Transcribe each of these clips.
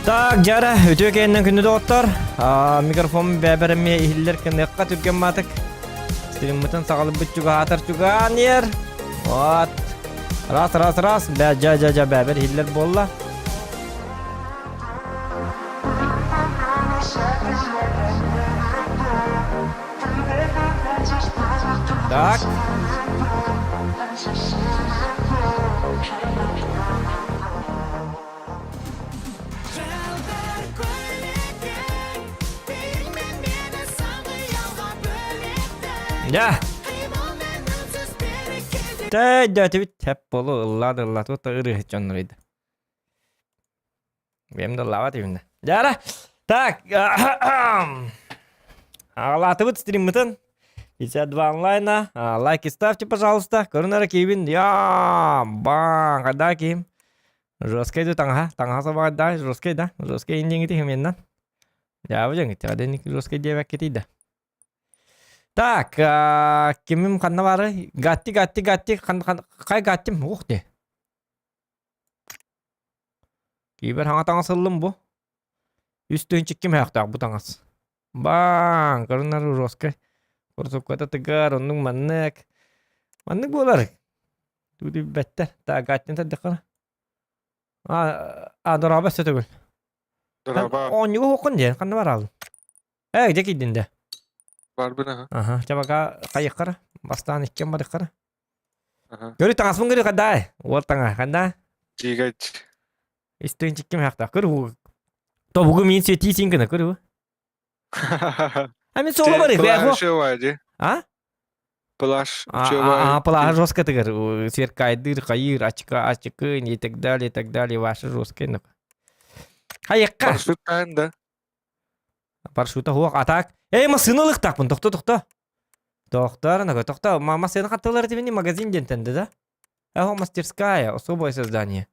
Так, дьара, үтүө кэннэн күндү доҕоттор. Микрофон бэбэр эмиэ иһиллэр кыныахха түргэн маатык. Стриммытын саҕалыбыт чугаһаатар чугаан иэр. Вот. Раз, раз, раз. Бэ, дьа, дьа, дьа, бэбэр иһиллэр буолла. Так. Дьэ. Тэйдөөтүбүт тэп болу ыллаат ыллаатыбыт ырыаһыт дьоннор Бэйэм да ыллаабат именно. Дьара. Так. Аҕалаатыбыт стриммытын. 52 онлайна. Лайки ставьте, пожалуйста. Көрүн эрэ киһибин. Я, баң, хайдаа киһим. Жесткай да таҥаһа. Таҥаһа собаҕайдаа. Жесткай да. Жесткай индиҥити химиэннэн. Дьаабы дьэҥит. Аден жесткай диэбэккитий да. Так, кимим ханна бары? Гатти, гатти, гатти. Хай гаттим? Ух ты. Киибэр хаҥа таҥас ыллым бу. Үс тыһыынча мөһөөхтөөх бу таҥас. Бааҥ, көрүнэр жесткай. Курсукката тыгар, оннук маннык. Маннык буолар. Туу билбэттэр. Так, аттен тардыххана. А, а, дорообо өссө төгүл. Дорообо. Оонньууга уһуккун диэн, ханна бараалын? Э, где киирдин да? Барбын аха. Аха, чэ пока хайыххара. Бастаан иккиэн барыххара. Көрү таҥаспын көрү хандаай. Уол таҥа ханда. Дьигэч. Истинчикким хахта. Көрү. Тобугу мин свети гына көрү. А мен соло бары. Плаш А? Плаш. А, плаш жестко тыгар. Сверкайдыр, хайыр, очка, очки и так далее, и так далее. Ваши жесткие. Хайыкка. Парашют да. Парашюта хуох. А так. Эй, массыына ылыктаахпын. Тохто, тохто. Тохтор, анаго, тохто. Массыына хаттылар этибини магазин диэнтэн да? Эхо мастерская, особое создание.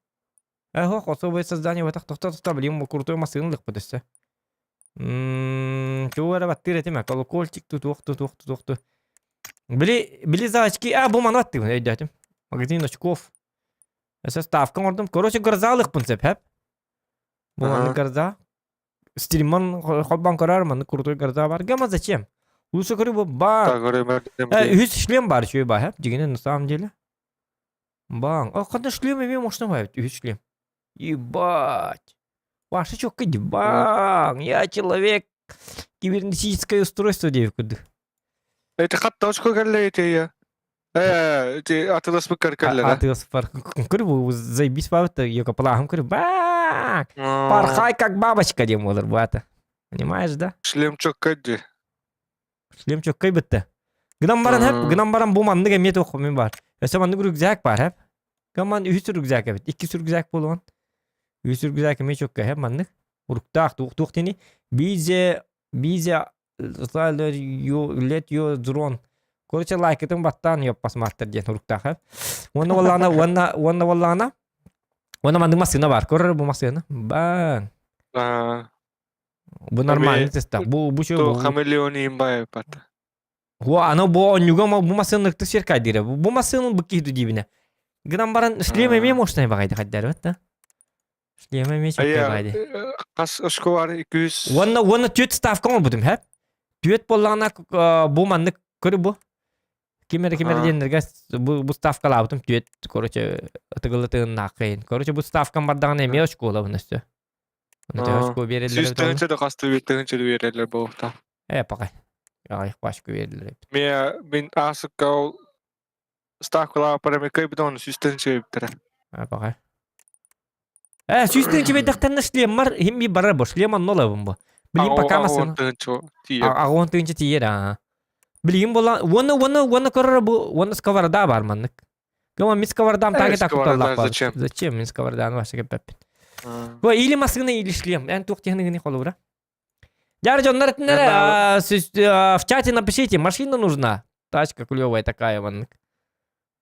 Эхо, особое создание, вот тохто, тохто, блин, крутой массыына ылыкпыт өссө. Тугу эрэ баттыыр этим, колокольчик тутуох, тутуох, тутуох, ту. Били, били за очки, а, бу маны баттыыбын, өйдөөтүм. Магазин очков. Өссө ставка оҥордум. Короче, гроза ылыкпын сөп, хэп? Бу маннык гроза. Стримман холбоон көрөр, маннык крутой гроза бар. Гема зачем? Лучше көрү бу бар. Үһүс шлем бар үчүгэй баа, дьигинэ на самом деле. Баң. О, ханна шлем эмиэ мощно баа үһүс шлем. Ебать. Ваша чётко баң. Я человек. Кибернетическое устройство диэбит курдук. Эти хатта очко кэллэ ити Э, ити атыласпыккар кэллэ да? Атыласпар. Көрү бу заебись бабыт, ёка плахым көрү. Бак! Порхай как бабочка диэн буолар бу ата. Понимаешь, да? Шлем чөккөй ди. Шлем чөккөй битте. Гынан баран хэп, гынан баран бу маннык эмиэ туох мен бар. Өссө маннык рюкзак бар хэп. Гаман үһүс рюкзак эбит. Иккис рюкзак буолуон. Үһүс рюкзак эмиэ чөккөй хэп маннык. Уруктаах туох туох тини. Бизе бизе лет ё дрон. Короче, лайкытын баттаан ёппасмааттар диэн уруктаах э. Уонна буоллаҕына, уонна уонна буоллаҕына, уонна маннык массыына бар. Көрөр бу массыына. Баң. Бу нормальный теста. Бу бу чё бу. Хамелеон имбай пата. Во, аны бу онньуга бу массыына ыкты сверкайдыра. Бу массыына бу киһи дибине. Гынан баран шлем эмиэ мощный багайды хаддар да. Шлема эмиэ чөккө баайды. Хас очко бар 200. Уонна уонна түөт ставка оҥорбутум хэп. Түөт буоллаҕына бу маннык көрү бу. Ким эрэ ким эрэ диэннэргэ бу бу ставкалаабытым түөт короче ытыгылы тыыннааххыйын. Короче бу ставкам бардаҕына эмиэ очколабын өссө. Оны төһө очко биэрэллэр Сүүс тыһыынча да хастыы биир тыһыынча да биэрэллэр буолуохтаах. Э пакай. Аҕыйах пачка биэрэллэр эбит. Миэ мин аасыкка ол ставкалаабыппар эмэ кыайбытым оны сүүс тыһыынча биэрбиттэрэ. Э пакай. Э, 100 тыһыынча биэрдэхтэринэ шлеммар иһим биир барар бу. Шлем онно ылабын бу. Билигин пока массыына. тыһыынча тиийэр. Аҕа тыһыынча тиийэр аа. Билигин буолла уонна уонна уонна көрөр бу уонна сковорода бар маннык. Кыма мин сковородаам таги так Сковорода зачем? Зачем мин сковороданы вообще кеппеппин. Бу или массыына или шлем. Эн туох тиһыныгыны холобура. Дьар дьоннор этиннэр в чате напишите, машина нужна. Тачка клевая такая маннык.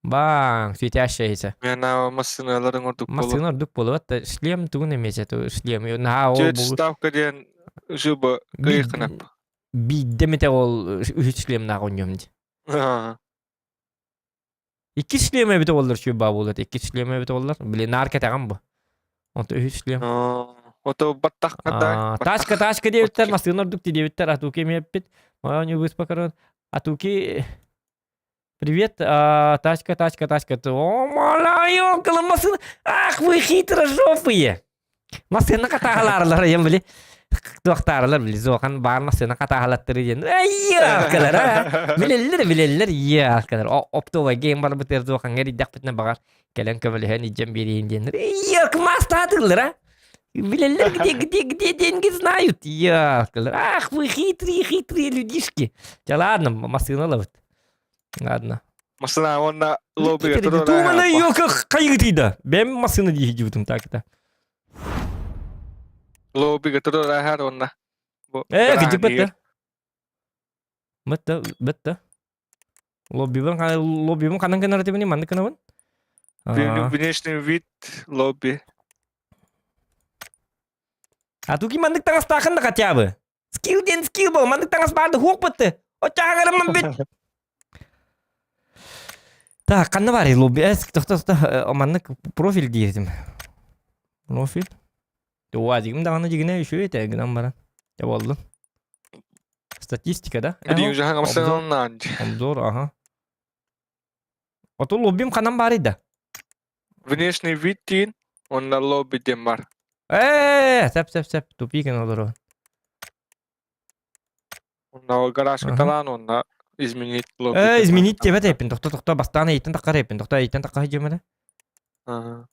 Баң, светящаяся. Мен массыналарын ордук болу. Массыына ордук болу. Это шлем тугун эмес это шлем. Наһаа ол Түөт ставка диэн жуба кыйкынап. Бидде мете ол үһүс шлемнаах онньом ди. Икки шлем эбит оллар чү баа болот. Икки шлем эбит оллар. Блин, нар кэтэҕим бу. Онто үһүс шлем. Ото баттах А, Тачка, тачка диэбиттэр, массыына ордук диэбиттэр, Атуки эмиэ эппит. Моонньу быспакарын. Атуки, привет, а, тачка, тачка, тачка. О, малайо, массыына. Ах, вы хитрожопые. Массыына хатааһалаарылар, ем били. Туохтаарылар били, зохан баар массыына хатааһалаттыры диэн. Ай, а. Билеллер, билеллер, ялкалар. Оптовый гейм барбытыр зоханга риддахпытына бағар. Кэлэн көмөлөһөн илдьэн биэриэм диэн. Йок, мастаатыллар, а? Билэллэр, где, где, где деньги знают. Ялкалар. Ах, вы хитрые, хитрые людишки. Да ладно, массыына ылабыт. Ладно. Массыына уонна лоббига Туумана йока хайгытыйда. Бэм массыына дии дьыбытым так это. Лоббига туруораһар уонна. Э, кыдьык да. Бытта, бытта. Лоббибын, лоббибын ханан гынар этибини, маннык гынабын. Внешний вид лобби. А туки маннык таҥастаахын да хотя бы. Скилл диэн скилл бол, маннык таҥас баарды хуох бытты. Оччаагарыммын бүт. Так, ханна баарый лобби? Эс, тохто, тохто, маннык профиль диирдим. Профиль. Уазигым даҕаны дьигинэ үчүгэй этэ гынан баран. Дьэ буоллун. Статистика, да? Обзор, обзор, ага. Оту лоббим ханан баарый да? Внешний вид диин, онно лобби диэн бар. Ээ, сеп, сеп, сеп, тупик олору. Онно гаражка талаан, онно изменить лобби. Э, изменить диэбэт эппин, тохто, тохто, бастаан эйтен таххар эппин, тохто, эйтен таххар дьиэмэрэ. Ага.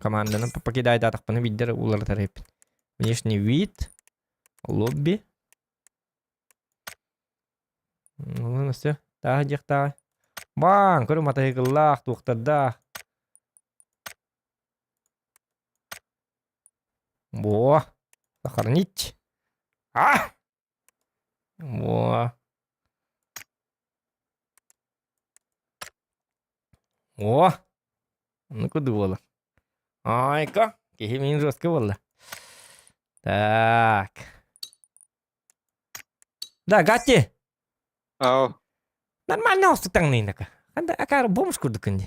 Команданы покидайдаатахпына биирдэр уларытар эбиппин. Внешний вид, лобби. Ну, все. Тааһы диэхтааҕы. Баан, көрү матайгыллаах, туохтардаах. Во, сохранить. А! Во. О! Ну куды буолар. Айка, киһи мин жестко буолла. Так. Да, Гатти. Ау. Нормально осту таҥныйнака. Ханда акаар бомж курдук күнди.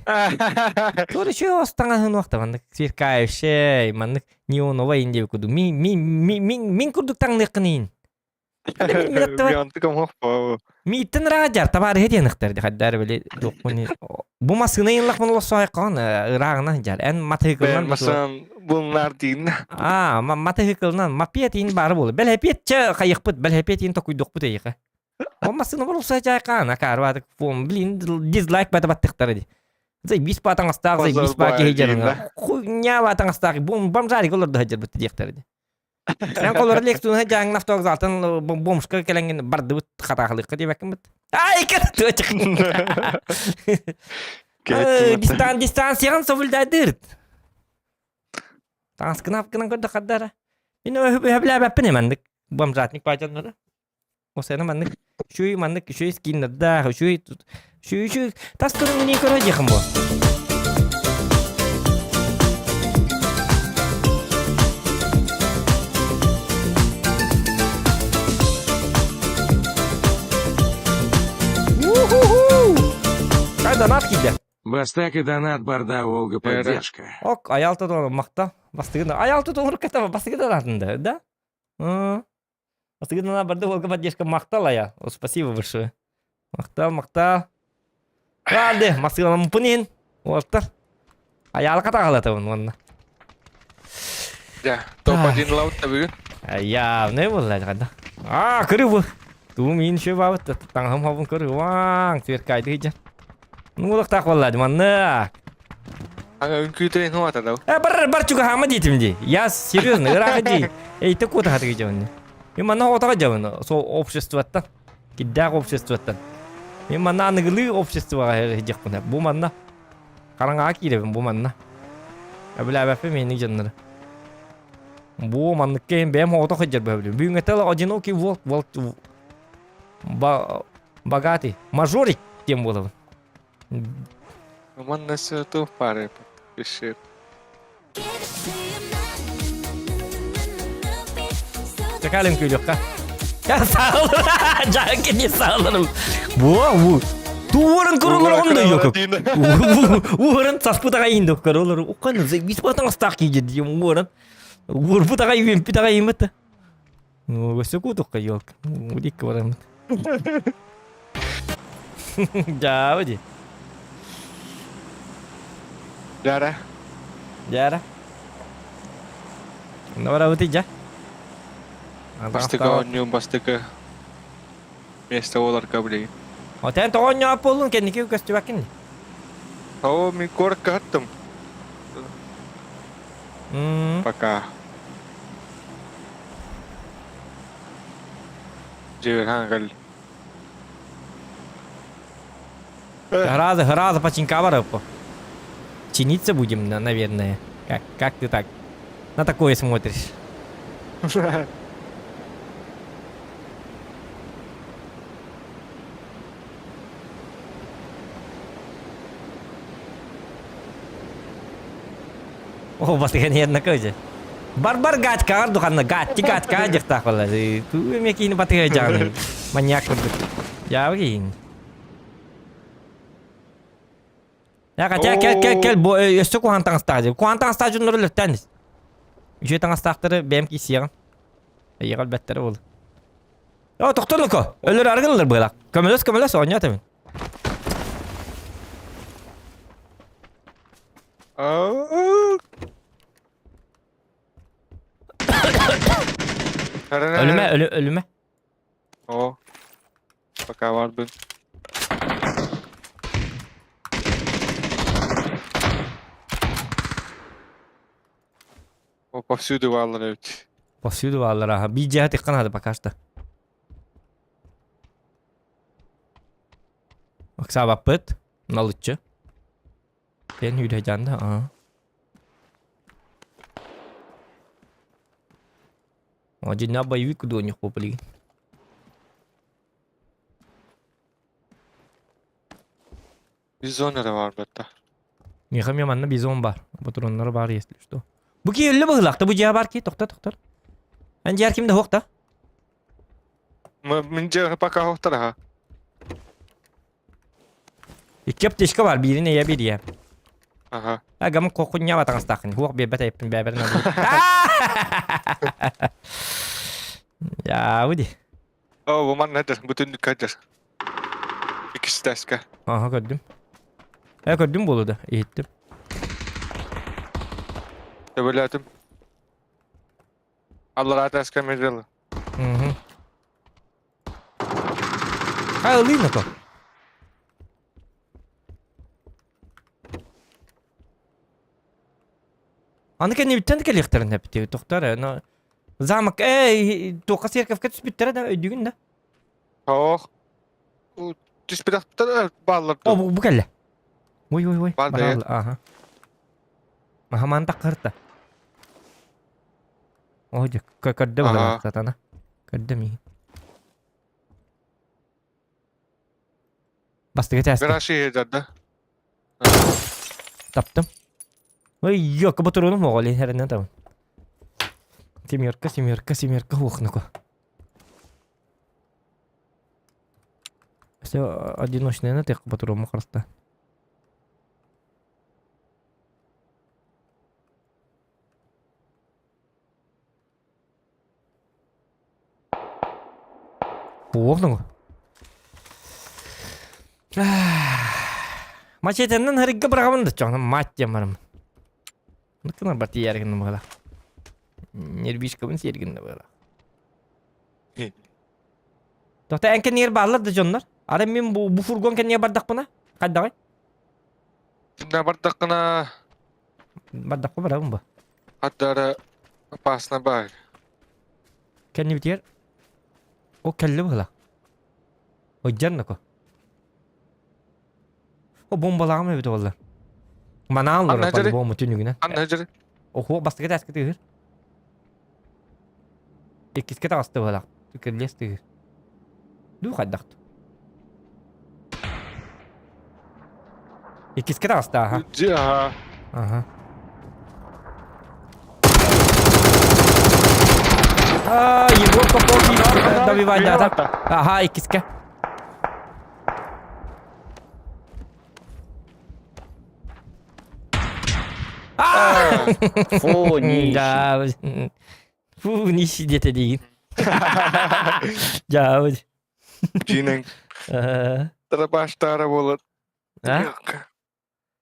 Туора чүө ос таҥаһын уохта маннык сверкающий, маннык неоновай индиэ курдук. Мин мин мин мин курдук таҥныаххын иин. Мииттэн ыраадьар табаарыһы диэн ыхтар хайдар били туохпун бу массыына ыйынлахпын олоссоойкоон ырааҕына дьар эн матыһыкылынан массыынан булнар диин аа матыһыкылынан маппиат иин баары буолу бэлэпиэт чэ хайыхпыт бэлэпиэт иин токуйдуохпут эйиэхэ ол массыына болсо жайкаан акаарбаатык фон блин дизлайк бата баттыктары ди зай бис баатаҥастаах зай бис баа киһи дьарына хуйня баатаҥастаах бомжарик олорду хаджарбыт диэхтэр ди Эн колор лекцияны дьааҥын автовокзалтан бомжка кэлэҥҥин бардыбыт хатаахылыахха диэбэккин быт. Ай, кытыачык. Дистан дистанцияҕын соблюдайдыырт. Таҥаскын апкынан көрдө хардара. Мин өһөблээбэппин эманнык бомжатник баадьаннара. Осена маннык үчүгэй маннык үчүгэй скиннардаах үчүгэй үчүгэй үчүгэй тас көрүҥүнүү көрө диэхин буо. Хай донат киирдэ. Бастакы донат барда Волга поддержка. Ок, аялта доллар махта. Бастыгын аялта доллар ката бастыгы донатында, да? Бастыгы барды Волга поддержка махтал ая. Спасибо большое. Махтал, махтал. Рады, масыгалампын иһин. Уолтар. Аяалы катагалатабын уонна. Дьэ, топ-1 лаут бүгүн. Явный буолла хада. А, көрү бу. Туу мин шө бабыт таҥаһым хобун көрү. Ваң, сверкайды хиджа. Ну, улахтаах буолла маннык. Ага, үҥкүүтэ нуата дау. Э, бар бар чугаһаама диэтим дии. Я серьезно, ыраах дии. Эйте куота хатыгы дьабын. Мен манна отаға дьабын, сол обществоттан. Киддээх обществоттан. Мен манна аныгылыы обществоға диэхпин. Бу манна хараҥаҕа киирэбин бу манна. Эбилээбэппин миэник дьоннору. Бу манныкка иһин бэйэм оҕото сылдьар бөһөбүлүм. Бүгүҥҥэтэ одинокий волк, волк, богатый, мажорик диэн буолабын. Манна туох баарый пишет. Чакалым күлүөххэ. Саалыр, не саалырым. Бу, бу. Туорын көрөлөр онда yok. Уорын саспытаға инді көрөлөр. Уқан бис батаң астақ кейде дейм уорын. Уурбут аҕай үөмпүт аҕай иммит. Өссө куутукка елка. Удикка бараммыт. Дьаабы ди. Дьара. Дьара. Ну барабыт дьа. Бастакы оонньуум бастакы место буоларга билигин. Отен тоҕо оонньоот буоллун кэнники көстүбэккин. Оо, мин куоракка аттым. Пока. Дьиэбэр кэл. Гораздо, гораздо починка барыппа. Чиниться будем, наверное. Как ты так на такое смотришь? О, батыган ерна көже. Барбар гатка духанна гатти гатка дьахтаах балла. Туу эме киини батыга жааны. Маньяк курдук. Яабы киин. Я хотя кел кел кел бу өссө куһаан таҥастаах дьэ. Куһаан таҥастаах дьоннору өлөртөөн ис. Үчүгэй таҥастаахтары бэйэм киисиэҕим. Эйиэхэ өлбөттөрө буолуо. О, тохтор Луко. Өлөр арыгыллар быалак. Көмөлөс, көмөлөс, оонньоо тэбин. Өлүмэ, өлү, өлүмэ. О, пока барбын. О, повсюду бааллар эбит. Повсюду бааллар, аха. Биир дьиэҕэ тикхан аһады пока что. Ыксаабаппыт. Налыччы. Тэн үүрэ дьаанда, аа. О, дьиннээх боевик кудуонньук буолбут билигин. Бизон эрэ баар бэртэ. Миэхэ эмиэ манна бизон баар. Патроннара баар если что. Бу киһи өллө быһыылаах да бу дьиэ баар киһи тохто тохтор. Эн дьиэр ким да суох да? Мин дьиэҕэ пока суохтар аха. Икки аптечка бар, биирин эйэ бириэ. Аха. Агам кохунья батаҥастааххын. Хуох биэрбэт эйэппин бэбэрин Яауди. О, бу манна дэр, бу түннүккэ дэр. Иккис этээскэ. Аха көрдүм. Э көрдүм буолу да, иһиттим. Төбөлөөтүм. Аллараа этээскэ медрелы. Мгм. А, ылыын ото. Аны кэннибиттэн кэлиэхтэрин эпти тохтор но замок эй туохха церковка түспүттэрэ да өйдүүгүн да Ох. Түспэтэхтэр бааллар О бу кэллэ Ой ой ой Бар да аха Маха таххарта О дьэ көрдө быһалаах сатана көрдө миигин Бастакы чааска. Гараж иһэ да. Таптым. Ой, ёка батуруну моҕол иһэринэн табын. Семерка, семерка, семерка хуохнуку. Все одиночная на тех батуруму харста. Буолуҥ. Мачетеннэн харыгга быраҕабын да чоҕунан мать диэн барым. Ныккына бар тиийэр гынным быһыылаах. Нервишкабын сиэр гынна быһыылаах. Тоқта эн кэннигэр бааллар да дьоннор. Ары мин бу, бу фургон кэннигэр бардахпына хайдаҕый? Кимнэ бардаххына Бардахпа барабын бу. Хардара опасно баар. Кэннибитигэр О кэллэ быһыылаах. Ыдьан нако. О бомбалааҕым эбит буолла. Манаан Анна олорор дьэри. по-любому түнүгүнэн. Анна дьэри. Охуо бастакы этээскэ тыыһыр. Иккискэ таҕыста быһыылаах. Кирлиэс тыыһыр. Дуу хайдах Иккискэ таҕыста аха. Дьи аха. Аха. А, Егор Попов добивает, да, да. Ага, иккискэ. А! Фу, нищий. Да, фу, нищий диэтэ диигин. Дьаабыт. Дьиинэн Дырабаштаара буолан. А?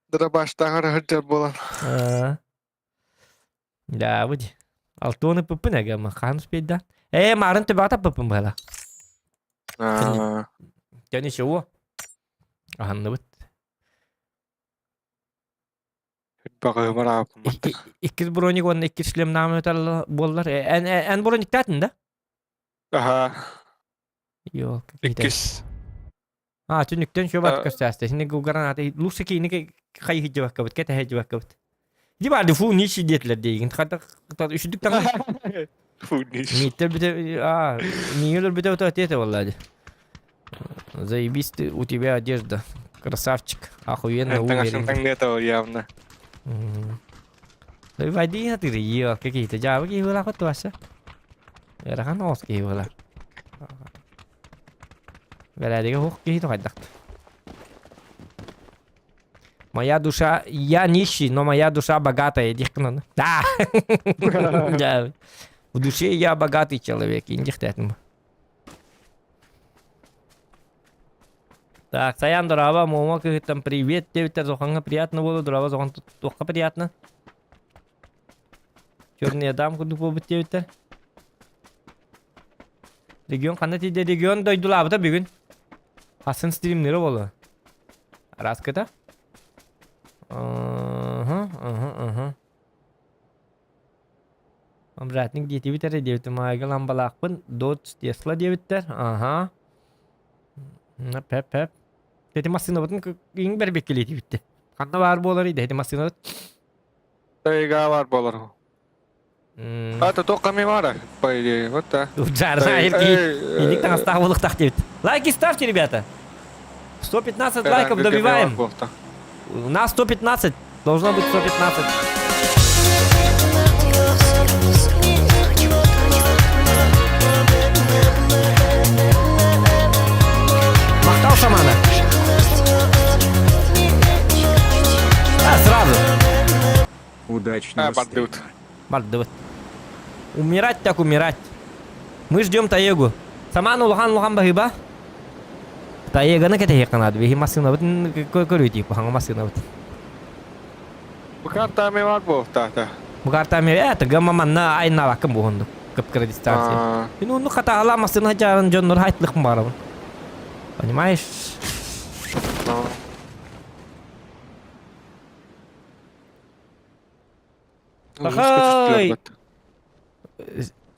Дырабаштааҕар сылдьар буолан. Дьаабыт. Алтыаны ыппыппын эгэммин хаһан успейдаан? Ээ, маарын төбөҕө таппыппын быһала. Дьэ ничего. Аһанныбыт. Баҕыһымар Иккис броник уонна иккис шлемнаам өтөр буоллар. Эн эн брониктаатын да? Аха. Йоо. Иккис. А, түнүктэн шөбат көстөөстө. Сини граната лучше киини хайыһыдьыбаккабыт, кэтэһэдьибаккабыт. Ди барды фу нищий диэтилэр диигин. Хата үчүдүк таҥас. Фу нищий. Мииттер бүтэ а, миңелер бүтэ өтө этиэтэ болла ди. Заебись ты, у тебя одежда. Красавчик. Охуенно умерен. Таҥнета явно. Войди на ты ел какие-то дьаабы киһи буолаахпыт туаса. Ыарахан оҕус киһи буолар. Бэрээдэгэ суох киһи тоҕайдахт. Моя душа, я нищий, но моя душа богатая, диэх гынан. Да! Да. В душе я богатый человек, индихтэтим. Так, Саян дороба, Момо кыһыттан привет диэбиттэр, Зохаҥҥа приятно буолу, дороба, Зохан туохха приятно? Черный адам курдук буолбут диэбиттэр. Регион ханна тиийдэ? Регион дойдулаабыта бүгүн. Хасын стримнері болу. Раскыта? Ага, ага, ага. Обратник диэтибит эрэ диэбитим аайга ламбалаахпын Dodge Tesla диэбиттэр. Аха. Пеп пеп. Ити массыынабытын иҥ бэрбиккилиэтибитте. Ханна баар буолар иде ити массыынабыт? Тайга баар буолар. А то тоққа ми баара, по идее, вот да. Жарна Иник таҥастаах буолуохтаах диэбит. Лайки ставьте, ребята. 115 лайков добиваем. У нас 115. Должно быть 115. Махтал шамана. А, сразу. Удачного А, бардыбыт. Бардыбыт. Умирать так умирать. Мы ждем Таегу. Саман улахан улахан баһыба. Таеганы кэтэһиэххэ наада. Биһи массыынабытын көрүү тиип хаҥа массыынабыт. Бу картами бар буолтаата. Бу картами это гамма манна айнаабаккын буһунду. Кып-кыра дистанция. Мин онну хатаала массыына жаарын дьоннор хайтлык барабын. Понимаешь? Пахай!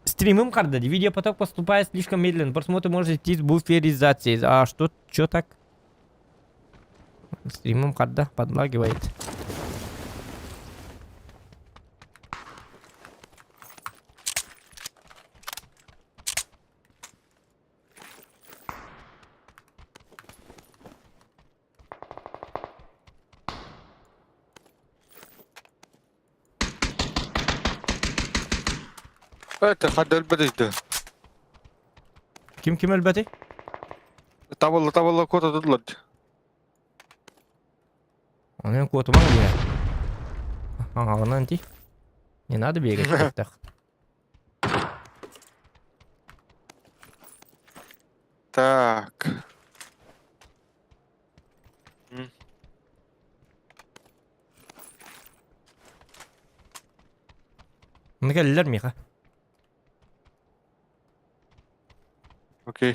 Стримым карда. Видеопоток поступает слишком медленно. Просмотр может идти с буферизацией. А что, что так? Стримым карда подлагивает. Это хадда өлбөт Ким ким өлбөтүй? Табылла табылла куота тутулар. Онон куотумаҥ диэ. Аҥаҕынан ти. Не надо бегать так. Так. Маны кэллилэр миэхэ. Окей.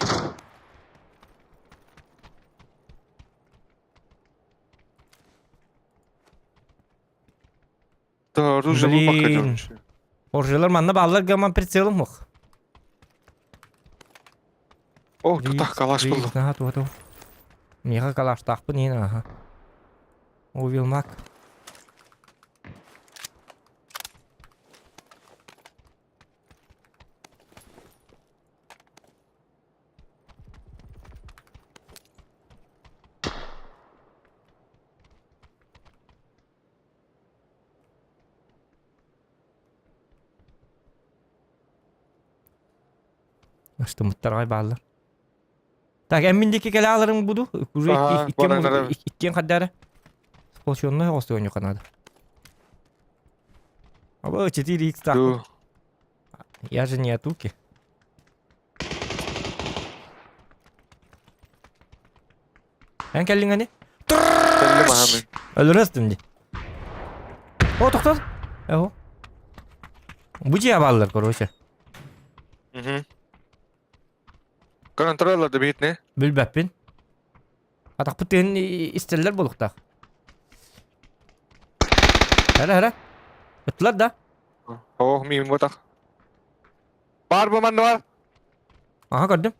Да, оружие Блин. Оружиелар манна бааллар гаман прицелым мох. О, тутах калаш буллум. Наһаа туһа Миэхэ калаштаахпын иһин аха. Увилмак. Астымыттар бааллар. Так, эн мин диэки кэлэ аларыҥ буду. Уже Ага, баран эрэ. иккиэн хардара. Сполченная оҕустуган надо. Абы 4 х Ду. Я же не атуки. Эн кэллиҥ ани? Кэллим аһамын. Өлөрөстүм ди. О, тоқтат. Эho. Бу дьиэ бааллар, короче. Мгм. Контролларды биһитне. Билбэппин. Атахпыт тыын истэллэр буолуохтаах. Эрэ, эрэ. Ыттылар да? Оо, миим ботах. Бар бу манна бар. Аха көрдүм.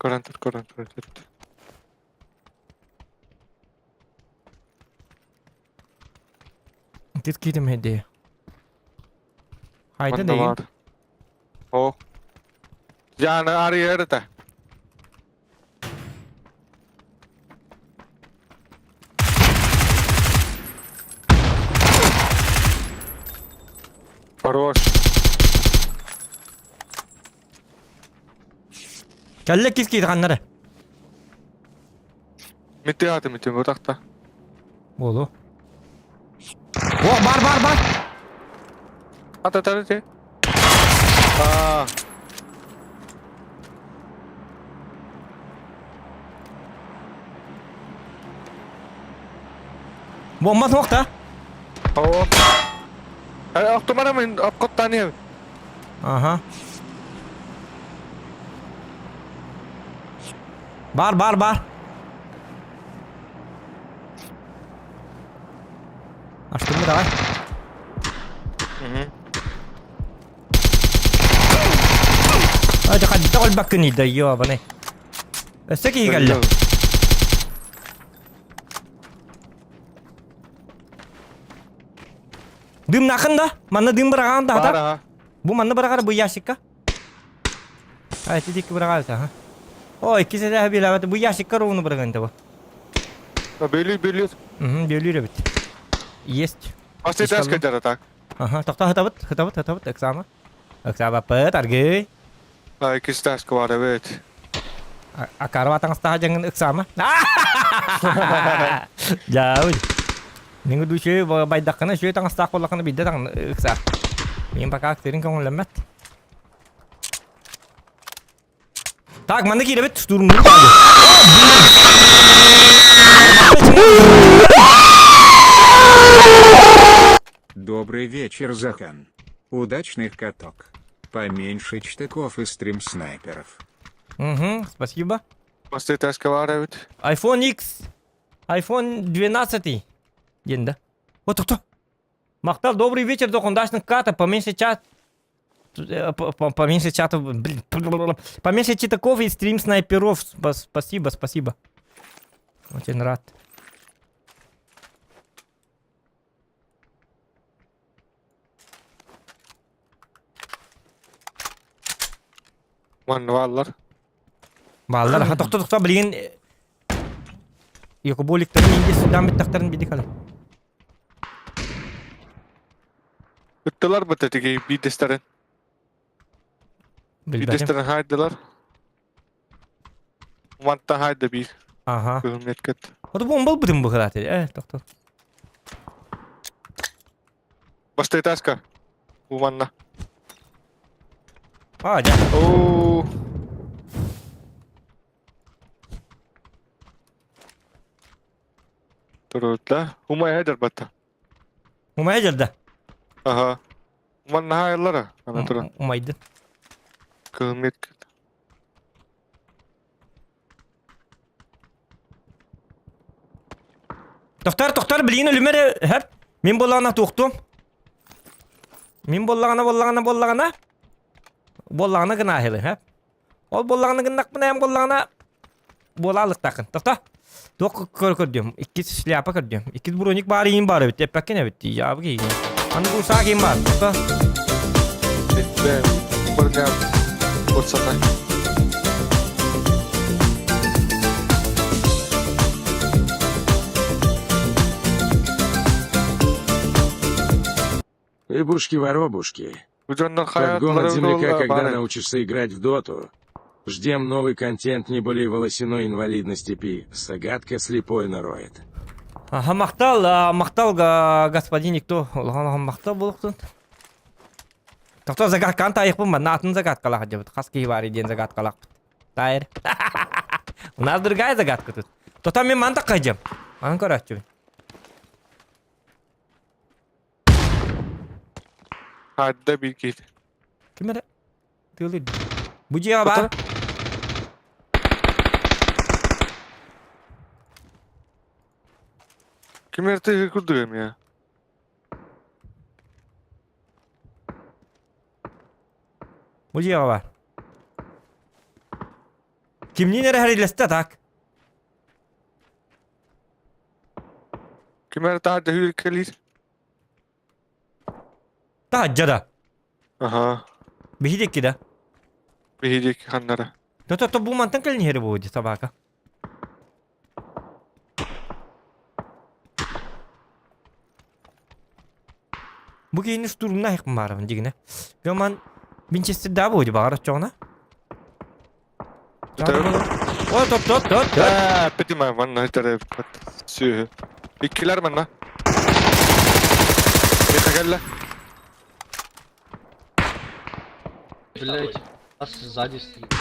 Көрөн тур, көрөн тур. Дит киирим хедee. Хайда Манна дейин. бар. О. Яна арыйар это. Хорош. Кэллэ кис киир ханнары. Митти аты митти бутахта. Буолу. О, бар бар бар. Ата тары те. Аа. Бомба суох да? Оо. Э, охтумара мин обкоттаниев. Ага. Бар, бар, бар. Аштым давай. Ай, хайдах өлбөккүн да ёбаный. Өссө киһи кэллэ. Дымнахын да? Манна дым быраҕаан да Бар аха. Бу манна быраҕар бу ящикка. Ай, ити дикки быраҕаабыт аха. Ой, иккис этээһэ биэлээбэт. Бу ящикка ровно быраҕан бу. Бөлүү бөлүү. Угу, бөлүүр эбит. Есть. Бас этээс кэлдэр так. Аха, тохто хытабыт, хытабыт, хытабыт, ыксаама. Ыксаабаппыт, аргый. Ай, иккис этээскэ бар эбит. Акарва таҥастаха дьаҥын ыксаама. Дьаабыт. Мин үчүгэй байдаххына үчүгэй таҥастаах буоллаххына биирдэ таҥ ыксаах. Мин пока актырын көҥүллэммэт. Так, манна киирэбит, штурмуну Добрый вечер, Захан. Удачных каток. Поменьше чтыков и стрим-снайперов. Угу, спасибо. Бас этээскэ бар эбит. iPhone X. iPhone 12. Диэн да. Вот кто? Махтал, добрый вечер, докундашных ката, поменьше чат. Поменьше чатов, блин, поменьше читаков и стрим снайперов. Спасибо, спасибо. Очень рад. Манна бааллар. Бааллар, аха тохто тохто билигин Якуболиктарын инди судан биттэхтэрин биди кала. Ыттылар быта тиги биирдэстэрин. Билбэтим. Биирдэстэрин хаайдылар. Мантан хаайда биир. Аха. Кыһымметкет. Вот бомба бытым быхылаат. Э, тохто. Бастайтаска. Бу манна. А, дьэ. Оо. Турутла. Умай хайдар батта. Умай дьарда. Аха. Манна хаайаллара. Ана туран. Умайды. Кыһымметкет. Тохтор, тохтор, билигин өлүмэр хэп. Мин буоллаҕына туохтуом. Мин буоллаҕына, буоллаҕына, буоллаҕына. Буоллаҕына гынаахылы, хэп. Ол буоллаҕына гыннахпына, эн буоллаҕына буола алыктааххын. Тохто. Туох көр көрдүм. Иккис шляпа көрдүм. Иккис броник баар иин баар эбит. Эппэккин эбит. Яабы киһигин. Аны бу саа киин баар. Тохто. Бэм. Бырня. Отсана. Рыбушки-воробушки. Бу дьоннор Подгон от хайаатылара земляка, буолла когда баар научишься играть в доту. Ждем новый контент не более волосяной инвалидности пи. Загадка слепой нароет. Аха, махтал, а, махтал, господин никто. Улахан махтал буолуктун. Тохто загадканы таайыхпын манна атын загадкалаах дьабыт. Хас киһи баар диэн загадкалаахпыт. Таайыр. У нас другая загадка тут. Тота мен мантак кайдьам. Аны көрөөччүбүн. Хадда биир киһи. Ким эрэ тыалый. Бу дьиэҕэ баар. Ким эрэ тыһы курдук эмиэ. Бу дьиэҕэ баар. Кимниин эрэ хэрилэстэ так. Ким эрэ таһырдьа сүүркэлиир. Таһырдьа да. Аха. Биһи диэки да. Биһи диэки ханнара. То-то бу мантан кэлин иһэр буо дии собака. Бу киһини штурмна айықпын баарабын дигинэ. Гаман Винчестерда буо дии баҕар оччоҕуна. О, топ топ топ топ. Ээ, питиме манна үтэрэ сүөһү. Иккилэр манна. Миэхэ кэллэ. Блять, нас сзади стоит.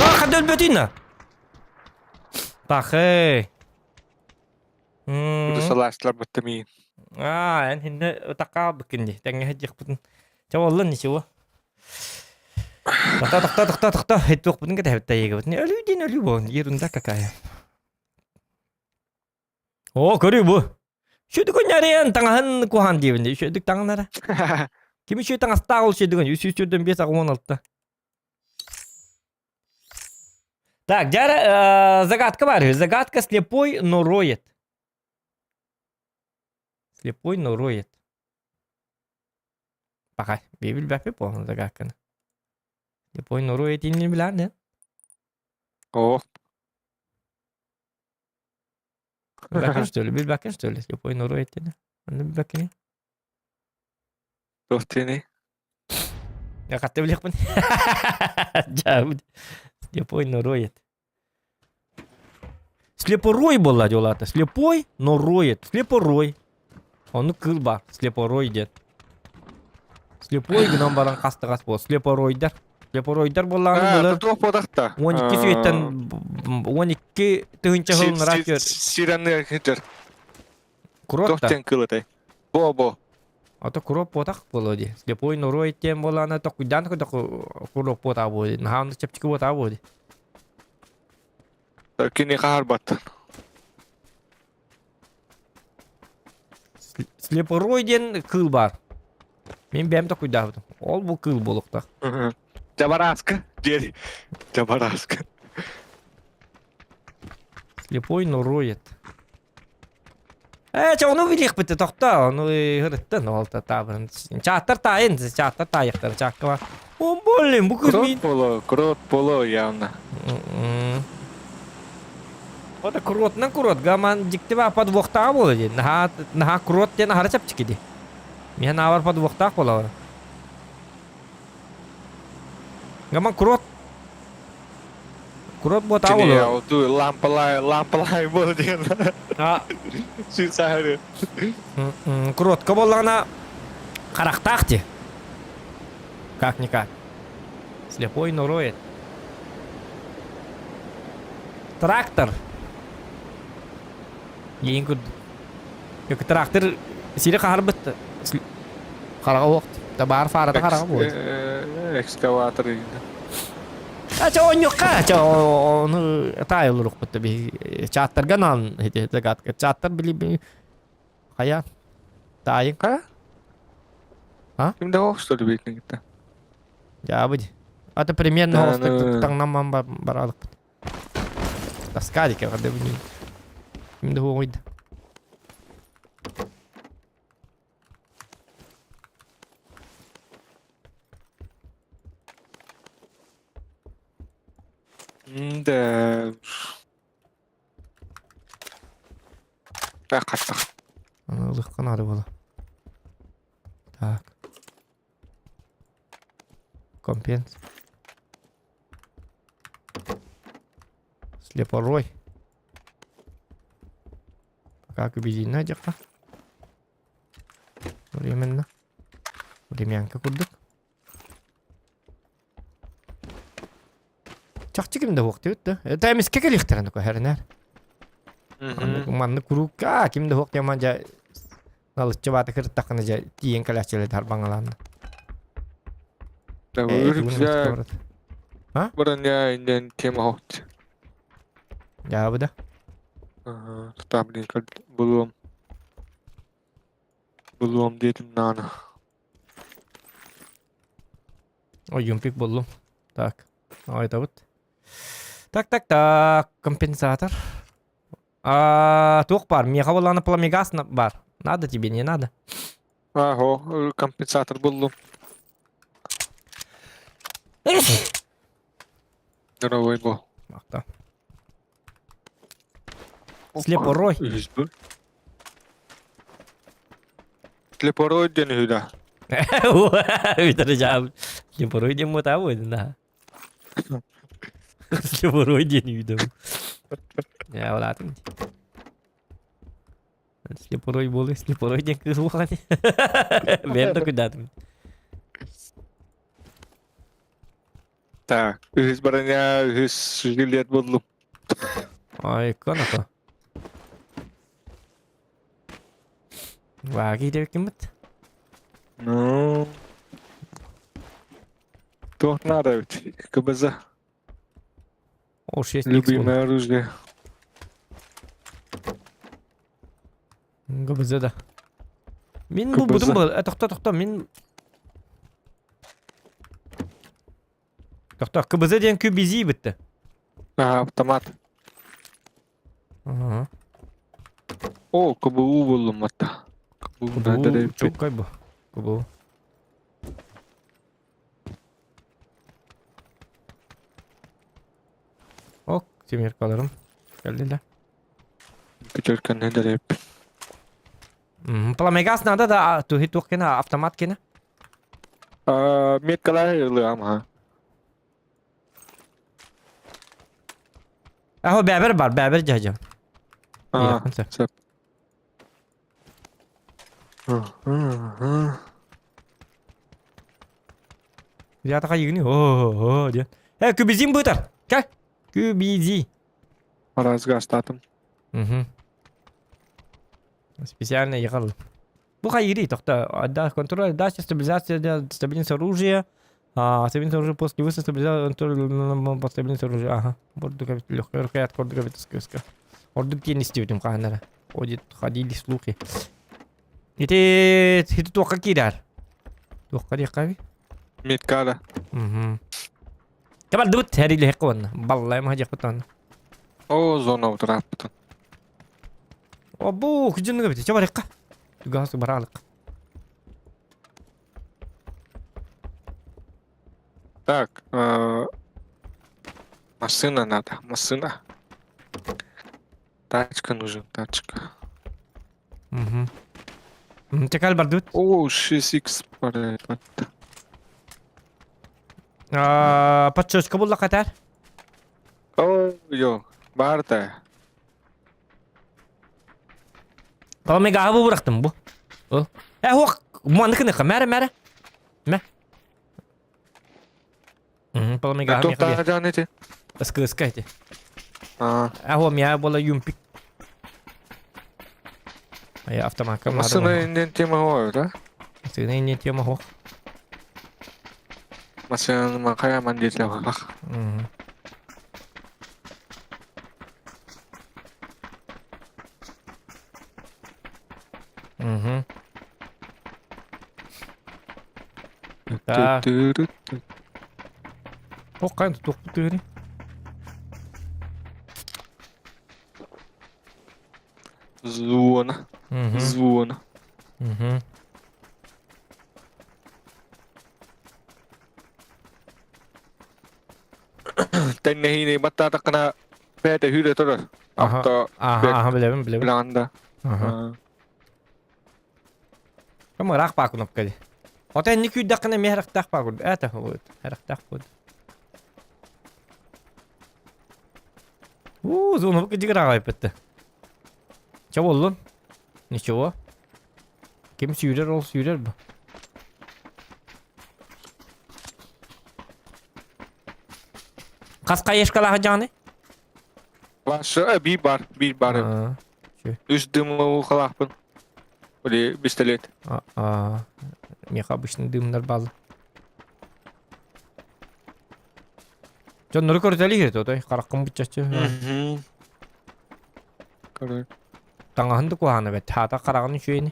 А, хадөл бөтүнна. Пахы. Бу салаастылар бытта миин. Аа, эн хинне ытакка быккын дии. Тэҥҥэ сылдьыахпытын. Чэ буолла ничего. Тохто, тохто, тохто, тохто. Этуохпутун кэтэһэбит таайыгабытын. Өлүү диэн өлүү буолун. Ерунда какая. Оо, көрүү бу. Шүдүк өннәрен таҥаһын куһаан диэбин дии. Шүдүк таҥнара. Кими шү таҥастаах ол шүдүгүн? Үс үс төрдөн биэс аҕыс уон алта. Так, дьара загадка бар. Загадка слепой, но роет. Слепой, но роет. Пока. Билбэппит буолан загадканы. Слепой, но роет инни билэр не? Оо. Билбэккин что ли? Билбэккин что ли? Слепой, но роет диэн. Онно билбэккиний? Туох диэний? Хатта билиэхпин. Дьаабыт. Слепой, но роет. Слепорой буолла дии ол аата. Слепой, но роет. Слепорой. Ону кыыл баар. Слепорой диэн. Слепой гынан баран хастаҕас буол. Слепоройдар. Слепоройдар буоллаҕына Аа, былыр туох буолахта? 12 сүйэттэн 12 тыһыынча сылыннара түөр. Сиранныга кытар. Курот Туох да. диэн кыыл этэй? Бо-бо. Ото куроп буотах буолуо дии. Слепой норуой диэн буоллаҕына токуйдаан куроп буотаа буолуо дии. Наһаа онно чэпчэки буотаа буолуо дии. Кини хаһарбаттан. Слепорой диэн кыыл баар. Мин бэйэм токуйдаабытым. Ол бу кыыл буолуохтаах. Дьабарааска диэри. Дьабарааска. Слепой но роет. Ээ, чэ, ону билиэхпит тохтоо, ону ыһырыттан ол таабырын. Чааттар таайын, чааттар таайыахтара, чаакка бар. О, блин, бу кыз Крот мин. боло, крот боло явно. Ота кротынан крот, гаман дьикти баа подвохтааҕа буола дии. Наһаа, наһаа крот диэн аһара чэпчэки дии. Миһэн аабар подвохтаах буолабар. Гаман крот Курот буотаа Кини буолуо. оту лампалай, лампалай буол диэн. А Сүүсаһыры. Куротка буоллаҕына харахтаах дии. Как-никак. Слепой но роет. Трактор. Иин курдук. Yok трактор сири хаһарбыт хараҕа уохт. Табаар фаарата хараҕа буолар. Экскаватор Ча онньукка ча ону таайыллырукпут би чааттарга наан ити загадка чааттар били хайа таайын Ха? А? Ким да что ли битнингте? Дьаабыт. Ата примерно таҥнамман баралыкпыт. Тоска дике барды бүгүн. Ким да хуоҥуйда. Да. Так, хаттах. Ылыхха наада буола. Так. Компенс. Слепорой. Пока кубизина диэххэ. Временно. Времянка курдук. Чахчы ким да суох диэбит да. Это эмискэ кэлиэхтэрин көһөрүнэр. Маннык куруук аа ким да суох диэн дьэ налыччы баата кырыттаххына дьэ тиийэн кэлээччилэр харбаҥалаанна. А? Броня иннен тема хот. Дьаабыда. Тутаабын булуом. Булуом диэтим наана. Ой, юмпик буллум. Так. Айтабыт. Так, так, так. Компенсатор. А, туох бар? Миэхэ буоллаҕына пламегаз бар. Надо тебе, не надо? Аһо, компенсатор буллум. Здоровый был. Махта. Слепорой. Слепорой диэн үһү да. Бүтэр Слепорой диэн мута буолла да. Слепорой диэн үһү да. Я улаатым. Слепорой буолуй, слепорой диэн кыыс буолан. Бэйэм да күдэтим. Так, үһүс броня, үһүс жилет буллум. Ай, коната. Ваги диэбиккиммит. Ну, туох надо ведь, КБЗ. О, 6 Любимое оружие. ГБЗ да. Мин бу бутум был. Тохто, тохто, мин Тохто, КБЗ диэн QBZ битте. Ага, автомат. Ага. О, КБУ буллум атта. КБУ КБУ чоккай бу. КБУ. Ок, тимир каларым. Кэллилэр. Күтөркөннө дэреп. Пламегаз надо да, туһи туох кена, автомат кена. Меткалар ылыам ха. Ахо бэбер бар, бэбер дьаһдьам. Сөп. Я йыгыны о диэн. Э, күбизин бытар. Кэл. Күбизи. Разгастатым. Угу. Специально ехал. Бу хайыри тохта. Да, контроль, дача, стабилизация, да, стабильность оружия. А, стабильность оружия после выстрела, стабилизация, контроль, стабильность оружия. Ага. Ордук легкая рукоятка, ордук сказка. Ордук тени стивдим хаанара. Ходит, ходили слухи. Ити, ити туохха киирэр. Туохха диэххэ Меткада. Угу. Табардыбыт хэрилэһэккэ уонна. Баллайым хадьахпыт уонна. О, зона утараппытын. Обу, күдьүнүгэ бити. Чэ барыахха. Түгас бараалык. Так, машина надо, машина. Тачка нужен, тачка. Угу. Чекал бардыбыт. О, 6x барайбат. Подчёска булла катар. О, йо, барда. Паламегаһы бу бырахтым бу. Ол. Э, хуох, манныкыныха, мәрэ, мәрэ. Мэ. Паламегаһы Туох таһаджаан ити? Ыскыска ити. Аа. Ахо мия буола юмпик. Ая автоматка Массыына иннин тема хоой, да? Массыына иннин тема хоох. Массыына махая ман диэтлэ хах. Угу. Так. Туох хайын туохпут тыгыри? Звона. Звона. Угу. Тэннэһиини баттаатаххына бэйэтэ сүүрэ турар. Аха. Авто Аха, аха, билэбин, билэбин. билэҕин да. Аха. Кым ыраах баа кнопка дии. Ото энни күүрдэххинэ эмиэ харахтаах баа курдук. Это вот харахтаах буолду. Уу, зону кыдьыгыр аҕайбытты. Чэ буоллун. Ничего. Ким сүүрэр ол сүүрэр бу. Хас хаешкалаах дьааны? Ваша биир бар, биир бар. Үс дымы халаахпын. Или пистолет. А, меха обычный дымнар баалы. Дьоннору көрүтэлиир той хараххын буччаччы. Көрөр. Таҥаһын да куһаҕана бэт. Хаата хараҕын үчүгэйини.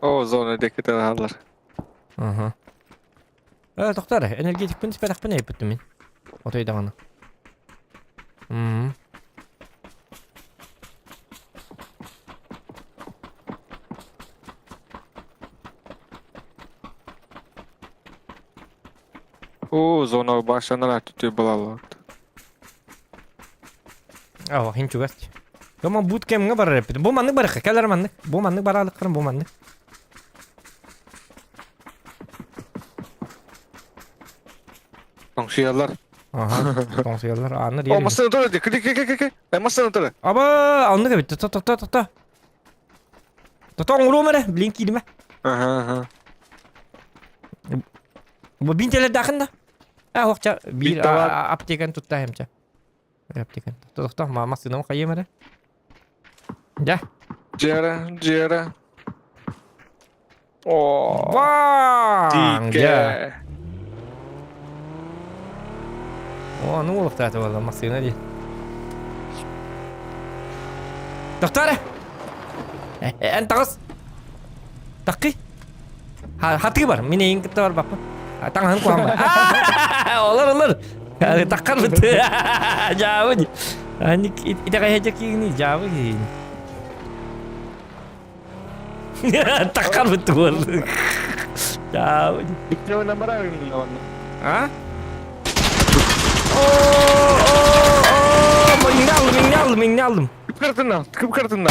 О, зона диэки талаһаллар. Аха. Э, тохтор, энергетикпин испэтэхпин эйпиттим мин. Отой даҕаны. Мм. О, зона башанар түтү балалар. Aa, хин чугас. Дома буткемҥа барар эппит. Бу маннык барыхха, кэлэр маннык. Бу маннык бараалыккарын бу маннык. Тоҥсуйаллар. Аха, тоҥсуйаллар. Ааннар О, массыына турар дии. Кли, кли, кли, кли. Массыына турар. Аба, оннук эбит. Тохто, тохто, тохто. Тохто оҥоруом эрэ, блин кииримэ. Аха, аха. Бу бинтелердаахын да? А, охча, биир аптеканы тутта хэмчэ. Аптеканы. Тохто, массыынам хайыам эрэ. Дьэ. Дьиэрэ, дьиэрэ. О, Вау! Дьэ. дикэ. О, ну улахтаата буолла массыына дии. Тохтоо эрэ! Эн таҕыс! Таккый! Хатыы бар, мин эйин кытта барбаппын. Таҥаһын куһаҕан бар. Олор, олор! Таккар быт. Дьаабы дии. Итэҕэйэ киигини, дьаабы киигини. Таккар быт буол. Дьаабы дии. Бүттүнэн барар онно. А? О, о, о, иҥнэ аллым, иҥнэ аллым, иҥнэ аллым. Кыпкыртынна, кыпкыртынна.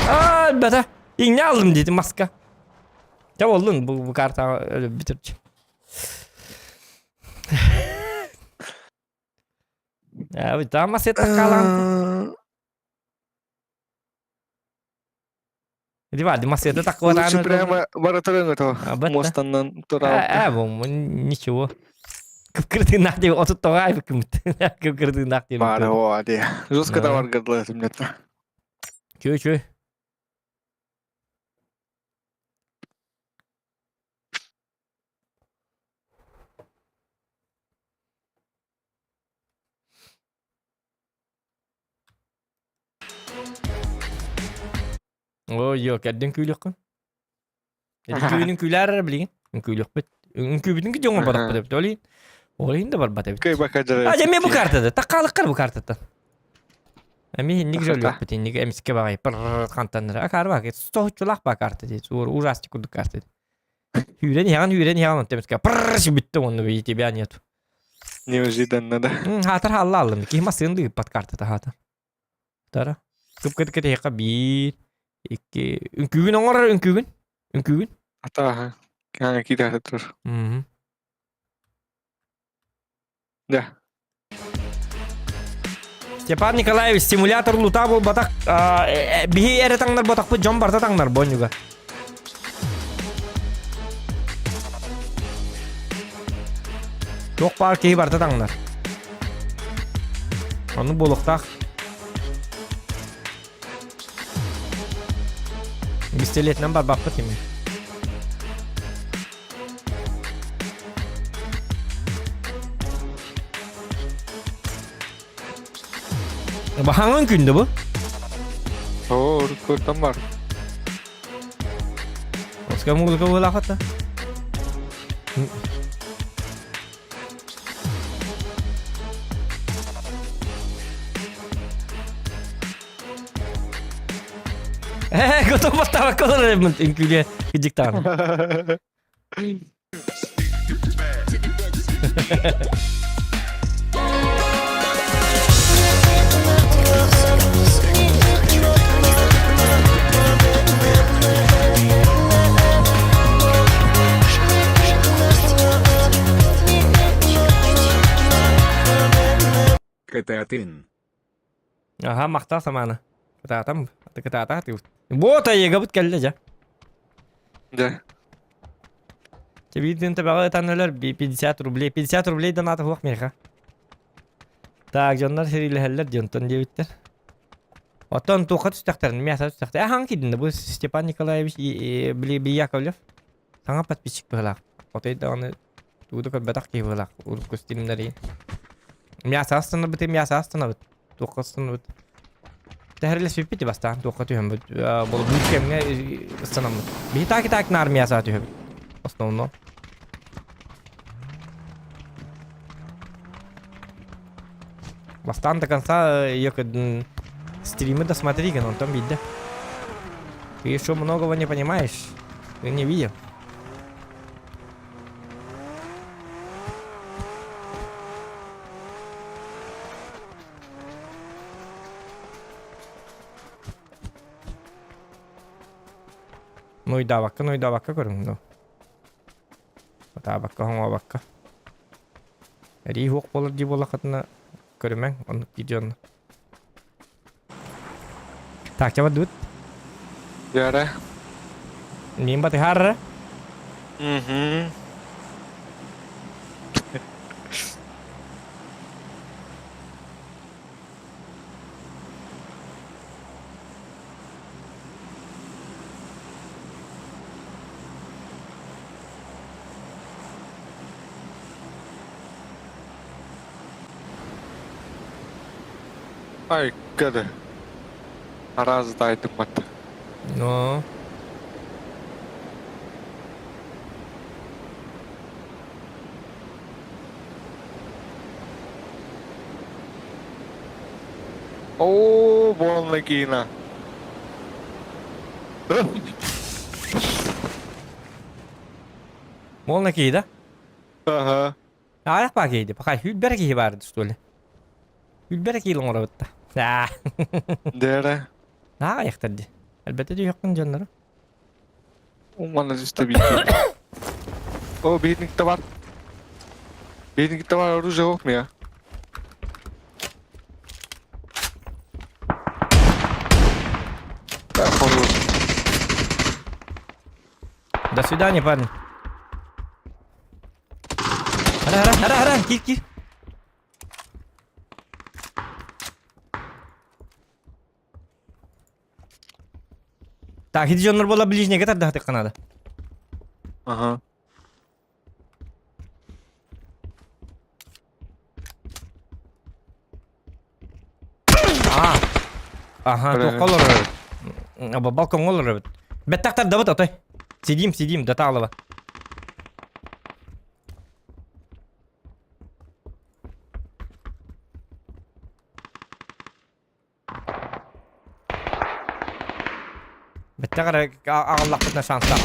Аа, бата. Иҥнэ аллым дедим маска. Дьэ буоллун бу, бу картаҕа өлөрбүтүрчү. Там мас таккалаан. Дива, масета таккалаан. Лучше прямо баратырың это. Мостаннан тура. А, бу ничего. Кыпкыртыынах деп отут тоҕо айбыккымыт. Кыпкыртыынах деп. Бар, о, де. Жестко товар гадла это. Чё, чё? Ой, йо, кэрдин күүлүөххүн. Үҥкүүнүн күлээр эрэ билигин. Үҥкүүлүөхпүт. Үҥкүүбүтүн дьоҥҥо барахпыт эбит. Ол иһин ол иһин да барбат эбит. А, дьэ, эмиэ бу картада. Таккаалыккар бу картаттан. Эмиэ инник жөлүөхпүт, инник эмискэ баҕайы пырр хантаннара. Акаарбаак, соһуччулаах баа карта дии. Ужастик курдук карта дии. Үүрэн иһэҕин, үүрэн иһэҕин, онтон эмискэ пырр бүттэ уонна тебя нету. Неожиданно, да. Хаатар хаалла аллым. Киһи массыын дыыппат картата хаата. Тара. Кып-кыт кытыйахха биир, икки, үҥкүүгүн оҥорор үҥкүүгүн. Үҥкүүгүн. Атааһа. Каана киирэ тур. Мгм. Да. Степан Николаевич, симулятор лута буолбатах, биһи эрэ таҥнар ботахпыт, дьон барыта таҥнар бонньуга. Туох баар киһи барыта таҥнар. Оннук буолуохтаах. Пистолетинэн барбаппыт ими. Баһаҥын күндү бу. Оо, уруккуттан бар. Оска музыка буолаахата. Э, готов бастабакка олорор үҥкүүгэ кыдьыктаан. Кытаатын. Аха, махтал самаана. Кытаатам, кытаата атыыбыт. Вот айыгабыт кэллэ дьэ. Дьэ. Чэ биирдин төбөҕө ытан өлөр 50 рублей. 50 рублей доната суох миэхэ. Так, дьоннор сэриилэһэллэр дьонтон диэбиттэр. Оттон туохха түстэхтэрин, мясо түстэхтэр. Э, хаҥ киирдин бу Степан Николаевич били Яковлев. Саҥа подписчик быһыылаах. Отой даҕаны тугу да көрбөтөх киһи быһыылаах. Урукку стримнэри. Мясо астанабыт, мясо астанабыт. Туохха астанабыт. Тэһэрилэспиппит бастаан туохха түһэммит. Болбут кэмҥэ ыстанаммыт. Биһи таки так наар мясо түһэбит. Основном. Бастаан до конца ее стримы досмотри, он там видно. Ты еще многого не понимаешь. Ты не видел. Ну и давакка, ну и давакка көрүҥ, ну. Отаабакка, хоҥообакка. Эрии суох буолар дии буоллаххытына көрүмэҥ, оннук дии дьонно. Так, чэ бардыбыт. Дьэ Мин батыһаар Угу. Ай, гады. Араас таайтыммат. Ну. Оо, буолла киина. Молна киһи да? Ага. Аайах баа киһи Пока хүлбэр киһи баар что ли? Хүлбэр киһи оҥоробут да. Дэрэ. Наа аяхтар ди. Әлбәттә дүйөккүн дьоннору. Умана түстэ биир. О, биһитник бар. Биһитник бар оружие yok mu ya? Ben koruyorum. До свидания, парни. Ара, ара, ара, ара, кир, кир. Так, иди дьоннор буола ближнеге тардаһытык надо. Ага. А. Ага, туохха олорор эбит. Балкоҥҥа олорор эбит. Бэттэх тардабыт отой. Сидим, сидим, до Талова. Бэттэх эрэ аҕаллахпытына шанстаах.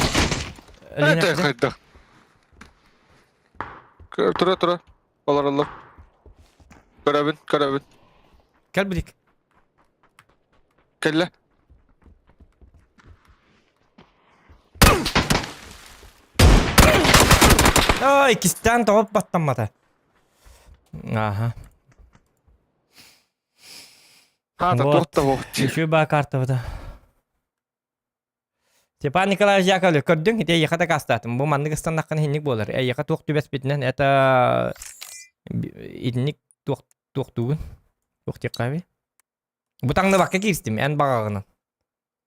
Это хайдах. Тура тура. Олороллор. Көрөбүн, көрөбүн. Кэл билик. Кэллэ. Ой, иккистээн тоҕо баттаммата. Аха. Хаата Вот. туох да буолуох дии. Үчүгэй баа картабыта. Степан Николаевич Яковлев, көрдүҥ, ити эйиэхэ дакаастаатым. Бу маннык ыстаннаххына иһинник буолар. Эйиэхэ туох түбэспитинэн это итинник туох туохтуугун? Туох диэххэ Бу таҥныбакка киирстим, эн баҕаҕынан.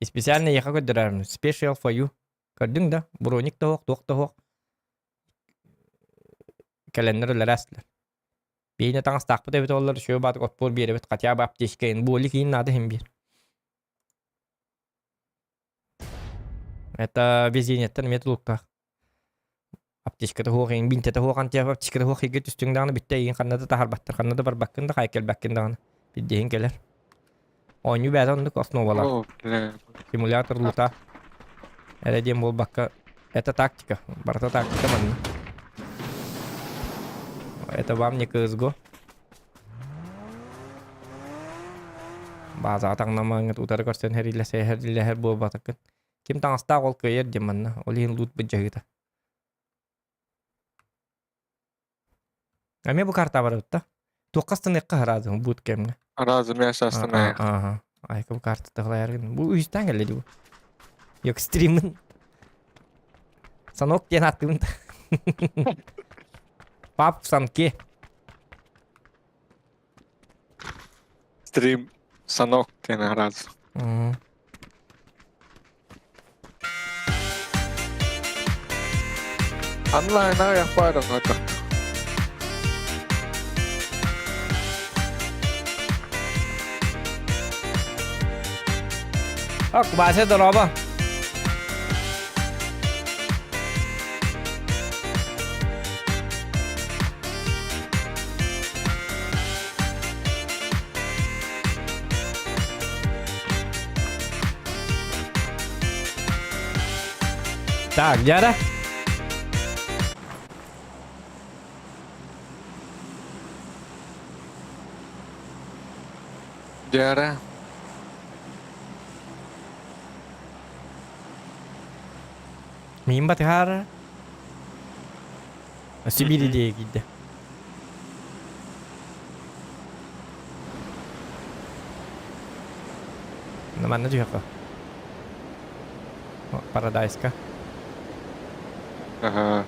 Специально эйиэхэ көрдөрөрүм. Special for you. Көрдүҥ да? Броник да суох, туох да суох. Кэлэннэр үлэлээстилэр. Биһиэнэ таҥастаахпыт эбит оллар, үчүгэй баатык отпор биэрэбит, хотя бы аптечка ин, боли киин наада иһин биэр. Это везениеттэн эмиэ тулуктаах. Аптечката суох иҥ, бинтэтэ суох антиап аптечката суох иһгэ түстүҥ даҕаны бүттэ эйигин ханна да таһаарбаттар, ханна да барбаккын да, хайа кэлбэккин даҕаны. Билдиһин кэлэр. Оонньуу бэйэтэ оннук основалаах. О, бля. Симулятор лута. Эрэ диэн буолбакка, это тактика. Барыта тактика манна. Это вам не CSGO. Баазаҕа таҥнамаҥҥыт утары көрсөн хэриилэсэ хэриилэһэр буолбатаккын. Ким таҥастаах ол кыайар диэн манна. Ол иһин лут былдьаһыыта. Эмиэ бу карта барыбыт да. Туохха станыахха хараадым бут кэмҥэ. Аразы мясо станая. Ага. Айка бу карта тахлаяргын. Бу үстэн кэллэ дии бу. Yok стримин. Санок диэн аттыбын. Пап в санке. Стрим Санок диэн араас. Онлайн аҕыйах баар оҥото. Ок, Вася, здорово. Так, дядя. Дьара. Миин батыһаара. Сибири диэки киирдэ. Манна түһүөххэ. Парадайска. Аха.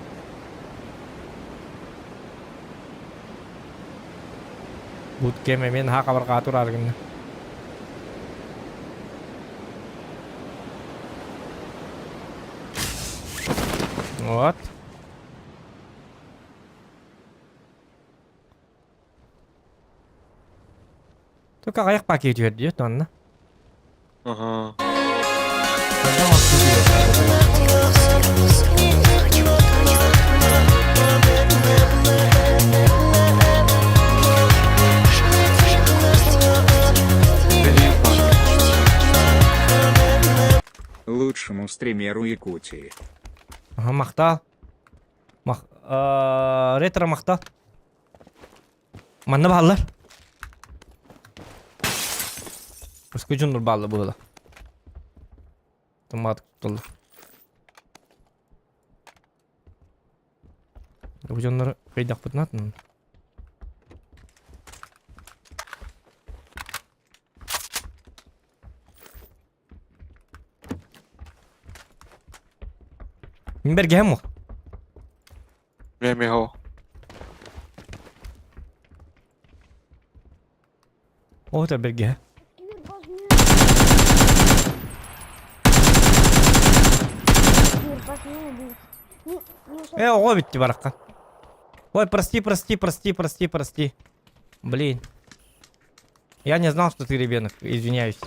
Буткем эмиэ наһаа хабарҕаа тураар гынна. Вот. Только аҕыйах пакет түһэр дии онно. Аха. Лучшему стримеру Якутии. Ага, махтал. Мах... Ретро махтал. Манна бааллар. Өскө дьоннор баалла быһыла. Тумаат тутталлар. Бу дьоннор кыйдахпытын атын. Мин бэргэһэм ол. Миэмэ хо. О, это бэргэһэ. Э, оҕо битти бараххан. Ой, прости, прости, прости, прости, прости. Блин. Я не знал, что ты ребенок, извиняюсь.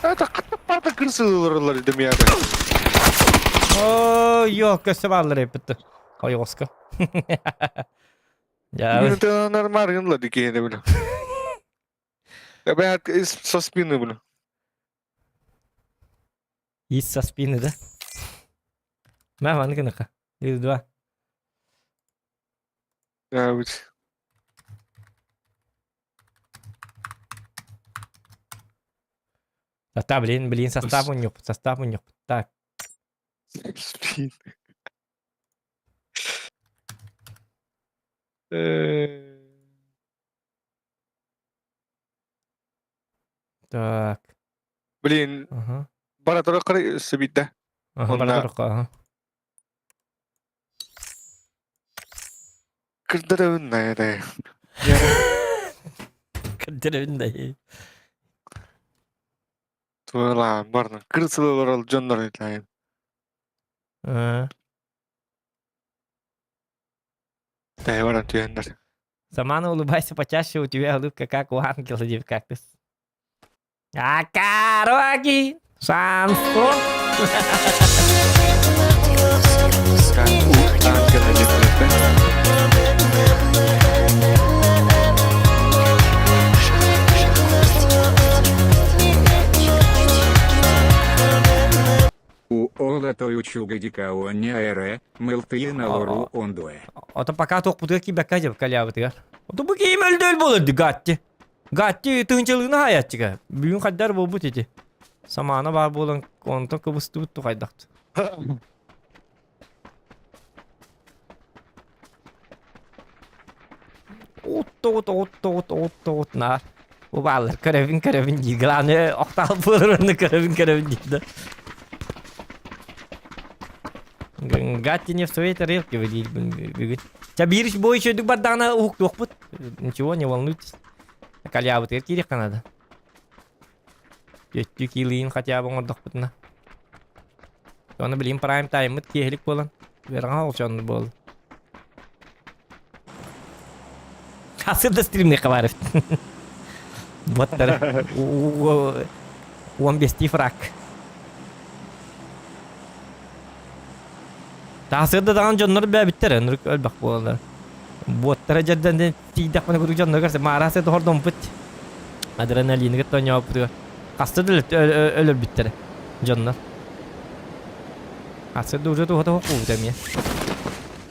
Это хатта кырсылырылар демияды. О, yok, köse barlar hep Ой, Оскар. Я... Это нормально, дикие, бля. Я со спины, бля. Из со спины, да? Мә, маны гыныка. Бір, два. Да, быть. Состав, блин, блин, состав у него, состав у него. Так. Спины. Э. Так. Блин, Ага. бара тура кыры сөбүтэ. Ага, Онна- бара туруққа, ага. Кырдырыбын наада. Кырдырыбын да. Туолаан барна. Кырсылылар дьоннор этайын. Аа. Тэһэ баран түһэннэр. Самана, улыбайся почаще, у тебя улыбка как у ангела, деп кактус. А караоке, шансон. Как у ангела диэбиттэр. У ола той учуга дикао няэре, мылтые налору ондуэ. Ото пока туохпутугар киирбэккэ дьэ калябытыгар. Ото бу киим өлдөөл буолар Гатти. Гатти тыынчалыгына хаятчыга. Бүгүн хайдар буолбут ити. Самаана баар буолан онтон кыбыстыбыт тухайдахт. Оттоҕут, оттоҕут, оттоҕут, наар. Бу бааллар көрөбүн, көрөбүн диир. Главное, охтаал буоларын көрөбүн, көрөбүн диир да. Гатти не в своей тарелке диир бүгүн. Ча биир бой үчүгдүк бардаҕына уһуктуохпут. Ничего, не волнуйтесь. Кальябытыгар киириэххэ наада. Түөттүү киилиин хотя бы оҥордохпутуна. Оны билигин прайм тайммыт киэһэлик буолан, үөрэҕэ олчонну буолла. Хасыр да стримный хабаров. Боттар. 15 фрак. Тахсыр да даҕан дьоннор бэбиттэр, өнүрүк өлбөх буолалар. Буоттара дьэрдэн тиийдэхпинэ курдук дьоннор көрсө маараас хордомпут. Адреналины кытта оонньообуппутугар хаста да өлөрбүттэрэ дьоннор. Хасыр да уже туһата хокуубут эмиэ.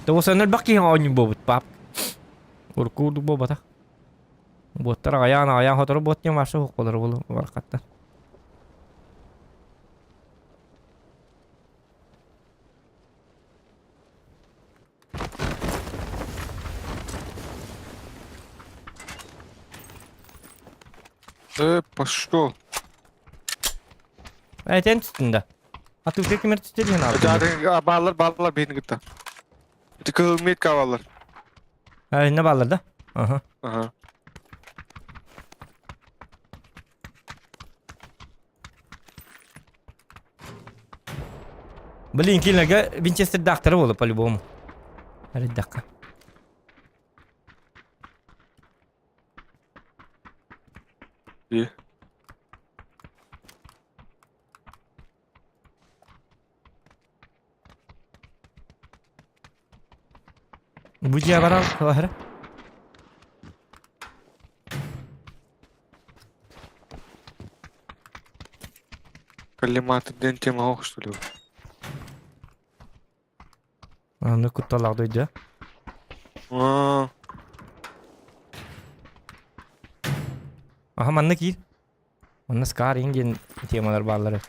Тоҕус элбэх киһи оонньуу буолбут пап. Урукку курдук буолбатах. Буоттар аҕайаан аҕайаан хотору буот диэн вообще хокколор буолу барахаттар. Пошел. Этэн түстүн да. Атыылка кимер түстэ диэн аҕа. Бааллар, бааллар биһини кытта. Ити кыһыл метка бааллар. Инне бааллар да? Аха. Аха. Блин, кинилэргэ винчестердаахтара буолла по-любому. Арыйдахха. И? Бу дьиэ баран кылаһара. Коллиматор диэн тема ох, что ли? Аны кутталаах дойду. Аа, Аха манна киир. Манна скаринг диэн темалар бааллар.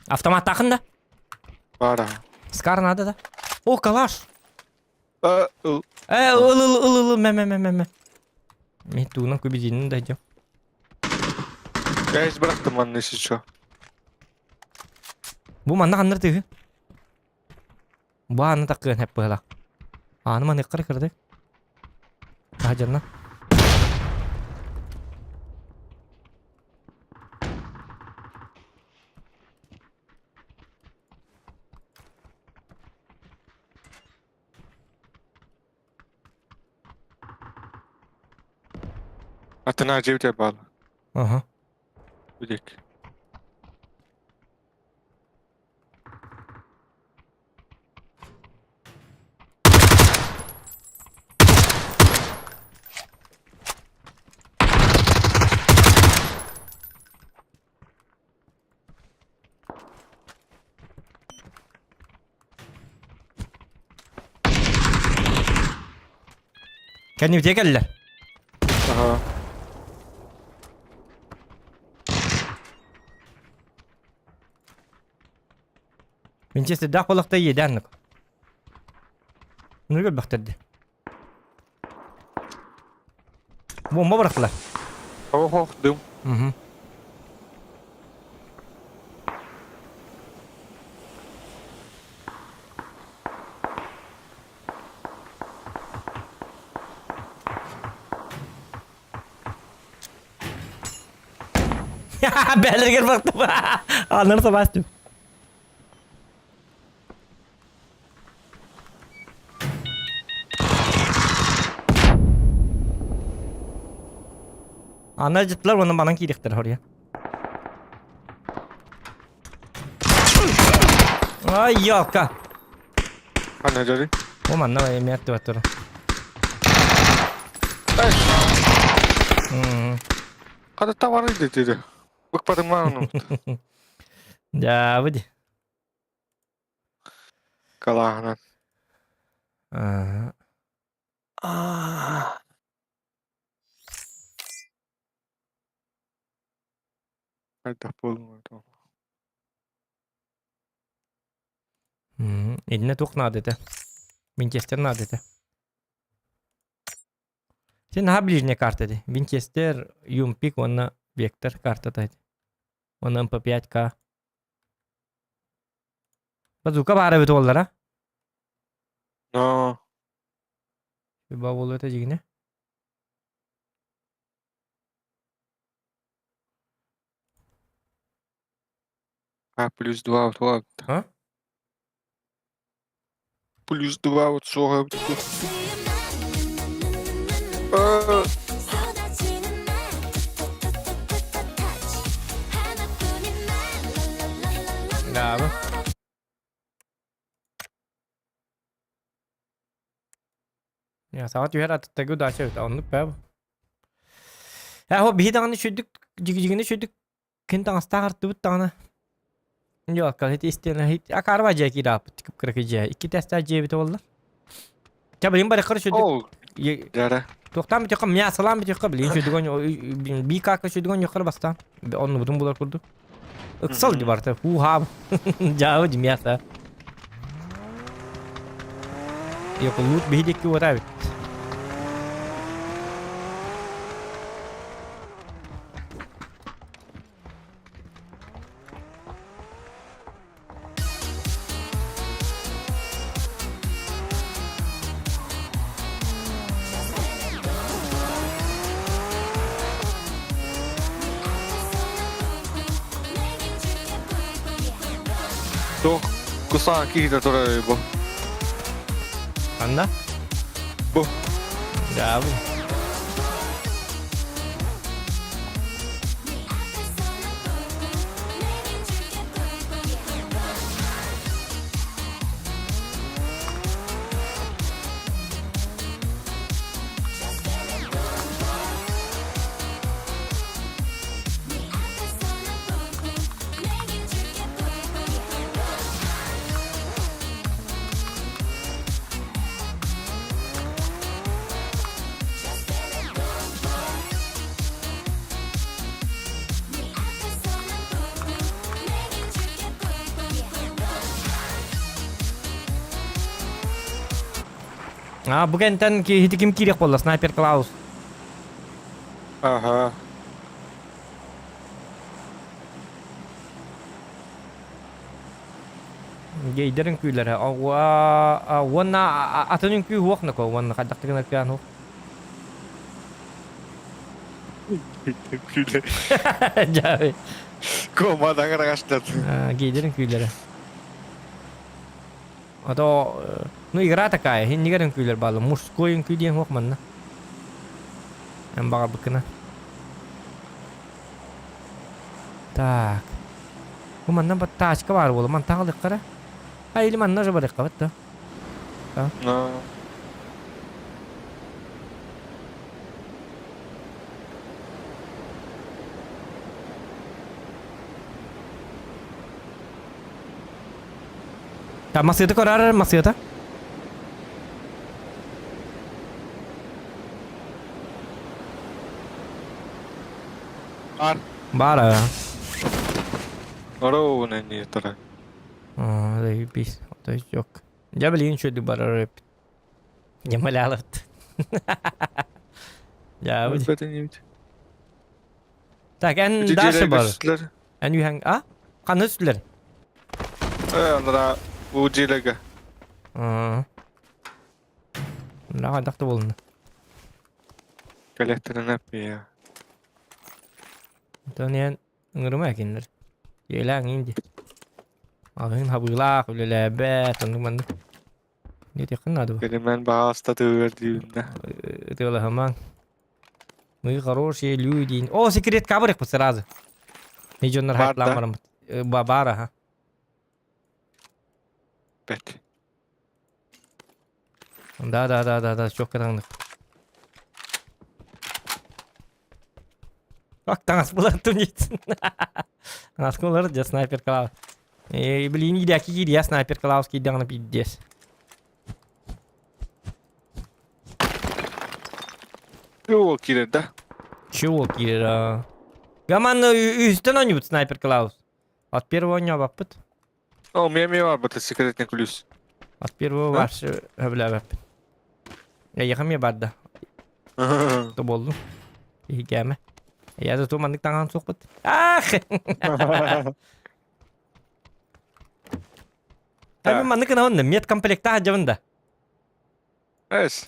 Автоматтаахын да? Баар Скар надо да? О, калаш! Э, ыл. Э, ыл ыл ыл ыл мэ мэ мэ мэ мэ. Мен туунан кубидинин да идем. Я из бырахтым манна если чё. Бу манна ханнар тыһы? Бу ааны таккыан хэп быһалаах. Ааны маныаккара кырдык. Таһдьанна. Атына дьиэбитигэр баалла. Аха. Билик. Кэннибитигэр кэллэ. Аха. Винчестердаах буолахта иэдээн Ну көрбөхтөрдө. Бомба бырахтылар. Ох, ох, дым. Угу. Бээлэригэр бырахтым. Аннары сабаастым. Ана жыттылар онон манан киириэхтэр хоруйа. Ай, ёлка. Ханна дьари? О, манна эмиэ аттыбат тура. Эй, М. хата тавары деді. Быкпадың ма оны? Дьаабы ди. Калааһынан. Аа. Хайдах буолуҥ М, Иннэ туох наада этэ? Винчестер наада этэ. Син наһаа ближняя карта ди. Винчестер, Юмпик уонна Вектор картата ити. Уонна МП5К. Базука баар эбит уоллара. Но. Ба буолуо этэ дьигинэ. А плюс два вот ладно. А? Плюс два вот суоҕа эбит дуу. Э, Да, бу. Саҥа түһэр аттыгы удача эбит. Оннук бээ бу. Ээ, хо биһи даҕаны үчүгдүк дьигини үчүгдүк кин таҥастаах артыбыт даҕаны. Дьуолка ити истиэнэ хит акаарба дьиэ киирааппыт кып-кыракый дьиэ. Икки тэстээх дьиэбит буолла. Чэ билин барыххар үчүгдүк Ол дьара. туохтаан бүтүөххэ мясолаан бүтүөххэ билин үчүгдүк биикаакка үчүгдүк онньуоххар бастаан оннубутун булар курдук. Ыксал ди барта хуу-хаа дьаабы ди мясо. Йокулуут биһи диэки уотаа эбит. Туох кусаан киһитэ турар бу. Ханна? Бу. Да, бу. А, бу кэнтэн киһити ким киириэх буолла? Снайпер Клаус. Ага. Гейдер үҥкүүлэрэ. Уонна атын үҥкүү уох нако уонна хайдах гынар пиан уох. Үҥкүүлэр. Дьаабы. Комадан араҕастат. Гейдер үҥкүүлэрэ. А то, ну игра такая, иннигэр үҥкүүлэр бааллар. Мужской үҥкүү диэн суох манна. Эн баҕарбыккына. Так. Бу манна бат тачка баар буола. Мантан алыахха эрэ. А или манна уже барыахха бат да. Но. Так, массыыта көрөр массыыта. Бар. Баар аа. Оруобуна эмиэ турар. Аа, заебись. То есть жок. Дьэ билигин үчүгэйдик барар эбит. Ямалялат. Дьэ, Өлбөт инибит. Так, эн Ити дальше дьиэлэргэ бар. сүтүлэр. Эн үһэҥ а? Ханна сүтүлэр? Э, анараа бу дьиэлэргэ. Аа. Мына хайдах да буолунна. Кэлэхтэринэ пиа. Онтон иһэн ыҥырыма кинилэр. Дьиэлээх иҥин дии. Аҕыһын хабыылаах, үлэлээбэт, оннук маннык. Диэтиэххин наада бу. Кэлимэн баҕаста тыгар диибиннэ. Ытыалаһымаҥ. Мы хорошие люди. О, секрет кабырых сразу. Не дьоннор Бар хайтлаан да? бараммыт. Баар аха. Бэт. Да, да, да, да, да, чокка таҥнык. Как таҥас булар тунец. Таҥас булар дьэ снайпер Клаус. Э, блин, иирээки киириэ снайпер Клаус киирдэҕинэ пиздец. Чего киирэр да? Чего киирэр а? Гаман үстэн оонньуубут снайпер Клаус. От первого оонньообаппыт. О, мен эмиэ барбыта секретный ключ. От первого А? вообще сөбүлээбэппин. Эйиэхэ эмиэ барда. То буоллун. Иһикээмэ. Я зато маннык таҥаһын суохпут. Ах! Эми маннык гынабын да, медкомплектаах дьабын да. Эс.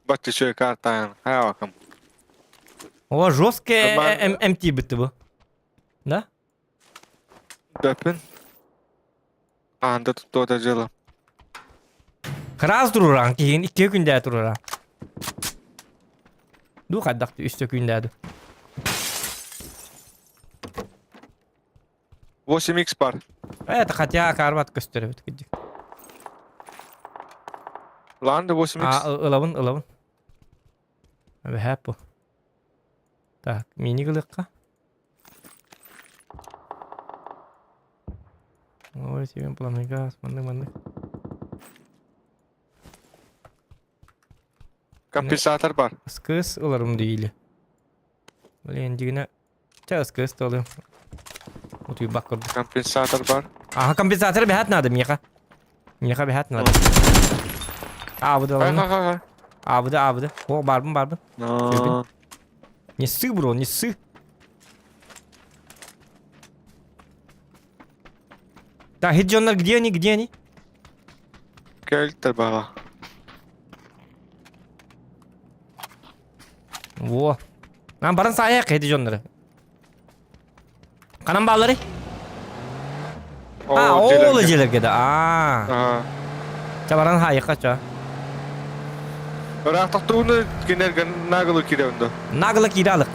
Бачча үчүгэй картаан хайа О, жесткий МТ битти бу. Да? Дөпүн. Аанда туттуота дьыла. Кыраас турураан киһигин икки күндээ турураан. Ду хайдах үстэ күндээ 8x бар. Это хотя карбат көстөр эбит кырдьык. Ланда 8x. А, ылабын, ылабын. Эбэһээп бу. Так, мини гылыахха. Ой, сибин планы газ, маннык маннык. Компенсатор бар. Скыс ыларым диили. Блин, дигинэ Чэ, СКС толуйум. Утуйбак курдук. Компенсатор бар. Ага, компенсатор бэһэт надо миэхэ. Миэхэ бэһэт надо. Аабыды ыланы. Аабыды, аабыды. О, барбын, барбын. Не ссы, бро, не ссы. Так, хит дьоннор где они, где они? Кэлтэр баҕа. Во. Нам баран саайа хеди дьоннору. Ханан бааллары? А, ол дьиэлэргэ да. Аа. Ча баран хаайыхха ча. Ыраахтахтууну кинерге наглы киирэн да. Наглы киирэ алык.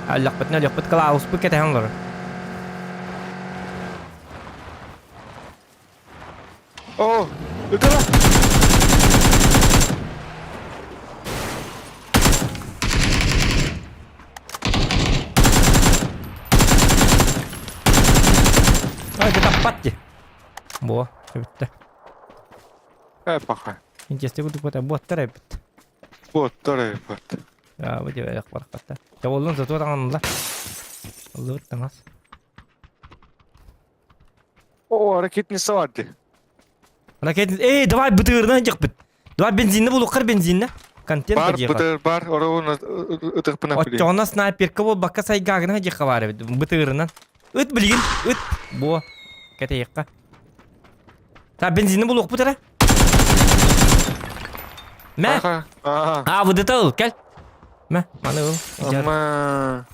Аллахпытын аллахпыт кылааспыт кэтэһэн олорор. О, ытыра! Ай, таппат дии. Буо, бүттэ. Э, паха. Интересно, курдук буота буоттар эбит. Буоттар эбит. Аа, бу диэбээх барахпатта. Чабыллын зато таҥанылар. Ыллыбыт таҥас. О, ракетница бар дии. Ракетница. Эй, давай бытыырынан дьахпыт. Давай бензинне булуккар бензинне. Контент Бар, подъехал. бытыр бар, оруун ытыкпына билин. Оччоҕуна снайперка буолбакка сайгаагына дьиэхэ баар эбит. Бытыырынан. Ыт билигин, ыт. Буо. Кэтэйиэххэ. Та бензинни булуохпут эрэ. Мэ. А, выдата ыл, кэл. Мэ, маны ыл. Ама.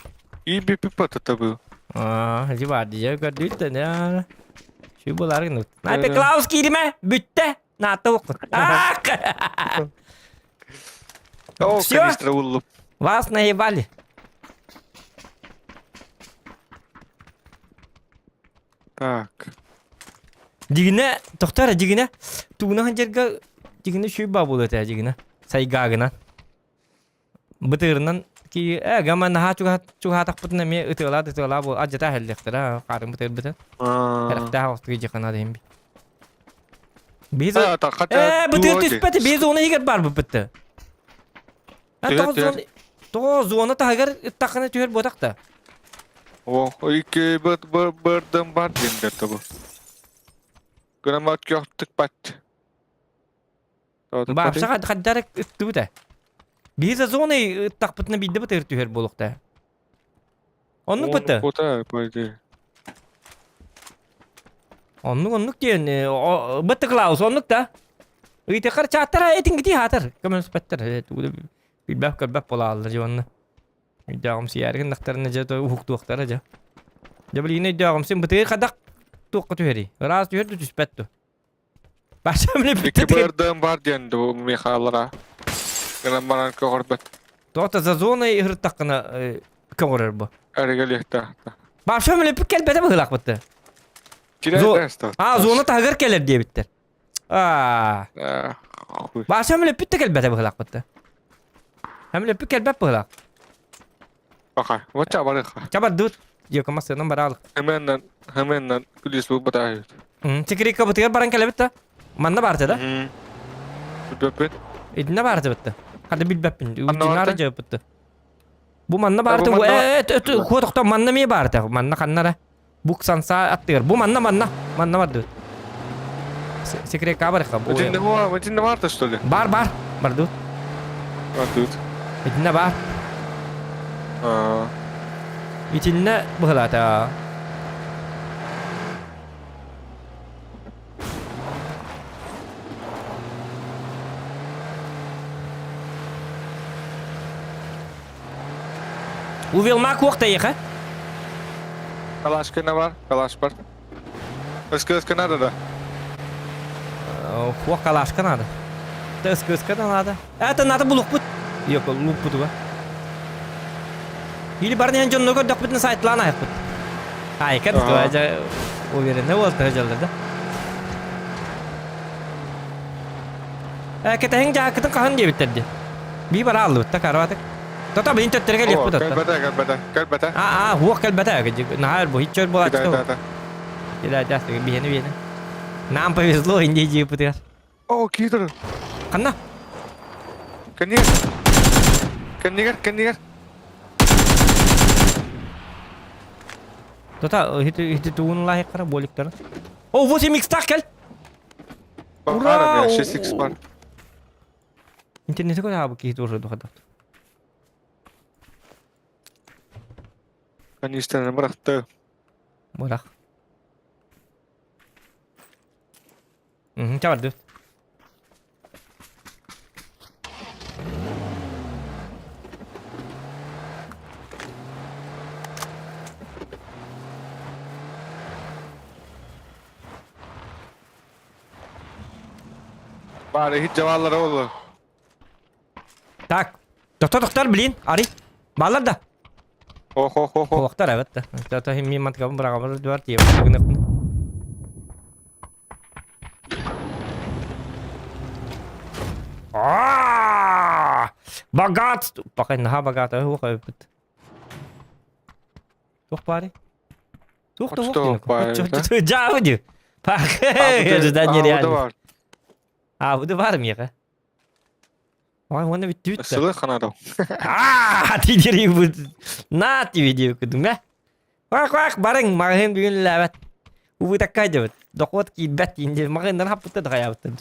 И бипипа был. А, бар дия көрдүт да. Şu буларын. Снайпер Клаус киирме, бүттэ. Наата оққут. О, Всё? канистра уллуп. Вас наебали. Так. Дигинэ, тохтор дигинэ. Тугуна ханжарга дигинэ шүй ба буолуо этэ дигинэ. Сайгаагынан. Бытыырынан ки э гама наһаа чугаһаатахпытына эмиэ ытыалаа ытыалаа буол адьата иһэллиэхтэрэ хаарын бытыырбытын. Кэрэхтээх оҕустуга дьиэхэ иһин би. Биз э бытыыр түспэти биз зона иһигэр баар быппытты. Тоҕо тоҕо зона таһыгар ыттаххына түһэр буотах да. О, икки бырдым бар диэн бу. Граммат көхтүк бат. Баапсаға хаддарак ыттыбыта. Биһи зона ыттахпытына биирдэ бытыыр түһэр буолуохтаа. Оннук быта. Бота, по идее. Оннук оннук диэн бытты Клаус оннук да. Ыйтыкар чааттара этингити хаатар. Көмөлөспөттөр. Билбэх көрбөх буолааллар дьэ онно. Өйдөөҕүм сийээргин нахтарына дьэ уһуктуохтара дьэ. Дьэ билигин өйдөөҕүм син бытыгы хадах туохха түһэрий? Ыраас түһэр да түспэт ду. Баша биле Икки бырдым бар диэн ду Михайлара. Гынан баран көҕөрбөт. Тота за зоной ыһыртаххына көҕөрөр бу. Эргелиэхтээх. Баша биле кэлбэтэ быһыылаах бытты. А, зона таһыгар кэлэр диэбиттэр. Аа. Баша биле бүттэ кэлбэтэ быһыылаах бытты. Хэмле бүт кэлбэт быһыылаах. Аха, вот чабарыха. Чабардыт. Диэкама сыанан бараалык. Хэмэннэн, хэмэннэн күлүс бу батаһыт. Секрекка бытыгар баран кэлэбит да. Манна баарты да? Билбэппин. Итиннэ баарты бытты. Хада билбэппин. Манна Динара дьэбытты. Бу манна баарты. Э, хуотохто манна ми баарты. Манна ханнара. Бук санса аттыгар. Бу манна манна. Манна барды. Секрекка барыха. Итиннэ баар, итиннэ баарты что ли? Бар бар. Бардыбыт. Бардыбыт. Итиннэ баар. Аа. Итиннэ быһылаата. Увелма куох тайыха. Калашкина бар, калаш бар. СКС надо да? Хуох калашка надо. СКС да надо. Это надо булукпут. Yok, луппутуга. Или барнен дьонно көрдөхпүтүнэ сайтлаан айыппыт. Айка да уверенный буолта дьаллар да. Кэтэһиҥ дьаакытын хаһан диэбиттэр дии. Бии бара аллыбыт да карватык. Тото билин төттөргө кэлиэхпит отто. Кэлбэтэ, кэлбэтэ, кэлбэтэ. А, а, хуох кэлбэтэ. Наһаа бу хиччөр буолааччы. Да, да, биһиэни биһиэни. Нам повезло, инди дьиэппитигэр. О, киитер. Ханна? Кэннигэр. Кэннигэр, кэннигэр. Тота, хити хити тугун лайыктара, боликтара. О, 8 икс кел. Ура! 6 икс бар. Интернете куда киһи тоже духадат. Канистраны бырахты. Бырах. Угу, чабарды. Бары хит жаваллара олу. Так. Доктор, доктор, блин, ари. Баллар да. Ох, ох, ох, ох. Холохтар evet да. Тата хим мин маткабын бырагабыр дуар тиеп гыныкпын. Аа! Богатство! Пока наха богато, ох, эпит. Туох баарый? Туох да Что баар, да? Жаабы дии. Пах, ожидание реально. А, буду бар миэхэ. Ой, уонна бүттүбүт да. Сылы ханадау. Аа, тидери бу. На тебе диэбиккин да. Вах, вах, барыҥ, маҕаһыын бүгүн үлэлээбэт. Убытакка дьабыт. Дохуот киирбэт диин диэн маҕаһыыннар хаппытта да хайаабыттар.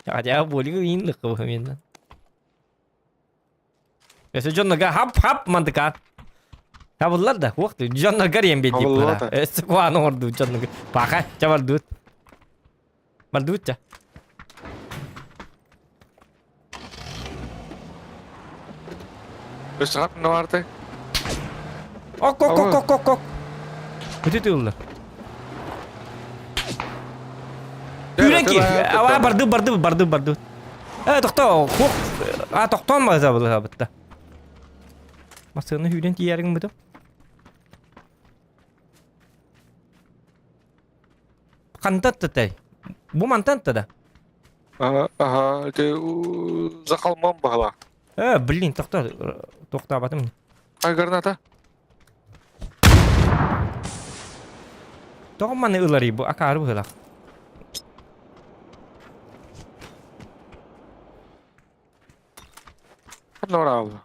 Хотя болигы иин лыккы мен. Өсө дьоннорго хап-хап мандыкаан. Табыллар да, уох ты, дьоннорго эрийэн биэрдип Табыллар быһа. да. Өссө куһаҕаны оҥордубут дьоннорго. Паха, чэ бардыбыт. Бардыбыт чэ. Өссө хатына баартай. Ок, ок, ок, ок, ок, ок. Бүтү тыыллар. Үүрэн киир. Аа, барды, барды, барды, барды. Э, тохтоо, хуох. А, тохтоон база былыһабытта. Массыына сүүрэн тиийэрин бутум. Хантан татай? Бу мантан да? Ага, ага, ити захалман баһала. Э, блин, тохтоо, тохтообатым. Ай граната. Тоҕо маны ыларый бу акаары быһыылаах. Ханна бараалла?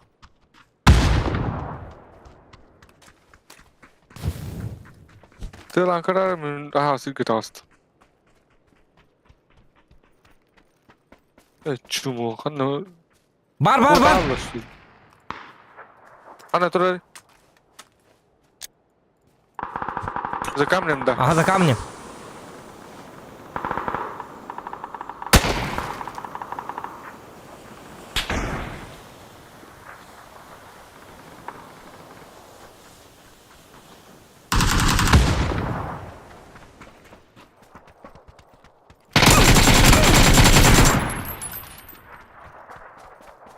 Тыалаан көрөр мин аһаа сиргэ таҕыста. Э, чумо, ханна Бар, бар, бар! Ханна турар? За камнем, да. Ага, за камнем.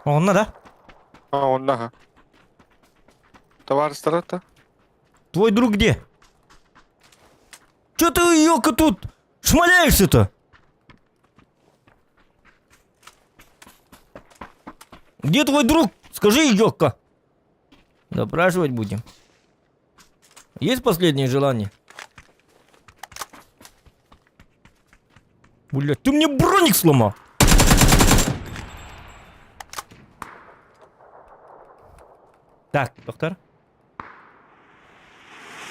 Онно да? А, онно аха. Товарыстара да? Твой друг где? Че ты, елка, тут шмаляешься-то? Где твой друг? Скажи, елка. Допрашивать будем. Есть последнее желание? Блядь, ты мне броник сломал! Так, доктор.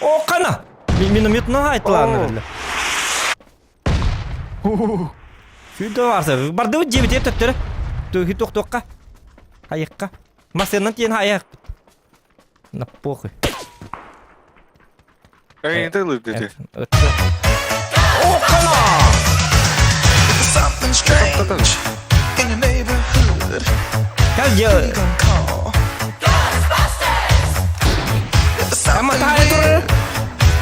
О, қана! Миномет айтыланы. Сүйді барса, барды дебит төттөрө. Төхи тоқтоққа. Хайыкка. Массыынан тиэн хайыахпыт. На похуй. Эй, это лыдыты. О, кана! Something strange in your neighborhood. Как делать? Gonna call. If it's something Мотает weird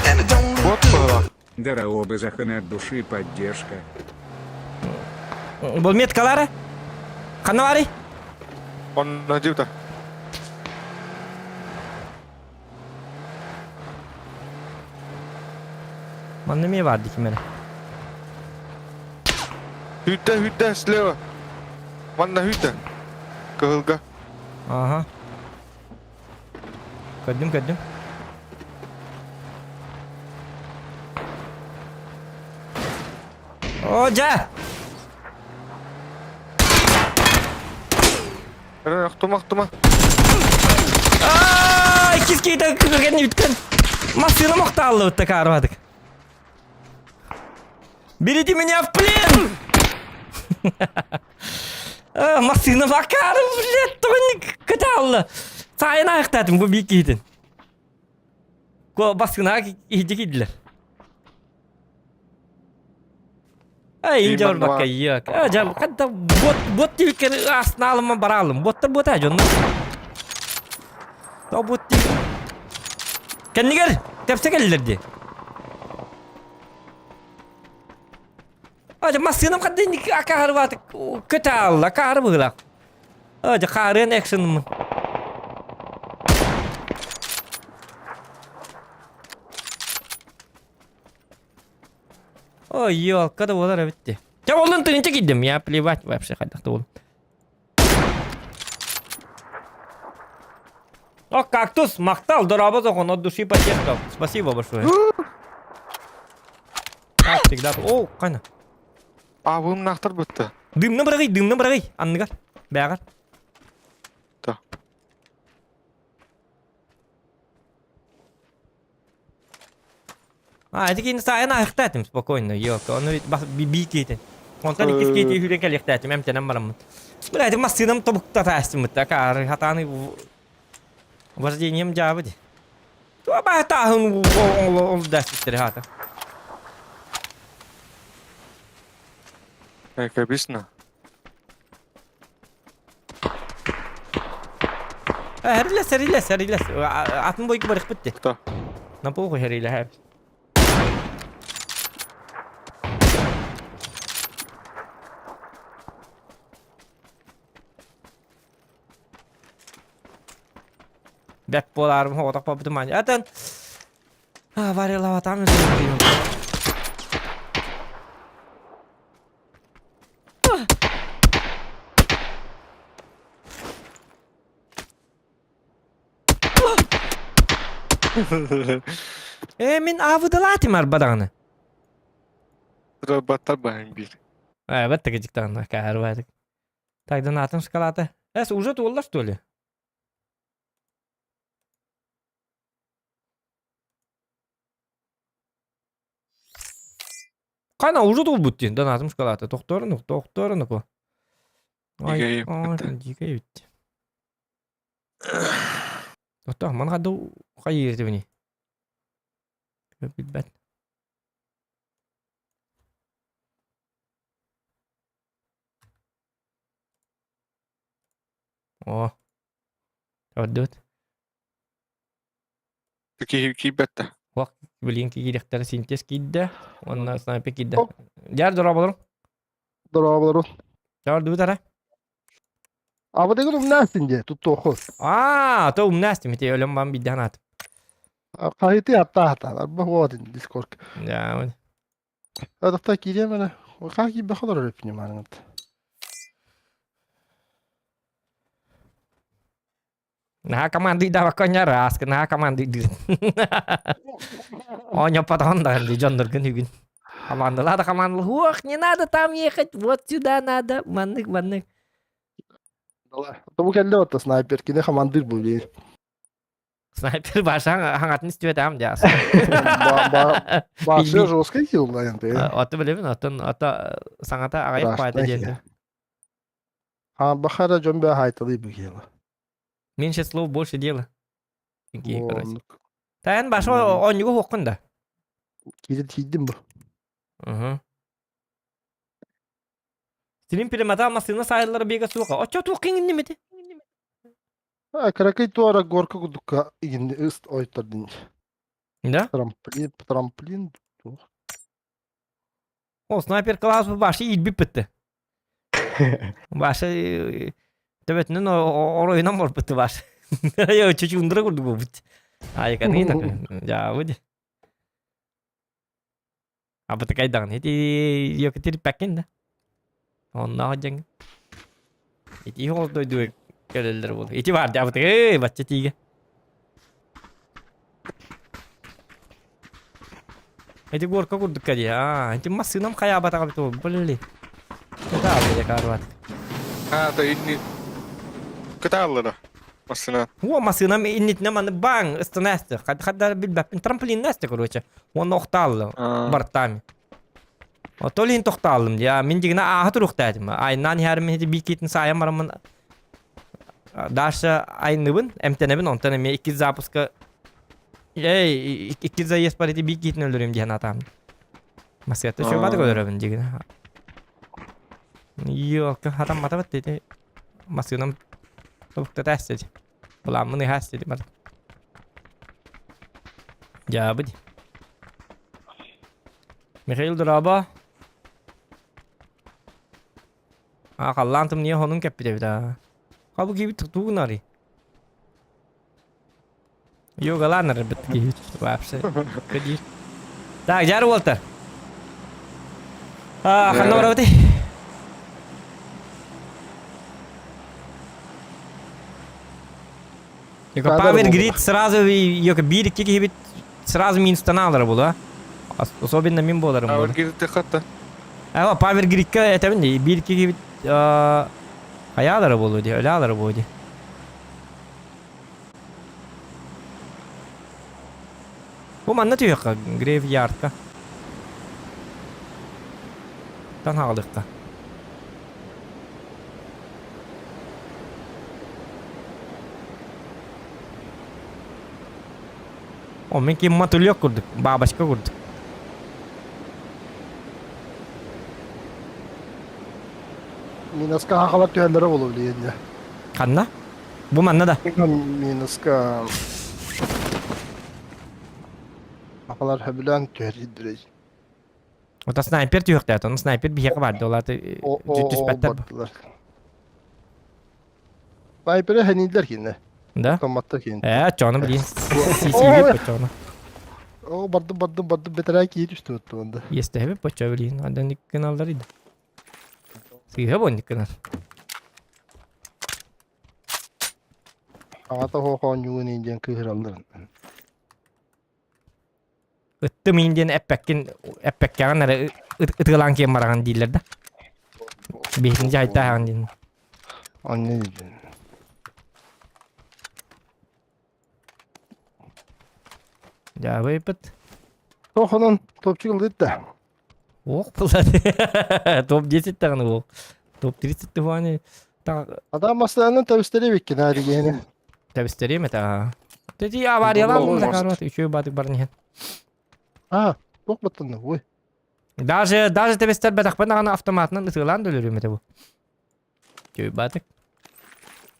and it don't look Вот была. Дараобы захан от души поддержка. Бұл меткалары? Ханна барый? Он надел-то. Манна эмиэ баар дии ким эрэ. Hütte, hütte, слева. Манна hütte. Кыһылга. Ага. Көрдүм, көрдүм. О, дьэ! Охтума, охтума. Ай, иккис киһитэ кэнни бүткэн. Массыына мохтааллыбыт такаарбатык. Берите меня в плен! Массыына бакары, блядь, тоҕо кытаалла. Сайын аяқтатым бу биир киһитин. Баскынаға иһдьи киирдилэр. Ай, инде барбакка иак. А, жа, хатта бот бот тибиккер астын баралым. Боттар бота дьонно. То бот тиб. Кэннигэр тэпсэ кэллэр ди. А, жа массыынам хадда инник акаарбат көтө алла, акаары быһылаах. А, дьэ хаарыан экшенмын. Ой, елка да буолар эбит дии. Дьэ буоллун тыынча киирдим, я плевать вообще хайдах да буоллун. О, кактус, махтал, дорообо зохон, от души поддержка. Спасибо большое. Как всегда. О, қайна. Абым нахтар бытты. Дымны бырағый, дымны бырағый. Анныгар. Бәғар. Да. А, ити кини сайын аһыктаатым спокойно, ёлка. Ону бас би киитин. Онтон иккис киити хүрэн кэлиэхтээтим, эмтэнэн бараммын. Бля, ити массыынам тобукта таастыммыт, акаары хатааны вождением дьаабы ди. Туа баа тааһын ол дэситтери хаата. Как объясню. Хэрилэс, хэрилэс, хэрилэс. Атын бойку барыхпыт ди. Кто? На похуй хэрилэһэ. Бэт буолаарым оҕотох поппутум аанньа. Атын варилаватам Ээ мин аабыдалаатым арба даҕаны. Роботтар баһын биир. Ээ бэт тыгыдьык даҕаны каарбаатык. Так, донатым шоколада. Эс, уже туолла что ли? Хана уже туолбут диэн донатым шоколада. Тохторунук, тохторунук. Ай, дикэй эбит. Тохтоо, манга ду хайыыр Билбэт. Оо. Ордут. Киһи киирбэттэ. Уох, билигин киириэхтэрэ синтез киирдэ уонна снайпер киирдэ. Дьаар дорооболорум. Дорооболору. Дьаар ара. Абадыгын умнаастын дьэ, туттуоху. Аа, то умнаастым ити өлөм бан биддаан аатым. Хаһыты аттаата, арба хуотин Дискорд. Да. Адахта киириэм эрэ. Хаа киирбэ холорор понимаете. Наһаа командыйдаабакка раз, наһаа командыйдыыр. Оонньоппотоҕун даҕаны дьонноргун үгүн. Командалаа да командалаа, уох, не надо там ехать, вот сюда надо, маннык, маннык. Бу кэллэ отто снайпер, кини командир бу биир. Снайпер башаң хаҥатын истибэтээм дьаас. Башы жесткий килл, Аты билэбин, оттон ата саҥата аҕайах паата диэн. Хаамбаха эрэ дьон бэйэ хаайталыы быһыыла. Меньше слов, больше дела. Такие, короче. Оннук. Тайан баша оонньугу хуоххун да? Киирэн тиийдим бу. Угу. Силин перемотал массыына саайыллара биэгэ суоха. Оччо туох киҥинним ити? А, кыракый туора горка курдукка игинни ыст ойтордун. Да? Трамплин, трамплин туох. О, снайпер класс башы иирбит бітті. Башы төбөтүнэн оройунан барбытты башы. Я чучундура курдук буолбут. Айканы дьаабы Абытыкайдаҕын ити йөкүтүрпэккин да. Онноох дьаҥ. Ити ол дойду кэлэллэр буолу. Ити бар дьаабытыгы бачча тиигэ. Ити горка курдукка дии. Аа, ити массыынам хайаабатаҕа бит ол. Блин. Кытаалла карват. А, да инни кытааллара массына. О, массыынам иннитинэ маны баң ыстана эсте. Хаддар билбэппин. Трамплинна эсте, короче. Уонна охтаалла бартаами. Отол иһин тохтааллым дии. Мин дигинэ ааһа туруохтаатым. Айнаан иһэрим ити бииккитин саайан бараммын Даша айныбын, эмтэнэбин, онтон эмиэ иккис запуска Эй, иккис заезд бар ити бииккитин өлөрүм диэн атаам. Маскатта чуобаты өлөрөбүн дигинэ. Йока хатам матабат ити. Массыынам тобуктата эстеди. Буламмын ыһа эстеди бар. Дьаабы ди. Михаил дорообо. А халлаан тымныйа хонун кэппит эбит аа. Хабы киһибит тугу гынарый? Йогалаан арбыт киһибит вообще. Кадир. Так, жар уолтар. А, ханна барабыт? Йока Power Grid сразу йока биир икки киһибит сразу минустан алара була. Особенно мин буоларым Power Grid хатта. Ава Power Gridка этэбин ди биир икки киһибит хайаалара буолуо ди, өлөалара буолуо ди. Бу манна түһүөххэ, Graveyardка. Тан хаалыахха. О, мин ким мотылек курдук, бабочка курдук. Минаска хахалар түһэллэрэ буолуо билигин Ханна? Бу манна да. Минаска хахалар хөбүлээн түһэрдирэй. Ота снайпер түһүөхтээх, ону снайпер биһиэхэ баар дуолааты түспэттэр. Бардылар. Снайперы хэнийдэр кине. Да? Автоматтар кине. Э, чону блин. Сисиги почону. О, бардым, бардым, бардым, бетерээ кии түстү оттуонда. Естэһэби почо блин, адан иккин иди. Сыыһа бу иккин Аҕата суох оонньуугун диэн кыыһыралларын. Ыттым иин диэн эппэккин эппэккэҕин эрэ ытыалаан киэн бараҕын дииллэр да. Биһитин дьаһайтааһаҕын диэн. Анне диэн. Дьаабыйпыт. Тохонон топчик ылдыт да. Ох булар. Топ 10 даҕаны ол. Топ 30 туһуани Адам масланын тэбистэри биккин ари Тэбистэриэм этэ. Тэти авариялаан Болмост. закарват үчүгэй баатык баран иһэн. А, туох баттанна, ой. Даже даже тэбистэр бэтахпын даҕаны автоматынан ытыалаан да өлөрүөм этэ бу. Үчүгэй баатык.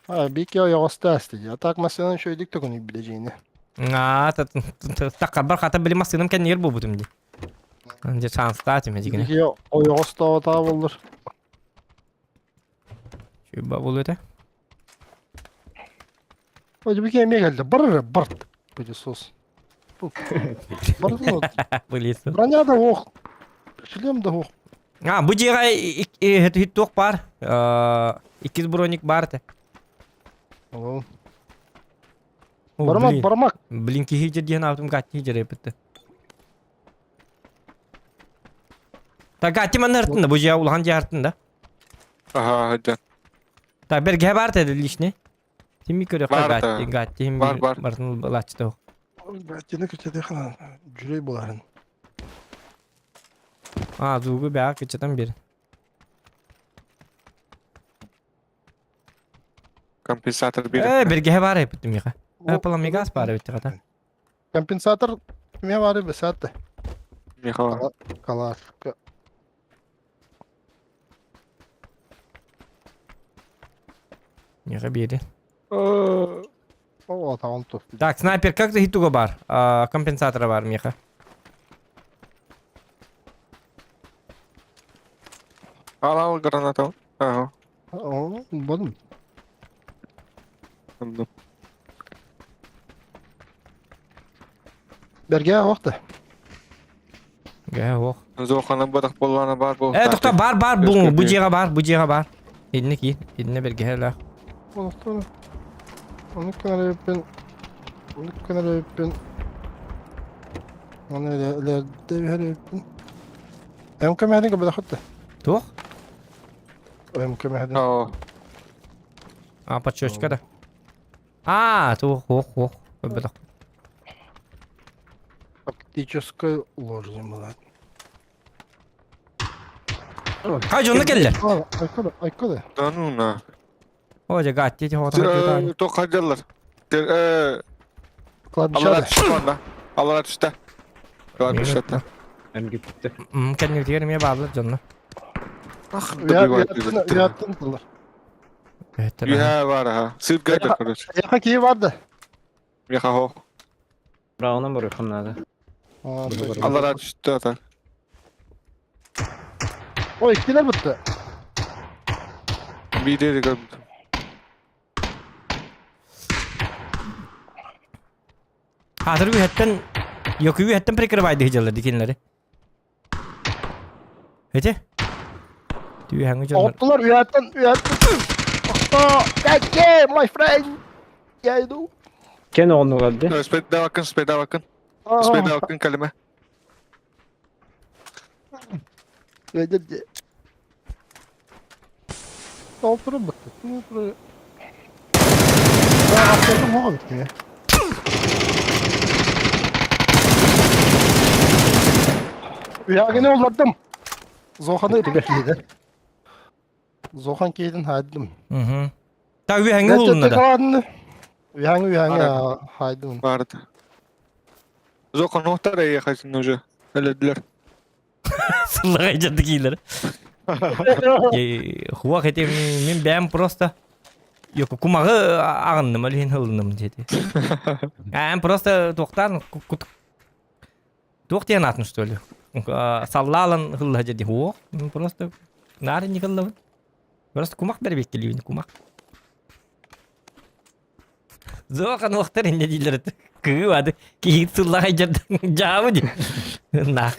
А, бики ойоҕосто асты. А так массыынан үчүгэйдик токунуй билэжиини. Аа, таккарбар хата били массыынам кэннигэр буолбутум дии. Дьэ шанстаах этим эдигинэ. Бики ойоҕостоотаа боллар. Чуйба буолуо этэ. Ой, бики эмиэ кэллэ. Бар эрэ, бар. Пылесос. Бар Пылесос. Броня да ох. Шлем да ох. А, бу дьиэҕэ туох баар? Иккис броник баар этэ. О. Бармак, бармак. Блин, киһи диэн аатым гатти дьэрэ Так, гатти манна артын да, бу дьиэ улахан дьиэ артын да. Ага, хадьан. Так, бэргэһэ баар этэ личный. Тимми көрөххө Бар гатти, да. гатти Бар, бар. бартын ылааччыта. Гаттины күчэдэ жүрей буларын. А, звугу бэҕэ кыччатан бер. Компенсатор биир. Э, биргэһэ баар эбит миэхэ. Э, пламегаз баар эбит хата. Компенсатор кимиэ баары бесаатта. Миэхэ бар. Калашка. Миэхэ биэри. О, атаҕын тус. Так, снайпер как туга бар? А, компенсатора бар миэхэ. Ал ал граната. Ага. О, бодум. Онно. Бэргээ оохта. Гэ, ох. Зохана бадах боллана бар бу. Э, тохто бар бар бу бу дьиэҕэ бар, бу дьиэҕэ бар. Инне киин, инне бэргэһэ Олохтон. Ону көнөрөппүн. Ону көнөрөппүн. Ону элэрдэ биһэрөппүн. Эм көмөһүн көбөлөхөттө. Туох? Эм көмөһүн. Оо. А, подчёчка да. А, туох, ох, ох. Көбөлөх. Тактическая ложь была. Хай дьонно кэллэ. Айкода, айкода. Да ну на. О, дьэ, гатти хоото Туох хадьаллар? Аллара Кладбищада. түстэ онно. Аллара түстэ. Кладбищата. Эргиттэ. Кэннибитигэр эмиэ бааллар дьонно. Ах, добивать. Уяттын тыллар. Үһэ бар аха. Сыр гайдар, короче. Яха кии барды. Меха хо. Браунан барыахым наада. Аллара түстэ ата. Ой, иккилер бутты. Биири көрбүтүм. Хатыр үһэттэн Йоку үһэттэн прикрывайды дьаллар дикинлери. Эти? Түйэһэҥҥэ дьоннор. Оттулар уяттын, уяттын. Oh, that's my friend. Я иду. Кен оҕоннук алды. Спайда бакын, спайда бакын. Спайда бакын калиме. Толтуру бытты. Толтуру. Ben atladım o bitti. Uyagını yolladım. Zohan'ı кийdi. Zohan кийдин хайдым. Угу. Так үһэҥҥэ булунна да. Уяңы уяңы хайдым. Барды. Зохан оқтар ехать уже. Өлөдүлөр. Сыллаҕай дьадды киилэр. Хуах эти мин бэйэм просто Йоку кумаҕы аҕынным, ол иһин ылынным диэти. Эм просто туохтаан туох диэн аатын что ли? Саллаалан ылла дьэди хуох. Просто наар инник ыллабын. Просто кумах бэрбиэккэлиибин кумах. Зохан уохтар инне дииллэр кыы ады киһи сыллаҕай дьаабы ди. Наах.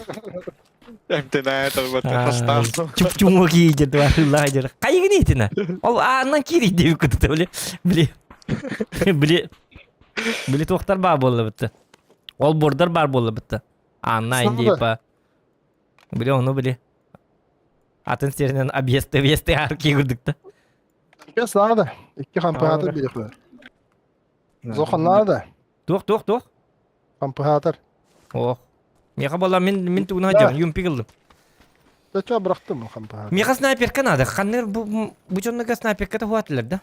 Эмтенээ тарбатта хастаан. Чуп-чуҥу киирдэ ыллаҕай дьар. Хайыгын иитинэ? Ол аанынан киирий диэбит кутута били. Били. Били. Били туохтар баар буолла бытта. Ол бордар баар буолла бытта. Аанна индиипа. Били ону били. Атын сиринэн объезд объезд арки курдукта. Без надо. Икки хампаатар биэхлэр. Зохан надо. Туох туох туох. Хампаатар. Ох. Миэхэ буолла мин мин тугуна дьон юмпик ыллым. Да чё бырахтым хампаатар. Миэхэ снайперка надо. Ханныр бу бу дьоннорго снайперка хуатылар да.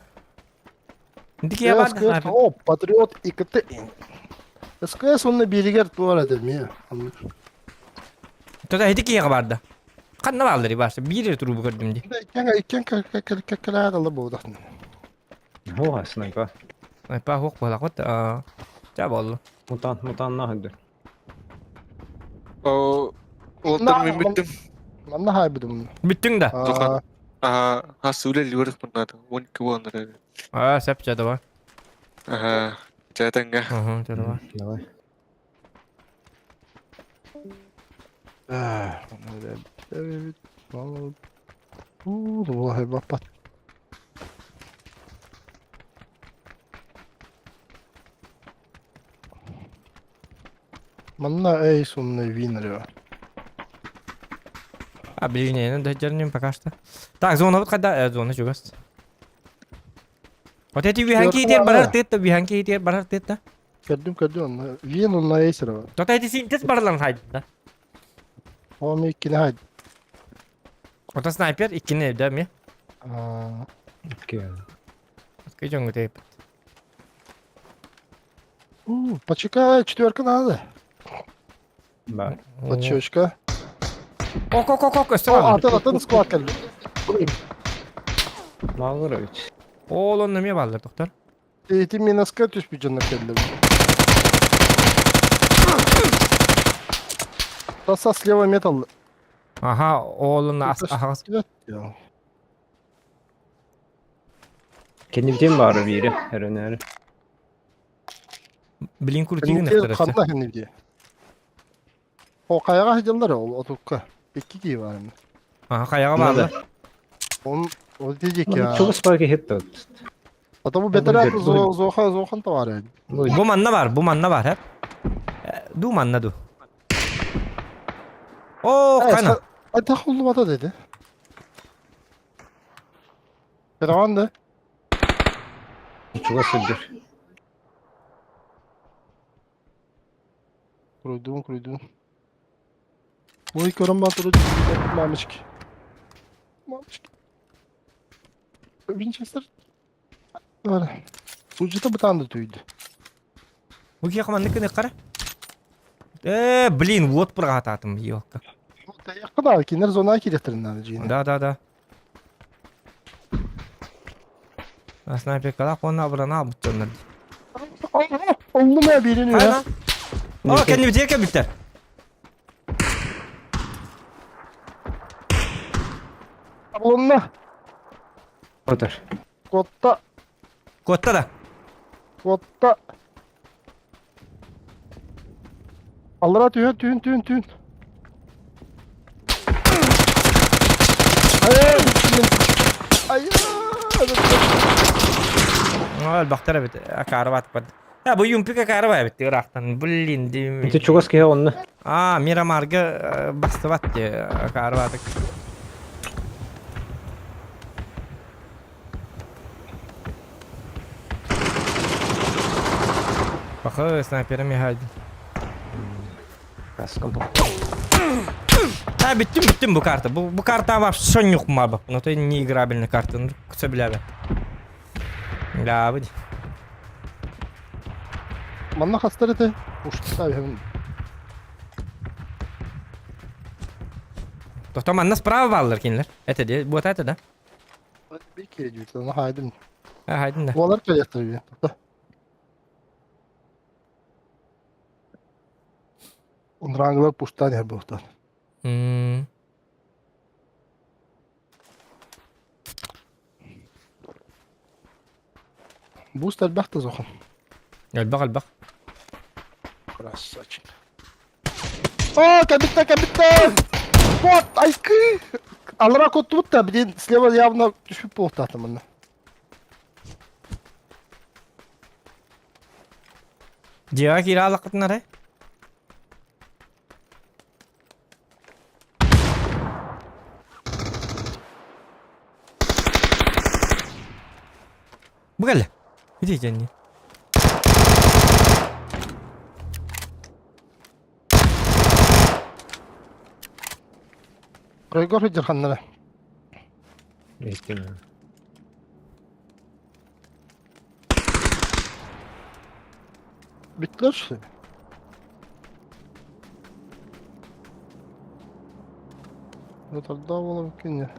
Дикие бар да снайпер. О, Патриот ИКТ. СКС онно бииригэр туар этэ эмиэ. Тота ити киһиэхэ барда. Ханна бааллар барса биир турубу көрдүм ди. Иккен иккен кэлээ дала буолдахтын. Оha, снайпа. Снайпа хуох буолахот. Ча боллу. Мутант, мутанна хыдыр. О, Олтан мен бүттүм. Манна хайбыдым. Бүттүң да. Аа, хас үлэ лүрэх муннады. 12 боланыр. Аа, сәп ча давай. Аха. Чатанга. Ага, ча давай. Давай. Уу, баппат. Манна эй сунны винрё. А, ближнее, да, держим пока что. Так, зона вот когда... Зона чугас. Вот эти виһанки итер барар тетта, виһанки итер барар тетта. Көрдүм көрдүм онно. Вин онно эйсер. Тота эти синтез барлан хайд, да. Ол иккини хайд. Ота снайпер иккини да ми. Аа, Окей. Икки дьоҥҥо тэйбит. У, Почекай, четверка надо. Бар. Подчечка. Ок, ок, ок, ок, өссө О, бааллар. атын, атын склад кэлли. Мағырович. Ол онно эмиэ бааллар, доктор. Эти миноска түспүт дьоннор кэллилэр. Таса слева металл. Аха, ол онно ас аһаҕас. Кэннибитин баара биири, эрэнээри. Блин крутигин ыктар өссө. Ханна хэннибити. О, хайаҕа сылдьаллар ол отукка. Икки киһи баар эмэ. Аха, хайаҕа бааллар. Он ол диэки Чугас баар киһи тут. А то бу бэтэрээт зоха зохан товар. Бу манна бар, бу манна бар, хэп. Ду манна ду. О, кана. Айта хуллубата dedi. Пераван да. Чугас сылдьар. Куруйдуун, куруйдуун. Ой, көрөн баа туру мамочки. Мамочки. Винчестер. Бар. Сулдьута бытаанды түйдү. Бу киһи маннык гына қара. Э, блин, вот бырҕаатаатым, елка. Тайахха да, кинилэр зона киириэхтэрин наада дьиэни. Да, да, да. Снайперкалаах уонна абырана албыт дьоннор. Онну мэ биирин үһэ. О, кэннибитигэр кэлбиттэр. Онно. Отор. Куотта. Куотта да. Куотта. Аллара түһэн түһүн түһүн түһүн. Айа! Айа! Элбэхтэр эбит акаарыбаат бар. Э, бу юмпик акаарыба эбит ыраахтан. Блин, дим. Ити чугас киһи онно. А, Мирамарга бастыбат ди акаарыбаатык. Пахы, снайперым яһайдым. Каскам. А, бүттүм, бүттүм бу карта. Бу, бу карта вообще нюхмабы. Но это не играбельная карта. Ну, сөбүлээбэт. Да, бу. Манна хастар этэ? Ушта бэһэм. Тохто манна справа бааллар кинилэр. Это де, вот это да. Bir kere diyor. Хайдым. Хайдын да. Буолар кэлиэхтэр үһү. Унранглар пуштан иһэр буолтан. Буст элбэх да зохон. Элбэх элбэх. Красавчик. О, кабитта, кабитта! Вот, айкы! Алра куттубут да, блин, слева явно түспүт буолуохтаахтар манна. Дьиэҕэ киирэ алаххытын арай. Бу кэллэ. Ити дьэнни. Ройгор сылдьар Иһиттим. Бүттүлэр что ли? Отарда буолар күннэ.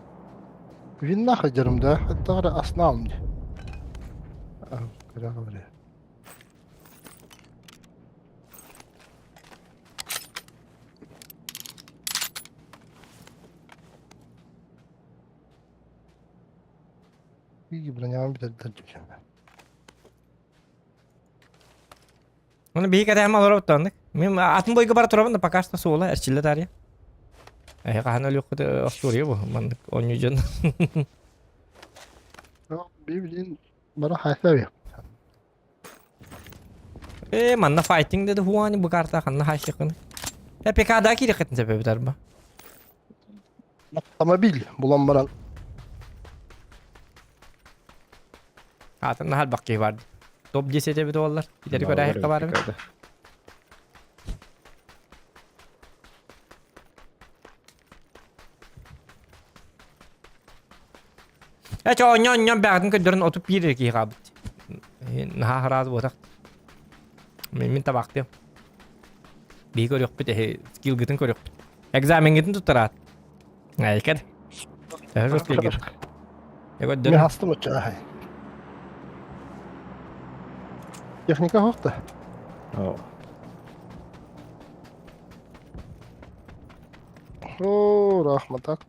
Винна сылдьарым да, хайдах эрэ аснаам дии. Кыра говорю. Ии, броням бүтэрдэр дьүһүнэ. Оны биһи кэтэһэм олоробут да Мин атын бойга бара турабын да пока что суола эрчиллэ таарыйа. Эһи хаһан өлүөххүт остуоруйа бу маннык оонньуу дьон. Билин бара хайсаби. Э, манна файтинг деди хуани бу карта ханна хайсыкын. Э, ПК-да киириэххитин сөп эбит арба. Автомобиль булан баран. Атын наһаа элбэх киһи бар. Топ 10 эбит буоллар. Итери көрөөһүккэ бар эбит. Э, чо, онньон, онньон бэҕэтин көрдөрөн 31 киһи хаалбыт. Наһаа хараас буотах. Мин табаахтыам. Биһи көрүөхпүт эһи скиллгытын көрүөхпүт. Экзаменгытын туттараат. Айкад. Төһө скиллгыт? Мен хастым очча Техника хохта. О, рахмат.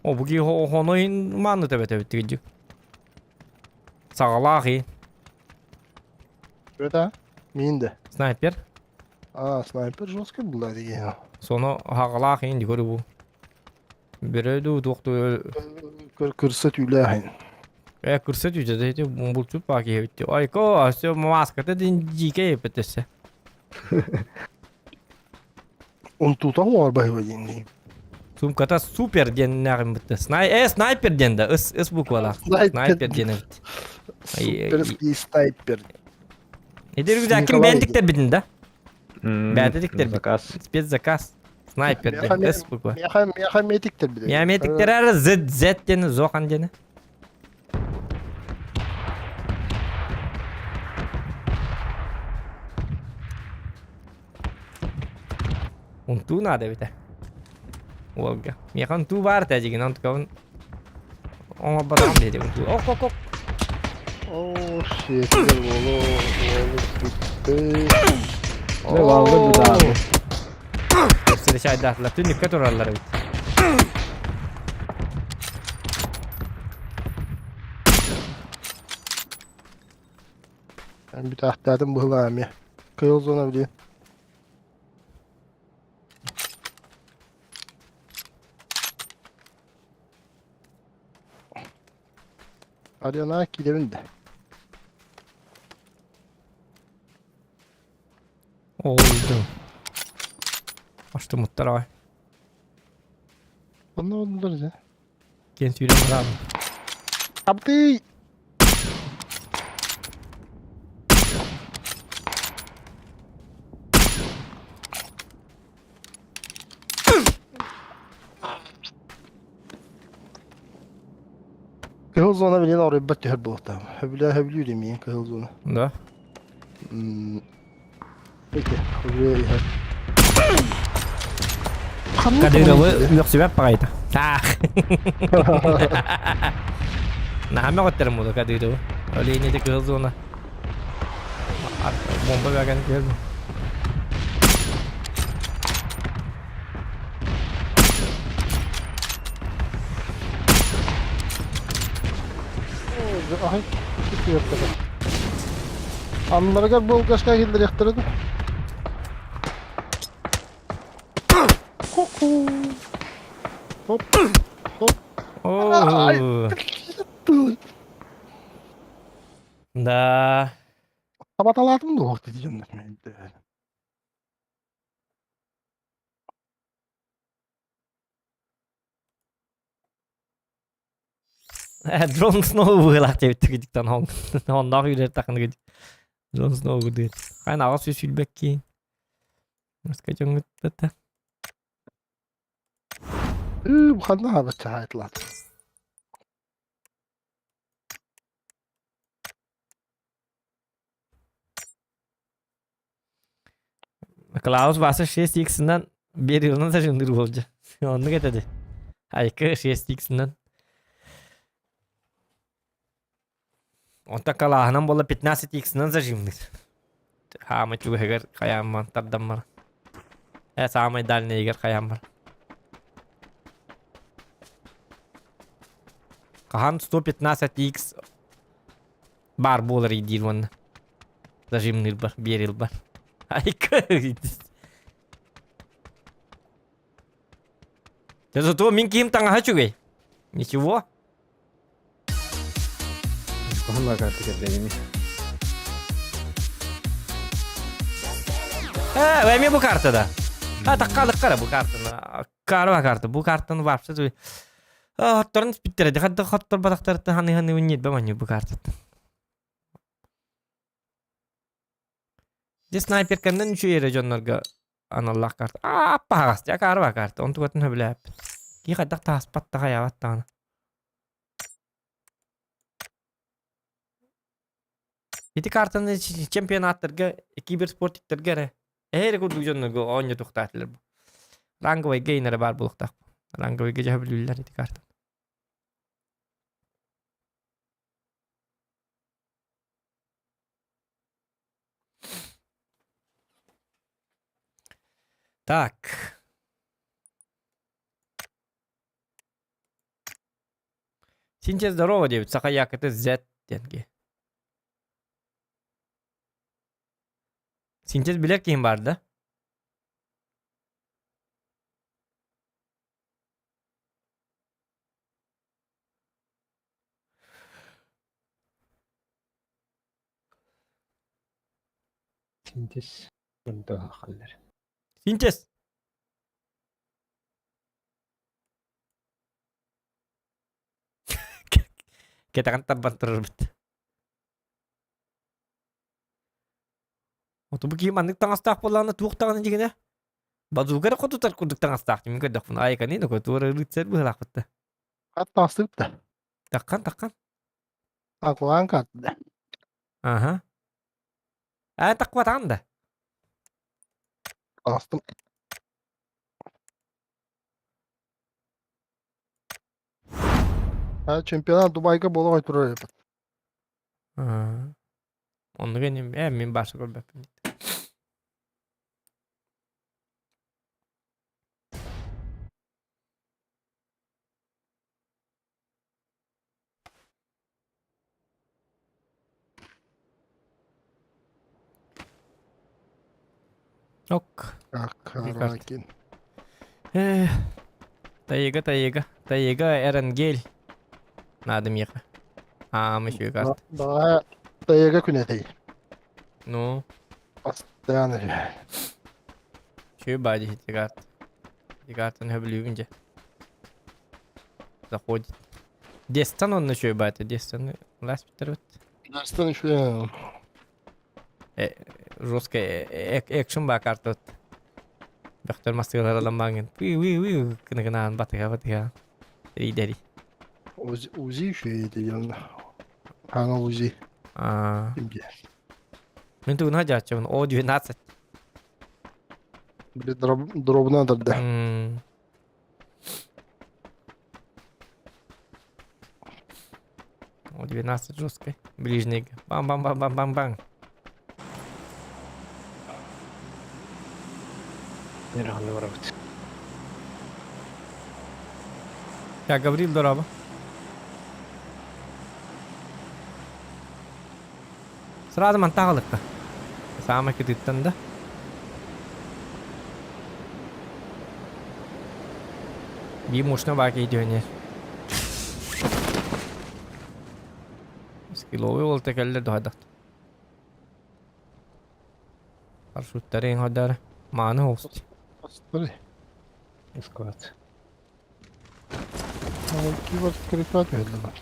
О, бу киһи хонойун мааны төбөтөбүт тигидьик. Саҕалаах и. Это мин да. Снайпер. А, снайпер жесткий был, да, Соно хаҕалаах иин дикори бу. Бөрөдү туохту Кырса түүлээхин. Э кырса түүтэ ити булчут баа киһи Айко, все маската дин дьиикэй эппэтессе. Унтуутан уорбайба диэн. Сумката супер диэн бытты. Снай э снайпер диэн да ыс ыс буквалаах. Снайпер диэн эбит. Суперский снайпер. Эдер рюкзакин бэйэн битин да? Бэйэтэ Заказ. Спецзаказ. Снайпер диэн ыс буква. Миэхэ миэхэ метиктер биле. Я метиктер Z Z диэн зохан диэн. Унтуу наада эбитэ. Уолга. Миэхэ унтуу баар этэ дьигин онтукабын оҥорботоҕум диэти унтуу. Ох ох ох. Оо, shit, уолу, уолу бүттэ. Валды бытааны. Встречайдаатылар. Түннүккэ тураллар эбит. Бүтээхтээтим быһылаа эмиэ. Кыыл зона билиэн. Арена киирэбин да. Oldu. Аштымыттар аҕай. Онно олдулар дьэ. Киэн сүүрэн бараабын. Абдый! Кыһыл зона билин оройбот түһэр буолуохтаах. Хөбүлээ хөбүлүүр имиин кыһыл зона. Да. Peki, хөбүлээ иһэр. Кадыровы үөхсүбэт баҕайыта. Таах. Наһаа мөҕөттөрүм буолуо Кадыровы. Олейне де кыһыл зона. Бомба бәгән кыһыл. Аһай, кииртэрэ. Аннарыгар булгашка киллэриэхтэрэ дуу? Ку-ку. Хоп, хоп. Оо. Да. Табаталаатым дуо дии Дрон Сноу быһыылаах диэбиттик диктан онноох үүрэр тахыныгы Дрон Сноу диир. Хайан аҕыс үс сүүрбэккиин. Маска дьоҥҥут Ханна хаабачча хаайтылаат. Клаус Васа 6X-нан биэр ылынан сажындыр буолдьа. Оннук этэ Айка 6X-нан. Онтон калааһынан буолла 15X-нан зажимныыр. Хаама чугаһыгар хайаамман тардаммар. Э саамай дальнайыгар хайааммар. Хаһан 115X баар буолар диир уонна зажимныырбар биэрилбар айка Дьэ зато мин киһим таҥаһа үчүгэй ничего Куһаҕан карта кэрдэгини. Э, эмиэ бу картада. А, таккалыккара бу картаны. Карва карта. Бу картаны вообще Хотторун спиттере. Хатта хоттор батахтарыттан ханы ханы нет баманю бу картаттан. Дьэ снайперканнан үчүгэй эрэ дьоннорго аналлаах карта. Аа, аппаһаҕас дьэ акаарба карта. Онтукатын сөбүлээппин. Киһи хайдах тааспат да хайаабат даҕаны. Ити картаны чемпионаттарга, киберспортиктарга эрэ эһэ эрэ курдук дьоннорго оонньотуохтаатылар бу. Ранговый гейнерэ баар буолуохтаах. Ранговыйга дьаһа билүүллэр ити картаны. Так. Синтез здорово диэбит саха якоты Z диэнги. Синтез билэр киһим бар да? Синтез халлар. Синтез. Кэтэҕин тарбан турарбыт. Оту бу киһи маннык таҥастаах буоллаҕына туох даҕаны дьигинэ базука эрэ хотутар курдук таҥастаах дии мин көрдөхпүнэ айканы да туора рыцарь быһыылаахпыт да. Хат таҥастыыбыт да. Таххан таххан. Акулаан карта. Аха. Аа такпатаан да. Таҥастым. Чемпионат Дубайга буола турар эбит. Оннук эним ээ мин бааса көрбөппүн. Ок. Каракин. Тайга, тайга, тайга, Эренгель. Надо миэхэ. Аа, еще карт. Да, тайга күнэтэй. Ну. Постоянно. Чү бади хитигарт. Хитигартын хөбүлүүбүн дьэ. Заходит. Дестан онно чү баата, Дестан лас биттер Дестан еще. Жестко экшн баа карта Бөхтөр мастыгалар аламмаҥын. Уи уи уи кыныгынаан батыга батыга. Ридери. Узи узи еще еден. Ана узи. А. Мен тугуна жааччыбын. О 12. Били дробна да. О 12 жесткой. Ближний. Бам-бам-бам-бам-бам-бам. Нереально барабыт. Я Гаврил дороба. Сразу мантагалыкка. Самый кытыттан да. Биир мощно баки идиөнер. Скилловый ол текеллер дохадахт. Парашюттарын хадар. Мааны хост. Исковат. Кибер крипат бердилер.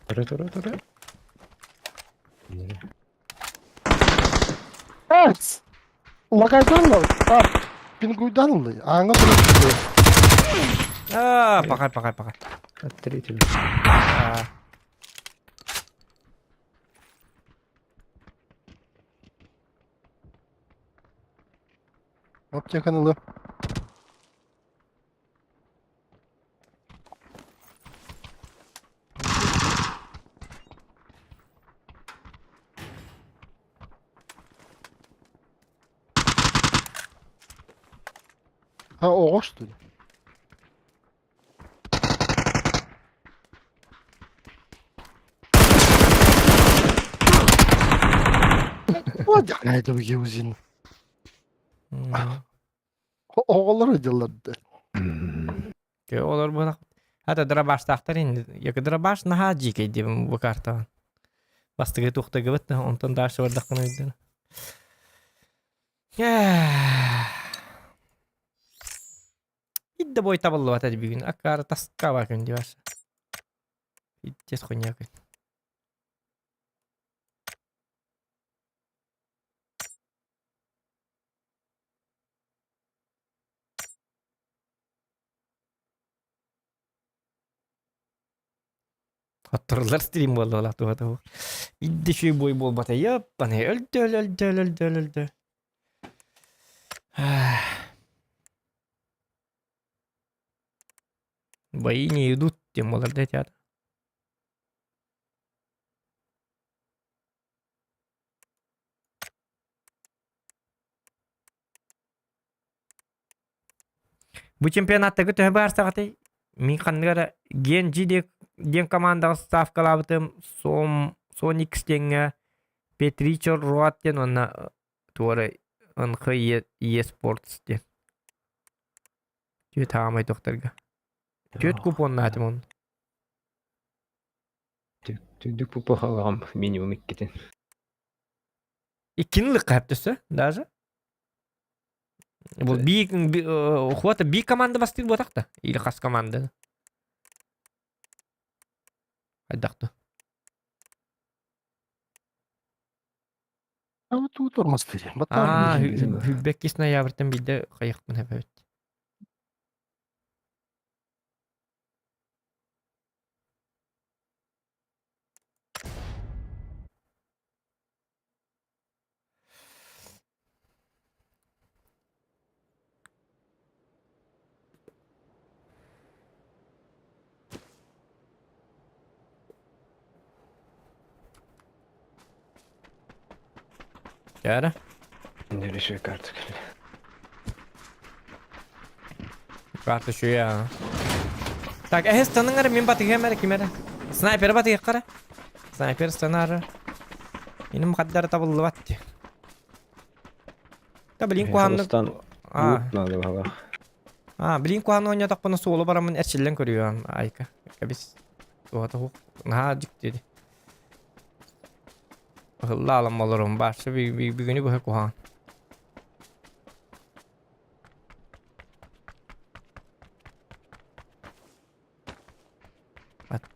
Тура тура тура. Evet. Лагайдан ыл. А, пингуйдан ыл. Аңа турар. А, пахай, пахай, пахай. Оттритель. А. Аптеканы ылы. Ha оҕус дуу? Узин. Оҕолор дьыллар Олор буолах. Хата дырабаштаахтар ин. Яка дырабаш наһаа дьиикэй диэбин бу картаҕа. Бастыгы туохтагыбыт онтон дальше бардаххына өйдөнө. Идда бой табыллыбата бүгүн. Аккаары таскаба күн дибаш. Иттес хуйня күн. Хотторулар стрим буолла туһа туһу. Идде шүй бой буолбата. Яппаны өлдө өлдө өлдө өлдө. Бои не идут, тем более театр. Бу чемпионаттарга төһө баарсаҕытый? Мин ханнык эрэ Генджи диэн командаҕа ставкалаабытым Сом Соникс диэҥҥэ Петричо Роат диэн уонна туора НХ Е-Спортс диэн. Түөрт хаамай тохторго. Түөрт купоннаатым он. Түндүк пупахалаҕым минимум иккитин. Иккини лыкка төссө даже. Бу би хвата би команда бастыыр буотахта или хас команда. Айдахты. А вот тут тормоз Аа, 22 ноябрьтан биирдэ хайыхпын эбэбит. Чара. Нөрүсү карта кэллэ. Карта шуя. Так, эһэ станың эрэ мин батыһыам эрэ ким эрэ. Снайпер батыһыахха эрэ. Снайпер станаары. Иним хаддара табыллыбат дии. Да блин куһааннык А, надо баҕа. А, блин куһаан оонньоотохпуна суолу бараммын эрчиллэн көрүөм айка. Кэбис. Туһата хук. Наһаа дьикти. Ыһылла алам олорум баарса бүгүнү быһа куһаан.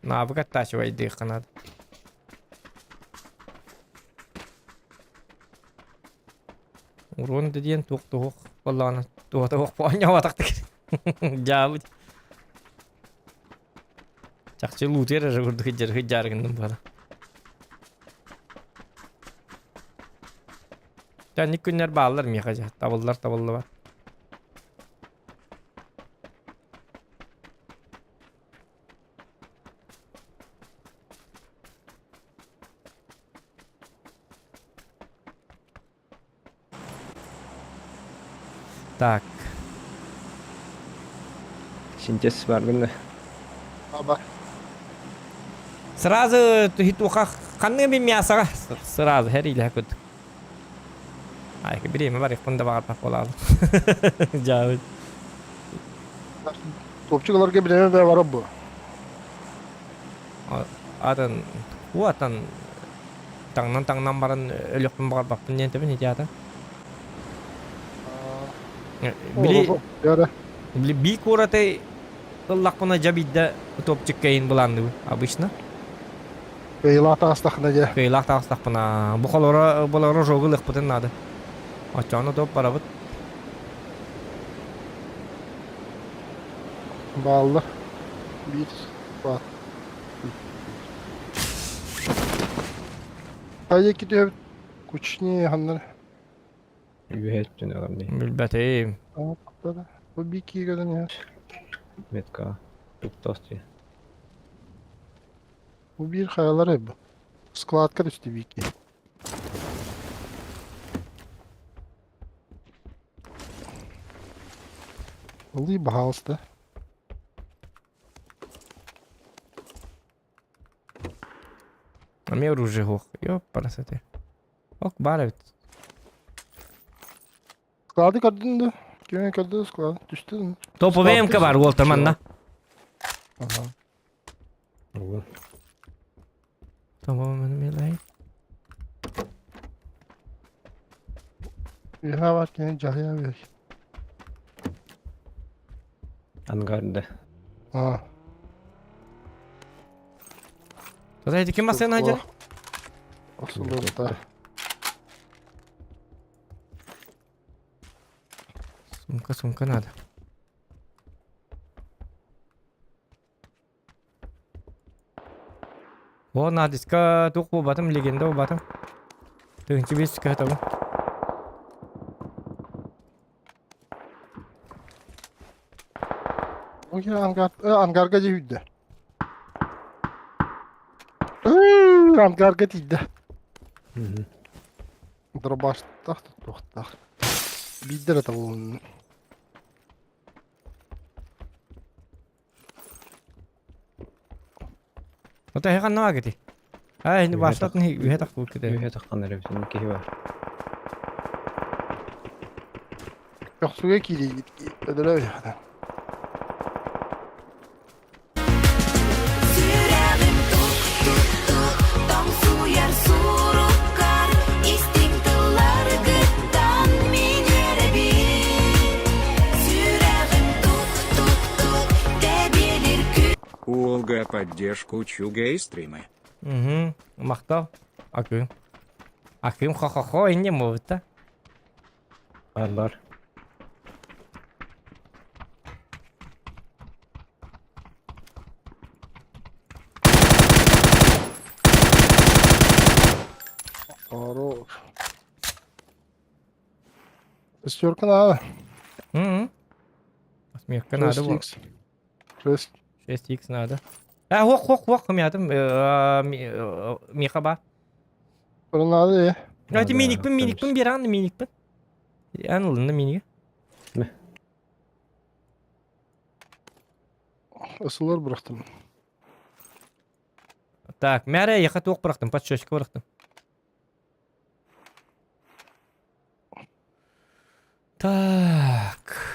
Навык оттачивайдыахха наада. Урон да диэн туох туох буоллаҕына туота туох оонньообатахтык дьаабыт. Чахчы лутер эрэ курдук сылдьар сылдьаары гынным буола. Дьэ күннэр бааллар миэхэ дьэ табыллар табыллыбат. Так. Синтез бар гына. Аба. Сразу туха ханнык би мясоҕа сразу һэр кут. Ай, бириэмэ бар иккун да баҕарбах буолаалы. Дьаабыт. Топчугаларга бириэмэ бэ барар бу. Атын уатан таҥнан-таҥнан баран өлүөхпүн баҕарбаппын диэн тэбин ити ата. Били били би куораты ыллахпына дьэ биирдэ топчик кэйин былаанныыбын обычно. Кыайыылаах таҕыстаххына дьэ. Кыайыылаах таҕыстахпына бу холоро болоро жогу ылыахпытын наада. Оччоҕуна топ барабыт. Бааллар. Биир баар. Хайа китэбит кучни ханнар. Үөһэттэн ылам дии. Билбэтим. Бу бики гынан иһэр. Метка. Туктас дии. Бу биир хайалары бу. Складка түстү бики. Ылый, пожалуйста. Эмиэ оружие суох. Ёппарасаты. Ок, баар эбит. Склады көрдүн да? Кими көрдү склад? Түстүн. Топовый МК бар уолтар манна. Ага. Tamam милай. Үһэ бар кини дьаһайа бер. Ангарда. А. Тогда эти ким бассейн айдер? Осулута. Сумка, сумка надо. О, Надиска туох буолбатым, легенда буолбатым. Тыһынчы бес кыһатабын. Ой, ангар, ангарга дьүһүйдэ. Ангарга тиийдэ. Дробаштах туттуохтаах. Биирдэ эрэ табылынна. Ото эһи ханна баагыти? Аа, ини баштатын үһэ тахпыт ките. Үһэ таххан эрэ бүтүн киһи бар. Көхсүгэ киирии өлөрө үһэ. Сүрэҕим тук-тук-тук тоҥсуйар суруккар истиҥ тылларгыттан мин үөрэбин. Сүрэҕим тук-тук-тук тэбиэлир Уолга поддержку чугай стримы. Угу. Махтал. Акыым. Акыым хо-хо-хо инне мовыта. Бар бар. Хорош. Шестерка надо. Угу. Смехка надо было. 6х. 6. 6х надо. А, хох, хох, хох, мятым, миха ба. Надо, э. Эти миникпин, миникпин, биран, миникпин. Эн ылынна миниге. Ысылар бырахтым. Так, мәрэ яха туох бырахтым, подсчетчика бырахтым. Так.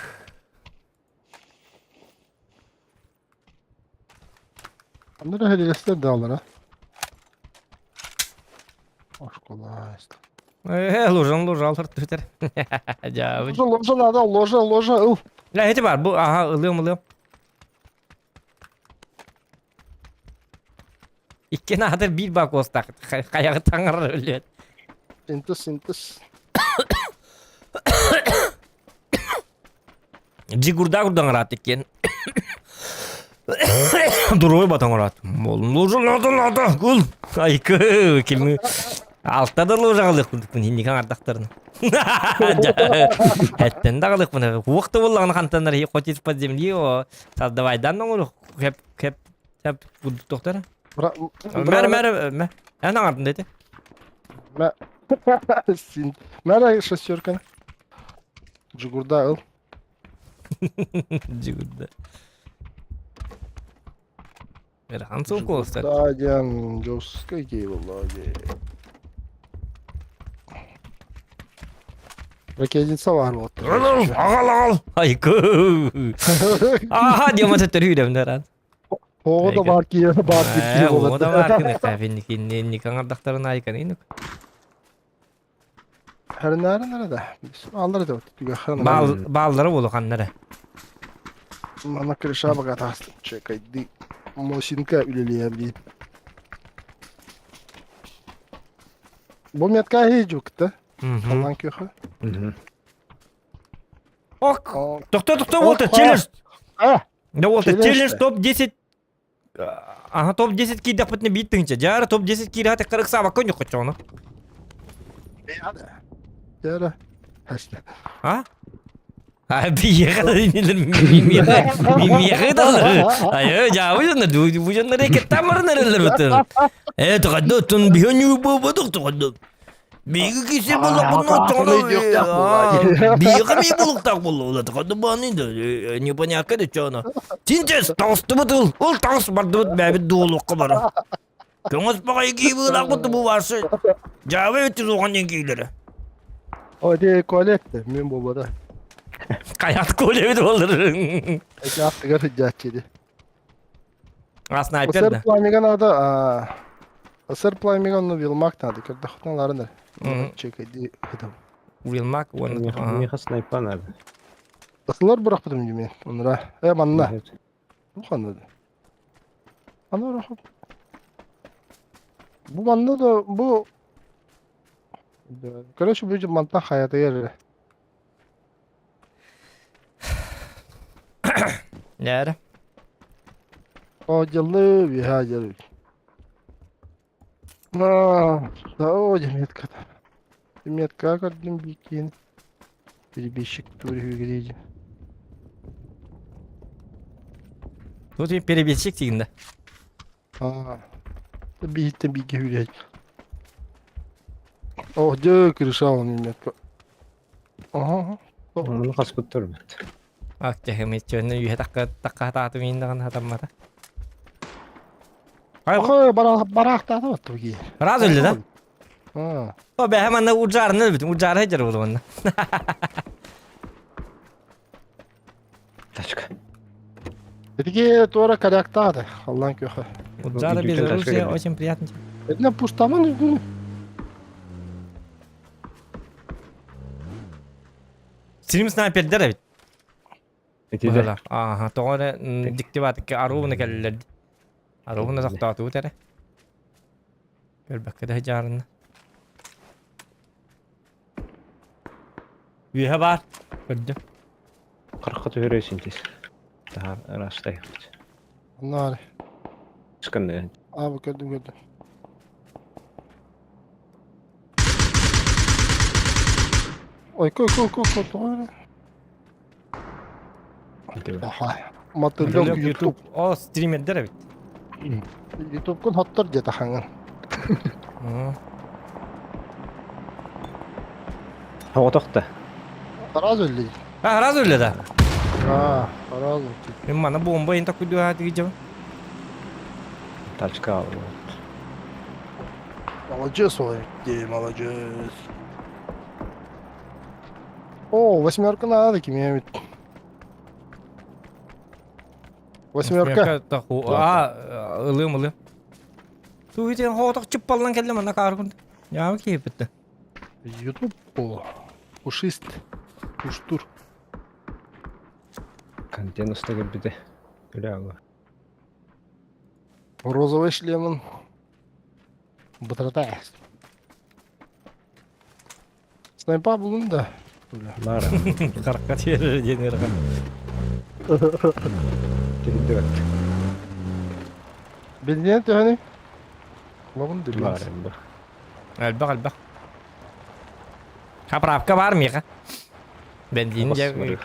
Onları helilesler dağlara. Ош kolay. Лужан, лужа, алыр түтер. Жабы. Ложа, ложа надо, ложа, ложа, ыл. Ля, эти бар, бу, ага, ылыым, ылыым. Икки наадыр биир баа куостаах. Хайаҕы таҥарар өлүөт. Синтез, синтез. Джигурда курдаҥараат иккиэн. Дуруой батаҥараат. Лужа надо, надо, гул. Айкы, кими. Алта да лужаҕалыах курдукпун инники аҥардахтарына. Эттен даҕалыахпын. Уох да буоллаҕына хантаннар хоть из-под земли, о, создавайдан оҥоруох кэп кэп кэп курдук тохтор. Мэр мэр мэ. Эн аҥардын дети. Мэр шестерка. Джигурда ыл. Джигурда. Эрхан Сулкуловтар. Да, диэн жесткий кей болла Ракетница бар вот. Ағал ағал. Айкы. Аха, дима төттөр үйрөмдөр. Оҕо да бар киһи бар киһи Оҕо да бар кини кәфинникин никаңардахтарын айкан инук. Хәрнәрен да. Аллар да түгә Бал баллары болу ханнары. Мана крыша бага тас чекайды. Мосинка үлелеяби. Бу метка хейжукта. Аллан көхө. Ок. Тохто тохто болду челлендж. А. Да болду челлендж топ 10 Ага, топ-10 киирдэхпитинэ биир тыһыынча. Дьаара топ-10 киирэҕэ тэккэр ыксаабакка ньуххоччоҕуна. Дьаара. А? А биэхэ миэхэ даллар. Айы, жаабы дьоннор, бу дьоннор экеттан баран эрэллэр бытын. Э, тохадды оттон биһи буолбатах тохадды. Биһиги кисе буллахпын оттоҕуна биһиги ми булуктаах буолла тохадды бааны да непонятка да чоно. Синтез таҥастыбыт ыл, ол таҥас бардыбыт бэбит дуолуохха бара. Көҥөс баҕайы кии быылаахпыт бу баарсы. Дьаабы эбит суохан диэн киилэрэ. О, де коллекте, мен болбада. Хайат коля эбит болар. Эки аттыгар сыдьааччы А снайпер да. Сэр пламига надо, а сэр пламига ну вилмак надо, когда ларыныр. Чекайди хытам. Вилмак он. Миха снайпа надо. Асылар бырахпытым дьүмен. Онра. Э манна. Бу ханна. Ана рахып. Бу манна да бу Короче, бу мантан хаята yer. Нээр. О, дьылы, биһа дьылы. Да, метка. Метка көрдүм биикин. Перебежчик тури Тут и перебежчик тигинде. Аа. Биһиттен бииргэ хүрээт. О, дьэ, крышал метка. Ага. Оны хаспыт турбут. Ах, тэһэмит чөннө үйэ такка такка тааты мин даҕаны хатаммата. Ай, Охо, бараахтаата баттыбы раз өллө да? Аа. О, бэһэ манна уджарны өлбүтүм, уджары хадьар буолу манна. Тачка. Этиги туора коряктаады, Аллан көхө. Уджары Бүтүн тачка Белоруссия кэлбит. очень приятно. Этне пустамын үгүн. Стрим снайпердер эбит. Итиде. Быһалар. Ааха, тоҕо эрэ дьикти аруубуна кэллилэр. Аруубуна тохтоотубут эрэ. Көрбөккө да дьаарынна. Үөһэ баар. Көрдүм. Қырыққа түһөрөсүн тис. Таһар ырастай. Наар. Сканды. Аа, бу көрдүм көрдүм. Ой, кой, кой, кой, кой, тоҕо эрэ. Аха. Мотылек YouTube. О, стримердер эбит. YouTube-кун хоттор диэтэ хаҥан. Тоҕотохта. Сразу ли? А, сразу ли да? А, сразу. Мен мана бомба ен такой дуа дигижем. Тачка. Молодец, ой, молодец. О, восьмерка надо, кимемит. Восьмерка. А, ылым ылым. Туйтен хоотох чыппаллан келлем ана кааркун. Яа кииппитте. Ютуб о, пушист. Пуштур. Контент устагыр бите. Үля Розовый шлемон. Бытырата. Снайпа булун да. Лара. Каракка тиэрэр диэн ыарахан. Тирдибэт. Бензин төһөнүй? Лобун Лара дебенс. бу. Элбэх элбэх. Заправка бар миэхэ. Бензин дьэ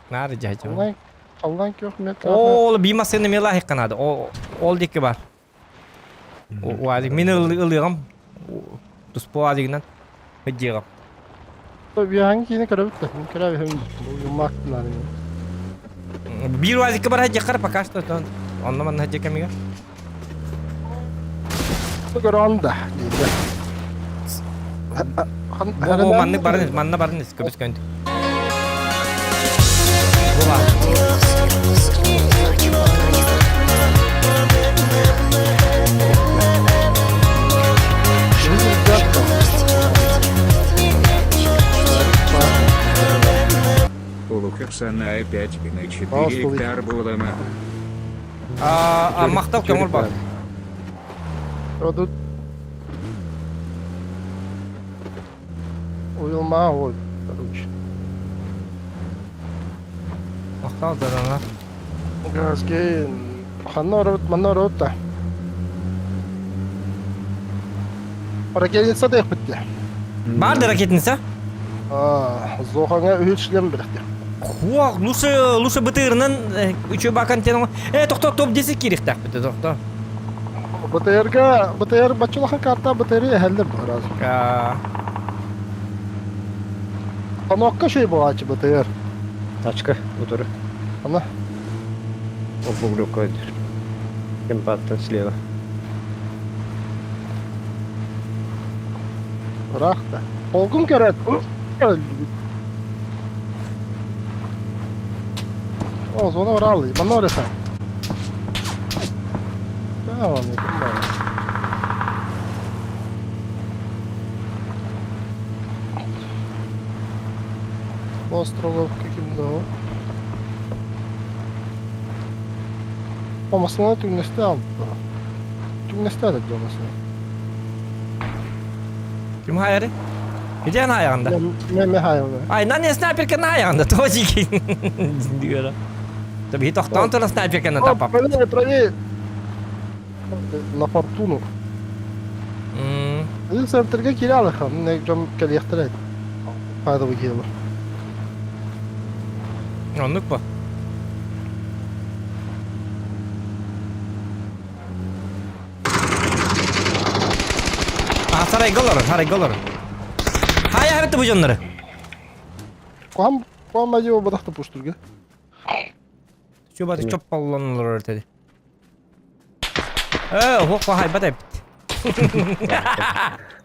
наар дьэ Аллан Аллан көх мет. Ол би массыына мела хикканады. Ол дикки бар. Уазик мин ылыгам. Туспо азигынан. Хыджыгам. Биһан киини көрөбүт да. Мин көрөбүм. Бу юмак нары. Биир уазикка бар хыджыккар пока что онно манна хыджыкамига. Көрөн да. Дейdi. Бу маннык барын манна барын көбүс көндү. Була. Улукапсана 5 на 4 Пожалуйста, гектар булама. А мактал көңүл бар. Тут Уйулма ой, короче. Мактал дарана. Газге ханна орот, манна орот та. Ракетница да битте. Бар да ракетница? А, зохаңа үч шлем бирде. Хуа, лучше лучше бытырынан үчө бакан тен. Э, тохто топ 10 кирихтах бит, тохто. БТРга, БТР бачулахан карта БТР хәллер бар аз. А, Анокка шей булачы БТР. Тачка утуру. Ана. Обуглю койдур. Кемпаттан слева. Рахта. Полкун көрөт. О, зона оралы. Манна ореса. Tamam, yakın bana. Островов каким-то. О, масына түгнесте алып. Түгнесте алып масына. Ким хайры? Где она аягында? Мен мен хайылды. Ай, на не снайперка на аягында, тоже Дигәр. Таби тохтан тура снайперка на тапап. Правее, правее. На фортуну. Ыы центрга киирэ алахан, дьон кэлиэхтэрэ. Паадабы киһилэр. Оннук ба. А сарайга олорор, сарайга олорор. Хайа хабытты бу дьоннору? Куһам, куһам адьы обадахта пуштурга. Чубаты чопполлон олорор теди. Э, ох, хайбат эбит.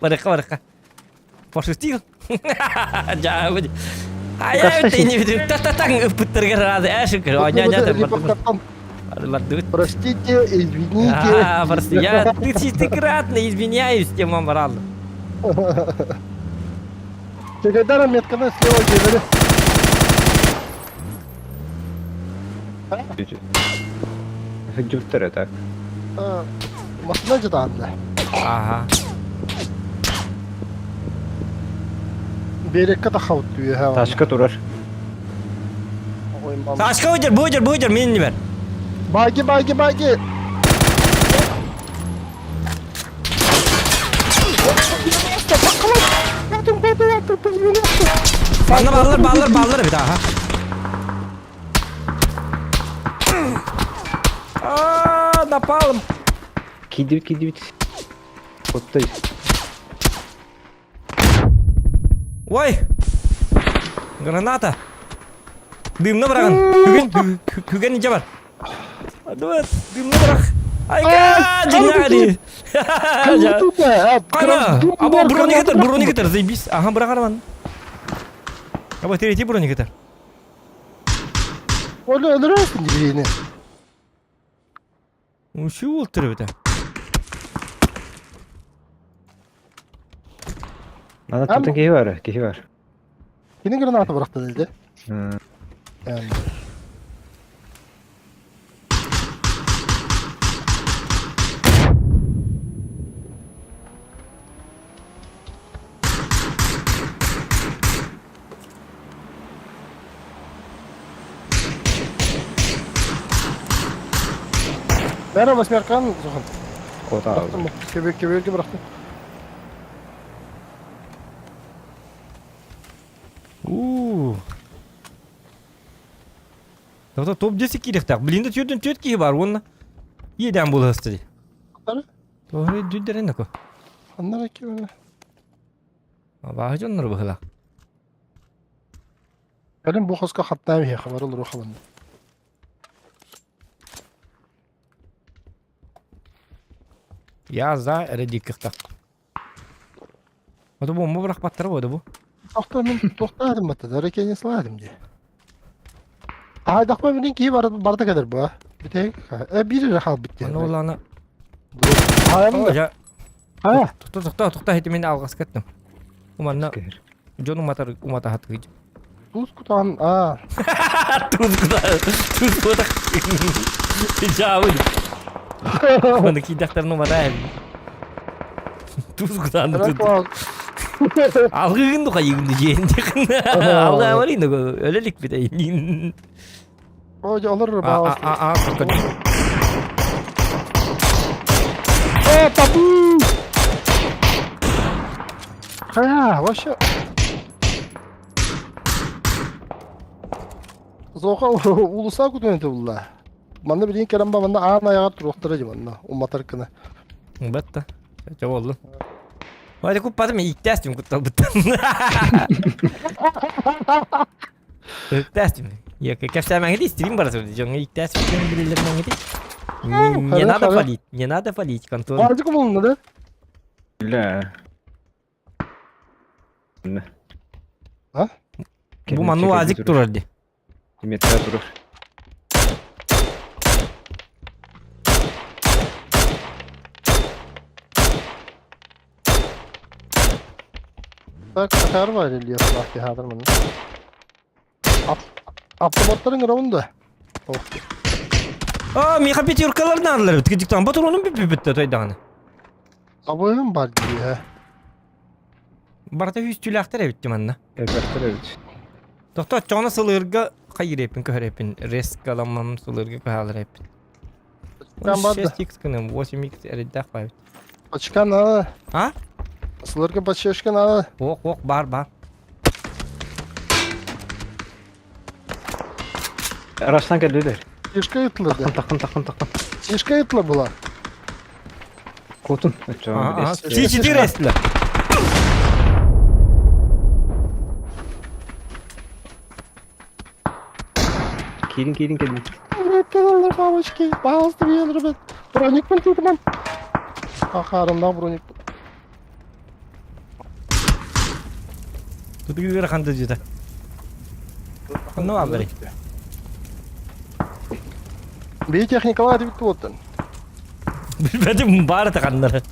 Барыха, барыха. Пошутил. Жаабы. Айа, тени видим. Та-та-таң ыппыттарга рады. Э, шүкір. Оня-ня бардыбыт. Простите, извините. А, прости, я тысячекратно извиняюсь, тем вам рад. Чекайдара метканы слева жибери. Дюфтер так. Машина жытаанна. Ага. Берекке тахабыт түйе. Ташка турар. Ташка выдер, выдер, выдер, мин бер. Байги, байги, байги. Манна баллар, баллар, баллар бит, ага. А, напалм. Кидибит, кидибит. Оттой. Ой! Граната! Дымны бырагын. Күген, күген ниче бар? Адуат, дымны бырак. Айка, динали. Кана, або бронегетер, бронегетер, заебись. Ага, бырак арман. Або третий бронегетер. Оля, өлөрөсүн дибиrini. Үчүү болуп эбит. Ана тутан киһи бар, киһи бар. Кини граната бырахты деді. Бәрі восьмерканы соған. Кота Бырақтым. Кебек кебекке бырақтым. У. Тоқта топ 10 киирехтаах. Блин, түөртөн түөрт киһи бар уонна иэдээн буолуһаста дии. Ханнары? Тоҕо дүйдэрэн аку. Ханнары кебене? Абааһы дьоннор быһыла. Кэлин бу хоско хаттаам иһиэхэ бары олоруохха Я за эрэдиккихтах. Ото бомба бырахпаттара буо бу. Тохто мин тохтаатым батта, дарекене сылаатым дии. Аайдахпа билин киһи барда кэлэр бу. Бүтэһик э биир эрэ хаалбыт диэн. Аны улаана. Хаайам да. Я Хайа. тохто тохто тохто хити мин алҕас кеттим. Уманна дьон уматар уматаһат Туус кутаан аа. Туз кута туз кута. Жаабын. Оны кийдэхтэрин уматаа. Туз кутаан. Алгыгын духа йыгын жиэн дихин. Алга барин өлелик бит. О, олор А а а О, табу! Хайа, вообще. Зоха уулусаа күтүнэтэ булла. Манна билигин кэлэн ба манна аан айаҕар туруохтара дии манна уматар гына. Бетта. Чэ болду. Вадя куппатым ииктээстим кутталбыттан. Ииктээстим. Я кэпсээмэҥи истирим бара сылдьар. Дьоҥҥо ииктээстим билэллэр Не надо палить, не надо палить, Антон. Баардык булунна да? Бля. А? Бу манну азик турар ди. Метра турар. Так, кар бар рельеф хадыр мына. Автоматтарын гравын да. А, миха пятеркалар надылар. Тикитиктан патронум бүппүттэ тойдаҕына. Абойым бар дии, һэ. Барыта үстүүлээхтэр эбит манна. Элбэхтэр эбит. Тохто оччоҕуна сылыырга хайыыр көһөрөппүн. Резкаламмам сылыырга көһалар эппин. Там бар да. 6x гыным, 8x эрэйдээх баайбыт. Очка надо. А? Сылырга подчешка надо. Ок, ок, бар, бар. Арастан кэллилэр. Тишка ытлы да. Тахтын, тахтын, тахтын. Тишка ытлы была. Кутун. Си-4 эстилер. Киирин, киирин кэллин. Кэлэллэр бабочки. Пожалуйста, ребят. Броник тутуман. Ахарымна броник. Тут ыарахан да дьиэтэ. Онно бааллар. Бии техникалаа дибит буолтан. Билбэтим баар таханнары.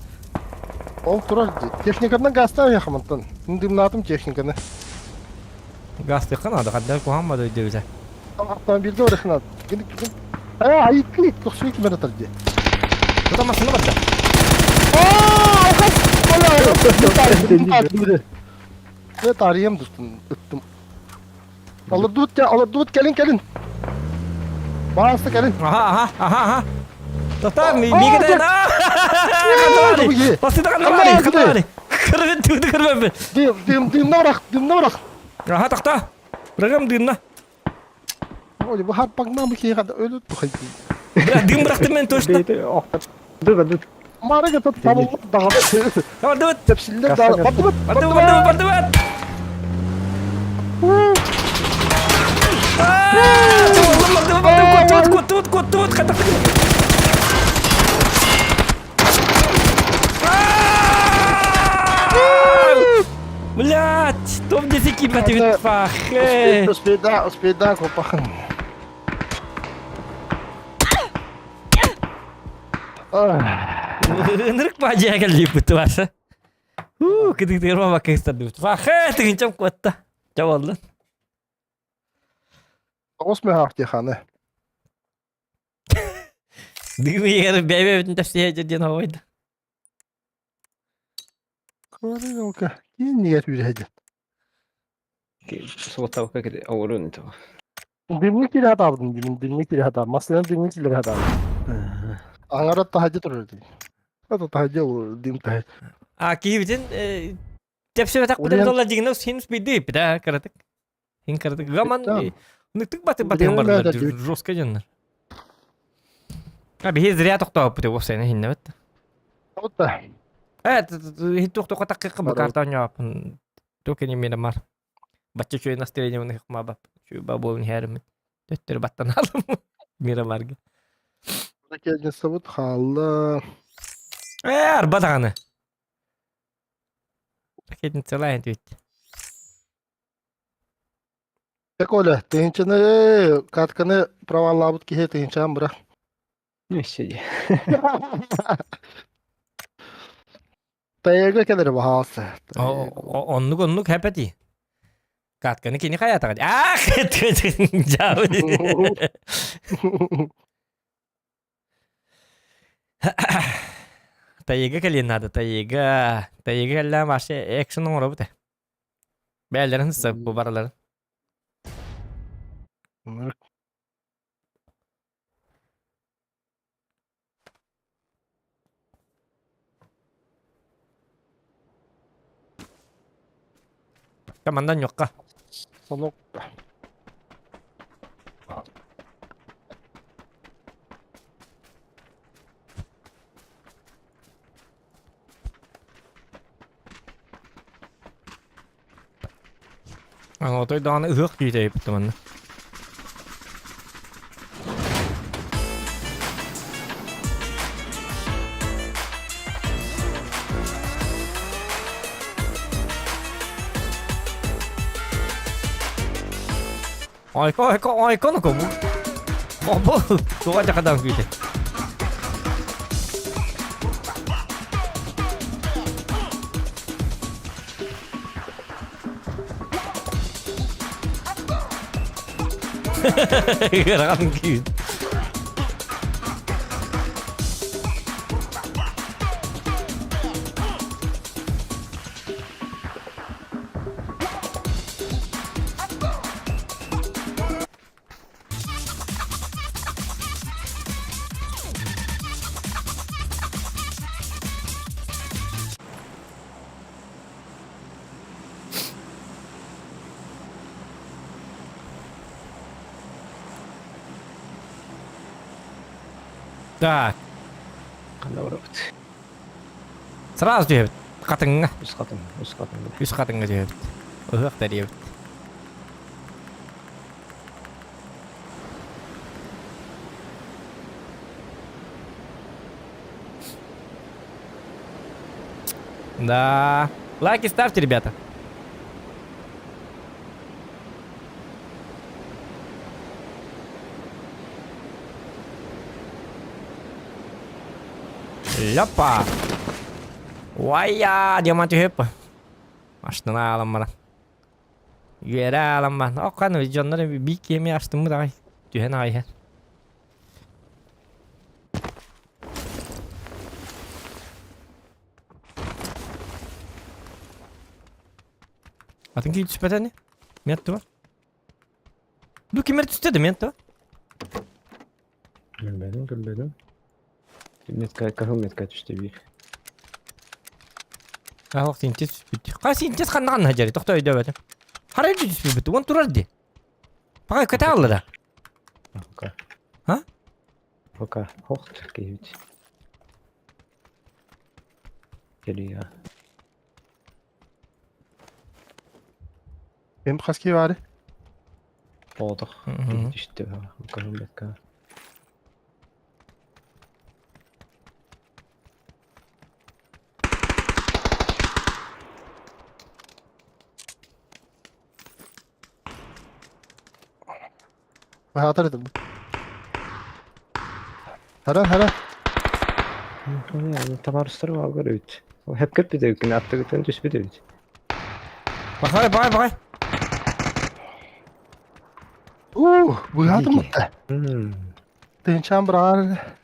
Ол турар дии. Техниканан газтаах яхамантан. Дымнаатым техниканы. Газтыахха наада, хаддар куһаан бада өйдөбүтэ. Автомобильга барыхнат. Аа, айыккы тохсуй ким эрэ дии. Тута массыына барда. Evet arayayım dostum. Ыттым. Олордубут олордубут кэлин кэлин. Баҕаста кэлин. Аха, аха, аха, аха. Тота, миигин Басыда канабари, канабари. Кырбын түгді кырбын. Дым, дым, дымна бырах, дымна бырах. Аха, тохто. Бырагам дымна. Ой, бу хаппагна бу киһи өлүт бу хайды. Бля, дым бырахтым мен точно. Мара кетет табылып даҕаны. Бардыбыт. Тэпсиллер да бардыбыт. Бардыбыт, бардыбыт, бардыбыт. Бардыбыт, бардыбыт, куттубут, куттубут, куттубут, Блять, топ-10 кипятит фах. Успейда, успейда, копахан. Ынырык баадьа кэллииппит Вася. Уу, кытыктыгар бабакка ыстардыбыт. Фахэ, тыгынчам куотта. Ча буоллун. Тоҕус мөһөөх диханы. Дыгын бэйбэбитин тэпсиһэ диэн ховойда. Куорилка, киин түүрэһэ Суоттабакка кити оҕуруун ito. Дымны кире хатабытын димин, дымны кире хатаб, массыына дымны кире хатаб. Аңара таһадьа турар дии. Это таһадьа дым таһадьа. А киһибитин тэпсибэтэх бутын долла дигинэ син спиди да каратык. Хин каратык гаман ныктык баты баты бардылар жестко дьоннор. А биһи зря тохтооппут уопсайна хиннэбит. Вот да. Э, хит тохтоққа таққы бу карта оñоапын. Токен именно мар. Бачча чуй настроение мын хмаба. Чуй ба болун хәрмин. Төттөр баттан алдым. Мирамарга. Ракетницабыт хаалла. Э, арба даҕаны. Ракетницалаан түт. Тек Оля, тыһынчаны катканы проваллаабыт киһи тыһынчаан быра. Ну, сиди. Тайга кэлэр баһаалса. Оннук оннук хэпэти. Катканы кини хаятаҕа. Ах, жабы. Тайга кэлиэн наада, тайга. Тайга кэллээн вообще экшен оҥоробут ээ. Бээлэрин сып бу бараларын. Командан ньокка. Сонок. Отой даҕаны ыһыах киитэйбит манна. Айко, айко, айко, ну кому? Обо, туга жакадан күйте. Ыарахан күйт. Так. Ханна барабыт? Сразу түһэбит. Хатыҥҥа. Үс хатыҥ, үс хатыҥ. Үс хатыҥҥа түһэбит. Ыһыах тэрийэбит. Да. Лайки ставьте, ребята. Ляпа. Уайя, диамант үһүп. Аштына алам баран. Үөрэ алам баран. Окхан дьоннор биир киэми аштыммыт аҕай. Түһэн аҕай иһэр. Атын киһи түспэтэ ини? Мент туга? Бу кимэр түстэ да мент туга? Көрбөтүм, көрбөтүм. Метка, кыһыл метка түстэ биир. Аһох синтез түспүт. Ха синтез ханна ханна дьэри тохто өйдөөбөтүм. Хара өйдө түспүт. Уон турар ди. Паҕай көтө алла да. Пока. А? Пока. Хохт киһибит. Кэлиэ. Им хаски баары? Тоҕотох киһи түстэ кыһыл Баһаатар этим. Хара, хара. Табаарыстар бааллар эбит. Хэпкэппит эбиккин аттыгыттан түспүт эбит. Бахай, бахай, бахай. Уу, быһаатым мытта. Тыынчаан быраҕар.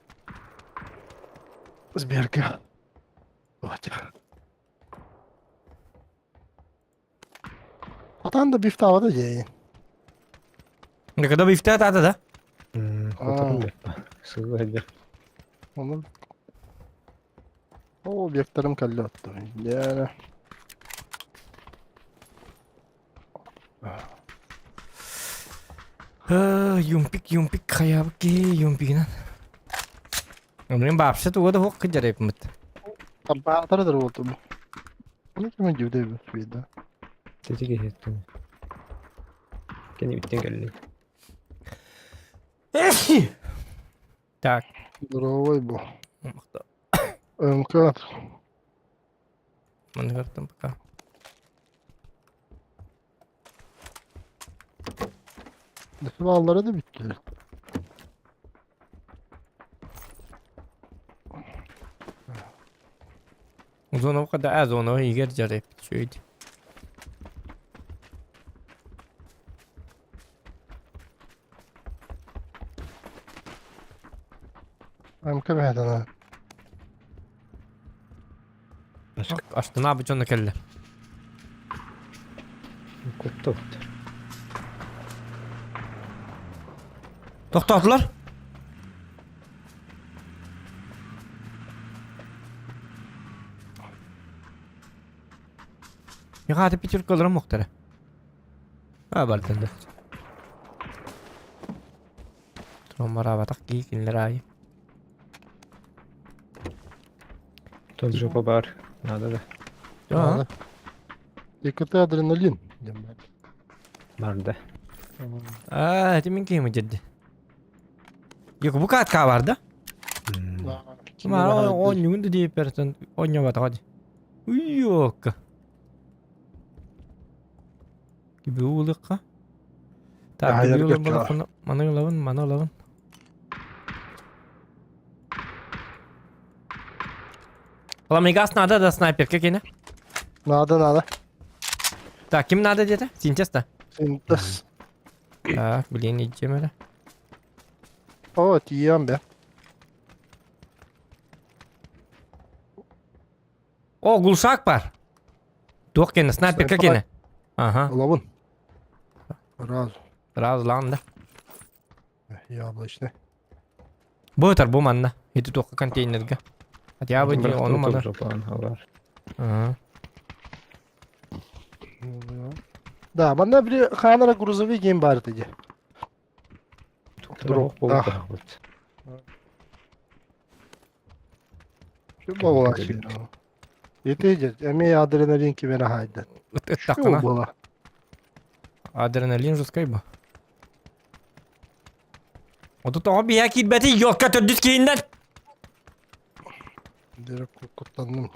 Сберка. Вот. Атан да бифтаабата дьэ. Когда бифтаата да? Хотон Сылы элбэх. Онон О, объекттарым кэллэ оттон. Дьэ. Юмпик, юмпик, хайабыт киһи юмпигынан. Блин, вообще туга да хук кыдьарайпмыт. Тарбаатары да буолтум. Оны ким дьүдэ бит да. Тети киһиттин. Кини бүттен кэлли. Так. Здоровый бу. МК. Маны көрдüm пока. Nasıl da bitti. Зона o kadar az onu iger jarayıp şöyle. МК бэһэтана. Астына бу дьоно кэллэ. Кутту. Тохтоотулар. Яхаты пятеркаларым мохтара. А бартында. Тромарабатах киикинлер айы. Тот жопа бар. Надо да. Да. ДКТ адреналин. Бар да. А, это мен кийим деді. Yok bu katka vardı. Ama o oyun deyip bersen oynamadı hadi. Yok. Gibi улыкка. Так, маны ылабын, маны ылабын. Ламигас надо да снайперка кene. Надо, надо. Так, ким надо деді? Синтез да? Синтез. Так, блин, идем это. О, тием бе. О, глушак бар. Туох кene, снайперка кene. Ага. Ылабын. Сразу. Сразу лан да. Яблочный. Бу бу манна. Ити туохка контейнерга. Хотя бы не ону маны. Жопа бар. Ага. Да, манна били ханара грузовик им бар диye. Дроп. Да. Şu буола Ити эмиэ адреналин кимэрэ хаайда. Ыттаххына. буола. Адреналин жесткай бу. Оту тоҕо биһэ киирбэти ёлка төрдүс киһиннэн. Дere куттанным.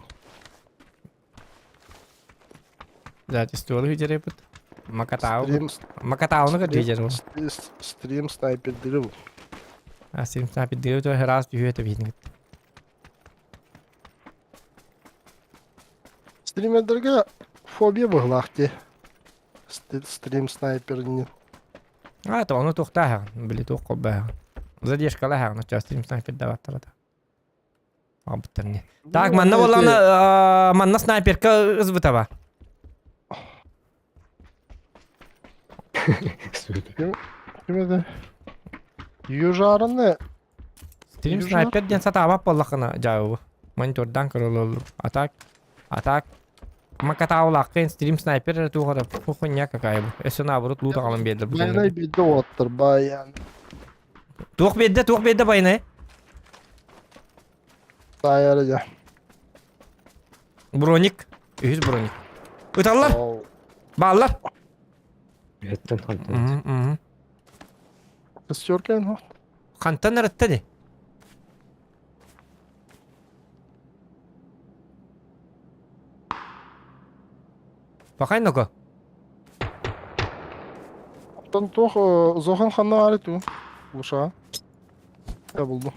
Да, столы видерепит. Макатау. Макатауны көрдүйдер. Стрим снайпердiri bu. А стрим снайпердiri то раз түһүө бихин. Стримердерге фобия быһылаах дии. Стрим снайперин. А, то ону туохтааһаҕын, били туох холбооһаҕын. Задержкалааһаҕын, оччо стрим снайпердаваттарата. Абыттар Так, манна буоллаҕына, манна снайперка ызбытаба. Ким это? Южарыны Стрим снайпер диэн сатаабат буоллаххына дьаабы. Монитордан көрөлөллөр. Атак, атак. Макатаулааххын стрим снайпер эрэ туох эрэ хуйня какая бу. Өссө наоборот лут аҕалан биэрдэр бу. Байанай биирдэ уоттар баян. Туох биэрдэ, туох биэрдэ байанай? Таайара дьэ. Броник. Үһүс броник. Ыталлар. Бааллар. Үһэттэн хантан. Шестерка ин Хантан ырытта ди? Пахай ноко. Оттон туох зохан ханна баар ту? Луша. Я булду.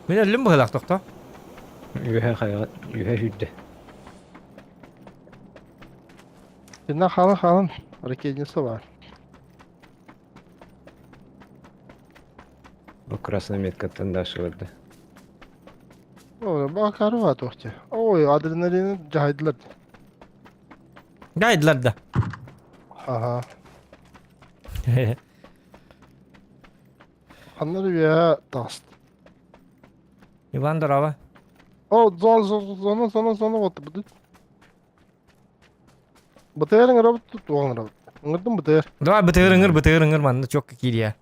Мин өллүм быһылаах тохто. Үөһэ хайаҕа үөһэ сүүрдэ. Инна хаалан хаалан ракетница бар. Бу красная меткаттан дальше барда. Ой, бакары бар тохте. Ой, адреналини жаһайдылар. Жаһайдылар да. Ага. Ханна үөһэ таҕыста. Иван здорово. О, зона, зона, зона, зона, вот будет. БТР ыҥырабыт туох ыҥырабыт? Ыҥырдым БТР. Давай БТР ыҥыр, БТР ыҥыр манна чокка киириэ.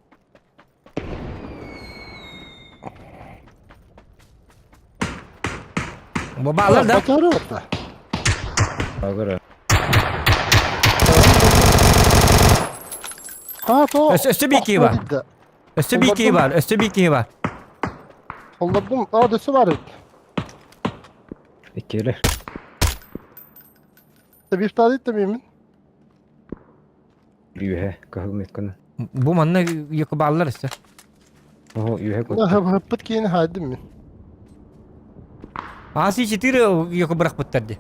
Бабалар да? БТР отта. Агара. А, то. Өссө биир киһи бар. Өссө биир киһи бар, өссө биир киһи бар. Холлордум, а, өссө бар эбит. Иккиэлэр. Бифтаады иттэмиимин. Үөһэ кыһыл метканы. Бу манна екі баллар өссө. Оһо үөһэ кутта. Хыппыт киини хаайдым мин. АС-4 екі бырахпыттар ди.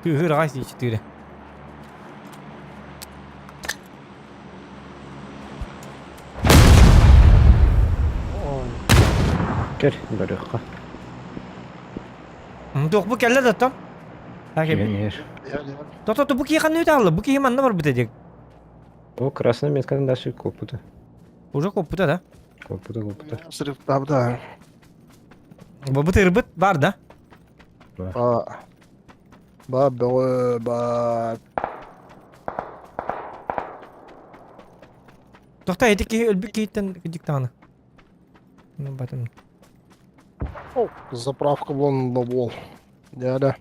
Тыһыр АС-4. Кэл барыахха. Туох бу кэллэ да оттон? Киһи иһэр. То-то бу киһи ханна өтө алла? Бу киһи манна барбыта диэк. О, красная метканы дальше коппута. Уже коппута да? Коппута, коппута. Срывтабыта. Бу бытырбыт бар да? Ба. Ба бөҕө ба. Тохта ити киһи өлбүт киһиттэн кыдьыктаҕына. Ну батым. Заправка буолан буол. Дядя.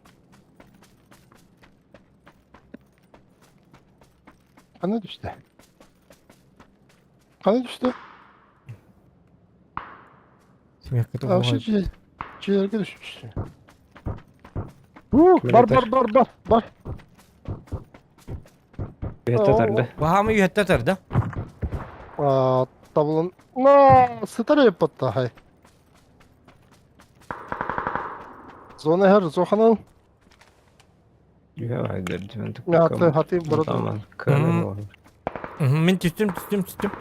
Ханна түстэ? Ханна түстэ? Смехка А вообще дьиэлэргэ түспүттэ. Бар бар бар бар бар. Үһэттэ тарда. Баһаамы үһэттэ тарда. Табылын. На, сытар эппатта хай. Зона хэр зоханан. Хаты хаты барат. Мин түстүм түстүм түстүм.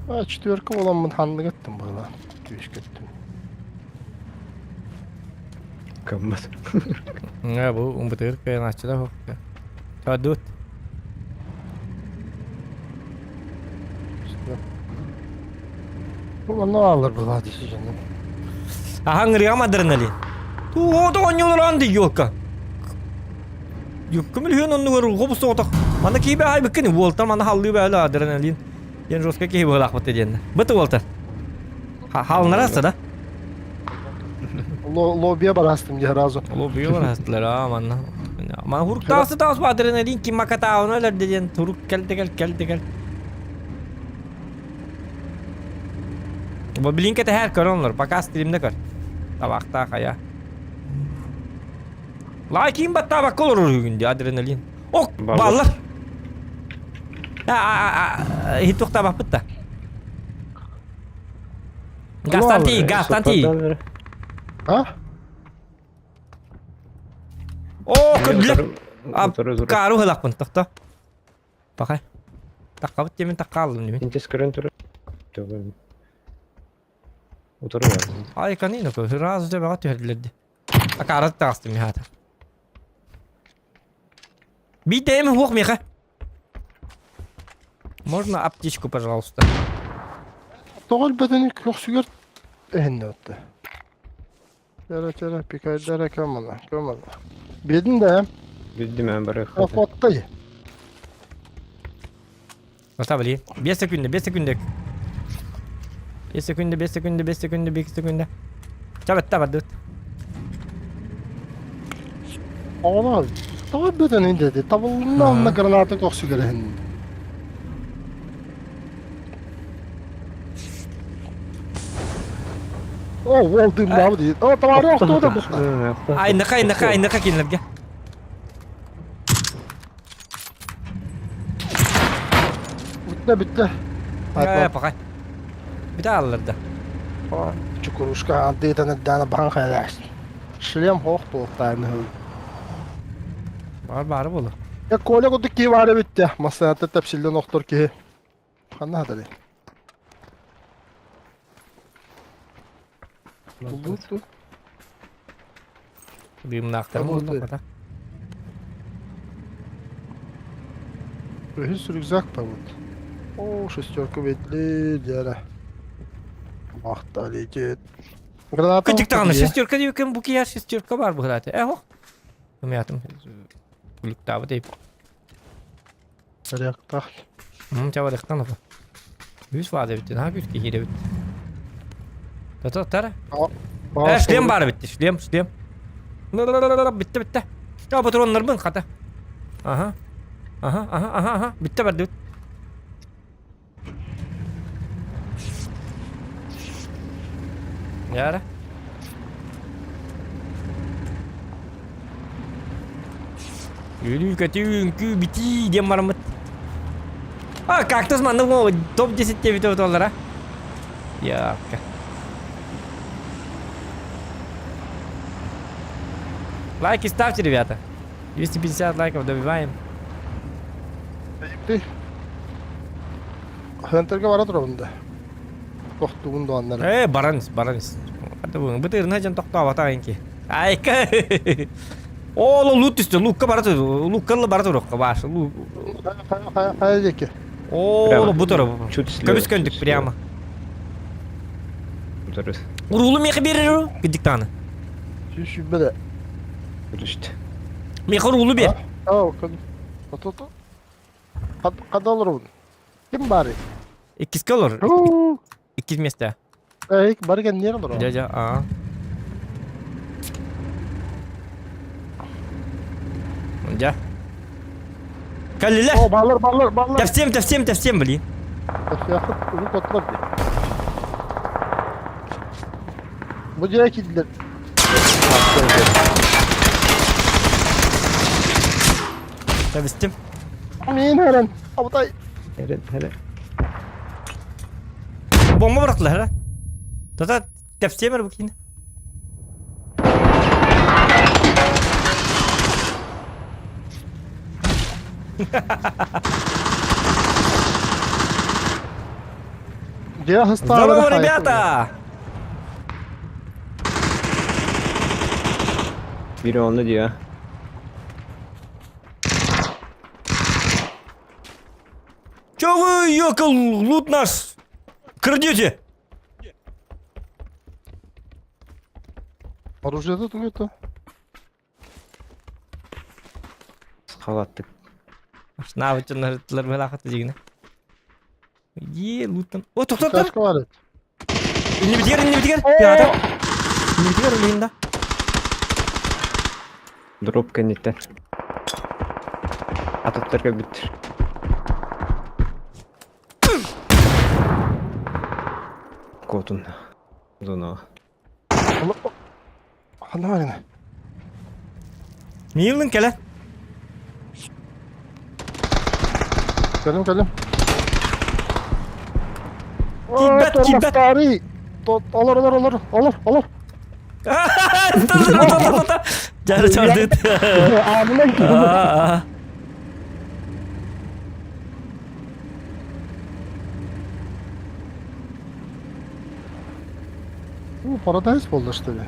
А четверка боламмын ханнык еттим быһыла. Түөскэ еттим. Кыммат. Nga бу умбытыр кыйнааччыда хок. Чадут. Бу манна алар быһыла дии дьонум. Аха ҥырыам адреналин. Туох да оонньуулар ди елка. Көмүлүһүн оннугар хобус соҕотох. Манна киһи бэһайбыккын уолтар манна халлыы бэһэлэ адреналин. Диэн жестко киһи быһылаахпыт диэн. Быт уолтар. Халынараса да? Лобия барастым дии сразу. Лобия барастылар а манна. Мана хурук таас таас адреналин ким макатаауна өлөрдө диэн турук кэлде кэл кэлде кэл. Бу билин кэтэһэр көр онлор, пока стримде көр. Табахтаах ая. Лайкин баттаабакка олорор үгүн дии адреналин. Ок, баллар. Иһит туохтаабаппыт да. Газтан тиий, газтан тиий. А? О, көрдүлэр. Каару хылахпын, тохто. Пахай. Таххабыт диэмин таххааллым димин. Интес көрөн турар. Утары бар. Ай, канина көр. Сразу төбөҕө түһэрдилэр ди. Акаара таҕыстым миһаата. Биитээм уох миэхэ. Можно аптечку, пожалуйста? Тоҕо өлбөтүн көхсүгэр эһиннэ отта. Чара чара пикайдара көмөлө көмөлө. Бедин да Билдим мен бары. Оттай. Оста били. 5 секунда, 5 секунда. 5 секунда, 5 секунда, 5 секунда, 5 секунда. Чабатта бардыт. Оҕолор, тоҕо өлбөтүн деди. Табылынна онно граната көхсүгэр эһиннэ. О, уол дымнаабы дейді. О, товары охтууда бу. Айныка, айныка, айныка кинилерге. Бүттэ, бүттэ. Э, пока. Бүтэ аллар да. Чукурушка андыйтан эрдээнэ бахан хайалааш. Шлем хоох буолтааны. Бар бары болу. Я Коля курдук киһи баар эбит да. Массыната тэпсиллэн охтор киһи. Ханна хатары? Булду. Дыымнаахтар буолла хата. Үһүс рюкзак вот. О, шестерка ветли, дьэрэ. Махта летит. Граната. Кытык даҕаны шестерка диэбиккин бу киһи шестерка баар быһыылаата. Э, ох. Умятым. Күлүктаабыт эйп. Сарыактаах. Чабарыктан опа. Үс баар эбит, наһаа күүс киһи эбит. Тата тара. Э, шлем баар эбит, шлем, шлем. Бүтте, бүтте. Я патроннарбын хата. Ага. Ага, ага, ага, ага. Бүтте бардыбыт. Яра. Үөрүү-көтүү, үҥкүү, битии диэн бараммыт. А, кактус маннык топ-10 диэбит олора. Ярко. Лайки ставьте, ребята. 250 лайков добиваем. Ты. Хентерге бара турабын да. Тохтугун дуаннара. Э, баранис, баранис. Бытырына дьон тохтообото инки. Айка. О, лут түстэ, лукка бара тур, луккалла бара туруохха баш. Хайа диэки. О, бу тур. Чуть слева. Көмүс көндүк прямо. Утары. Уруулу миэхэ биэрэр кидик даҕаны. Сүүс да. Көрүстэ. Миэхэ уруулу биэр. Аа, Ото Хада олоробун? Ким баарый? Иккискэ олор. Иккис миэстэ. Э, бары кэнниэр олорор. Дьэ, дьэ, аа. Дьэ. Кэллилэр. О, баллар, баллар, баллар. Тэпсиэм, тэпсиэм, тэпсиэм, блин. Тэпсиэххит, урут оттулар дии. Бу дьиэ киирдилэр. Тэбистим. Мин эрэн. Абытай. Эрэн, эрэн. Бомба бырахтылар, ха? Тата тэпсиэм эрэ бу киһини. Дьиэ Здорово, ребята! Biri onu diyor. Чё вы, ёкал, лут наш крадете? Оружиета тугута. Халаттык. Машинаабыт дьоннор быһалаахыт дьигинэ. Е, луттан. О, тоқтор, Ташка бар. Иннибитигэр, иннибитигэр. Пиата. Иннибитигэр өлейін да. Дроп кэнниттэн. Атыттар кэлбиттэр. Куотун. Зона. Ханна бар ини? Миилин кэлэ. Кэлим, кэлим. Киирбэт, киирбэт. Старый. Олор, олор, олор, олор, олор. Дьары чардыт. Аанынан киирбэт. Bu Paradise буолла что ли?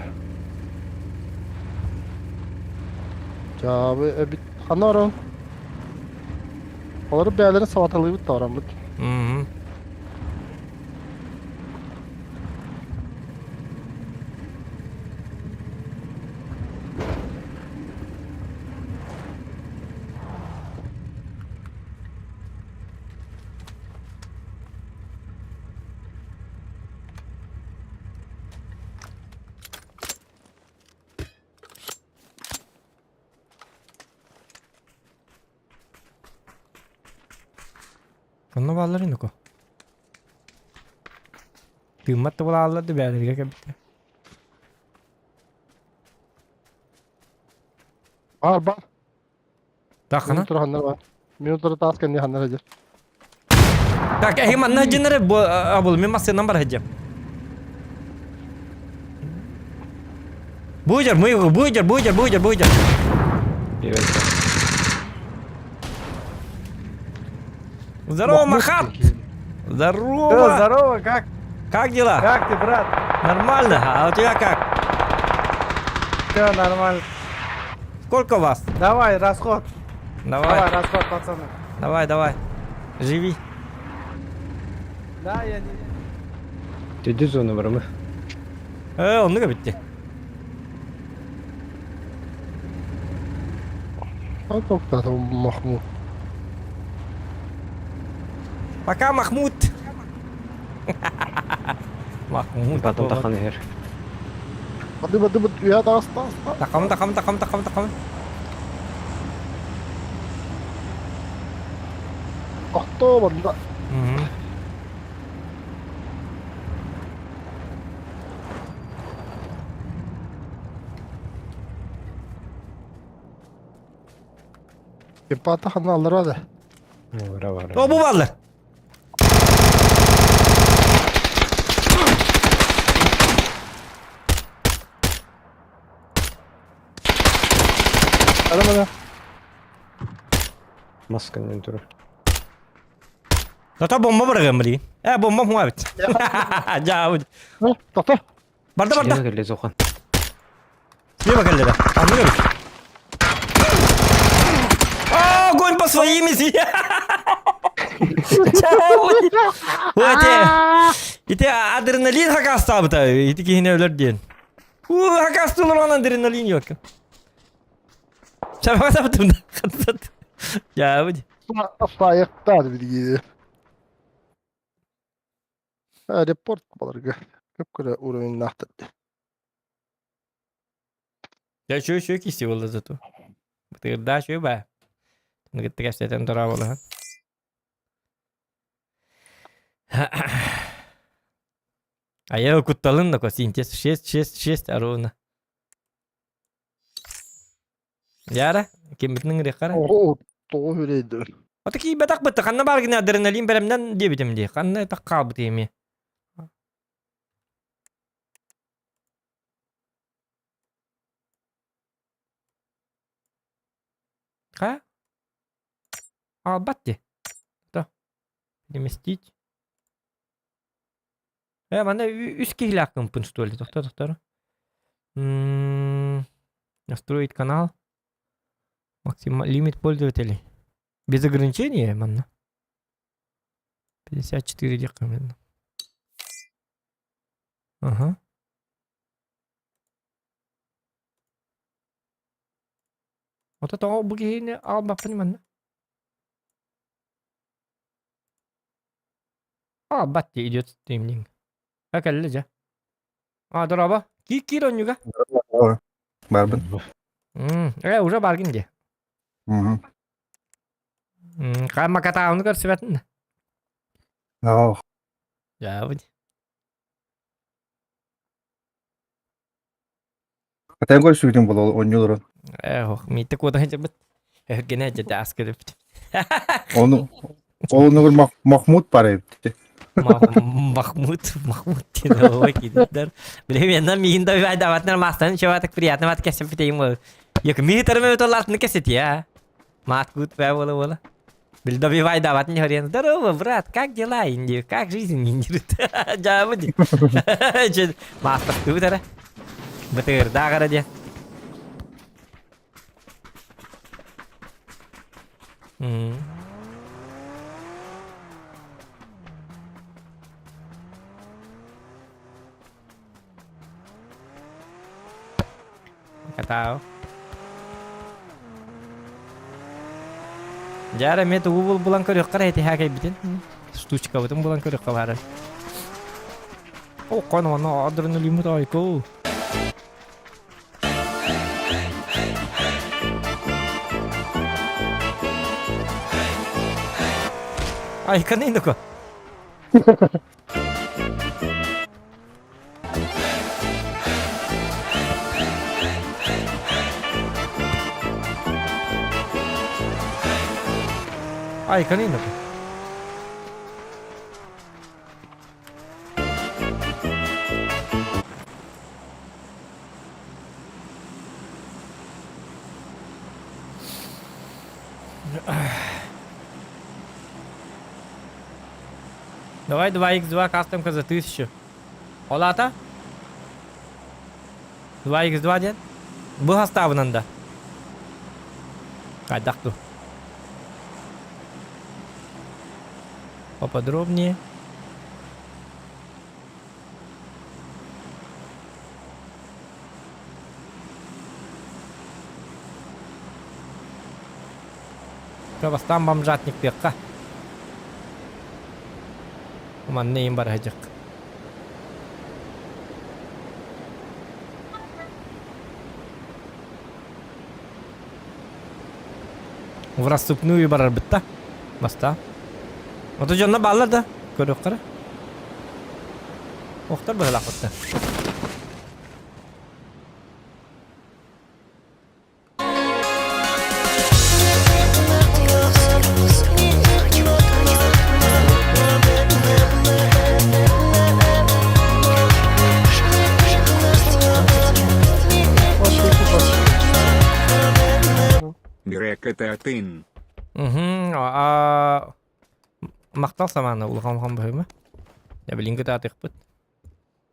Дьаабы эбит ханна баран? Олору бэйэлэрин сабаталыыбыт да бараммыт. Онно бааллар инуко. Тыыммат да буолааллар да бэйэлэригэр кэлбиттэр. Бар бар. Таххана. Минутра ханнар бар. Минутра таас кэнни ханнар эдэр. Так, эһи манна дьиннere бу мин массыынан бар сылдьам. Буйдер, буйдер, буйдер, буйдер, буйдер. Привет. Здорово, Махат! Здорово! Здорово, как? Как дела? Как ты, брат? Нормально, а у тебя как? Все нормально. Сколько вас? Давай, расход. Давай. Давай, расход, пацаны. Давай, давай. Живи. Да, я не... Төдү зона барамы. Э, оннук эбитти. Тоқтады Махмуд. Пока, Махмуд. Махмуд. Потом тахан иһэр. Бады бады бады уя таас таас. Такам, такам, такам, такам, такам. Охто банда. Кепата ханна аллара да. Бара бара. О, бу баллар. Ара бара. Масканан турар. Тата бомба бырагам билигин. Э, бомба хуа бит. Жаа. Тата. Барда барда. Слева кэллэ Зохан. Слева кэллэ. Анныга бит. О, огонь по своим Ити ити адреналин хакастаабыта. Ити киһини өлөр диэн. Уу, хакастылар адреналин yok. Чабатабытым да. Я бу. Саайықтар билги. Репорт баларга. Көп көрө уровень нахтыр. Я еще еще кисти болды зато. Бытырда еще ба. Нагытты кәстетен тұра болды. А я кутталын да синтез 6 6 6 ровно. Яра, кембитнің рекара. О, тоғы үрейді. Ата ки бетак бытты, ханна бар гына адреналин беремнен дебитим ди. Ханна так калбыт эми. Ха? Албат ди. То. Переместить. Э, мана үс киһилээх кымпын что ли? Тоқтор, тоқтор. Настроить канал. Максимал лимит пользователей. Без ограничения, манна. 54 диэххэ манна. Ага. Ото тоҕо бу киһини албаппын манна. А, бат идет стриминг. А кэллэ дьэ. А, дорообо. Киир киир онньуга. Барбын. Уже баргын дии. Хама катаауны көрсүбэтин. Ох. Дьаабын. Атан көрсүбүтүн була онньулорон. Ох, миитте куота сылдьыбыт. Өһүргэнэ дьэ аас көрүппүт. Ону Ол Махмуд бар эбит. Махмуд, Махмуд диэн ой кидер. Билем мен миин да даватнар мастан чего так приятно мат кесеп битейм. Як ми тарме толартны кесет я. Мат гуд бә бола бола. Бил добивай дават не хорен. Здорово, брат, как дела, Инди? Как жизнь, Инди? Жабы. Мастер тудара. Бытыр дагара де. Катао. Дьара эмиэ тугу булан көрүөххэ эрэ итиһээ кэлбитин. Штучкабытын булан көрүөххэ баара. О, кон ону адреналиммыт ойку. Айканы индоко. Айканы индоко. Давай 2х2 кастомка за 1000. Олата? 2х2 диэн? Бу хастаабынан да. Хайдах дуу? Поподробнее. Бастаан бомжатник диэххэ. Манна иин барыһыдьык. В рассыпную барарбыт да. Баста. Ото дьонно бааллар да. Көрүөххэ Охтор быһылаахпытта. Грек это атын. Угу. А махтал саманы улахан улахан быһыма. Я билин кытаатыхпыт.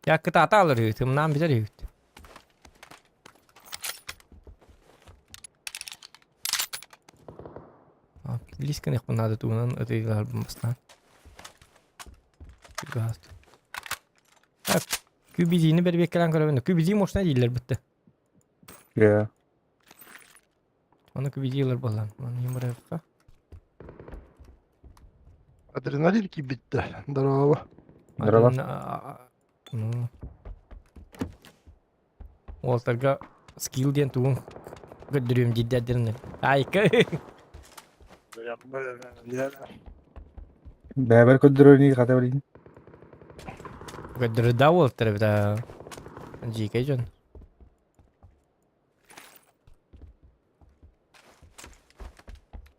Я кытаата алар үһү, тымнаан бүтэр үһүт. Близко надо тугунан ытыыларбын бастаан. Газ. Так, QBZ-ни бэрбиэккэлээн көрөбүн. QBZ мощная дииллэр бытты. Yeah. Оны QBZ ылар буоллан. Оны юмрыахха. Адреналин киирбиттэ. Здорово. Здорово. Ну. Уолтарга скилл диэн тугун көрдөрүөм диирдэрдэрин. Айка. Бэбэр көрдөрөр хата билин. Көрдөрөр да уолтар эбит аа. Дьиикэй дьон.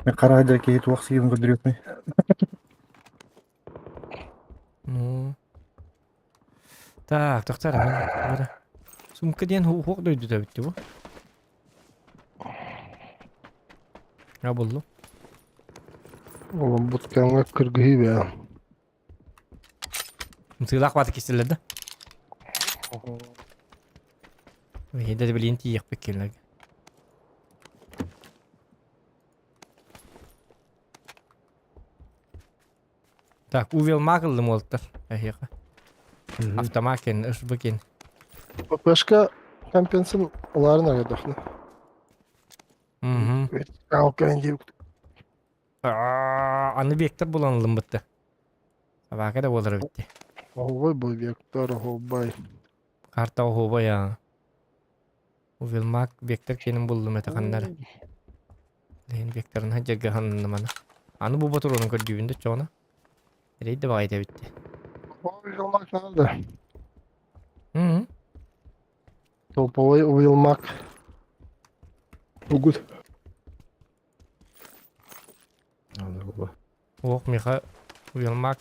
Мен хара дьэ киһи туох сиирин көрдөрүөхпүй. Ну. Так, тохтор мен Сумка диэн уһуох дойдута эбит бу. А буллум. Oğlum bu кэмҥэ кыргыһыы бээ. Сыылаах баата кистэлэр да. Эһиэдэ билигин тиийиэхпит кинилэргэ. Так, увел маг ыллым уолаттар эһиэхэ. Автомат кин, ышбы кин. ППшка компенсин уларын арыйдахна. Мгм. Алкан диэбит. Аны вектор булан ылым бытты. Собака да буолар эбит дии. Оһуобай бу вектор, оһуобай. Карта оһуобай аа. Увилмак вектор киэнин буллум этэ ханна эрэ. Лэһин векторын сылдьарга ханна маны. Аны бу ботуруонун көрдүүбүн да чоҕуна. Эрэй да баҕайыта эбит дии. Увилмак надо. Мм. Топовый увилмак. Угут. Ох, Миха Уилмак.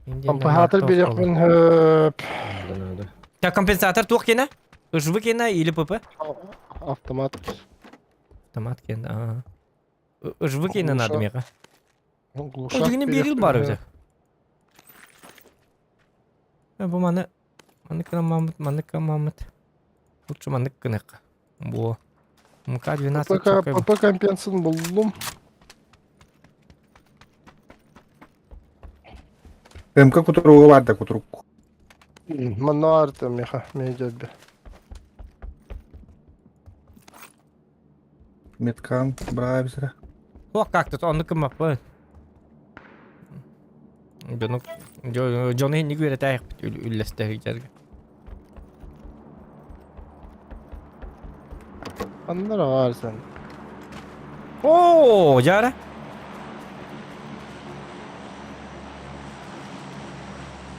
Компенсатор берехпин хөп. Так, компенсатор туох киэнэ? ЫЖВ киэнэ или ПП? Автомат. Автомат киэнэ, ага. ЫЖВ киэнэ надо миэхэ. Глушак. Ол берил бар өзі. Бу маны маннык гынаммыт, маннык гынаммыт. Лучше маннык гыныахха. Бу МК-12 ПП компенсин буллум. МК кутуруга бар да кутурук. Манна арта меха, медиа Меткан браабисера. О, как тут оннук гыммаппын. Дьону дьону инник үөрэтээхпит үллэстэһигдэргэ. Аннара баарсан. Оо, дьаара.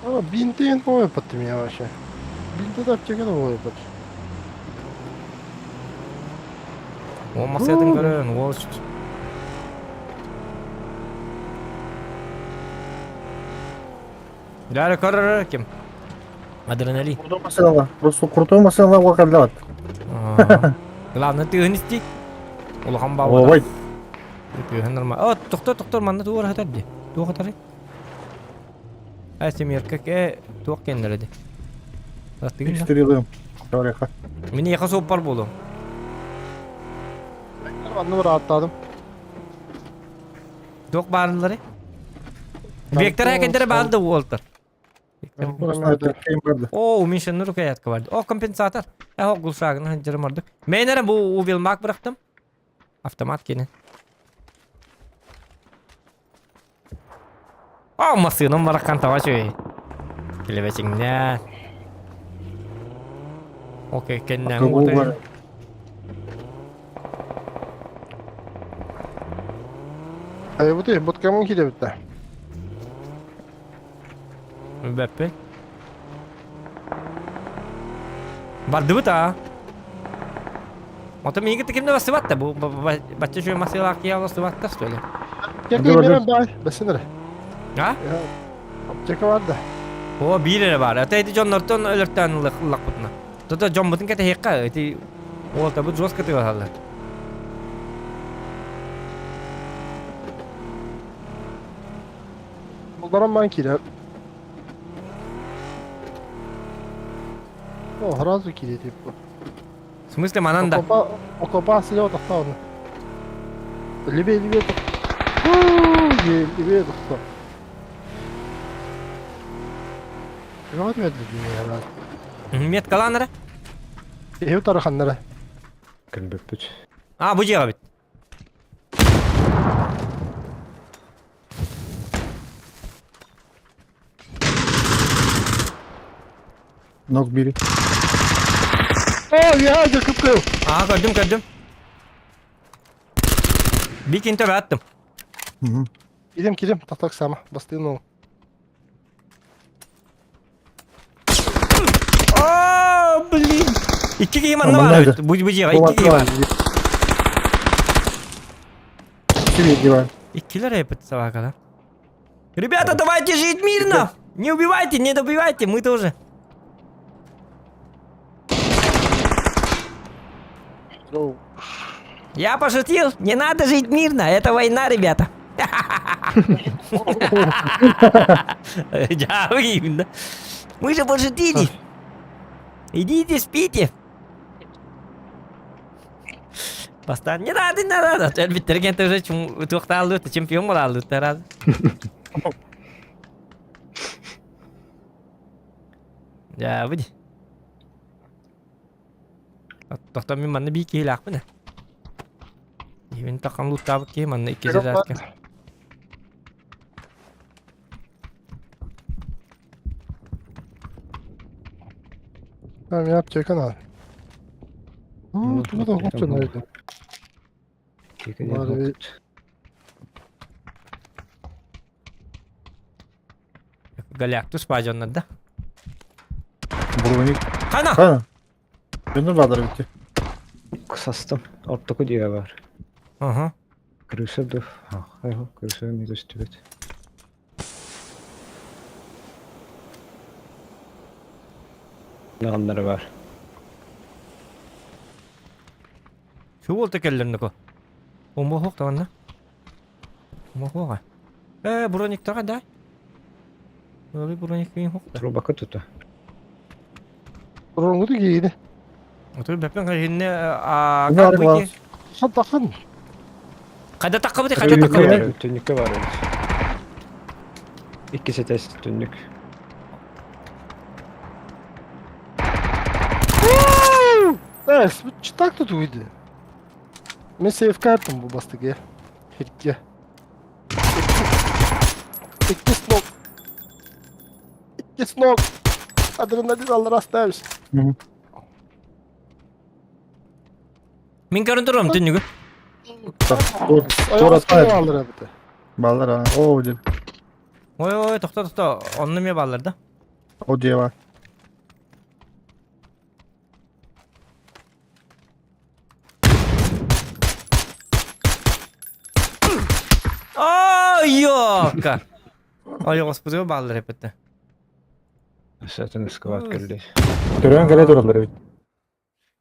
А, бинтин ойпат меня вообще. Бинты да аптека да ойпат. О, максатын көрөн, ол Дьаара көрөр ким? Адреналин. Крутой машинала. Просто крутой машинала уакаллабат. Главное тыгын исти. Улахан баабата. Ой. Тыгын нормально. О, тохтор, тохтор, манна туох хатар ди. Туох хатар? Э, семерка э, туох кеннere ди. Тыгын. Стрелым. Теорияха. Мини яха сооппар буолуом. Анны бір аттадым. Туох баарылары? Вектор хакендere баалды уолтар. О, уменьшенный рукоятка бар. О, компенсатор. Э, гулшагын ханжырым ардык. Мен эрэ бу увилмак бырахтым. Автомат кини. О, массыыным баракхан таба үчүгэй. Килэбэчиҥнээн. Окей, кэннээҥи уота. Айбыты, буткамын кидэбитте. Бэппин. Бардыбыт аа. Ото миигин ким да бассыбат да бу бачча үчүгэй массыылаах киһи олорсубаттар что ли? Аптека берем бай, бэсин эрэ. А? Аптека бар да. О, биир эрэ баар. Это эти дьоннортон өлөртөөн ыллахпытына. Тото дьоммутун кэтэһиэххэ, эти уолтабыт жестко тыалаһаллар. Булдаран ман киирэр. О, сразу киирэр типа. В смысле манан да? Окопа, окопа слева тохтоон. Левее, левее Левее тохтоо. Кого медленнее, брат? Меткалаан эрэ? Эһи тараханнара. Кэлбэппит. А, бу дьиэҕэ эбит. Ног бери. О, я кыпкыл. Аа, көрдүм, көрдүм. Бикин төбө аттым. Кидем, кидем, так так само. Бастыны. О, блин. Икки киһи манна баар эбит. Бу бу дьиэҕэ икки киһи баар. Иккилэр эпит собакалар. Ребята, давайте жить мирно! Не убивайте, не добивайте, мы тоже. Я пошутил, не надо жить мирно, это война, ребята. Да, именно. Мы же пошутили. Идите, спите. Бастаан не надо, не надо. Өлбүттэргэ уже туохтааллыт, чемпион буолааллыт раз. Дьэ, выйди. Тохтоо мин манна бии киһилээхпин ээ. Мин тахан луттаабыт киһи манна икки зарядка. У меня аптека надо. Ну, Ну, тут аптека хопча надо. найду. Аптека Надо диэн Галяктус баажаннар да. Броник. Хана! Хана. Дьоннор баалар эбит. Састым. Ортоку диэ бар. Ага. Крыса ду. Ахай, крыса не көстүбэт. Наҕаннара бар. Şu болта келлернико. Омбо хоқ таванна. Омбо хоға. Э, брониктага да. Öyle броник кийин хоқ да. Трубака тута. Ронгу киини. Отур бэппен хинне а Бар, бар. Хантахан. Кайда таккабыты, кайда таккабыты. Түннүккэ бар эбит. Иккис этээс түннүк. Эс, так тут уйди. Мен сейф картам бу бастыге. Хирке. Икки сног. Икки сног. Адреналин аллар оставишь. Мин көрөн турам түннүгү. Тура Аллар эбит. Баллар а. О, деп. Ой, ой, тохто, тохто. Онны ме баллар да. О дева. Ой, ёка. Ой, господи, баллар эпетте. Сатын сквад кэллэ. Төрөн кэлэ тураллар эбит.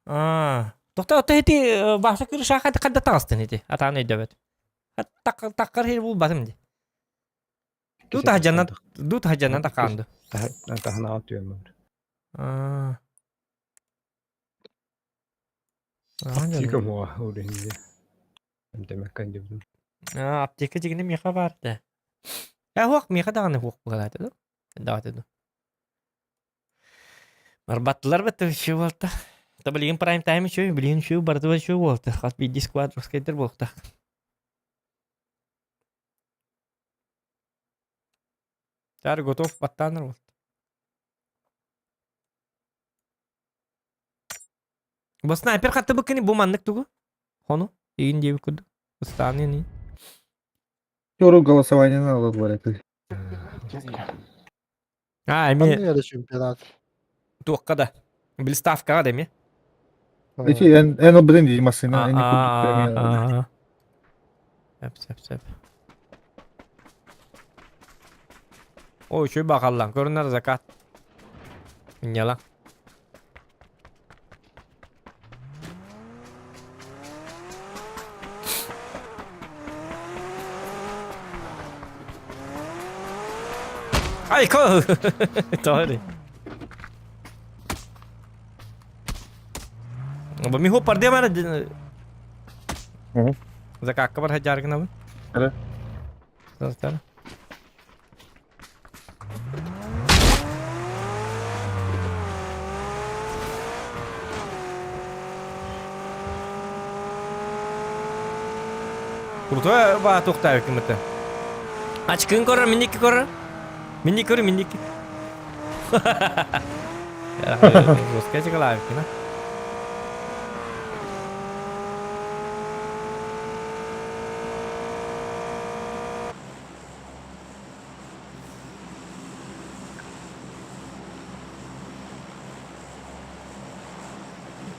А. Тохто, ото эти баша кырыша хат кадда тагыстын эти. Атаны өйдөбөт. Так таккар хер бул батым ди. Ду тахжанна, ду тахжанна таканды. Тахна атыам бар. А. Аптека муа уренде. Эмтемеккан дебдим. А, аптека дегенде меха барды. Ә, хуак меха даганы хуак бугалаты ду. Дават ду. Марбаттылар бітті үші болты. Та билигин прайм тайм үші, билигин үші барды үші болты. Хат би дисквад рускайтер болты. Тар готов баттаныр болты. Бу снайпер хатты быккыны бу маннык тугу. Хону, игин диэби курдук. Ыстааны ни. Yorul голосование алалар это. А, эми Ханна чемпионат. туохха да. Блиставкаҕа да эми. Эти эн эн обден ди машина эн курдук. Сеп, сеп, сеп. Ой, үчүгэй баҕаллаан, көрүнэр закат. Ньала. Айко! Тоҕо Бу миху пардема Закакка бар хадьаргынабын. Эрэ. Састар. Крутой ба тоқтайы кіміті. Ачкын көрір, минники көрір. Минни көрір, минники. Жесткая чекалавкина.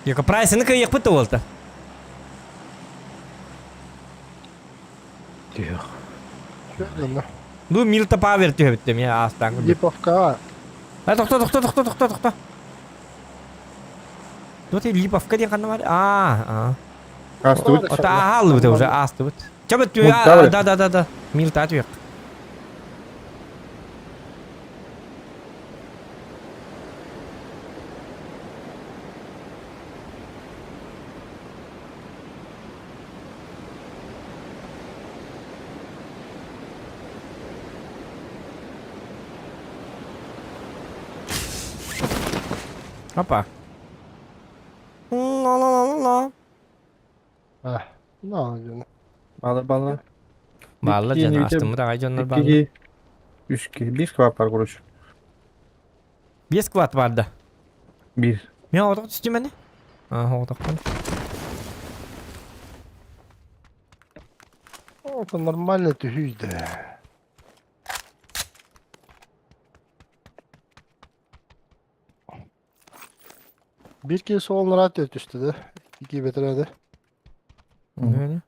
Яка прайсыны кыйык бітті болты. Тиэх. Ну, милта павер түһөбүттем я астан. Липовка. А, тохто, тохто, тохто, тохто, тохто. Тут и Липовка диэн ханна бар. А, а. Астыбыт. Ота аалыбыт уже астыбыт. Чабыт Вот, давай. да, да, да, да. Милта түек. Опа. Ла-ла-ла-ла. А, ну, Бала бала. Балла Икки, жана небите- астымы дагай дьоннор балла. Икки, үч ки, бир квап бар короче. Бес кват бар да. Бир. Мен оҕотох түстүм аны. Аа, оҕотохпун. Это нормально түһүйдэ. Bir kez sol rahat түстү да. Iki бетереде. Öyle.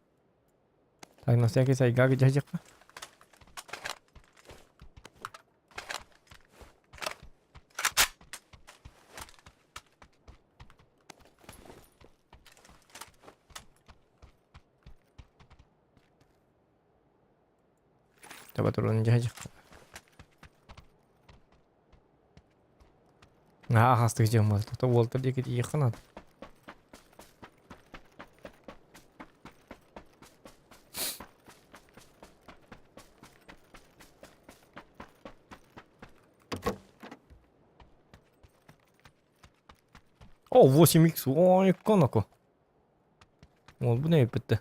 Так, на всякий сайга дядька. Таба турун дядька. Аа, хастык дьон буолта. То уолтар диэки тиийиэххэ наада. О, 8х, ой, коноко. Ол бу не бүттэ.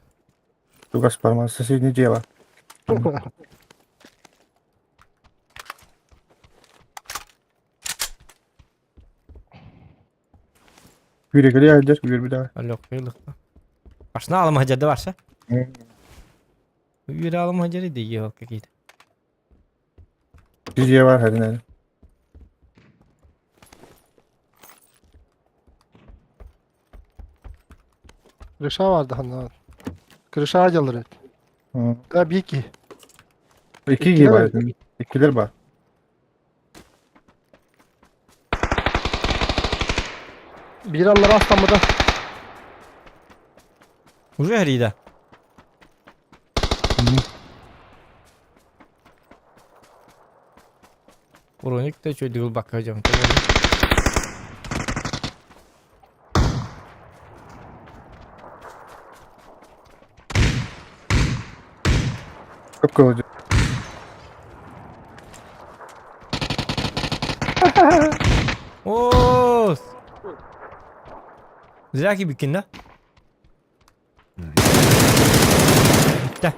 Тугас парман соседнее дело. Күрегеле айдер, күрбі да. Алло, кыйлыкта. Башна алым хажарды барса. Үйрі алым хажары дейі какие-то. Жүзге бар әрине. Крыша vardı hani. Крыша adyalar evet. Да, бики. Икки бар. Иккилер бар. Bir allar aslanmada. Уже горит, Уроник ты что дыл бака жам. Көп кылы. О! Зря бикин да? Да.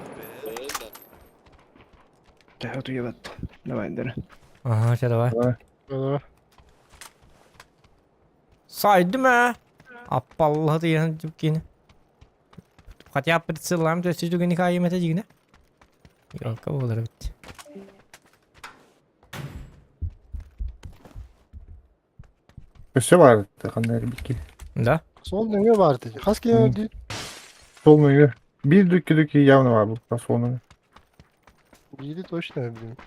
Давай, давай. Ага, сейчас давай. Давай. Сайдым ә. Аппалла деген түпкені. Хотя прицелам, то есть түгені кайым это дегені. Елка болар бит. Өсө бар. Қандай бикки. Да? Сол ne vardı? Kaç kere Сол мөңі. Bir дүккі дүккі явно бар бұл. Сол мөңі. Biri точно bileyim.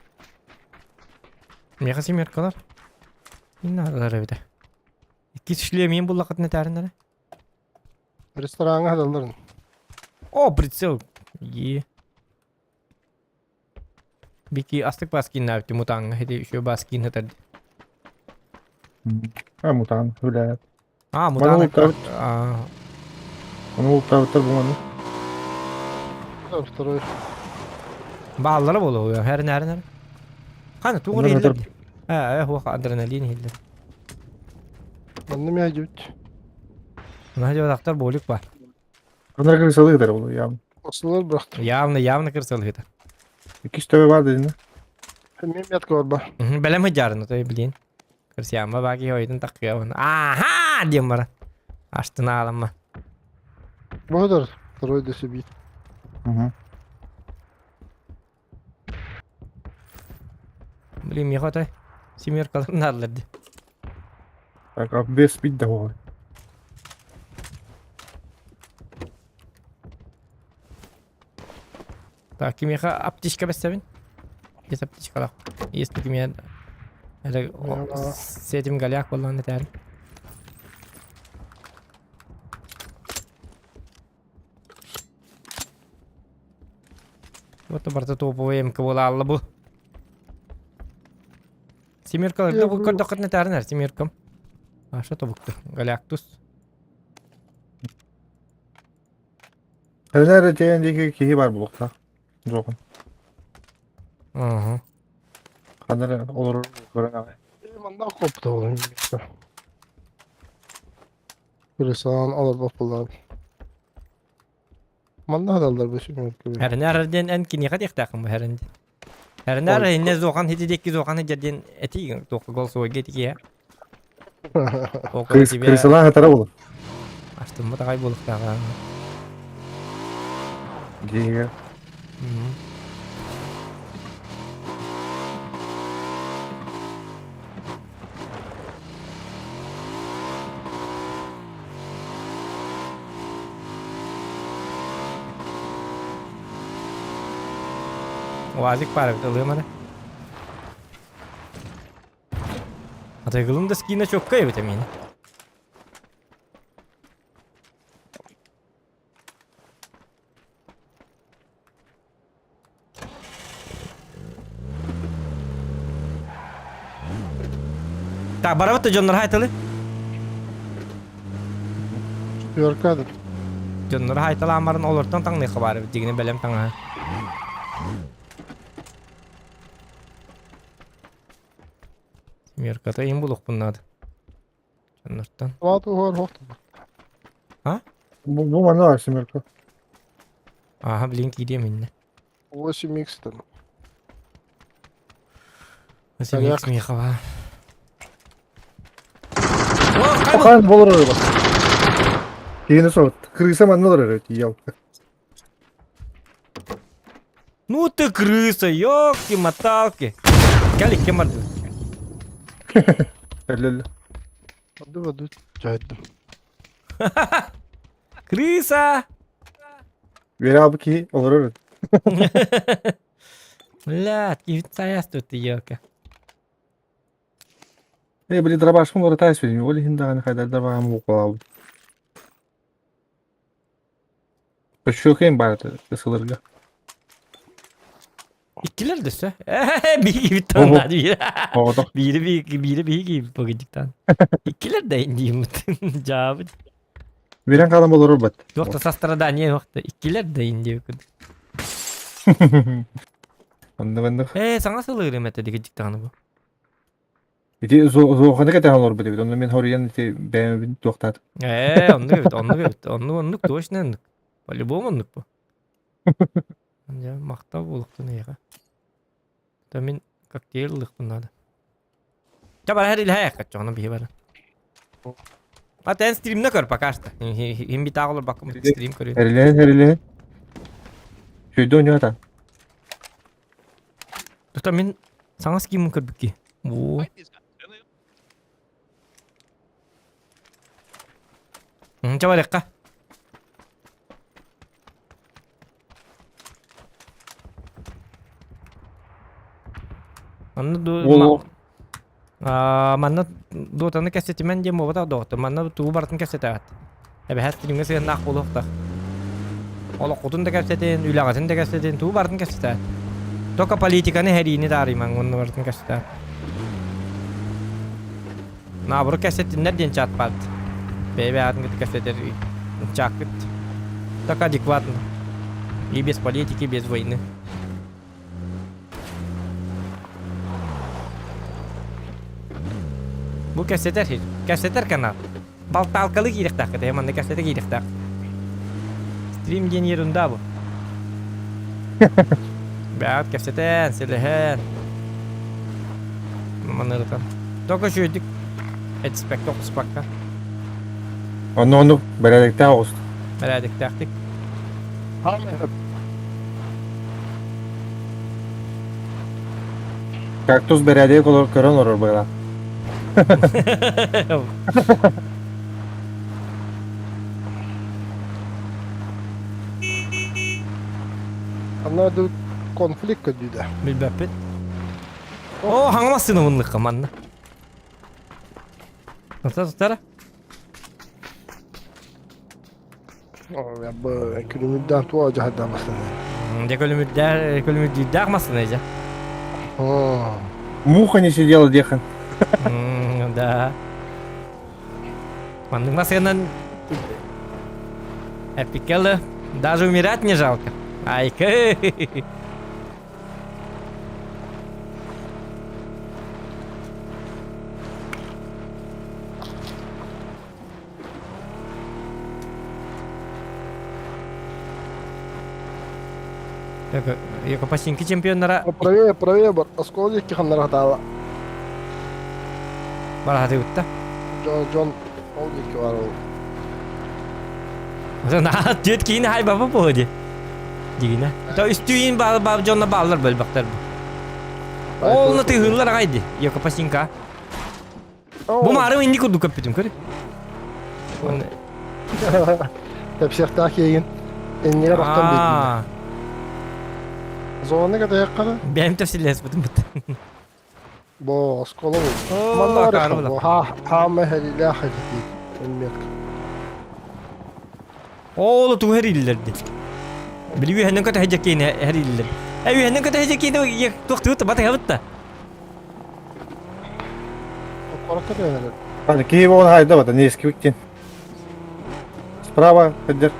Меха семеркалар. Иннаралар бит. Икки шлемин бұл лақытны тәрінлері. Restorana adalların. О, прицел. Е. Бики астык баскин нәпті мутанга хеде еще баскин хатар. А, мутан, гуляет. А, мутан. Мана А, Оны ол табыттар болмады. Второй. Баалары болу, хәрін хәрін хәрін. Қаны туғыр Ондар елдер. Ә, ә, адреналин елдер. Манны мя жуть. Мына жабадақтар болик бар. Ондар кырсалыгдар ол явно. Осылар bıraktı. Явно, явно кырсалык это. Икки төбе бар дедин. Мен мятка var ба. Бәлем хыджарын, той блин. Кырсыяма баки ойдын таққия. Аха, дем бара. Аштын алама. Бұғыдар. Второй десе бит. Блин, меха той. Семеркалар нарларды. Так, а без бит да ол. Так, кимеха аптечка бәсәбин. Есть аптечка Есть киме. С этим голяк болан это. Вот барта топовый МК була алла бу. Семерка, да бу көрдө кытны тарнар семеркам. А что то букты? Галяктус. Хәләр дигәндәге киһи бар булыкта. Жоғын. Ага. Хәләр олар көрән ағай. Манда koptu oğlum. Kırısan alır bak bunlar. Манда adallar bu şimdi. Хәрнәрден эн киниха тихтакын бу хәрнде. Хәрнәр инне зохан хити декки зохан хиджаден эти тоқ гол суга гетики. Около тебя... Крысалаах атара буолар. Астыммыт аҕай буолуохтааҕа. Дьиҥэр. Уазик баар эбит ылыам эрэ. Атайгылым да скина чокка эбит эмиэ. Так, барабыт да дьоннор хайталы. Юркадыр. Дьоннор хайталаан баран олортон таҥныахха баар эбит, дигини бэлэм таҥаһа. Мирката им булуохпун наада. Дьоннортон. Вату хор хохту. А? Бу, бу манна семерка. Ага, блин, киириэм иннэ. 8 икс там. 8 икс миэхэ Хаан болор эрэ. Киһини сот. Крыса манна олорор эрэ тиийэлка. Ну ты крыса, ёлки-моталки. Кэл икки бардым. Өлөл. Аду аду чайдым. Крыса! Үөрэ албы киһи олорор эрэ. Блядь, киһит сайаас тут ёлка. Э, били дробашпын уларытаайыс билим. Ол иһин даҕаны хайдар дабаҕам буолбут. Өчүөкэйим баар этэ ысыларга. Иккилэр да сөп. Биһиги Ого. биир. Оҕотох. Биири биһиги биири биһиги погодиктан. Иккилэр да индииммит. Жаабыт. Биирэн хаалан олорор бат. Туох да сострадание туох да иккилэр да индиэбит. Онно маннык. Ээ саҥа сылыырым этэ дигидик даҕаны бу. Ити зооханы кэтэһэн олорбут эбит. Онно мин хоруйан ити бэйэбин туохтаат. Ээ оннук эбит, оннук эбит. Оннук оннук точно оннук. По-любому оннук бу. Дьэ, махтал буолуохтун эйиэхэ. То мин коктейль ылыахпын наада. Чэ бара илһэ каччоҕуна биһи бара. А тэн стримна көр пока что. Им битаах олорбакка стрим көрүө. Эрилэһин эрилэһин. Сүйдө оñуата. Тута мин саҥа скиммын көрбүкки. Во. Чэ барыахха. Манна ду манна дуотаны кэпсэтимэн диэн буолбатах доҕоттор. Манна тугу барытын кэпсэтэҕит. Эбэһээт стримҥэ сыһыаннаах буолуохтаах. Олоххутун да кэпсэтин, үлэҕитин да кэпсэтин, тугу барытын кэпсэтэҕит. Только политиканы хэриини таарыймаҥ уонна барытын кэпсэтэҕит. Наоборот кэпсэтиннэр диэн чат баар. Бэйэ-бэйэҕитин кытта кэпсэтэр чааккыт. Так адекватно. И без политики, без войны. Бу кэпсэтэр сир. Кэпсэтэр канал. Балтаалкалы киириэхтээх кытайа манна кэпсэтэ киириэхтээх. Стрим диэн ерунда бу. Бэҕэт кэпсэтэн, сэлэһэн. Манырытан. Только үчүгэйдик этиспэккэ, охсуспакка. Онно оннук бэрээдэктээх оҕус. Бэрээдэктээхтик. Кактус бэрээдэги көрөн олорор быһыылаах. Анна ду конфликт көдүйдэ. Билбэппит. О, хаҥа массыына муннукка манна. Тута тутара. Күлүмүрдээн туох дьаһайдаах массыына. Дьэ көлүмүрдээх көлүмүрдүүрдээх массыына дьэ. Муха не сидела диэхин. Да. Маннык массыынан эпикелы даже умирать не жалко. Айка. Починки чемпионнара Правее, правее бар. Осколок икки ханнара хатаала. Барахатыбытта. Дьон ол диэки бар ол. Наһаа түөт киини хайбапа буо ди. Дигинэ. То үстүүйүн баал баал дьонно бааллар бөлбөхтөр бу. Ол на тыһыыллар аҕай ди. Йоко пасинка. Бу маарым инни курдук көппүтүм көрү. Тэпсиэхтээх киһигин. Иннигэр охтон биэрдин. Зоны кэтэһиэххэ Бэйэм тэпсиллэспитим бут. Бо оскуола бу. Манна бар ха хаама хэрилээх хэдити. Метка. Оолу тугу хэриллэрди. Били үһэннэн көтө хэдьэкиини хэриллэр. Э үһэннэн көтө хэдьэкиини туох тугу батыһабыт да. Коротко дэнэр. Аны киһи буолан хайда бата не эскибиктин. Справа хаддер.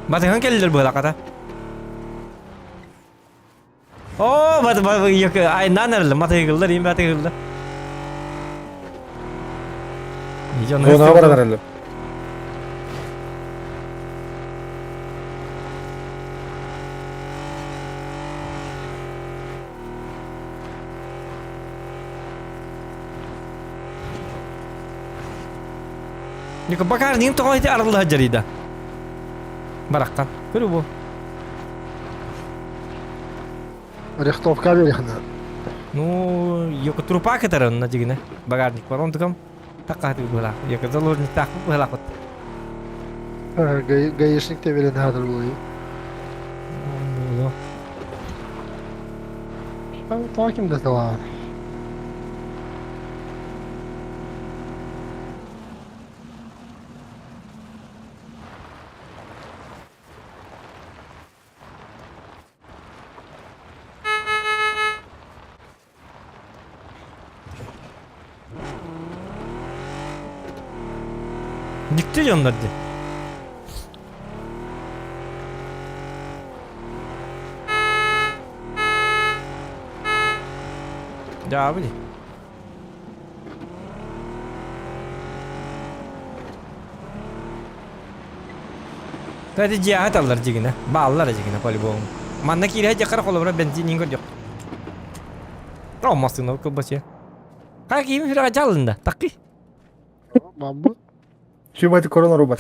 Батыһан кэллилэр быһалаката. Оо, бат бат айнан эрэллэр, матыгыллар, им батыгыллар. Зонаға баран эрэллэр. Ника багажнигын тоҕо ити арылла сылдьарыйда. Бараххан. Көрү бу. Рихтовка берехна. Ну, йоко трупа кытары онно дигинэ. Багажник бар онтукам таккааты быһалаах. Йоко заложниктаах быһалаах Гаишник тебелен хадыр булайы. Буолуо. Тоҕо ким да талаан. Дьикти дьоннор дии. Дьаабы дии. Кстати, дьиэҕэ таллар дьигинэ. Бааллар дьигинэ по-любому. Манна киирэ дьахара холобура бензин көрдөх. О, массыына кылбачы. Как киим сүрэҕэ дьаллында? Такки. Бамбы. Чумати корона робот.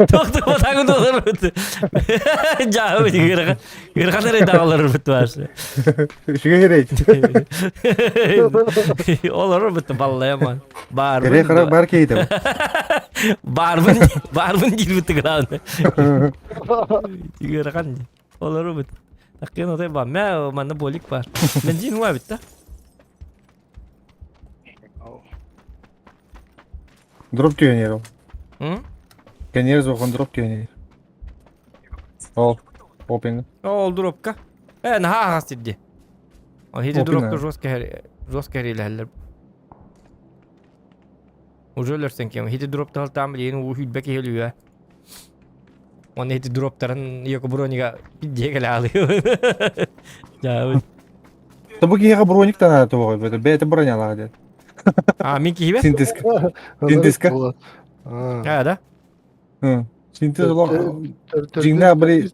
Тохту батагын олар бит. Жабы гырга. Гырган эрэ даҕалар бит башы. Үчүгэй эрэй. Олорор бит баллаяман. Эрэй Барбын. харах бар кейді. Барбын, барбын диир бит главное. Гырган. Олорор бит. Таккын отой ба. Мә манна болик бар. Бензин уа бит та. Дроп түйенер ол. М? Кенер zoған дроп түйенер. Ол. Опинг. Ол дропка. Э, наһаа аһаҕас сирди. Ол хити Опин, дропка э. жестко жестко хэрилэһэллэр. Уже өлөрсөн кем. Хити дроп тахалтаан билигин уу хүлбэ киһи өлүө. Оны хити дроптарын йоко бронига дьиэ кэлэ аалыы. Дьаабыт. Тобу киһиэхэ броник танаа тобоҕой бөтө бэйэтэ бронялаах диэн. А, мин киһибэ? Синтезка. Синтезка. А, да? Синтез олох дьиҥнээх били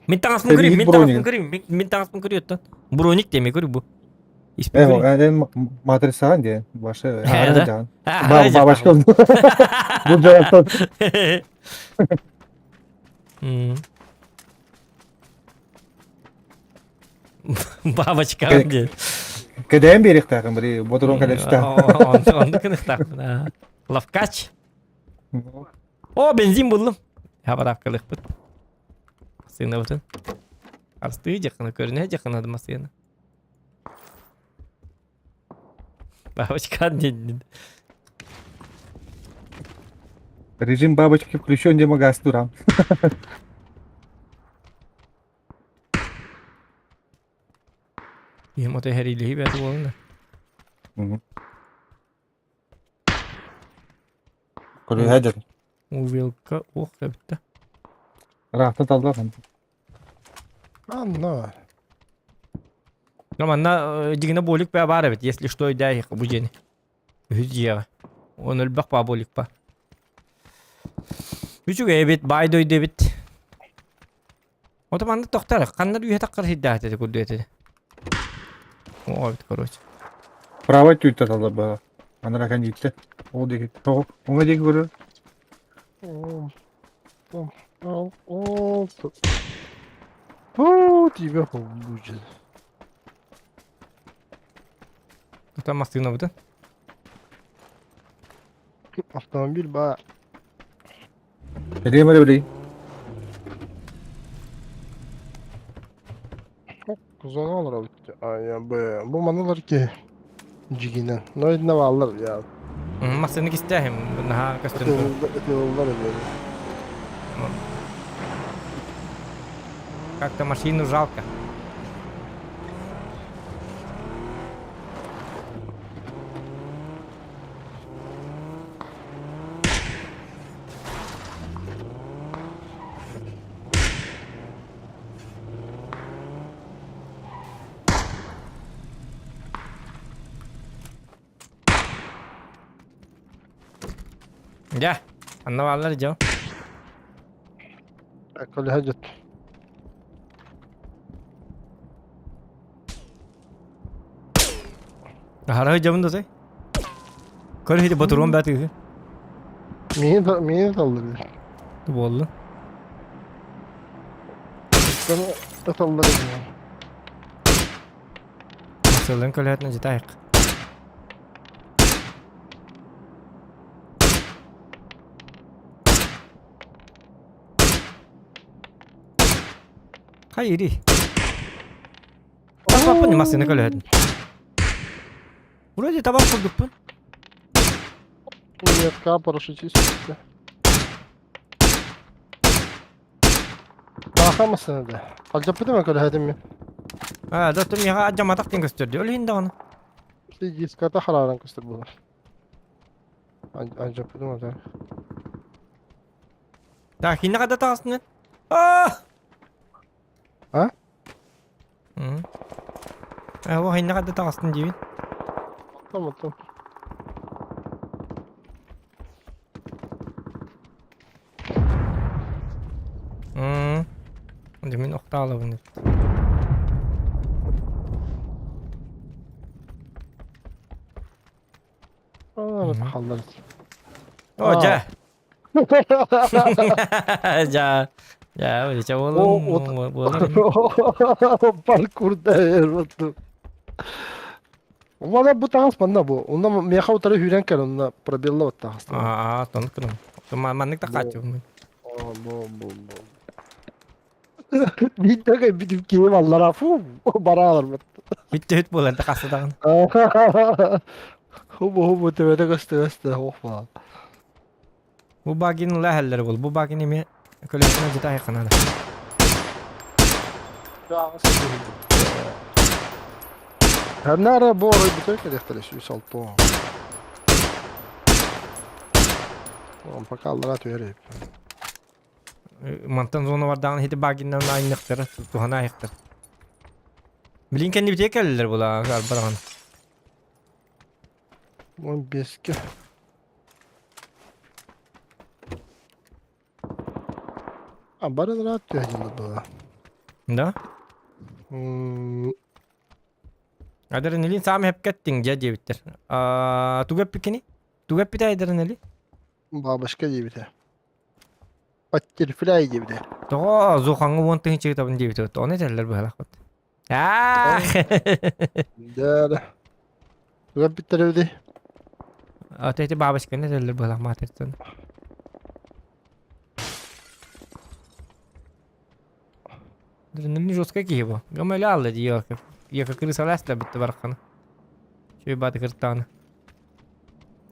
Мин таҥаспын көрүм, Сэрииһит мин таҥаспын бронига. көрүм, мин таҥаспын көрү оттон. Броник диэми көрү бу. Испин Э, көрү. эн матрицаҕын диэн. Башы Э, да? аҕара А, Ба бабашка. Бу жааттан. М. Бабочка диэн. Кэдээн биэриэхтээхин били ботурун кэлэчтэ. Онду кыныхтаахпын. Лавкач. О, бензин буллум. Хабараапкалыахпыт. Массыынабытын. Арстыы дьахына көрүнэ дьахына да массыына. Бабочка диэн. Режим бабочки включен, где магаз турам. Им отой хэриилиһи бэт буолна. Көрүһэ Увелка ох эбитте. Рафта талда Анна. Но манна дигинэ болик баа баар эбит, если что идэ бу дьиэни. Үһүс дьиэҕэ. Он өлбөх баа болик ба. Үчүгэй эбит, баай дойду эбит. Ото манна тохтор, ханна үһэ таххар сирдээх этэ курдук этэ. О, короче. Правай түүттэ талар баа. Анара кэнниттэ. Ол диэки. Тоҕо? Оҥо диэки көрөр. О, тебя получит. Там массыына бутун. Автомобиль ба. Эриэм эрэ билий. Зона олорор Ай, б. Бу маналар ки дьигинэн. Но итинэ бааллар я. Массыына кистээһим. Наһаа көстөн турар. Ытыыллар эбит. Как-то машину жалко. Дьэ, анна бааллар дьон. Көлөһө Аһара дьабын да сай. Көр хити ботуруон бәтыгы. Миин миин таллыр. Буолла. Таллыр. Сылын көлөһөтүнэ житайык. Хайыри. Табаппын массыына көлөһөтүн. Вроде табак курдукпун. Метка парашютист. Бааха массыына да. Алдьаппытым көлөһөтүм мин. А, да, то миэхэ адьаматах диэн көстөр Ол иһин даҕаны. Диската харааран көстөр буолар. Алдьаппытым ата. Так, хинне хада таҕыстын? А! А? Оо, хинне хада таҕыстын диибин. Оттом, оттом. Дьэ мин охтаалабын. Халлар. О, дьэ. Дьэ. Дьэ, дьэ буолун. Буолун. Паркурда эрбаттым. Вала бу таҥас манна бу. Онно миэхэ утары сүүрэн кэл, онно пробелла вот таҥас. Аа, тонук гынан. Маннык да хааччыбын. Бу бу бу. Биирдэ кэлбитим киһим аллара фу бараалар Бүттүһүт буолар да хаста даҕаны. Хубу хубу төбөтө көстө көстө охпа. Бу багин ыла иһэллэр буол. Бу багин эмиэ көлөһүнэ дьита айханада. Ханнара бу орой бүтөр кэлиэхтэрэ 106. Пока аллара түһэр Мантан зона бардаҕын ити багиннан айныктара туһана айыктар. Билин кэннибитигэр кэллилэр була арбараҕын. 15-ке. А бары раат түһэллэр була. Да? Адреналин саамай хэпкэттиҥ дьэ диэбиттэр. Тугу эппиккиний? Тугу эппитэ адреналин? Бабушка диэбитэ. Баттерфляй диэбитэ. Тоҕо Зухаҥҥа уон тыһыынча ыытабын диэбитэ. Ону этэллэр быһалаахпыт. Аа! Да, да. Тугу эппиттэр эбитий? Ата ити бабочканы этэллэр быһалаах маатыртан. Адреналин жесткай киһи бу. Гамэлэ алла дии Яка крысалаас да битте бараххана. Чүй баты кыртаҕына.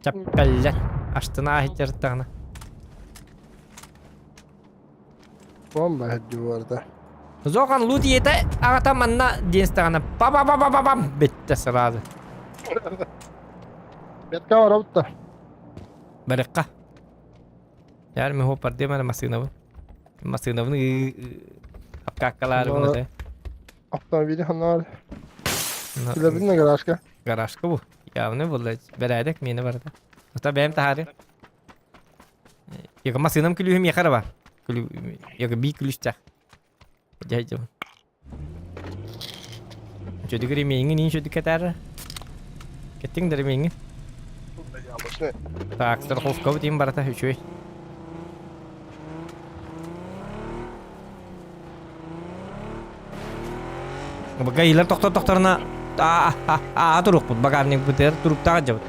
Чаппеллер. Аштына аһыттартаҕына. Бомба һэдди буорда. Зохан лут ийэтэ аҕата манна диэн стаҕына па па па па па пам бүттэ сразу. Бетка барабытта. Барыкка. Яр мен хоппар диэмэ массыынабын. Массыынабын апкаккалаарыбын этэ. Автомобили ханнаар. Билэбин гаражка. Гаражка бу. Явно буолла. Бэрээдэк миэнэ барыта. Ота бэйэм таһаары. Яга массыынам күлүүһүм миэхэ эрэ бар. Күлүү яга бии күлүүстээх. Дьэ дьэ. Чөдүк ремеңин ин чөдүк кэтэр. Кеттиң да ремеңин. Так, страховка бит барата үчүгэй. Гаилар тохтор тохторuna а турукпут багажник бытыр туруктаах дьабыт.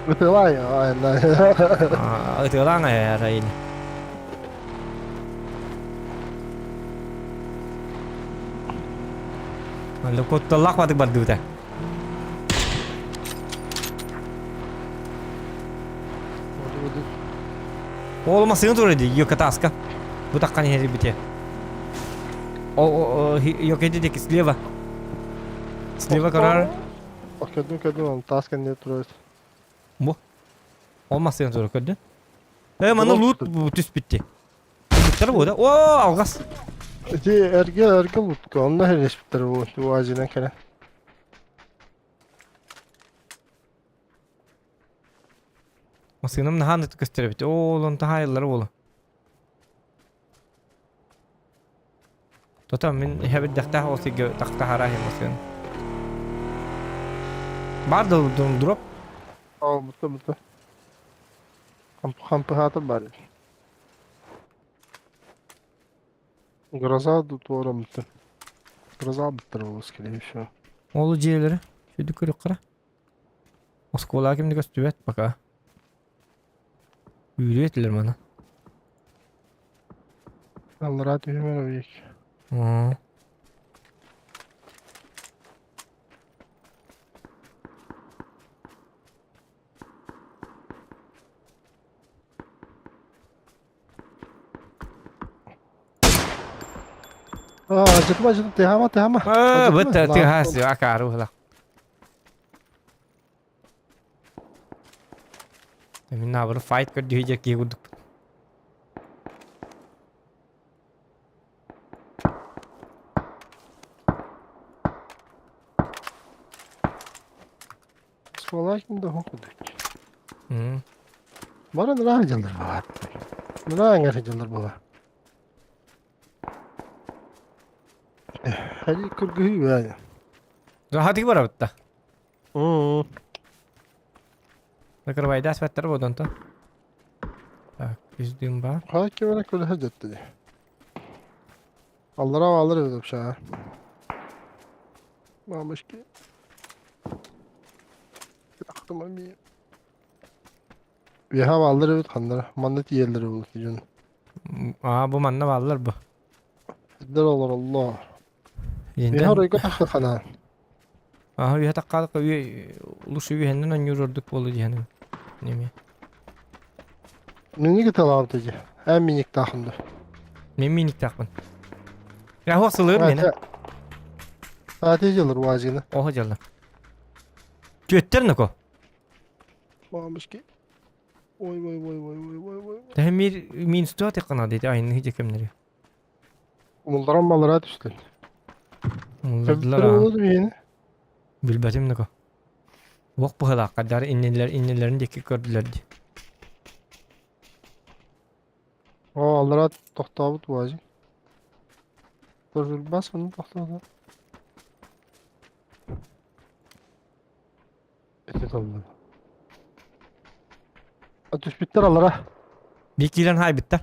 Ытылай, айна. Ытылаң арайын. Кутталлах батык бардыбыта. Ол масыны турар ди, йокатаска. Бу таккан иһери бите. О, йокети деки слева. Слева карар. Көрдүм, көрдүм, он тас кэннэ турар. Бу. Ол масыны турар көрдүн. Э, маны лут түспүтти. Луттар бу да. О, алгас. Ити эрге эрге лутка, онно хелеспиттер бу, уазинан кэлэн. Масыным наһаан көстөрөбүт. Оо, олон таһайыллар буолу. Тота мин иһэбирдэхтээх ол сиргэ тахтаһараһым масыын. Бар да дроп. Оо, бутта бутта. Хампыхаатыр бар. Гроза туора бутта. Гроза буттар болус скорее всего. Ол дьиэлэри сүдү көрүк Оскуола кимди көстүбэт пока. Үүрү этилер мана. Аллара түһүмэр объект. Аа. Аа, ажытма ажытма тыһаама тыһаама. Э, быт тыһаас акаару ыла. Мин наоборот файт көрдүү дьэ киһи курдук. Оскуола ким да хоқ курдук. Бары ныраа дьаллар буолар. Ныраа эҥэр дьаллар буолар. Хали кыргыһыы баайа. Хатыгы барабытта. Закрывайда асфальттар бодонто. Так, үздүм бар. Хай кемere көлөһө дьэтти. Аллара алар эбит вообще. Мамышки. Актыма ми. Веха алар эбит ханнара. Манна тиеллер болот дьон. Аа, бу манна бааллар бу. Сиддер олор Аллах. Инден. Веха ройга тахы хана. Аха, үйэ таккаалык үйэ лучше үйэннен онньуур ордук буолу диэхин. Неме. Миниги талаам тежи. Эн миник тахынды. Мен миник тахпын. Я хуак сылыр мені. Ате жылыр уазины. Оха жылыр. Түөттер ноко. Мамышки. Ой ой ой ой ой ой ой. Тэһэ мир мин стоя теккана дейdi айны хиже кемнери. Мулдаран малара түстүн. Муллардылар. Көптөр болду мени. Билбэтим ноко. Уох быһылаах каддар иннилер иннилерин диэки көрдүлэр ди. О, аллара тохтообут уазин. Турбас оны тохтообут. Эти толлар. Түспүттер аллара. Бии киирэн хаайбыттар.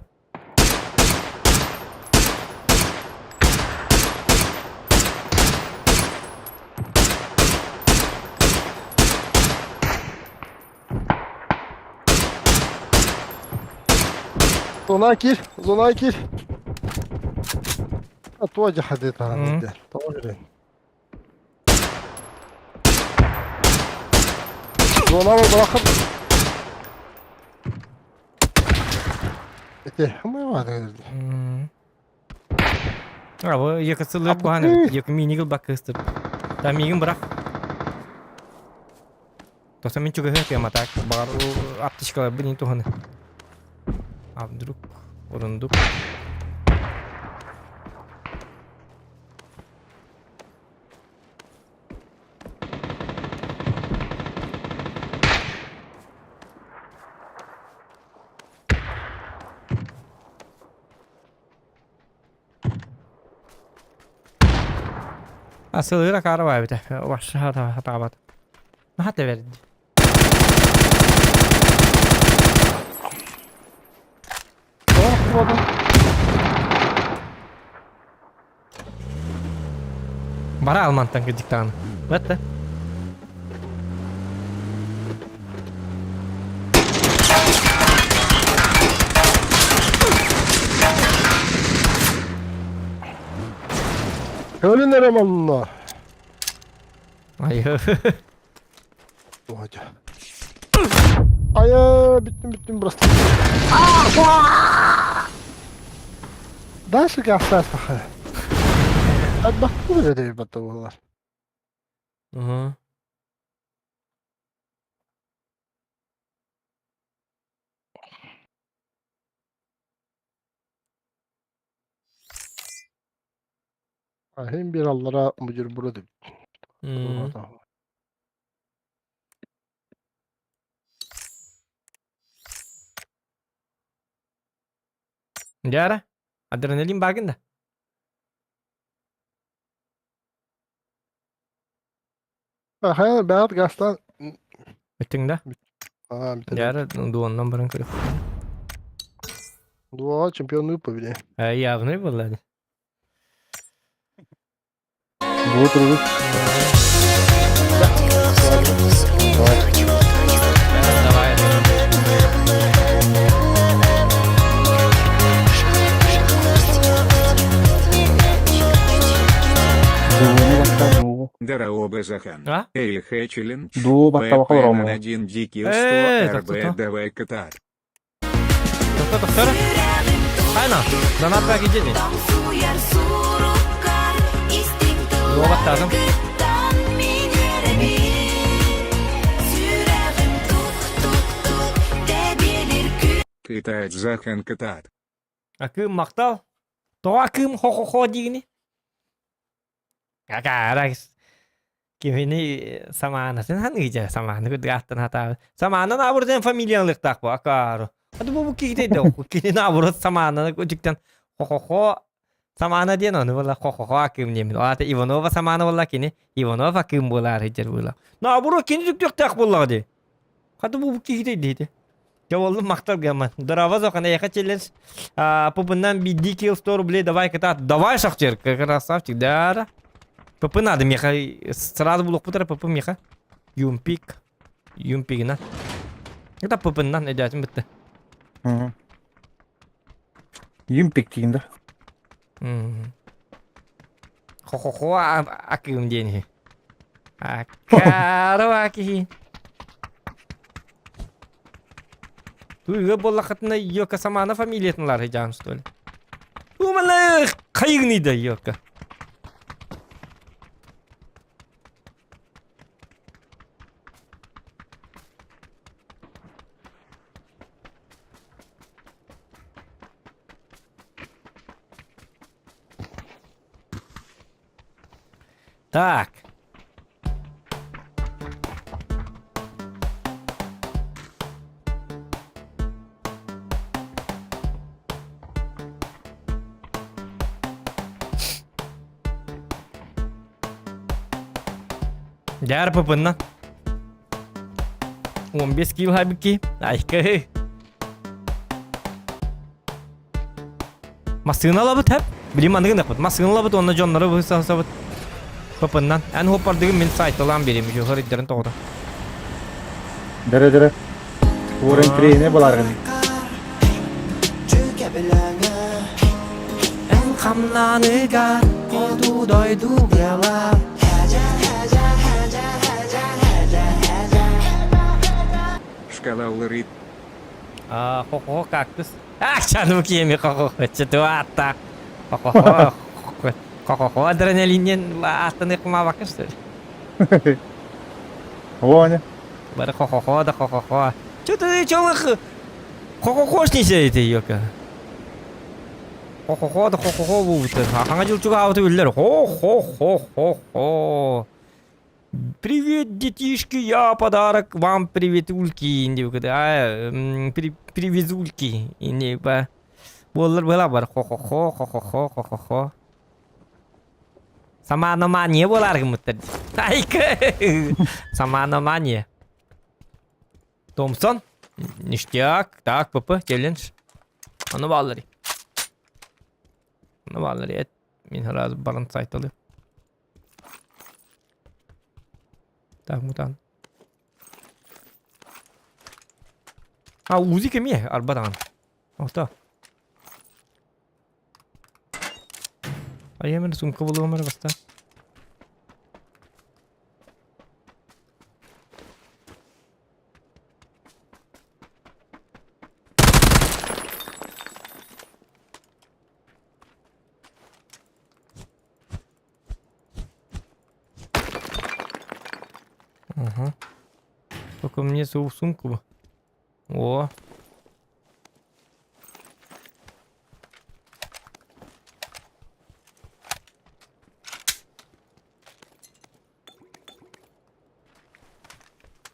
Зона кир, зона кир. Атуа хадет ахан. Тоҕо Зона балахып. Эти, мы вады. А, бу екі сылы куһан екі минигил баккыстыр. Та мигин бырах. Тоса мин чугыһы тема так. Бар аптечкалар бу не туһаны. А вдруг орундук. Асылыыр акаары баайбыта. Вообще хатаабат. Наһаа тэбэрди. Бара алмантан кырдьыктаҕына. Батта. Өлүн эрэ манна. Айы. Ой. Айа, бүттүм, бүттүм просто. Дальше гастаспаха. Отдохнули ребята было. Угу. Hem bir allara müdür burada. Дьэ адреналин баагын да? Аха, бэт гастан. Бүттүҥ да? Аа, бүтэн. Дьэ дуоннан баран көрүөх. Дуо чемпионы победи. Явный буолла. Будет рулить. Давай. Дараоба Захан. А? Эй, Хэчелин. Дуу баттабака олоромун. ПП-01 Дикий 100 Э, РБ давай Катар. Тохто тохтор. Айна, донат бак идеди. Дуобаттаатым. Китаец Захан Катар. Акыым махтал. Тоҕо акыым хо-хо-хо диигини? Акаара кимини самаанатын ханыыдьа самааны курдук ааттан хатаабыт. Самаанан абырден фамилиялыктаах бу акаару. Аты бу бу киһитей да кини наоборот самаананы үтүктэн хо-хо-хо самаана диэн ону була хо-хо-хо акыым диэмин. Ол аата Иванова самаана буолла кини Иванов акыым буолаары сылдьар буолла. Наоборот кини үтүктүөхтээх буоллаҕа дии. Хата бу бу киһитей диэти. Дьэ буоллум махтал гамман. Здорово, Зохан, эйиэхэ челлендж. Пупунан биирдии килл 100 рублей давай кытаат. Давай, шахтер, красавчик, да. ПП надо меха. Сразу булуохпут эрэ ПП меха. Юмпик. Юмпигина. Это ПП-нан өйдөөтүм бытты. Юмпик диин да. Хо-хо-хо акыым диэн иһи. Аккаарова киһи. Туйга буоллаххытына Йока Самана фамилиятын ылар сыдьаан что ли? Умана хайыгный да Йока. Так. Дьэ РПП-нан. 15 кило хабики. Айка. Массыына ылабыт хэп. Билим аныгын ыкпыт. Массыына ылабыт уонна дьоннору быһысабыт. ПП-нан. Эн хуоппардыгын мин сайталаан биэриэм. Үчүгэй рейдерин тоҕото. Дөрө дөрө. Уорен тренер боларгын. Эн хамнаныгар хоту дойду дела. Шкала улырыт. А, хо-хо, кактус. А, чану киэми хо-хо, чытуатта. Хо-хо, хо-хо, адреналинен аттаны кумабакка что ли? Воня. Бары хо-хо-хо да хо-хо-хо. Чё ты чё хо-хо-хошничай это ёка. Хо-хо-хо да хо-хо-хо буубуттар. Хаҥа дьыл чугаабыты биллэр. Хо-хо-хо-хо-хо. Привет, детишки, я подарок вам приветульки. А, привезульки. Не по. Буоллар была бар. Хо-хо-хо, хо-хо-хо, хо-хо-хо. Саманомания буолаар гыммыттар дии. Айка! Саманомания. Томпсон. Ништяк. Так, ПП, челлендж. Ону бааллар. Ону бааллар. Эт. Мин сразу баран сайталы. Так, мутант. А, УЗИ кемие, арба даҕаны. Ото. Айа мен сумка булуом эрэ бастаан. Ага. Только мне свою сумку бы. О.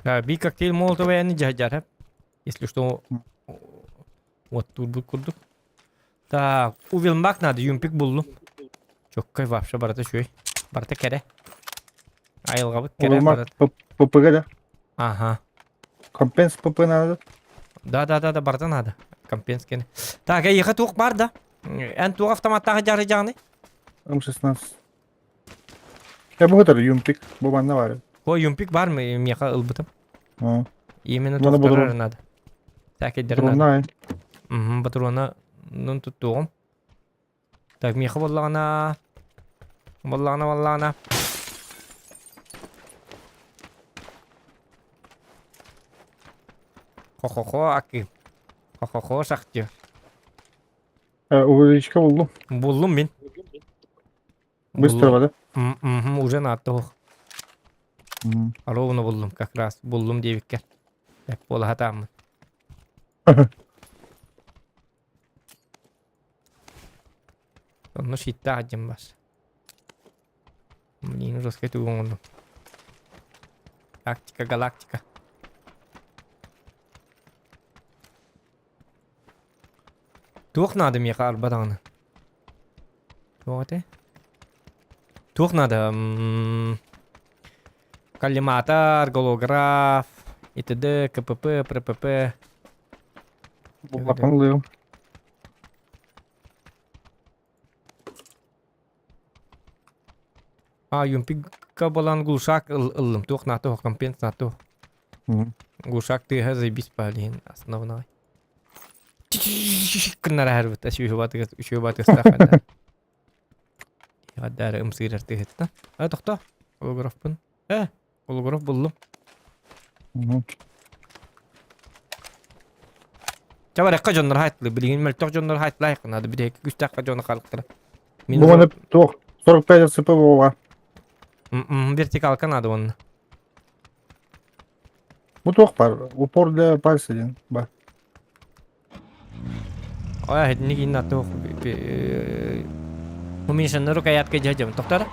Да, би коктейль Молотова я не дьаһдьар, Если что, вот тут будет курдук. Так, увелмак надо, юмпик буллум. Чоккай вообще барата үчүгэй. Барата кэрэ. Айылҕабыт кэрэ Улумак барат. ППГ да? Ага. Компенс ПП надо? Да, да, да, да, барата надо. Компенс кene. Так, эйиэхэ туох баар да? Эн туох автоматтаах дьары дьаҕыный? М16. Я бу кытары юмпик. Бу манна баар. О, юмпик бар мы миэхэ ылбытым. А. Именно Маны туохтарар бодрун. надо. Сээкэйдэрэ надо. Патронна Угу, патрона ну туттуоҕум. Так, миэхэ буоллаҕына... Буоллаҕына, буоллаҕына... Хо-хо-хо, аки. Хо-хо-хо, шахтер. Увеличка буллум. Буллум мин. Быстро Буллум. да? Мгм, уже надо Ровно буллум как раз. Буллум диэбиккэр. Бэп буола сатааммын. Онно щиттээх дьон бас. Блин, жесткай тугу оҥордум. Тактика, галактика. Туох наада миэхэ арба даҕаны? Туох этэй? Туох наада? М, Коллиматор, голограф, и т.д., КПП, ПРПП. Буллапан ылыам. А, юмпикка буолан глушак ыл ыллым. Туох наата компенс наата. Глушак тыаһа заебись блин, основной. Гыннара аһарбыт үчүгэй батыгастаах Гаддары ымсыырар тыаһыттан. А, тохто. Голографпын. Э, голограф буллум. Ча барыахха дьоннор хаайтлы. Билигин мөлтөх дьоннор хаайтлаайхын. Надо битэһикки күстээххэ дьону халыктара. Мин Бу маны туох 45 СП буолуоҕа. Вертикалка надо онно. Бу туох бар? Упор для пальца диэн бар. Ой, итинник иин аттык Уменьшенный рукоятка дядям. Тоқтар?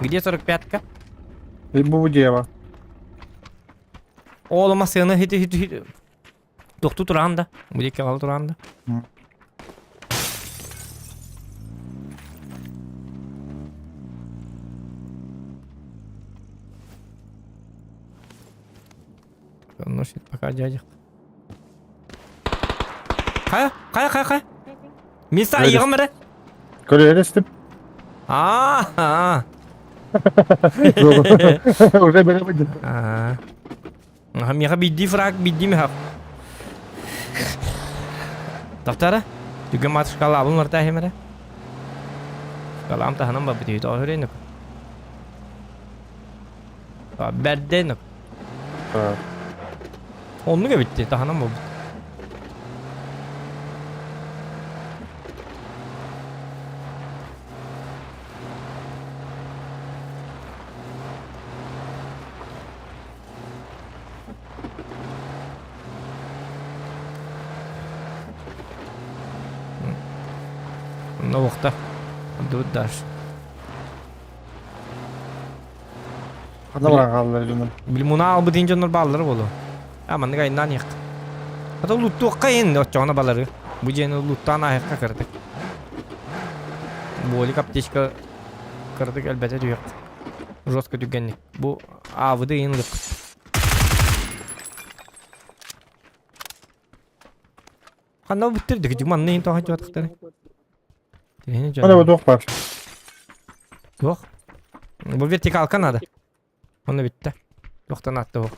Где 45-ка? Бу дева. Ол масыны хити хити хити. Тохту туран да. Бу диэки аҕала туран да. Носит пока дядя. Хайа, хайа, хайа, хайа. Миса айыгым эрэ. Көрүөрестим. Аа. Уже бere Аа. Миэхэ биирдии фраг, биирдии миһах. Таптара, түгэн матушкалаабын барта иһимэрэ. Шкалаам таһынан барбыт үһү тоҕо үрейнүк. Бэрдэнүк. Оннук эбитти, таһынан буолбут. Онно уохта. Ордубут дальше. Ханна баран хааллар дьонум. Били муна албыт иин дьоннор бааллара буолуо. А маннык айаннаан иһиэх. Хата луттуохха иһин оччоҕуна балары. Бу дьиэни луттаан ааһыахха кыратык. Болик аптечка. Кыратык элбэтэ түһүөх. Жестко түргэнник. Бу АВД иһин ылыппыт. Ханна бүттэр дик манна иһин тоҕо дьуатахтары. Тиһини Ана дьон. туох бар. Туох? Бу вертикалка надо. Онно бүттэ. Туохтан атты бу?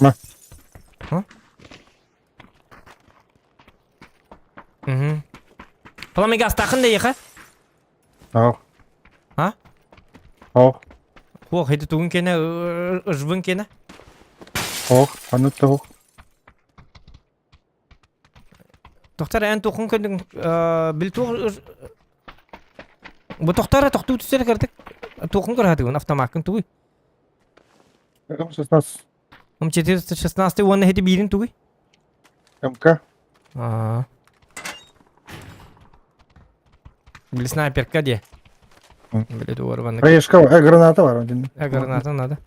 Ма. А? Угу. Пламя астахын да еха? Ах. А? Ах. Ох, это тугун кене, ыжвын кене. Ох, аны тоох. Тохтар эн тухун көндүң бил туох Бу тохтара тохтуу түсер кырдык. Тухун көрһатыгын автомаккын тугуй. М16. М416 уонна хити биирин тугуй. МК. Аа. Били снайперка де. Били дуорваны. Хаешка, граната бар. Граната надо.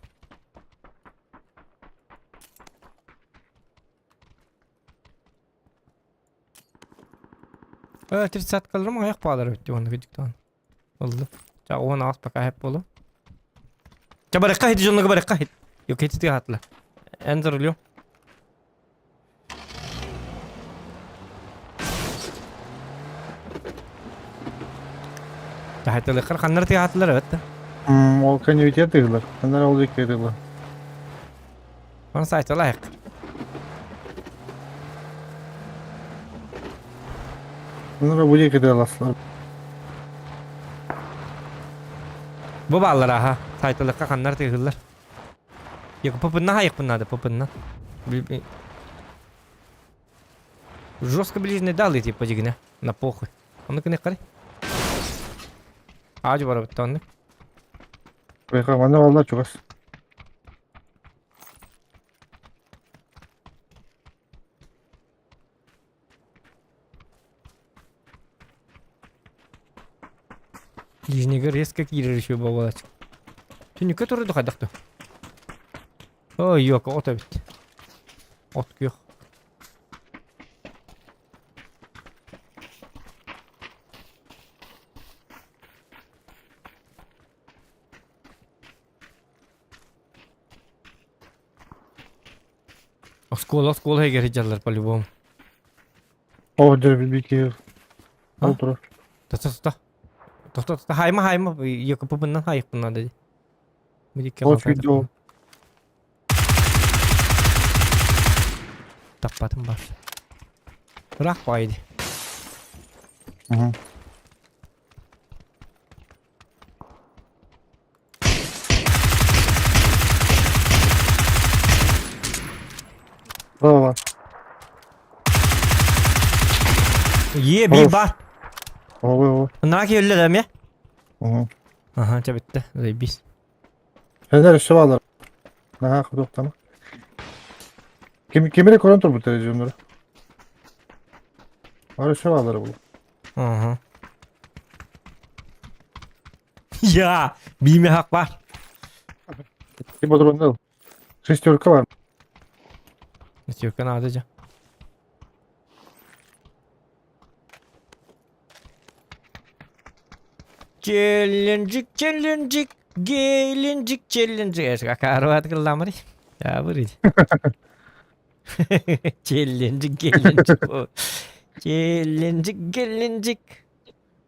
Тридцаткаларым аяқ баалар өттү уонна күдүктаан. Олду. Ча уон аас пока хэп болу. Ча барыкка хит жоннуга барыкка хит. Yok хити хатла. Эн зарулю. Тахатылыккар ханнар тыгатлар өттө. Ол конъюнктив тыгылар. Анар ол жеке тыгылар. Оны сайталайық. Анар бу жеке тыгыласлар. Бу баллар аха. Сайталыкка ханнар тыгылар. Yok папынна хайықпын надо, папынна. Жестко ближний дал идти подигне. На похуй. Он ну-ка не қарай. Ажы бар бітті онны. Байка, мана баллар чугас. Ближнийге резко киирер еще буолааччы. Түнүккэ турду хайдах дуу? Ой, ёка, от эбит. От күөх. Оскуола, оскуола эгер дьаллар по-любому. О, дьэ, билбит Ол турар. Тота, тота. Тота, тота. Хайма, хайма. ЕКП-бынан хайықпын надо. Ол видео. Таппатым бар. Ыраах баайды. Браво. Е, би бар. Ой, ой. Наки өллө да ме? Аха, ча битте. Заебись. Хәзер өссө баалар. Наһаа худуктама. Ким кимире көрөн турбут телевизионнары. Бар өссө баалар бул. Ага. Я, биме хак бар. Ким бодронда? Шестерка бар. Шестерка надо же. Челленджик, челленджик, геленджик, челленджик. Акаруат кылламыр. Я вырыть. Челленджик, геленджик. Челленджик, геленджик.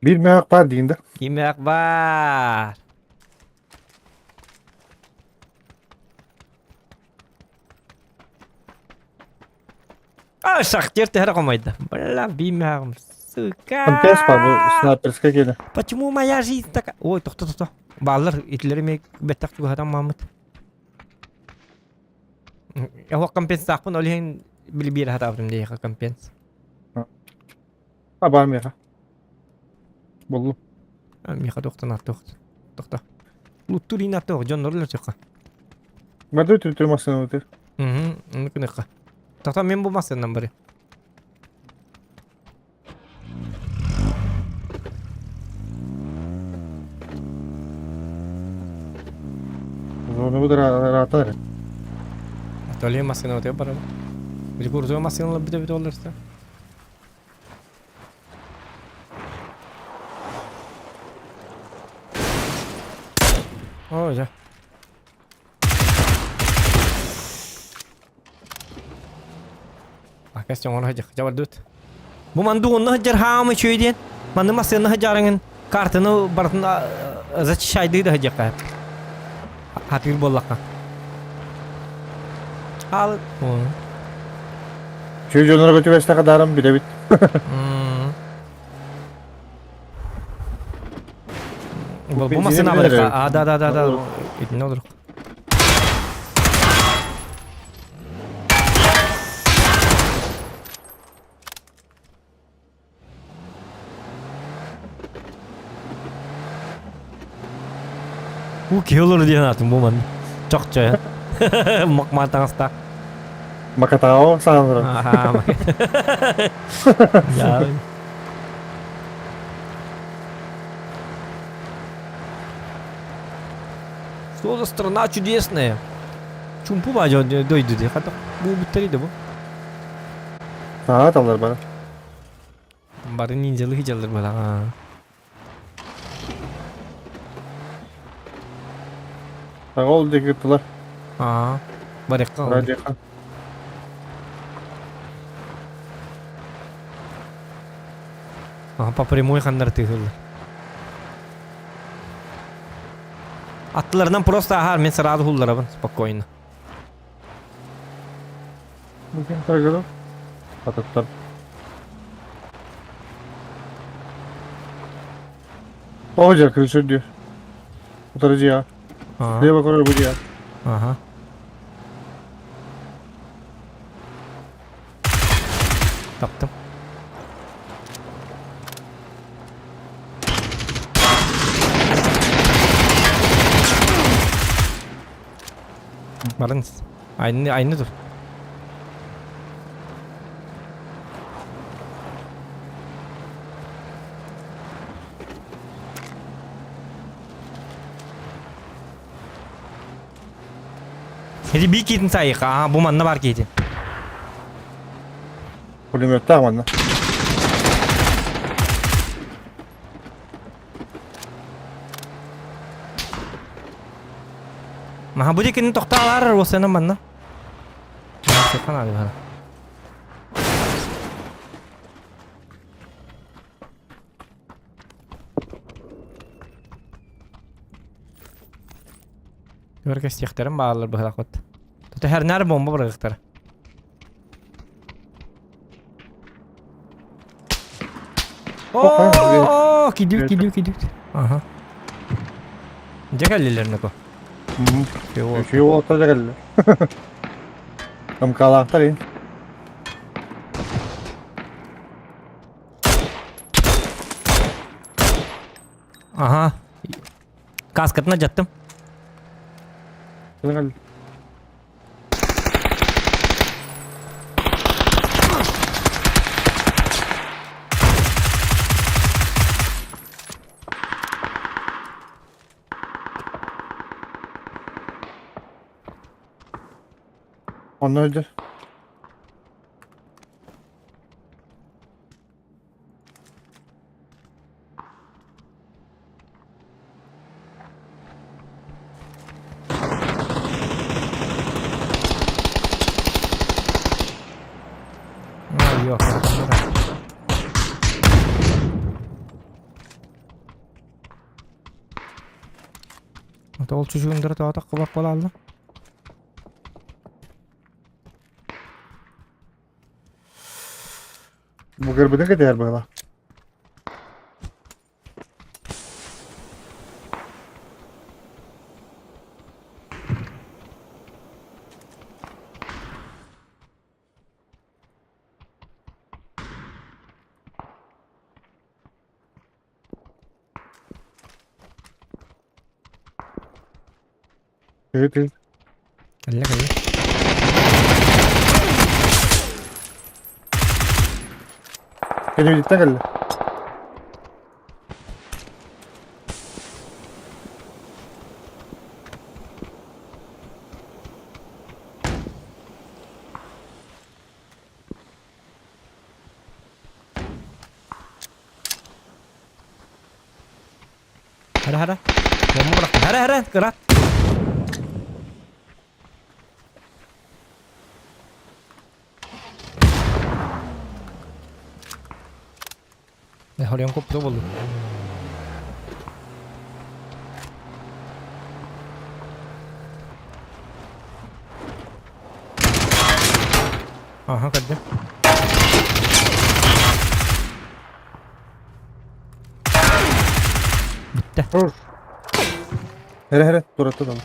Биир мөһөх баар диин да. Кимээх баар. А, шахтер төһөрө хомойдо. Бля, биимэҕим, сука. Компес бар бу снайперская киэнэ. Почему моя жизнь такая? Ой, тохто, тохто. Бааллар итилери эмиэ бэттэх чугаһатан мааммыт. Оһох компенсаахпын ол иһин били биэрэ сатаабытым диэхэ компенс. А баар миэхэ. Буллум. Миэхэ туохтан аттыах. Тохто. Луттур иин аттыах дьоннору өлөрсөххө. Барды түртүр массыына ытыр. Угу, оннук гыныахха. Тохто мин бу массыынан барыам. Зону ыраатан эрэ. Толе массыына ытыа барабын. Били курдуга массыыналар бүтэ-бүтэ олорсо. О, дьэ. Акас оҥоро сылдьар дьабардыбыт. Бу манды онно сылдьар хаамы үчүгэй диэн. Манны массыына сылдьарыҥын картаны барытын зачищайдыы да сылдьыахха. Хатыыр буоллахха. Ал. Чүй дьоннорго түбэстэхэ дарым билэбит. Бу массыына барыха. А, да, да, да, да. Итинне олорук. Уу киһи олору диэн аатым бу манна. Чохчойон. Мокмаан таҥастаах. Макатао сааныран. Аха. Я. Что за страна чудесная? Чумпу ба дойду дии. Хата бу бүттери да бу. Саат алар бара. Бары ниндзялы хиджаллар была. Ол диэки ыттылар. Аа. Барекка. Радиоха. Ага, по прямой ханнар тыһыллар. Аттыларынан просто аһар, мен сразу хулларабын спокойно. Бу ким Ататтар. О, крыльцо диyor. Утарыcı ya. Neye bakıyor bu ya? Ага. Таптым. Барыңыз. Aynı, aynı dur. Ити бии киитин сайыха, аа бу манна бар киитин. Пулеметтаах манна. Маха бу дикини тохтаалар уосена манна. Көргөстүөхтэрин бааллар быһылаах Тута бомба бырагыктар. О, кидүк, кидүк, кидүк. Ага. Дьэ нако. Үчүгэй уолаттар дьэ кэллилэр. Ымкалаахтар ин. Ага. Каскатына жаттым. Онно öldür. Yok. Ол чужундары тоҕо кыбак бола алды. Бу көрбүтүн кэтээр быһыла. Evet, evet. Кэллэ кэллэ. Кэлэ кэллэ. Хара хара. Бомба бырахтым. Хара хара кыра. Хорьон купта болду. Aha көрдүм. Бүттэ. Хере хере туратты дал.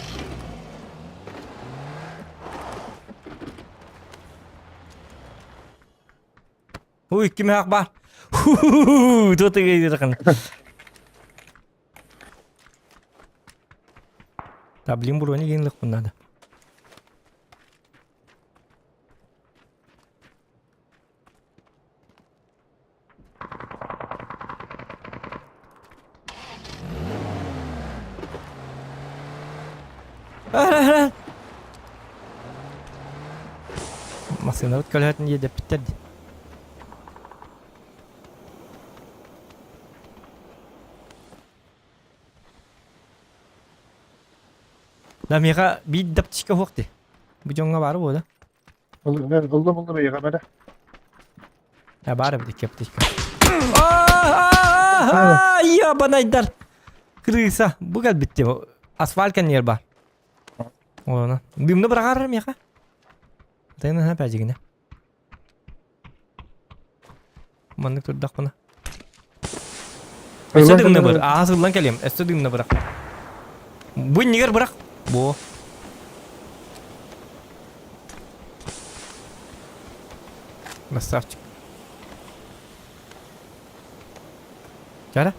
Уй, ким хак бар. Тут ыгыйдырхан. Да, блин, брони генлых надо. Массыынабыт көлөһөтүн иэдэппиттэр дии. Да миэхэ биир да птичка суох дии. Бу дьоҥҥо баара буола. Ыллым ыллым эйиэхэ мэрэ. А баар эбит икки птичка. Ебанайдар! Крыса. Бу кэлбит дии. Асфальт кэннигэр баар. Оны. Дымны быраҕар миэхэ. Тайна опять Маннык турдахпына. Өссө дымны быр. Ааһа сыллан кэлиэм. Өссө дымны бырах. Бу иннигэр бырах. Бу. Красавчик. Чара?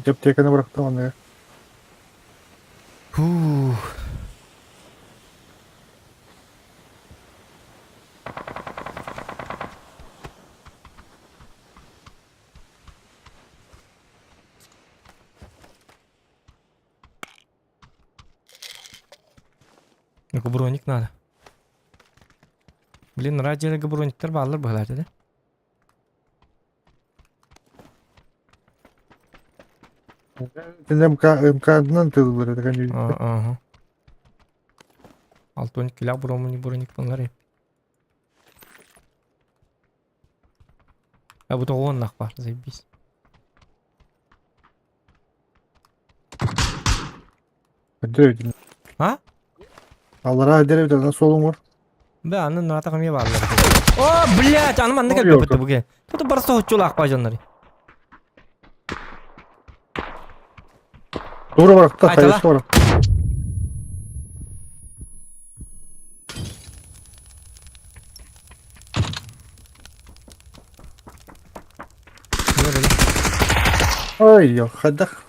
Аптеканы бырахтым онно. Фух. Броник надо. Блин, радио брониктар бааллар быһалар да. Итиннэ МК МК-нан тыллар это конечно. Ага. Алтон килә бромуни броник bunlar А бу тоҕуон бар, заебись. Өдөрөбүт. А? Аллара өдөрөбүт, ана суолуҥ бар. Да, аны наата кымия бааллар. О, блядь, аны манна кэлбит буге. Тут барса хоччулаах бажаннары. Тура барахта, Айтала. хайыска бар. Ой, хайдах.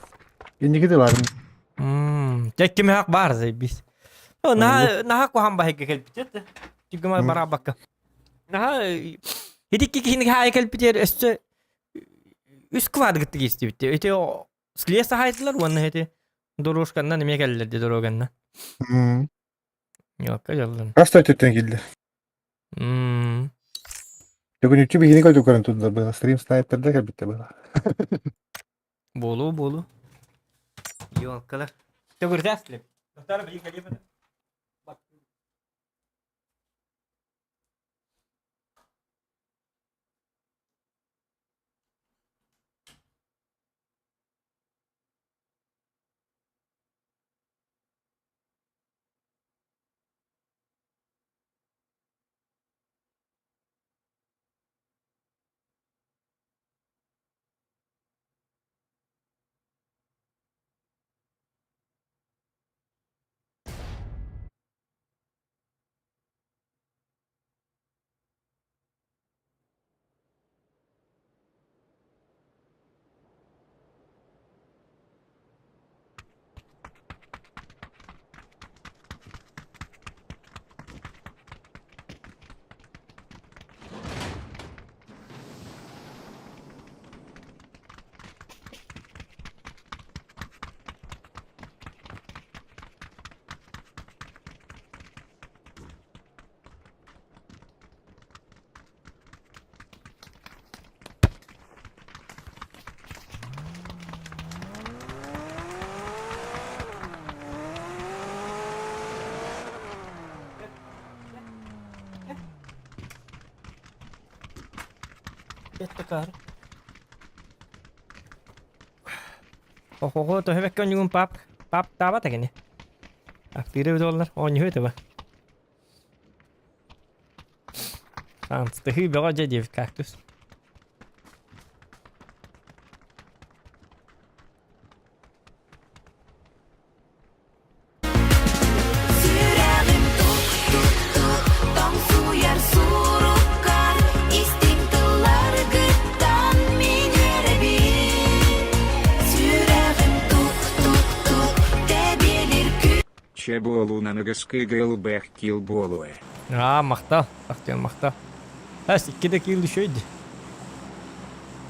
Инники дыларым. Дьэ ким бар заебись. О, наһаа наһаа куһаҕан баһыйга кэлбит Түгүмэ бараабакка. Наһаа ити киһини хаайа кэлбитигэр өссө үс квадрат истибит. Ити слез хаайдылар уонна ити дорожканнан эмиэ кэллэр ди дороганна. Йокка дьаллан. Хас да өттүттэн киирдэ. Төгүнүччү биһини көтү көрөн турдар быһа. Стрим снайперда кэлбиттэ быһа. Буолуу буолуу. Ёлкалар. Төгүрдээслеп. Достар билин кэлиэм. Такар. Охого төһө бэккэ оонньугун пап пап таабат кини. Актыыры доллар оонньуһу этэ ба. Шанс тыһыы бөҕө дьэ диэбит кактус. Сүрэҕим тук-тук-тук тоҥсуйар суруккар Истиҥ тылларгыттан мин үөрэбин Сүрэҕим тук-тук-тук тэбиэлир күү Чэ буолуунан ыгыскыга ылбыах киил буолуо. Аа, махтал, Артем, махтал. Эс, икки да киил үчүгэй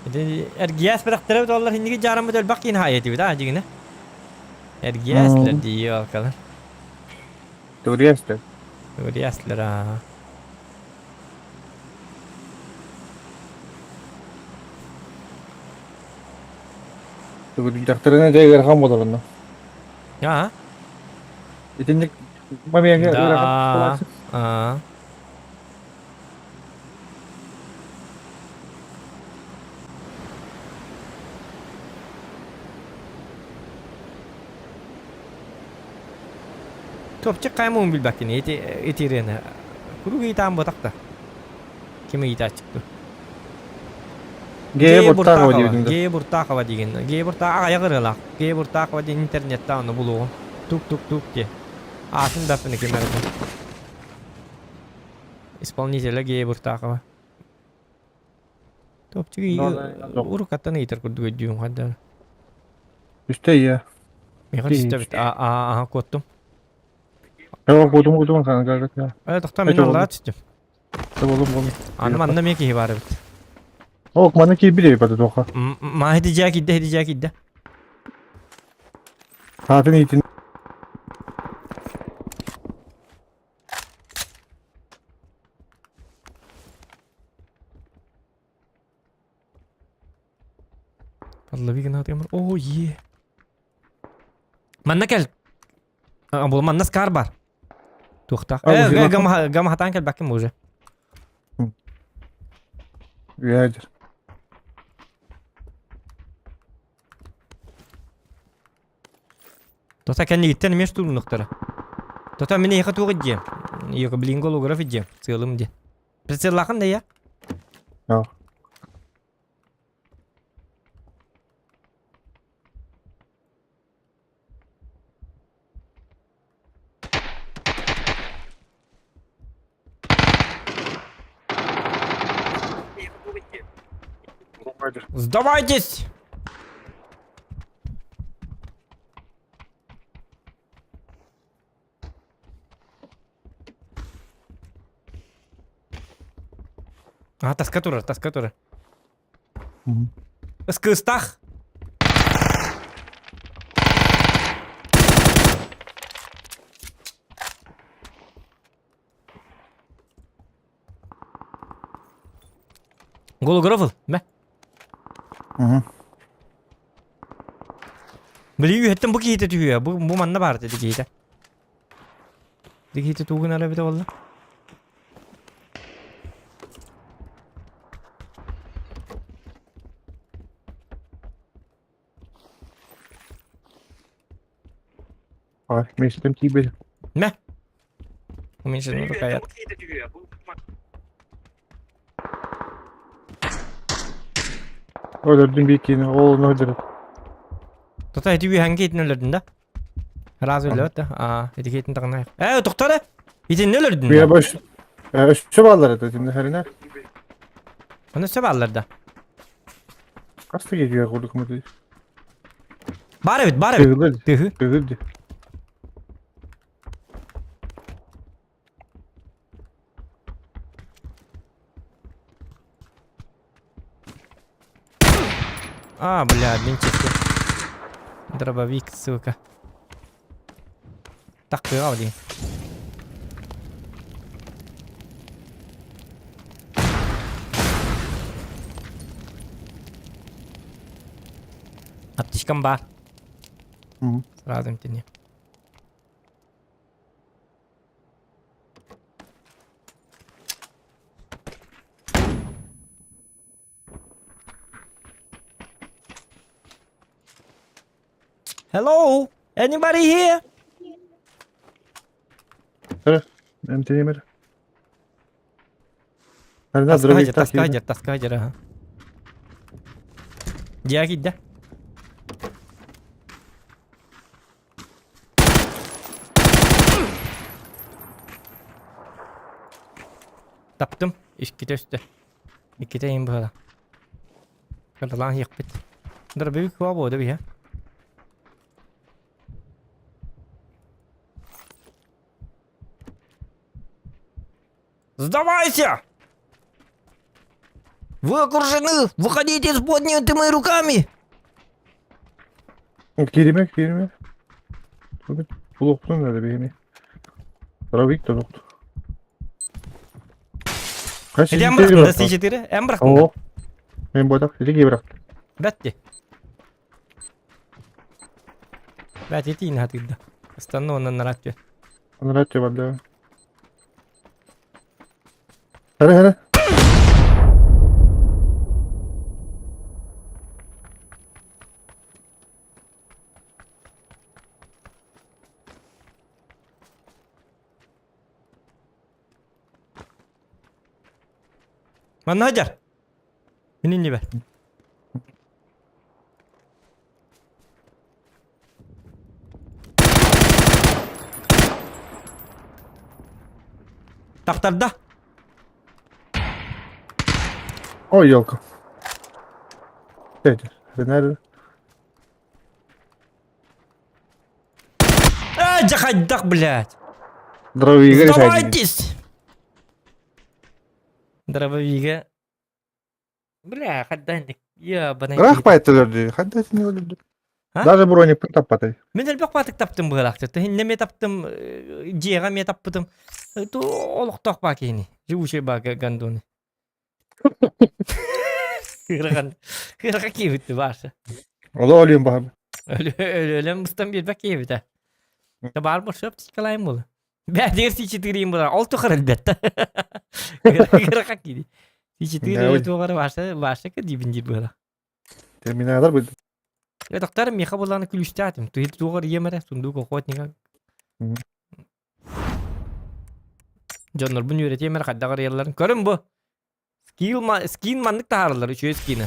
Ити эргийээс бэрэхтэрэ доллар инники дьаараммыт элбэх киин хаайа этибит аа дьигинэ. Эргийээслэр дии алкалар. Туристы. Туристлар аа. Дьахтарына дьэ ыарахан буолар онно. Аа. Итинник момеҥҥа ыарахан Да. буолааччы. Аа. Топчик хаймуун билбэккин ити итириэни куруук ыйытаан буотах да ким ыйытааччык Гея Гея Буртахова Буртахова диэбитиҥ да. Гея Буртахова диигин Гея Буртахова аҕыйах ырыалаах Гея Буртахова диэн интернеттэ ону булуоҕум тук-тук-тук диэ аатын да аппын ким эрэ исполнителя Гея Буртахова Топчик урукаттан ыйытар курдук өйдүүм хайдах. Үстэ ийэ. Миэхэ түстэ а а куоттум. Эва куотум куотум хаҥа Э тохтоо мин аллаа түстүм. Болум болум. Аны манна эмиэ киһи баар эбит. Ок манна киирбит эбит бата туохха. Маа хити киирдэ хити киирдэ. Саатын иитин. Подлови гранату. О, е. Манна кэл. Бул манна скар бар. Туохтаах. Э, гамахатаан кэлбэккин уже. Үөдэр. Тота кэннигиттэн эмиэ штурмнуктара. Тота мин эйиэхэ туох идиэм? Ийэкэ блин голограф идиэм. Сыалым диэн. Прицеллаахын да я? Да. Сдавайтесь! А, таска турар, таска турар. Ыскыстах! Голограф ыл, мэ. Били үһэттэн бу киһитэ түһүө, бу, бу манна баар дии киһитэ. Ди киһитэ тугун эрэ эбитэ буолла. Ай, миэстэм тиийбэтим. Мэ. Уменьшить рукоят. Өлөрдүм биир киһини, ол ону өлөрөр. Тота ити үһәнге итин өлөрдүн да? Раз өлөт да. Аа, ити киһитин таҕына. Ээ, тоқтар э. Итинни өлөрдүн Үйэ да? баш өссө бааллар этэ итиннэ хэринэ. Оны өссө бааллар да. Хас да киһи курдук мутуй. Бар эбит, бар эбит. Тыгылыр, Тыһы. тыгыр ди. А, бля, винчестер. Дробовик, сука. Так, дии. Аптечкам бар. Сразу эмтени. Hello? Anybody here? Эрэ, эмтиниим эрэ. Арина Таска дробовиктаах таска киирдэ. дьэр, таска дьэр, аха. Дьиэ киирдэ. Таптым. Иккитэ өстө. Иккитэ иин быһала. Кыралаан иэхпит. Дробовик хуа буода биһэ. Сдавайся! Вы окружены! Выходите с поднятыми руками! Кииримэ, кииримэ. Булуохпун эрэ биһини. Дробовик да суох. Хас Ити эн ситири бырахтын да бырахтын? С4? Эн бырахтын да? Оо. Мен буотах, ити кии бырахтым. Бэтти. Бэт ити иин хатыырда. Ыстанна уонна нараат түө. Анараа өттү барда. Эрэ эрэ. Манна сылдьар. Мин иннибэр. Тахтарда. Ой, елка. Дядя, nerede? А, дьахайдах, блядь. Дровига решайдин. Сдавайтесь! Дробовига. Бля, хадданник. Ебаный. Ыраах байтылар Хадда не өлөрдү. А? Даже броник таппатай. Мин элбэх баатык таптым быһалаахты. Тыһынна ме таптым, дьиэҕэ ме таппытым. Ту олохтоох баа киһини. Живучий баа гандоны. Ыарахан. Ыарахан киһибит бааса. Оло өлүөн баһар. Өлөн быстан биэрбэт киһибит. Баар бу сөп тикалайым буолу. Бэдигэр С4 буолар. Ол тухар элбэт. Ыарахан киһи. С4 туоҕар бааса бааса кдибин диир буола. Терминатор бу. Я доктор миха буланы күлүстәтим. Туһил туоҕар иемэрэ сундук охотника. Дьоннорбун үөрэтиэм эрэ хайдах арыйалларын. Көрүн бу. Скилл ма скин маннык таһаараллар үчүгэй скины.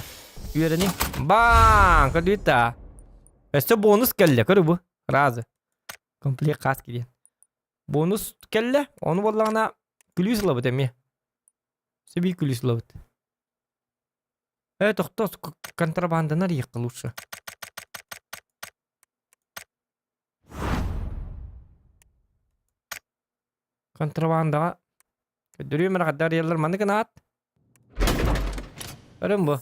Үөрэниҥ. Баан! Көрдүгүт да. Өссө бонус кэллэ, көрү бу. Разы. Комплект каски диэн. Бонус кэллэ, ону буоллаҕына күлүүс ылабыт эмиэ. Сөбүй күлүүс ылабыт. Э, тохтоо, контрабанданар иэххэ лучше. Контрабандаҕа көрдөрүөм эрэ хайдах арыйаллар маннык гынаат. Көрүҥ бу.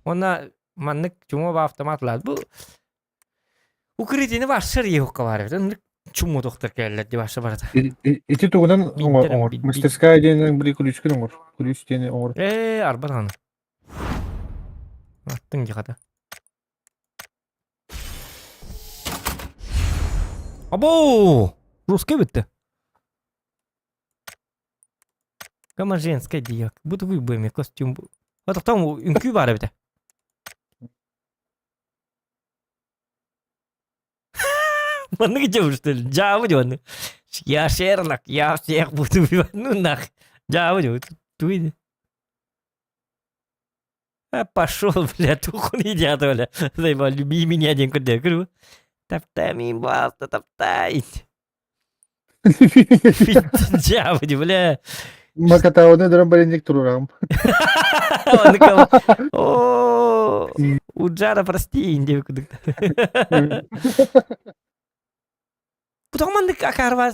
Уонна маннык чума автомат лаат. Бу укрытиены барсар иэхукка баар эбит. Ыннык чуму тохтор кэллэр ди барса барата. Ити тугунан оҥор. Мастерская диэн били күлүүскүн оҥор. Күлүүс диэни оҥор. Ээ, арба даҕаны. Аттыҥ дьахата. Або! Русский битте. Кама женская диyak. Бу тугуй бу эми костюм. Отохтон үҥкүү баар эбитэ. Маннык дьабы что ли? Дьаабы дьуонну. Я Шерлок, я всех буду убивать. Ну нах. Дьаабы дьуон. Туй. А пошел, бля, тухун едят, бля. Заебал, люби меня, день куда. Говорю, топтай меня, баста, топтай. Дьаабы, бля. Макатауны дөрөн баринник турурам. О, Уджара, прости, индия кудык. Бу маннык акарва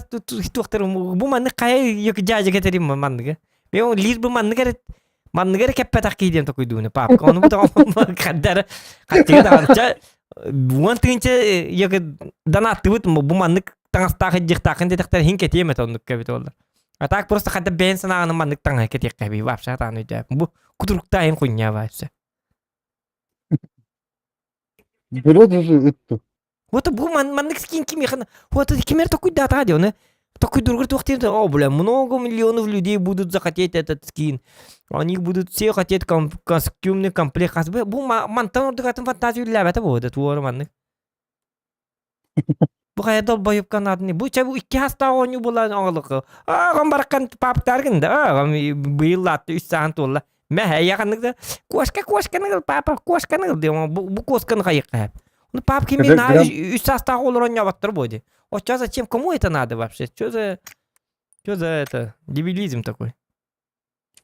туохтар бу маннык хайа ёк дьаадьа кэтерим манныгы. Мен ол лир бу маннык эрэ маннык эрэ кэппэтэх киһи диэн токуйдууну папка. Ону бу хаддара хаттыга даҕанча уон тыһыынча ёк данааттыбыт бу маннык таҥастаах илдьиэхтааххын диэтэхтэр иһин кэтиэм этэ оннук кэбит оллар. А так просто хадда бэйэн санааҕынан маннык таҥаһы кэтиэххэ эбии вообще атаан өйдөөппүн. Бу кутуруктаайын хуйня вообще. Бөрө даже ыттı. Вот бу маннык скин кимиэхэ вот кимэр токуйдаатаҕа дии оны. Такой другой туох О, бля, много миллионов людей будут захотеть этот скин. Они будут все хотеть костюмный комплект. Бу мантан ордук атын фантазия үллээбэтэ буолуо туора маннык. Бу хайа долбоюбка наадыный. Бу чэ бу икки хастаах оонньуу буолан оҥолоку. Ааҕан бараккан паптаргын да ааҕан быйыл лаатты үс саҕан туолла. Мэ эйэханнык да кошка кошканы ыл папа кошканы ыл диэн бу бу кошканы хайыкка. Ну пап кими на үс саастаах олорон оонньооботтор буо дии. Оччо зачем кому это надо вообще? Что за что за это дебилизм такой?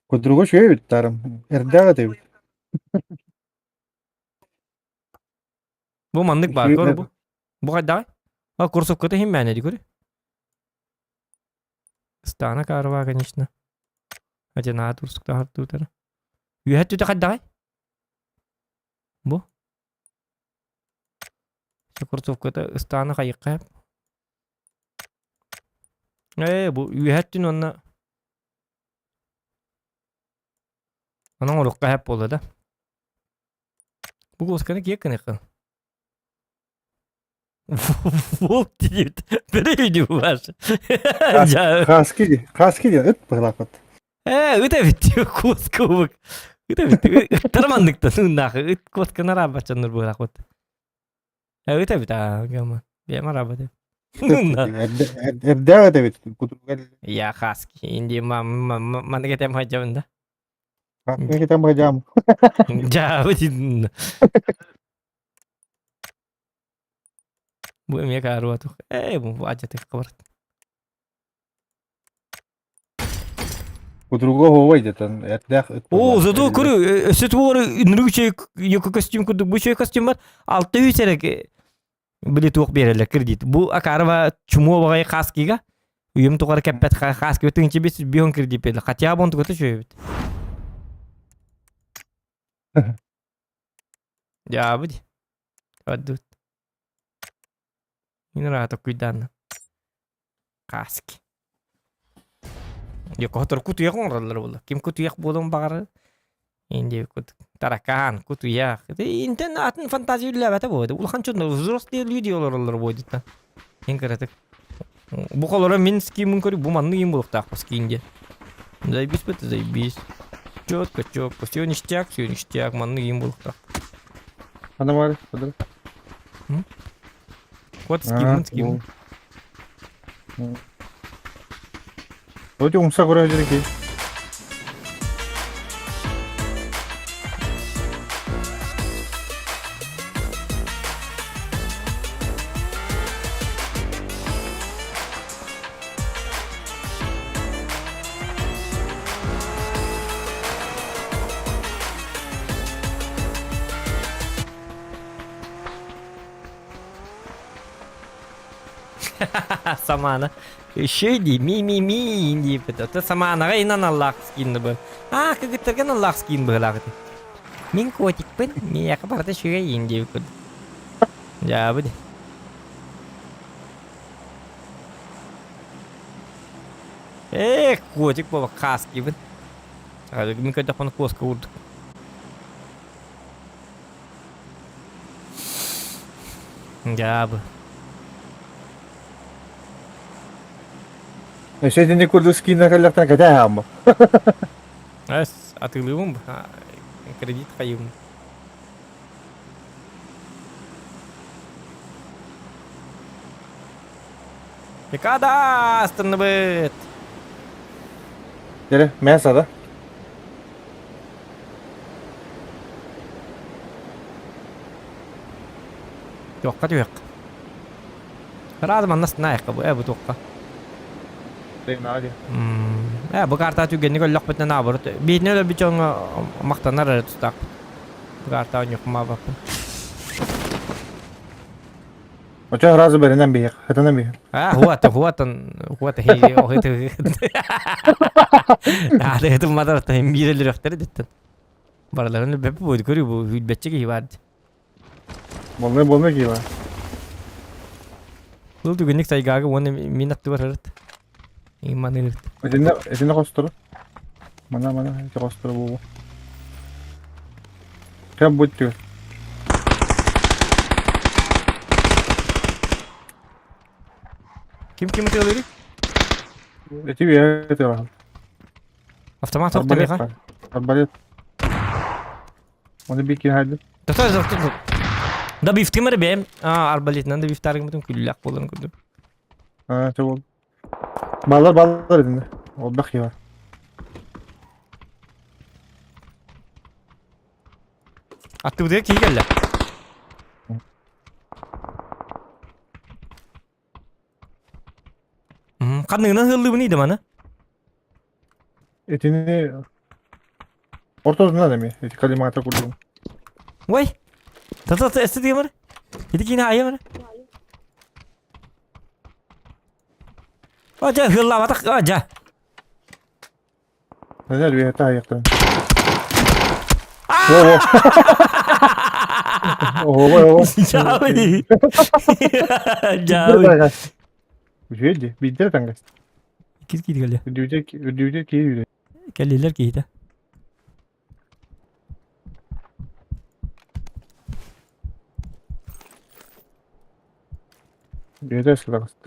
Кудруга үчүгэй эбит таарым. Эрдээх этэ эбит. Бу маннык баар көр бу. Бу хайдаҕай? А курсовката иһин мээнэ дии көрү. Стана карва, конечно. Хотя наһаа турсуктаах туутара. Үөһэ түтэ хайдаҕай? Бу. Курсовката ыстаана хайыкка. Ээ, бу үөһэ өттүн уонна Онон урукка хэп буолла да. Бу куосканы киэк гыныаххын. Волк диэбит. Бэрэ ваш. Хаски, хаски диэн ыт быһылаахпыт. Ээ, ыт эбит куоска убук. Ыт эбит. Ыттар манныктан ыннаах. Ыт куосканы араабаччаннар быһылаахпыт. Э, ыт эбит аа, гама. Бэйэм араабат. Эрдээх эбит. Я хаски. Инди маннык этем хадьабын да. Китам бадьам. Дьаабы Бу эмиэ кааруатух. Ээ, бу адьатых хабарт. Кудруга хоой детан эрдээх ыт Оо, зато көрү, өссө тугары үнүрүк чэй йоко костюм курдук бу чэй костюм бар. 600 эрэ били туох биэрэллэр кредит. Бу акарова чумуо баҕайы хаскига үйөм тухары кэппэт хаскига тыынча бис бион кредит берді. Хотя бы он тугата чөйөбүт. Дьаабы ди. Аддут. Инара токуйдаанна. Хаски. Дьэ, кутуйах оҥороллор буолла. Ким кутуйах буолуон баҕарар? Инди кут таракан, кутуйах. Интен атын фантазия үллээбэтэ буолуо. Улахан дьон взрослые люди олороллор буолуо Эн кыратык. Бу холоро мин скиммин көрү бу маннык им буолуохтаах скин диэн. Заебись это заебись. Четко, четко. Все ништяк, все ништяк. Маннык им буолуохтаах. Ана бар, подыр. Вот скиммин, скиммин. Вроде умса көрө дьири Самана. Еще дии, ми-ми-ми диэбит. Ото саманаҕа инан аллаах скинны бу. Аа, кыгыттарган аллаах скин быһылаах ити. Мин котикпын, миэхэ барыта үчүгэй диэбит. Дьаабы ди. Эх, котик буола хаскибын. Мин көрдөхпүнэ куоска курдук. Дьаабы. Өссө итинник курдук скиннэ кэллэхтэрэ кэтээ хаамма. Эс, атыылыыбын кредит хайыыбын. Декада астынныбыт. Дere, мясо да? Туохха түһүөх. Сразу манна астынаайахха бу, э бу туохха. Э бу карта түгэнник өллөхпүтүнэ наоборот. Биитинэ өлөрбүт дьоҥҥо махтанар эрэ тустаахпыт. Бу карта онньукумаабаппын. Очо сразу бэринэн биһиэх, хатанан биһиэх. А, вот, вот он, вот, Наада мадараттан биирэлэрөхтөр диттен. Барыларын бэп буойду көрүү бу хүлбэтчи киһи бар. Болмай болмай киһи бар. Бұл түгенник тайгага уонна мин аттыбар ырыт. Иман ырыт. Этинне этинне хостору. Мана мана эти хостору буолу. Кем будет түгел. Ким ким ытыалыырый? Эти үөһэ Автомат суох Арбалет миэхэ. бар. Арбалет. Оны бик киһи Тото тото. Да бифтим эрэ бэйэм. Аа, арбалетынан да бифтааргымытым күллээх буолан курдук. Аа, чэ бол. Балар балар итиннэ. Олбах киһи бар. Аттыбытыгар киһи кэллэ. Ханныгынан ыаллыыбыный да маны? Итини ортосунан эми ити коллиматор курдук. Ой! Тата эсте дигемер? Ити кини айымыр? Ажа хыллаабатах ажа. Нэлэр үөһэ айахтан. О, о. Жабы. Жабы. Үчүгэй биирдэ тангас. Кир киир кэллэ. Үрдүбүтэ үрдүбүтэ киһи үлэ. Кэллилэр киһитэ. Үөтэ сылаҕаст.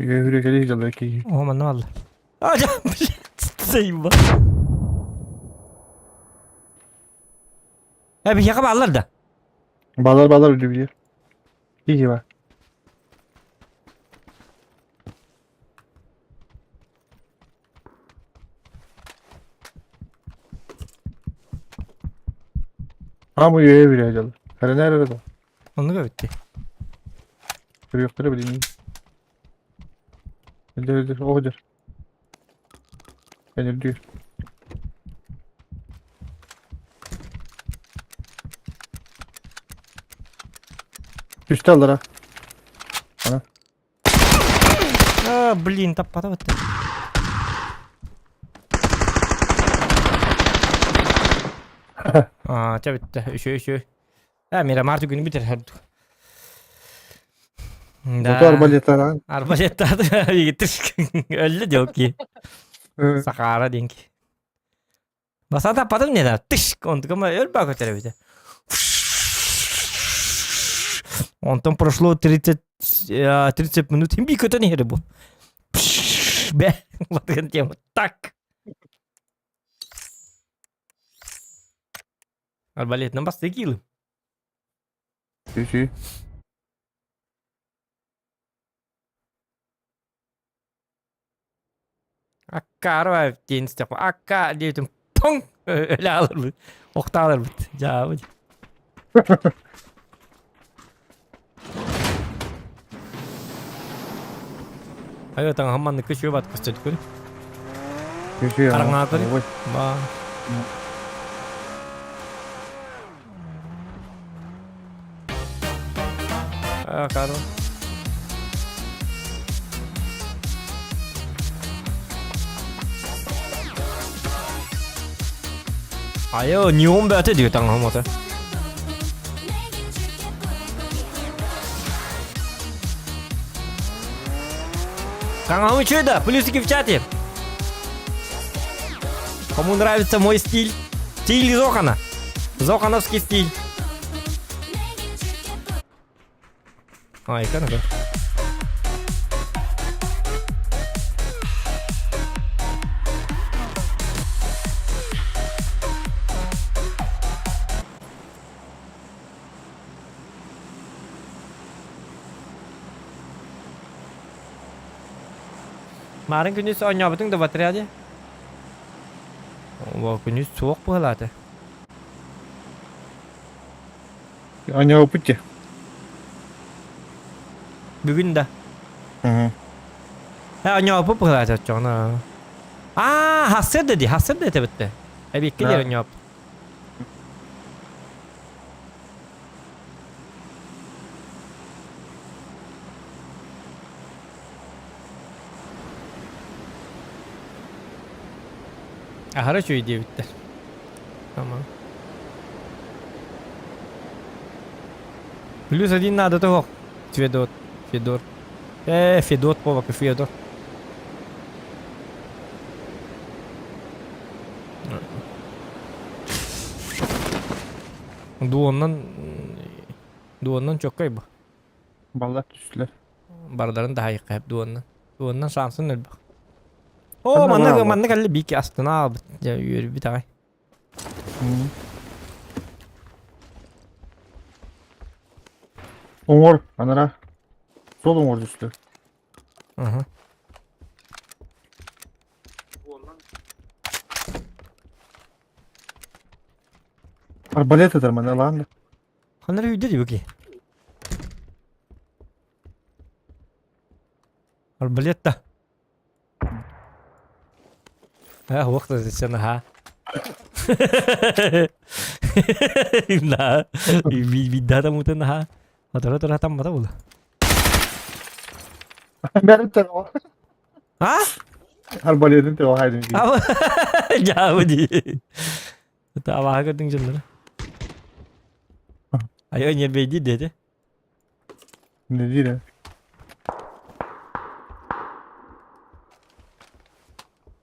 Үөһүрэ кэлии дьалла киһи. О, манна алла. А, жа, блядь, заебал. Э, биһиэхэ бааллар да? Балар балар үрдүбүтэ. Киһи бар. Ама үөһэ билэ дьалла. Эрэнээр эрэ да. Оннук эбитти. Көрүөхтэрэ билиҥҥи. Өлдөр өлдөр оҕо Өлөрдүүр. Түстэ аллара. Ана. А, блин, таппата бытты. А, чэ бүттэ. Үшө, үшө. А, Мирамар түгүнү бүтэр ордук. Ото Да. арбалеттара. Арбалеттаады егиттер өллө диоки. Сахара диэнки. Баса таппатым не да. Тыш, онтукама өл ба көтөрөбүтэ. Онтон прошло 30, 30 минут. Би көтөн иһэр бу. Бе, батыган тема. Так. Арбалетынан басты киилым. Үчүй. Аккарва диэн истэхпэ. Акка диэбитим пуҥ өлө алырбыт. Охтааларбыт. Дьаабыт. Айо таҥаһым манныкка үчүгэй бат көстөдүкүн. Үчүй. Хараҥаатыр. Ба. А, Карл. Айо, неон бөтө диye таҥаһым ото. Таҥаһым үчүгэй да, плюсики в чате. Кому нравится мой стиль? Стиль Зохана. Зохановский стиль. Ай, кана Марын күнүс оонньообутуҥ да в отряде? О, күнүс суох быһалаата. Оонньообуппут дии. Бүгүн да. Мгм. Э, оонньообуппут быһалаата оччоҕуна. Аа, хассыр да дии, хассыр да этэ битте. Эбиэккэ диэри Да. оонньообут. Аһара үчүгэй диэбиттэр. Ама. Плюс один надо того. Федот. Федор. Федот повака Федор. Дуоннан дуоннан чоккай бу. Баллар түстүлэр. Бардарын да хайыкка дуоннан. Дуоннан шансын өлбөх. О, манна манна кэллэ бики астына албыт. Дьэ үөрбүт аҕай. Оҥор, анара. Сол оҥор түстү. Аха. Арбалет ытар маны ылаан да. Ханна үйдө дии бу Арбалет да. А, уох да наһаа. Наһаа. Видда да мута наһаа. Отора тора таммата була. Бәрі о. А? Арбалетин те хайдын. Жабы ди. Табаға көрдің жылдары. Айо не бейди деді. Не дире.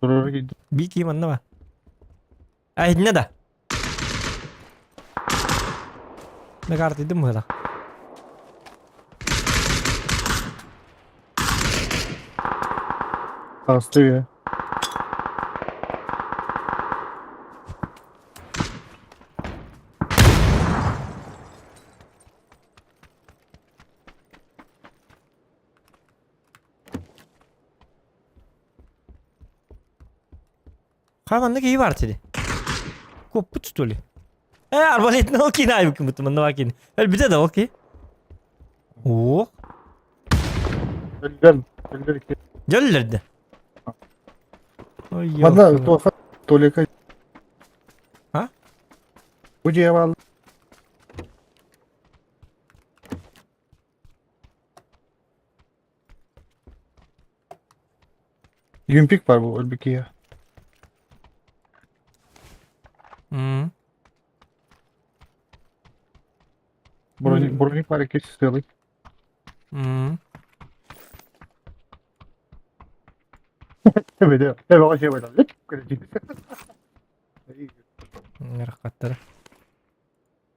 Турар кийди. Би ким анна ба? А инне да. Мен картыйдым мыла. Таҕысты үйэ. Хай маннык киһи баар тиди. Куоппут что ли? Арбалетин ол киин айбыккын бутта манна киин. Өлбүтэ да ол ки. О, Өлгөр, өлгөр икки. дьөллөрдө. Ой, Манна туоха Толика. А? Бу дьиэ баалла. Юмпик бар бу өлбүт киһи. Броник, броник бар икки сыалый. Эбэдэ, эбэҕэ сиэбэтэ. Лик Ыарахаттара.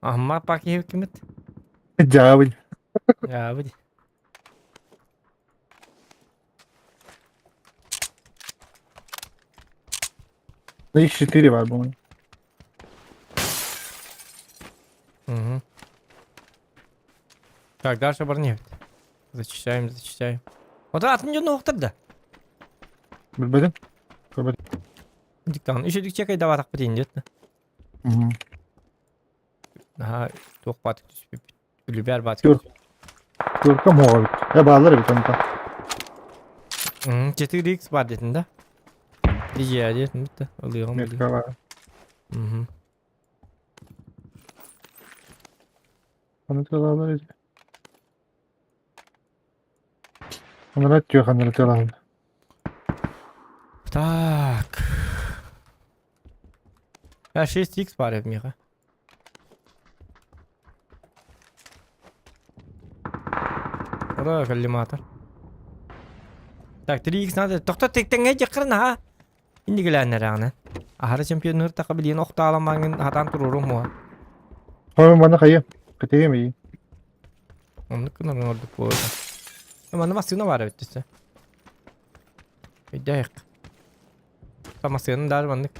Аһымма пак кимит? Дьаабын. Дьаабы. Их 4 бар бу. Угу. Так, дальше барневт. Зачищаем, зачищаем. Вот атын дьону да. Билбэтим. Көрбөтүм. Диктан. Еще дик даватах битин дет. Мгм. Аха, туох батык түспүт. Үлүбэр батык. Түөрт. Түөркэ муоҕа эбит. Э бааллар эбит онто. 4x бар дедин да? Дижия дедин битте. Ылыгым. Метка бар. Мгм. Аны тылалар эти. Анара түөх анара тылалар. Так. А 6x бар эбит миэхэ. Ура, коллиматор. Так, 3x надо. Тохто тектеңе жакырын ha. Инди келәннер аны. Ахары чемпионнор тақа билген оқтааламаңын хатан турурум муа. Хойм мана хайы. Кытыйым и. Оннук кынарын ордук буолла. Манна массыына баар эбит түссе. Өйдөйк. Массыынын даар маннык.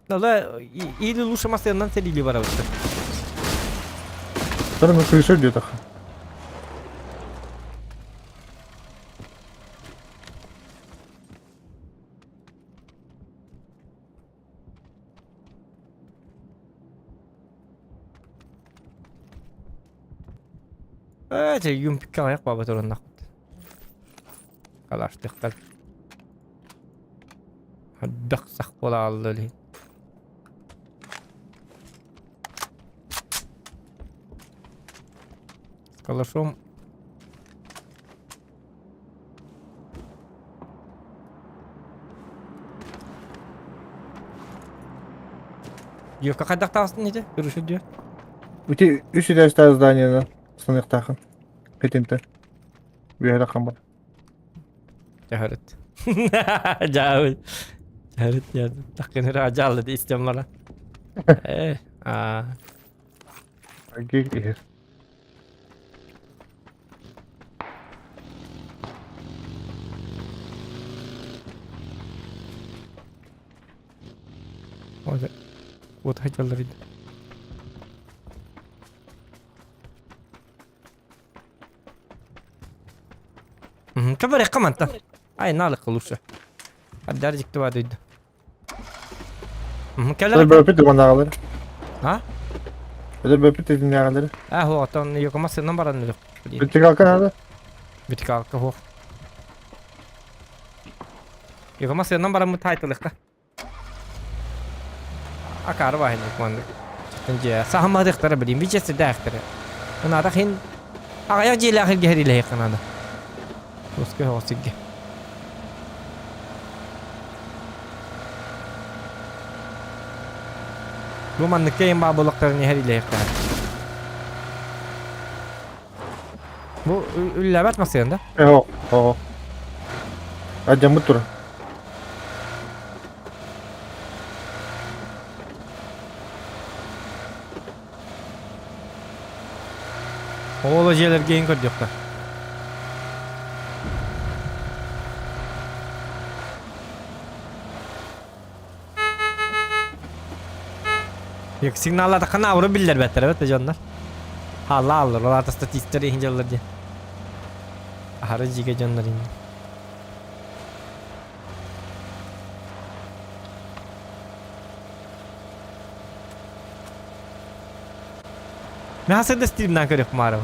Дала или лучше массыынан сэрили барабыт. Тары крыша где-то. Э, юмпикка аяк баба туруннах. Калаштыктар. Хаддак сах бола алды. С калашом. Девка хайдах тағыстын нете? Көрүшү диyor. Ити үс этээстээх зданиены саныахтааххын. Итинтэн. Үөһэ таххан бар. Дьаһарыт. Дьаабыт. Дьаһарыт дьаһарыт. Таккыныр ажаалла дии истэн баран. Э, аа. Агик иһэр. Вот хотел видно. Кабарыахха мантан. Ай, наалыкка лучше. Аддар дьикти баадыйда. Кэлэр. Бөпүт уонааҕылар. А? Өдөр бөпүт итиннээҕилэр. А, хуотон йокома сыннан баран өлөх. Бүтүгалка надо. Бүтүгалка хуох. Йокома сыннан баран мутайтылыкка. Акаары баһыннык маннык. Дьэ, саһамматыахтара билим бичэсидээхтэрэ. Ынаата хин аҕыйах дьиэлээх илгэһэр наада. Туска оҕосигге. Бу манныкка ең баа булактарын иһэр илэһиэхтэрэ. Бу үллэбэт масыан да? Оо, оо. Адьаммыт тура. Оҕоло дьиэлэргэ иһин көрдүөххэ. Yok сигналлаатаххына ауру биллэрбэттэр эбит дьоннор. Хаалла ааллар, ол аата статистар иһин дьаллар диэн. Аһары дьигэ дьоннор инни. Мен хасырда стримнан көрүөх маарым.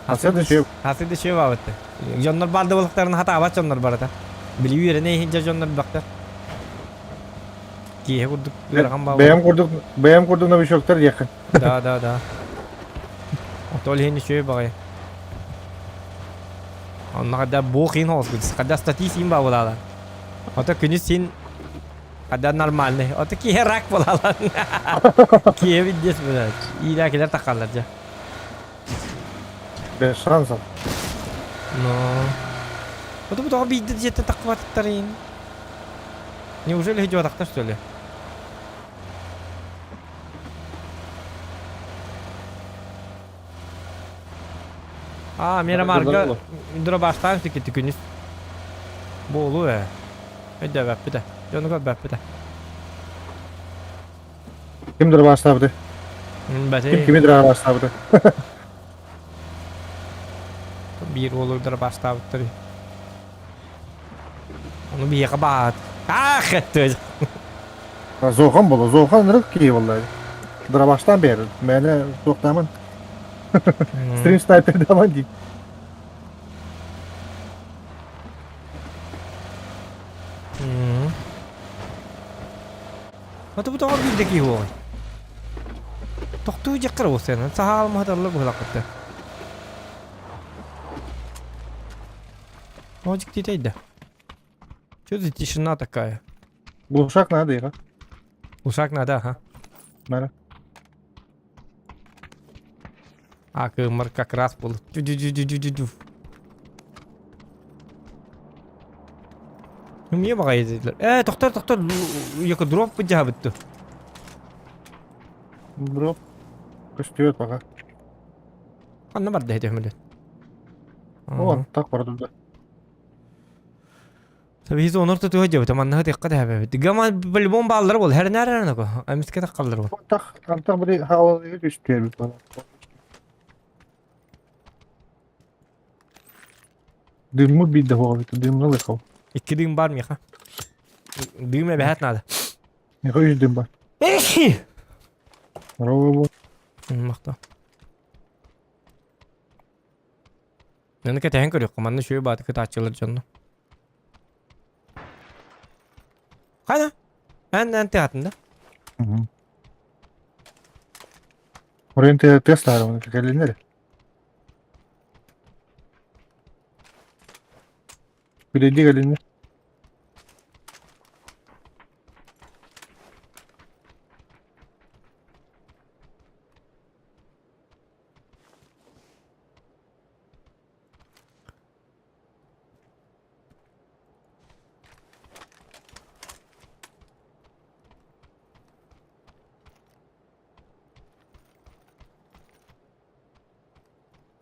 Хасырда шөп. Хасырда шөп абытты. Дьоннор барды болуктарын хатаабат дьоннор барата. Били үөрэнэ иһин дьоннор бактар. Киэһэ курдук ыарахан баабы. Бэйэм курдук бэйэм курдук новичоктар диэххин. Да, да, да. Отол иһин үчүгэй баҕайы. Онно когда бог иһин хоҕус когда статист иһин баабылаалар. Ото күнүс син когда нормальный. Ото киһи рак буолалар. Киһи виддес блядь. Иилээкилэр тахаллар дьэ. Без шансов. Но. Ото бу тоҕо биирдэ дьиэттэн таххыбаттарын. Неужели идиотахтар что ли? А, Мирамарга дробаштаан тикити күнүс. Буолу ээ. Өйдөбөппүтэ. Дьону көрбөппүтэ. Ким дробаштаабыты? Ким кими дробаштаабыты? Биир уолу дробаштаабыттар. Ону биһиэхэ баат. Ах, этте. Зохан буолла. Зохан ырык киһи буолла. Дробаштаан биэр. Мээнэ туохтааман. Стрим снайпердаман дии. Аты бу тоҕо биирдэ киһи буолуой? Тохтуу дьэккэр буолсайынан саһаалмаһыталла быһылахпытта. О, дьиктитэй да. Что за тишина такая? Глушак надо, Ира. Глушак надо, ага. Надо. А, кымыр как раз был. Дю-дю-дю-дю-дю-дю. Мне баҕайы диэтилэр. Ээ, тохтор, тохтор, яка дроп быдьаабытты. Дроп. Көстүөт пока. Ханна барда этэ өмөлөт? О, так барда. Биһиз онор тутуһа дьэбит, манна тыакка дэһэбэбит. Гама по-любому бааллар бол, хэрнээр эрэ эмискэ таххаллар бол. Тах, антах били хаалыга түстүөбүт бала. Дыммыт биирдэ хуоҕабыт, дымҥа лыхал. Икки дым бар миэхэ. Дым эбэһэт надо. Миэхэ үс дым бар. Здорово. Махта. Аны кэтэһэн көрүөххэ, манна үчүгэй бааты кытааччылар дьонно. Хана? Эн эн тыатын да? Оройун тыас таһаарабын кэллиннэр. Билэйди кэллиннэр.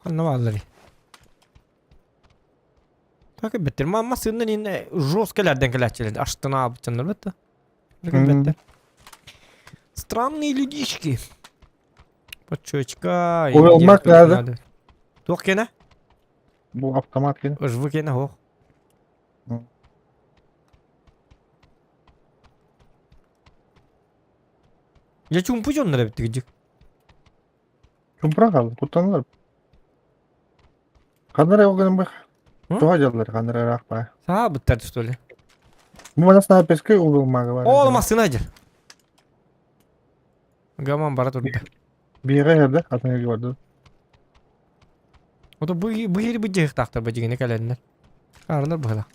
Ханна баалларый? Так эбиттэр. Мама сыннан инне жестко ләрден кэлээччилэр. Аштына абытчаннар бетте. Бетте. Странные людишки. Подчечка. Уйулмак надо. Туох кene? Бу автомат кene. Ыжвы кene хох. Я чумпу дьоннор эбит дик. Чумпура қалды, куттаналар. Ханнара оғын бах. Тоға жалдар, ханнара рақ ба. Саа буттар что ли? Бу мана снайперский угулмага бар. Ол масына жер. Гаман бара турда. Биге жерде, атын жерге барды. Ото бу бу жери бу жер тахтар бу жигине каленнер. Аралар была.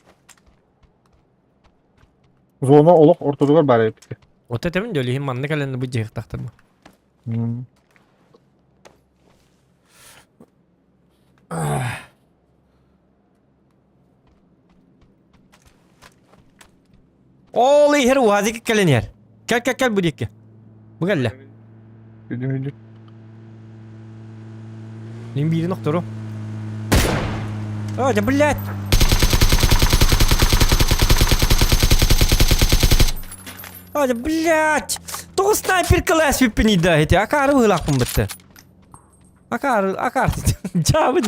Зона олох ортодугар бар эбит. Ото темин дөлүһүн манна каленнер бу жер тахтар бу. Ол иһэр уазик кэлэн иһэр. Кэл кэл кэл бу диэки. Бу кэллэ. Үдүм үдүм. Мин биирин охтору. А, да блядь! А, да блядь! Тоҕо снайперкалаа сүппүн да эти акаары быһыылаахпын бытты. Акаары, акаар дьаабы.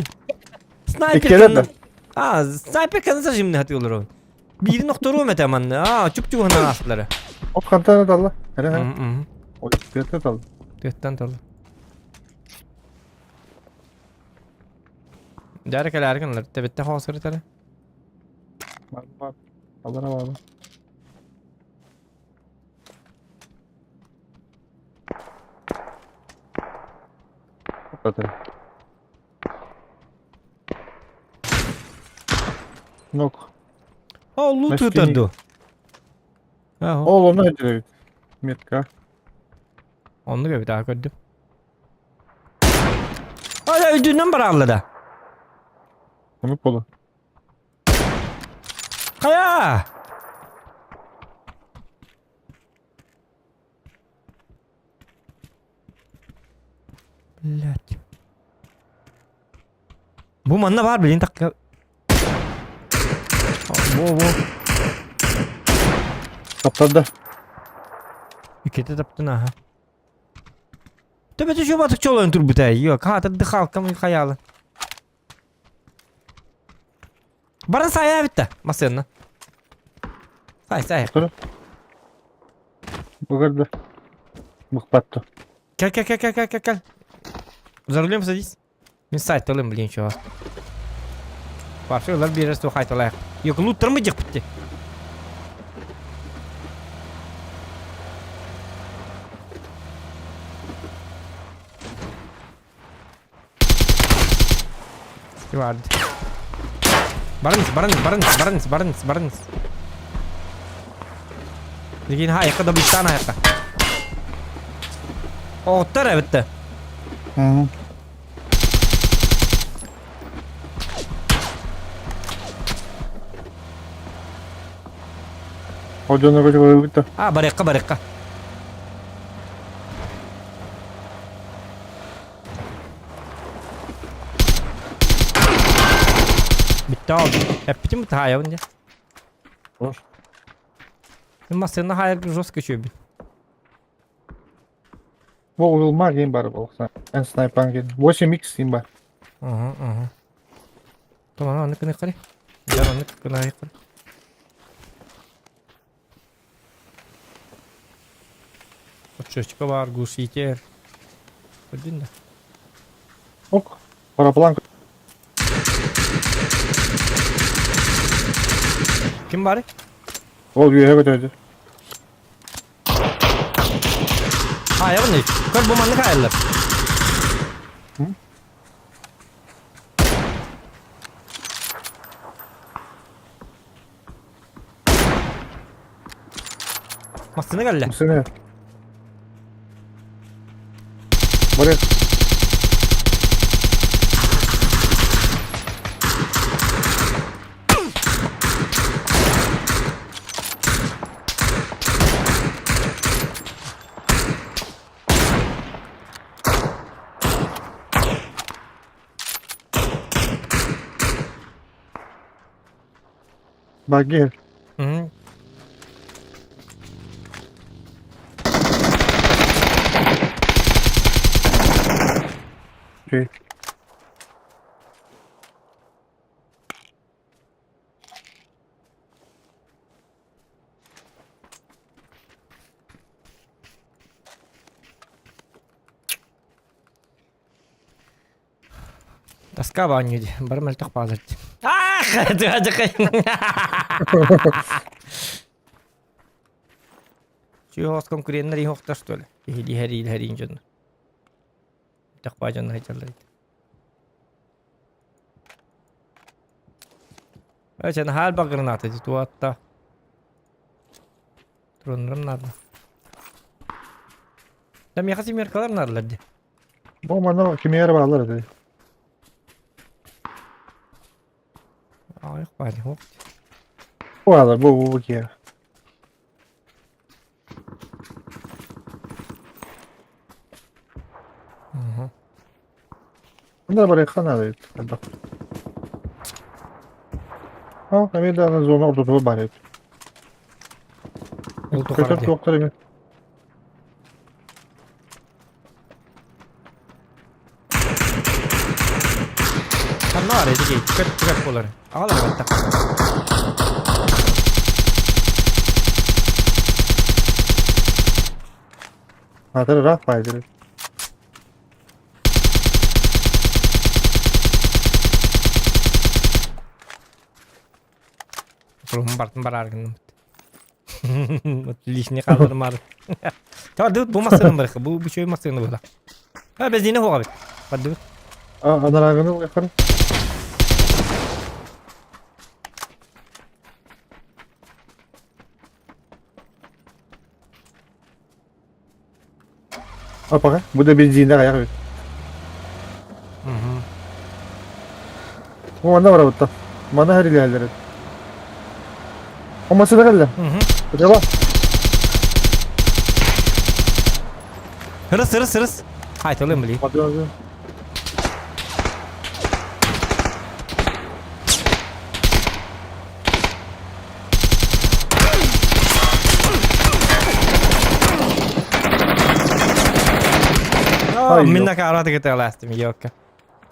Снайперканы... А, снайперканы зажимны хатыылар Биирин охторуом этэ манна. А, чуп-чугунан аастылара. От хантан талла. Эрэ эрэ. Ой, тыаттан талла. Тыаттан талла. Дьары кэлээри гыналар. Тэбиттэ хоосырытара. Бар бар. Алара бар. Нок. О, лут ыытар дуо? Ол онно эбит. Метка. Оннук эбит, аа көрдүм. Ала өйдүнэн бараалла да. Оннук боло. Хайа! Блять. Бу манна бар билин такка. Бу бу. Таптарда. Икките таптын аха. Төбөтө чубатык чолон турбута. Йо, каатыр дыхалкам хаялы. Баран сая битте. Масына. Сай сай. Бугарды. Бухпатты. Кел кел кел кел кел кел кел. За рулем садись. Мин сайталым блин чего. Вообще, лар биэрэр суох айталаах. Йок, луттармы дьик битти. Vardı. Барыңыз, барыңыз, барыңыз, барыңыз, барыңыз, барыңыз. Деген хайыққа да бұйттан айыққа. Оғыттар әбітті. Одьону көтө А, барыққа, барыққа. Bitti oldu. Hep mi daha ya? Olur. Masını hayır жестко чөбү. Бу уйулма кийин бар болса. Эн снайпан кийин. 8x кийин бар. Ага, ага. Tamam anlık ne kare? Gel anlık ne kare? Очечка бар, глушитель. Один да. Ок. Параплан. Ким бар? Ол үйе көтөдү. А, я вон. Көр бу манны кайылыр. Массыны кэллэ. Массыны. Бары. Баги. Мгм. Окей. Тоска баанньыы дии, бары мөлтөх баалар дии. Ах! Чүө конкуреннар иһохтор что ли? Иһилиһэр иһилиһэр дьон. Мөлтөх баа дьон сылдьаллар ити. Э, наһаа элбэх граната дии туотта. Туроннорум наада. Да миэхэ семеркалар наадалар дии. Бу манна кимиэр бааллар этэй. Аҕыйах баар дии. Баалар бу бу бу киэр. Мгм. Мында барыахха наада эбит элбэх. Ол эмиэ даҕаны зона ортотугар баар эбит. Ол тухары Көтөр дии. туохтар эмиэ. Ханна баар эдики көт көт буолар. Аҕалар баттах. Аатар ыраах баайдыр. Кулуһун бартын бараар гыннымыт. Лишний хаалларымаары. Тардыбыт бу массыына барыха. Бу бу чөй массыына була. Ha бензини хоҕабыт. Бардыбыт. А, анараагыны ылыаххын. Апаҕа, бу да бензиннээх айах эбит. Бу манна барабыт Манна хэрилэһэллэр эбит. О массыына кэллэ. Жаба. Ырыс, ырыс, ырыс. Хайталым били. Мин накараты кыталастым, ёкка.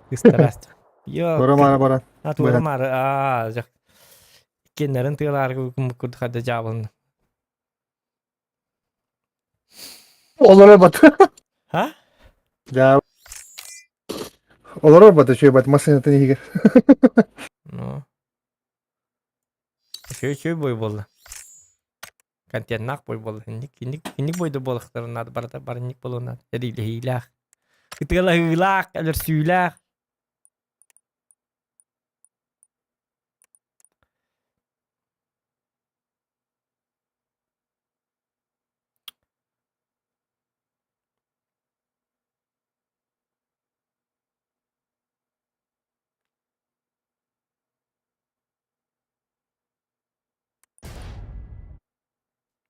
Ыстарастым. Ёкка. Бара бара. А тура мары, а, жак. Кеннерин тыаларга курдук хадда жабылын. Олорор бат. Ха? Да. Олорор бат, үчүгэй бат, массыынатын иһигэр. Ну. Үчүгэй үчүгэй бой буолла. Контеннаах бой буолла. Инник инник инник бойду буолахтарын наада барыта барынник буолуон наада. Эриилэһиилээх. Ытыалаһыылаах, өлөрсүүлээх.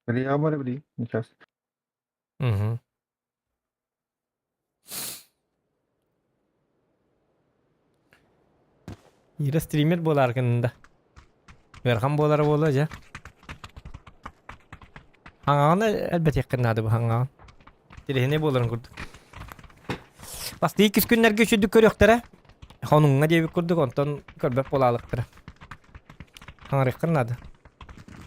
Били били, сейчас. Мгм. Ира стример буолаар гынна. Ыарахан буолара буолуо дьэ. Хаҥаҕын элбэтиэххин наада бу хаҥаҕын. Тириһинэй буоларын курдук. Бастыы иккис күннэргэ үчүгдүк көрүөхтэрэ. Хонуҥҥа диэбит курдук, онтон көрбөт буолаалыктара. Хаҥарыаххын наада.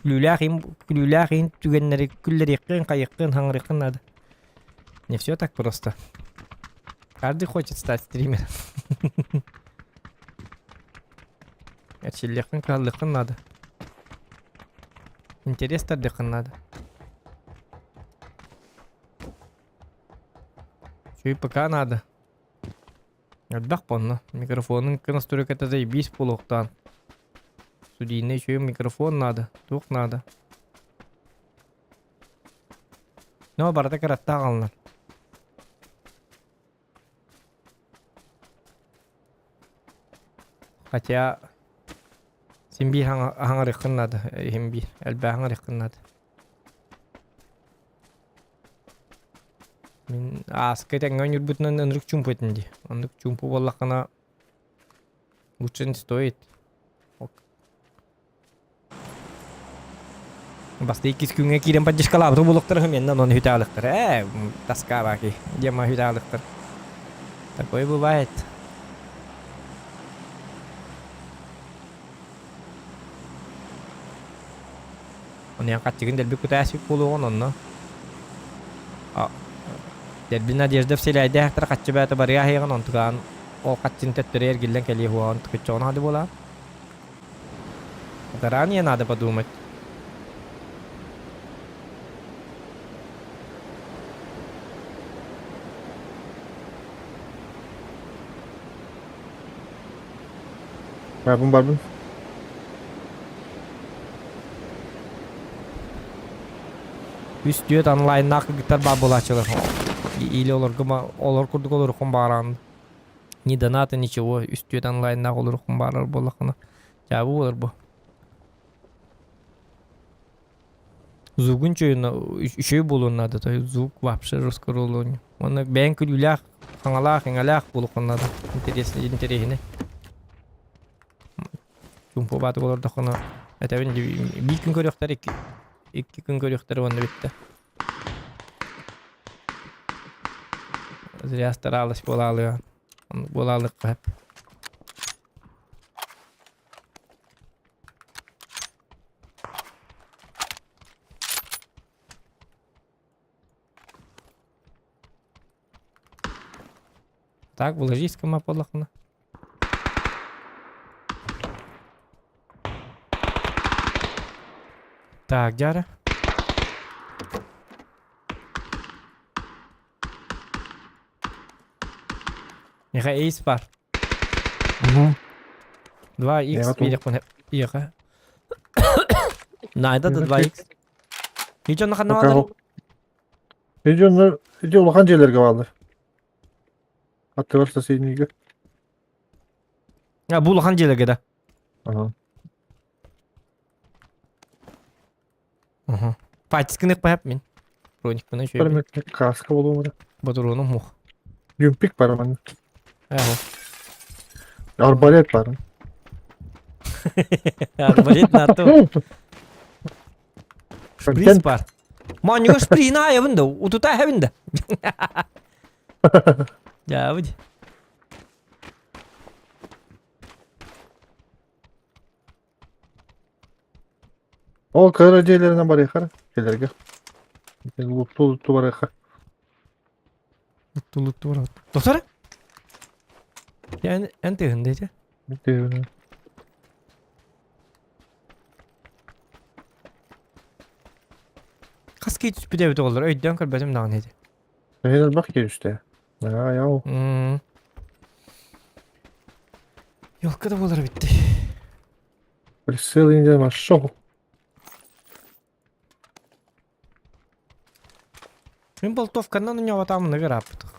Күлүүлээх иин, күлүүлээх иин түгэннэри күллэриэххин, хайыаххын, хаҥарыаххын наада. Не все так просто. Каждый хочет стать стримером. Эрчиллиэххин, кыһаллыаххын наада. Интерес тардыаххын наада. Чуй ПК надо. Элбэх буолла. Микрофонун настройката заебись буолуохтаан. Студийнай үчүгэй микрофон надо. Туох надо. Но барыта кыраттаах алынар. Хотя син биир хаҥарыаххын наада, иһин биир, элбэх хаҥарыаххын наада. Мин ааска тэҥҥэ оонньуурбутунан ынырык чуумпу этим дии. Оннук чуумпу буоллаххына лучше не стоит. Ок. Баста иккис күҥҥэ киирэн поддержкалаабыта буолуохтара меннен оны хүтаалыктар. Э, тоска баки. Дема хүтаалыктар. Такое бывает. Онуйан хаччыгын дэлби кутаасик буолуоҕун онно. Дэлби Надежда Вселяйдээхтэр хаччы бээтэ барыа аһыйаҕын онтугаан ол хаччын төттөрү эргиллэн кэлиэ хуоҕун тукуччоҕун хады буолаа. Заранее надо подумать. Барбын барбын. Үс түөрт онлайннаах кыргыттар баар буолааччылар. Или олорго олор курдук олоруккун бааран. Ни доната, ничего. Үс түөрт онлайннаах олоруккун баарар буоллаххына. Дьаабы буолар бу. Звугун чөйүн үчүгэй буолуон наада то звук вообще жестко буолуон. Уонна бэйэҥ күлүүлээх, хаҥалаах, иҥэлээх буолуоххун наада. Интересный, интэриэһинэй. Чуумпу баатык олордоххуна этэбин биир күн көрүөхтэр икки икки күн көрүөхтэр уонна бүттэ. Зря старалась буолаалыа буолаалыахха сөп. Так, вложись кама буоллаххына. Так, дьара. Миха эйс бар. 2x биэриэхпин иэхэ. Найда да 2x. Ичи онно ханна бааллар? Ичи онно ити улахан дьиэлэргэ бааллар. Аттыгар соседнийга. А, бу улахан дьиэлэргэ да? Ага. Угу. Патискыны пап мин. Броникпын еще. Каска болуомара. Ботуруонум мух. Юмпик бар манна. Эго. Арбалет бар. Арбалет на то. Шприц бар. Манньыга шприна айабын да, утута хэбин да. Дьаабыт. Ол кыра дьиэлэринэн барыахара, дьиэлэргэ. Лутту барыаха. Лутту лутту барыах. Тосара? Эн эн тыһын дете. Тыһын. Хас киһи түспүтэ эбит оҕолор өйдөөн көрбөтүм даҕаны ити. Эһин элбэх киһи түстэ. Аяу. Елка да буолар эбитти. Прицел инде машок. Мин болтовканан уньоҕотаамына ырааппытых.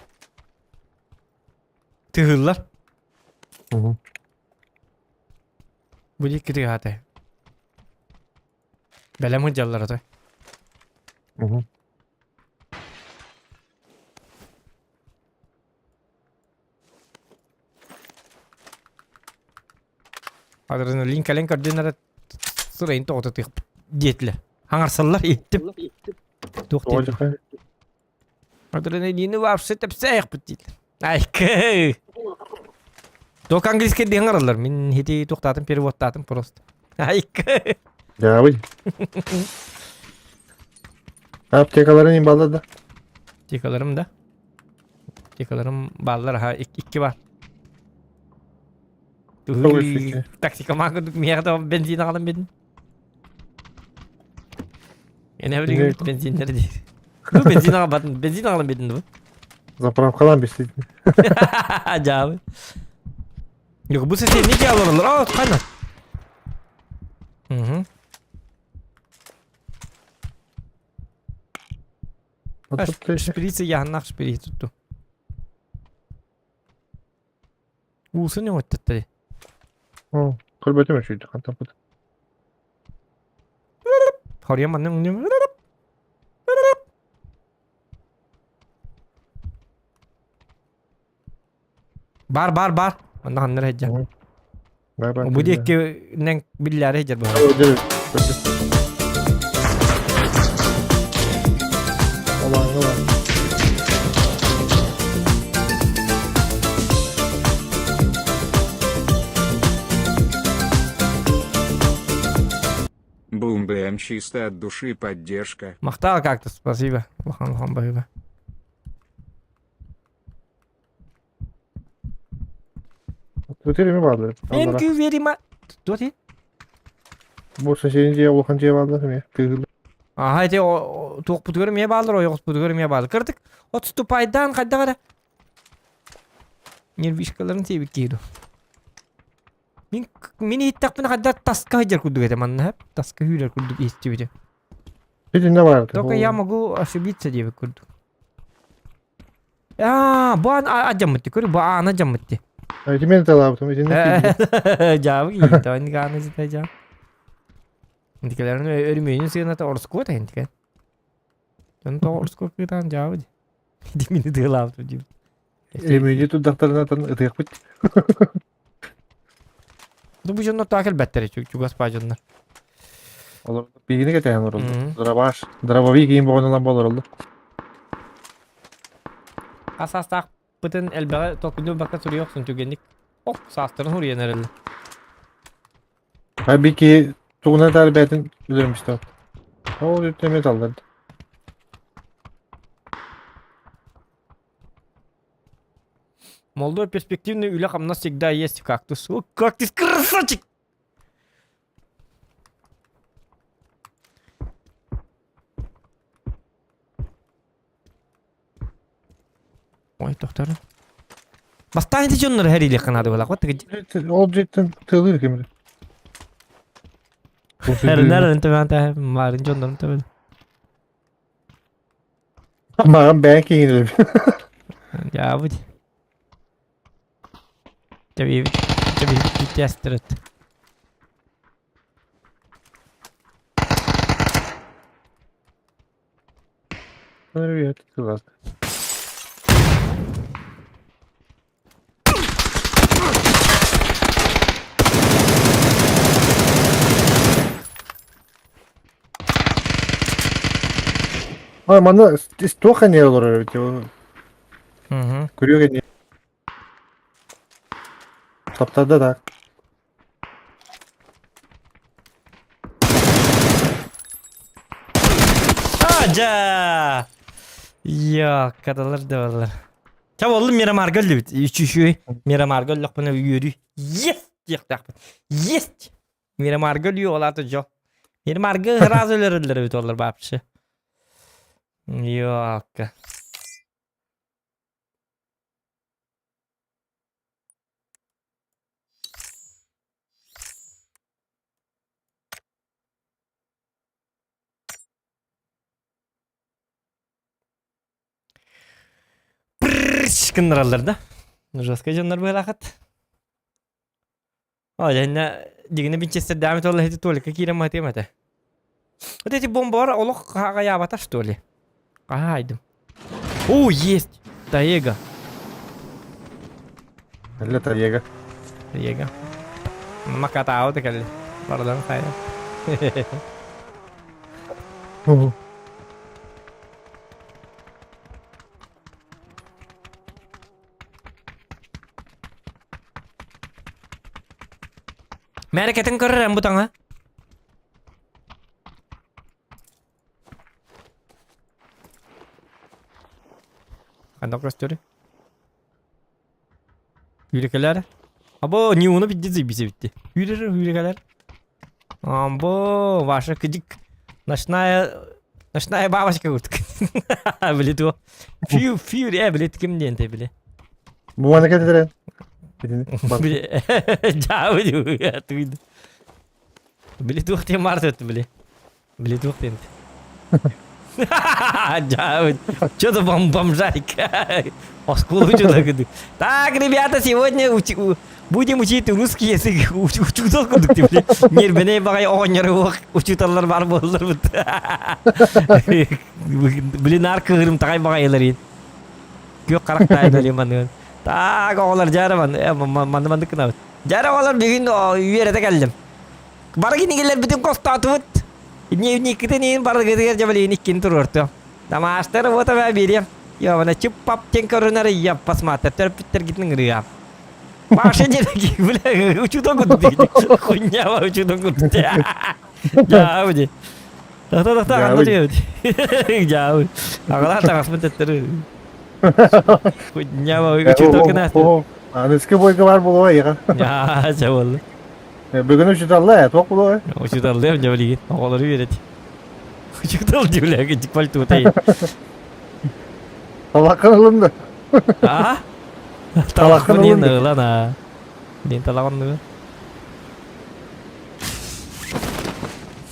Тыһыллар. Бу диэки тыаһаата. Бэлэм сылдьаллар отой. Адреналин кэлэн көрдүн эрэ сырайын тоҕото тыах диэтилэр. Хаҥарсаллар иһиттим. Туох диэтилэр? Адреналины вообще тэпсээхпит дииллэр. Айкы! Только английский диэн араллар. Мин хити туохтаатым переводтаатым просто. Айкы! Дьаабый. Аптекаларын имбалла да. Аптекаларым да. Аптекаларым бааллар аха икки бар. Токсикоман курдук миэхэ да бензин аҕалан бедин. Эне билигин бензиннер диир. Ну бензин аҕалбатын, бензин аҕалан бедин дуу. Заправкалаан бистит. Дьаабы. Yok bu sesi ne alırlar? Aa kayna. Hı Шприцы яһаннаах шприц тутту. Уусын өҥөттөттөрү. Көрбөтүм үчүйдү хантан Хоруйан манна үҥнүм. Бар бар бар. Манна ханнар сылдьар. Бар бар. Бу диэки нэн биллээри сылдьар быһа. Олааҥҥа бар. Бум БМ чисто от души поддержка. Махтал кактус, спасибо. Улахан улахан баһыыба. Өтөр эми баалар. Thank you very much. Туох дии? Бу соседний дьиэ улахан дьиэ бааллар эмиэ. Тыыллар. Аха ити туохпутугар эмиэ бааллар, ойоҕоспутугар эмиэ бааллар. Кырдык, отступайдаан хайдах эрэ нервишкаларын сиэбит киһи дуу. Мин мин иһиттэхпинэ хайдах таска сылдьар курдук этэ манна таска сүүрэр курдук иһиттибитим. Итиннэ баар. Только я могу ошибиться диэбит курдук. Аа, бу аан адьаммытты көр, бу аана адьаммытты. Ити мен талаабытым, итиннэ киирдим. Дьаабы киирдэ, оннук аана сыта дьаам. Интикэлэрин өрүмүөнүн сыаната орскуот интикен. Дьон тоҕо орскуот кыытаан дьаабы ди. Ити мини тыалаабытым диибит. Өрүмүөнү турдахтарына тан ытыахпыт. Ну бу дьоннор таа кэлбэттэр чугас баа дьоннор. Олор биһигини кэтэһэн олороллор. Дробаш, дробовик иин боҕонолон болороллор. Хас саастаахпытын элбэҕи толкуйдуу бакка суруйа охсун түгэнник. Ох, саастарын суруйан эрэллэр. Ha bir ki тугуна таарбэтин өлөрмүстэ. Ол үттэме талларды. Молодой перспективный үлэ-хамнас всегда есть кактус. О, кактус красавчик! Ой, доктор. Бастаан ити дьоннор хэриилиэххэ наада буолаах. Вот Ол дьиттэн тыалыыр кимир. Эрэнэр төбөн марын дьоннорун төбөн. Маған бэйэ киһини Дьаабыт. Чэбиибит. Чэбиибит бүтээстэрит. Привет, Ой, манна туох эмиэ олорор эбит Күрүө эмиэ. Таптарда да. Ажа! Йа, кадалар да балар. Ча боллум Мирамарга өллүбүт. Үчүшүй Мирамарга өллөхпүнэ үөрүү. Есть! диэхтээхпин. Есть! Мирамарга өлүү ол аата дьол. Мирамарга сразу өлөрөллөр эбит олар вообще. Йока. Пррррч гыннараллар да. Жестко дьоннор быһалаахыт. О, дьэннэ дигинэ Винчестердээми туолла ити Толика киирэн маһытыам этэ. Вот эти бомбалар олох хаҕайаабата что ли? Хаайдым. О, есть! Таега. Элле Таега. Таега. Макатаау да кэлли. Бардан хайа. Мәрекетин көрөр бу таҥа. Ханна көстөрү? Үүрекелер. Або, не уну бидди зибисе битти. Үүрер үүрекелер. Амбо, ваша кыдик. Ночная ночная бабочка курдук. Били туо. Фью, фью, э, били ким диэн те били. Бу кеттерен. Били, жабы туйду. Били туох тем март өттү били. Били туох тем. Что за бом бомжарик? Осколу что Так, ребята, сегодня будем учить русский язык. Учутал курдук ты, били. Нербене багай оҕонньор учуталлар бар буоллар бут. Блин, нар кыырым тагай багайлар Күөх харахтаай дали маныгын. Так, оҕолор дьара ман манны маннык гынабыт. Дьара оҕолор бүгүн үөрэтэ кэллим. Бары кинигэлэрбитин хостоотубут. Дневниккитин иин барыгытыгар дьабалиин иккини туруортуом. Тамаштар вот ава берем. Ёвана чип-пап тен көрүнэр я посмотр. Төрпүттергитин ырыа. Паша дедеки, бля, учутон курдук. Хуйня ва учутон курдук. Дьаабы. Тахта тахта Дьаабы. ханна түһэбит. Дьаабы. Аҕалар таҥаспын төттөрү. Хуйня ва учутон гына. Аныскы бойга бар буолуо эйиэхэ. Дьаа, чэ буолла. Бүгүн учуталла, туох буолуо? Учуталлыам дьэ билигин. Оҕолору үөрэт. Учутал дьүүлэ кичик пальтутай. Талаккын ылын да. А? Талаккын Талахпын ылын да. ылан а. Мин талаҕын ылан.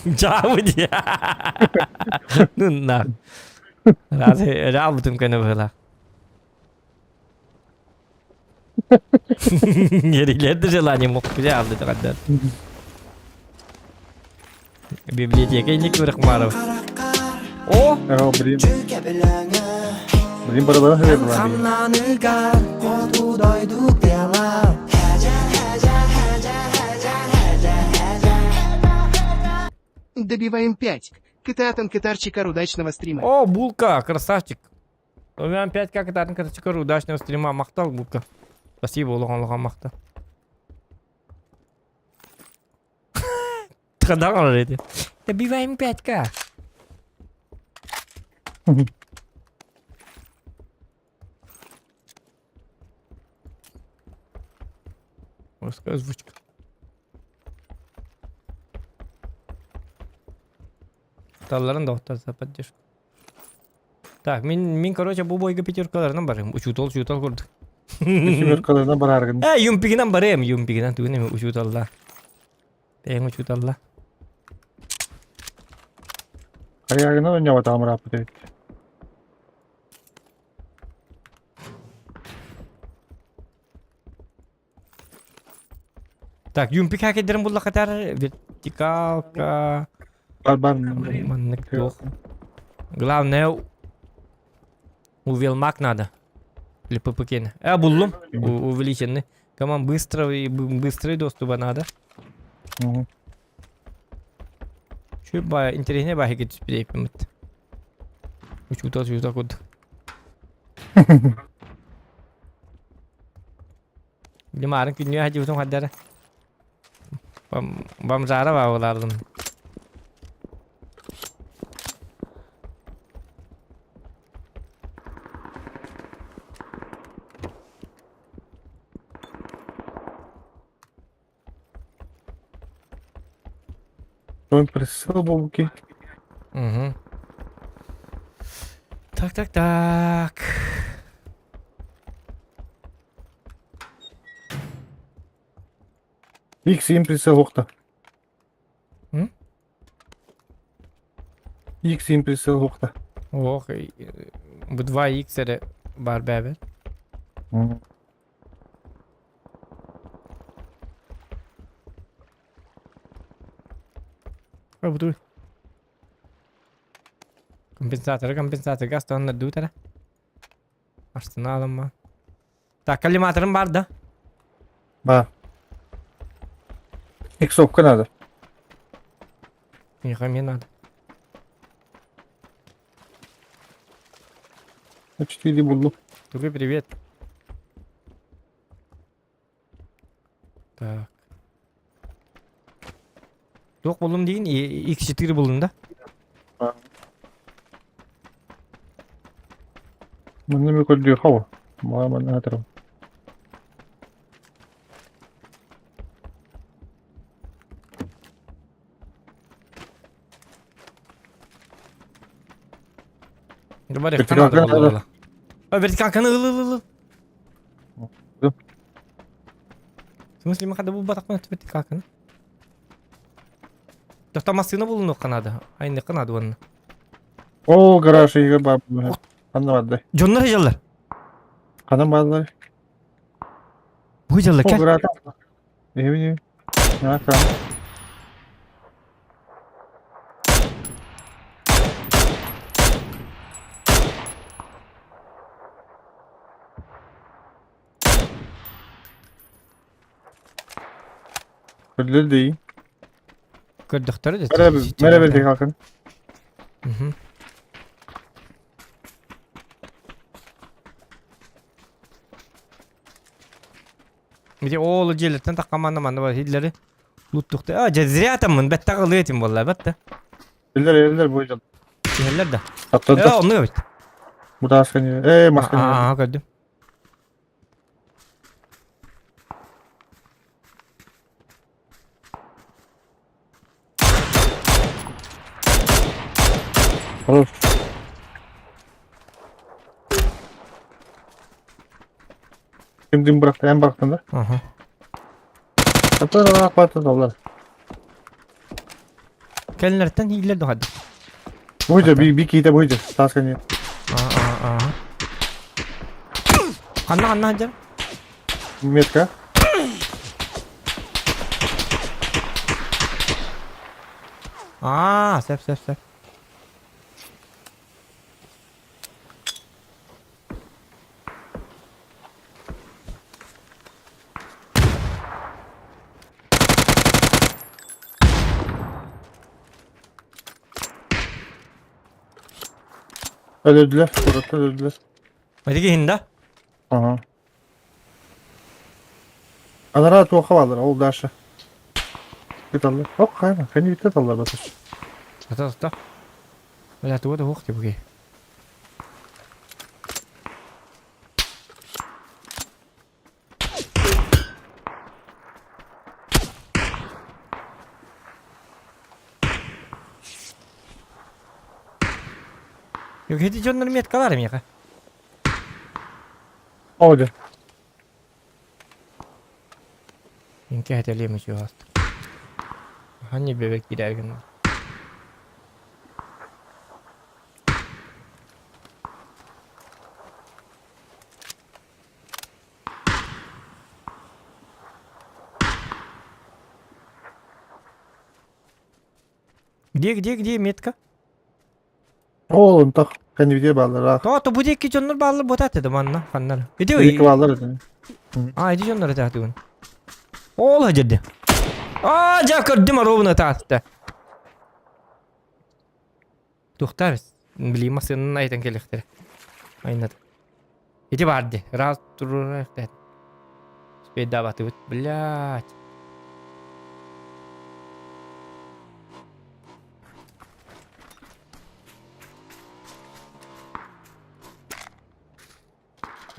Дьаабы дии. Ну на. Раз раабытым көнө быһыылаах. Ерилерді желание мог бля алды тағандар. Библиотека не Курахмаров. О! О, блин. Блин, барабан хабе була. Добиваем 5. Кытаатан кытарчикар удачного стрима. О, булка, красавчик. У меня 5 как это красавчик, удачного стрима. Махтал, булка. Спасибо, улахан улахан махтал. Традан эти. Добиваем 5к. Мужская озвучка. Талларын да за поддержку. Так, мин, мин короче, бу бойга пятеркаларынан барым. Учутал, учутал көрдүк. Пятеркаларынан бараргын. Э, юмпигинен барым, юмпигинен түгін эми учуталла. Бэйң учуталла. Хайагынан ойнабат амыраппыт эбит. Так, юмпик хакердерин булла катар вертикалка. Бар бар. Маннык туох. Главное, увелмак надо. Или ППК. Э, буллум. Увеличенный. Команд быстро и быстрый доступа надо. Чү ба интереснее бахи түспүт. Учутал чутал куд. Лимарын күннү хадибутун хаддара. Бам бамжара баалардым. Он присыл буки. Угу. Так, так, так. X импресса хохта. М? X импресса хохта. Ох, бу 2x эрэ бар бэбэр. Ой, бу Компенсатор, компенсатор, газ тонна дутара. Арсеналым Так, коллиматорым бар да? Бар. Иксовка надо. Не, мне надо. На 4 буду. Тугой привет. Так. Туох буллум диин X4 буллум да? Манна ми көрдүү хава. Маа манна хатырым. Бар Вертикалка надо. А, вертикалканы ыл ыл ыл. В смысле, мы хада булбатакпын вертикалканы? Тохта массыына булунуохха надо. Айныхха надо уонна. О, гараж иге бар. Ханна барды. Дьоннор ыдьаллар. Ханан бааллар. Бу ыдьаллар О, кэл. гараж. Эми. Нака. Көрдүлэр дии. Көрдөхтөрө да. Merhaba, merhaba kalkın. Мгм. Ити оол дьиэлэртэн таххаманна манна бар хиллери луттухта. А, дьэ зря таммын бэттэх ылыы этим буолла бэтте. Эллер эллер бу дьон. Иһэллэр да. Аттан Э, оннук эбит. Бутаасканы. Э, масканы. Аа, көрдүм. Хорош. Ким дим бырахты, эн бырахтын да? Ага. Аттан акпаты доллар. Кэллэртэн иилэр дохады. Буйда, би би киитэ буйда. Таасканы. Аа, аа. Ханна ханна ханна? Метка. Аа, сөп сөп сөп. Өлөрдүлэр, куораттан өлөрдүлэр. Ити да? Ага. Анараа туохха бааллар, ол дальше. Ыталлар. Ок, хайма, кэнни бүттэ ыталлар батыс. Ата ата. Бля, туга да уох тибуги. Yok hedi дьоннор меткалар миэхэ. Оде. Инке хэтэлиэм үчүгэй Ханни бэбэк киирэргин. Где, где, где метка? Ол онтох кэннибитигэр бааллар. То, то бу диэки дьоннор бааллар буотаат этэ манна, ханнар. Иди Икки бааллар этэ. А, иди дьоннор этэ Ол хадьырды. А, дьэ көрдүм ровно таатта. Тухтар, били массыынан айтан кэлиэхтэрэ. Айнат. Ити баар дии. Раз, турура, Спейдаабатыбыт. Блядь.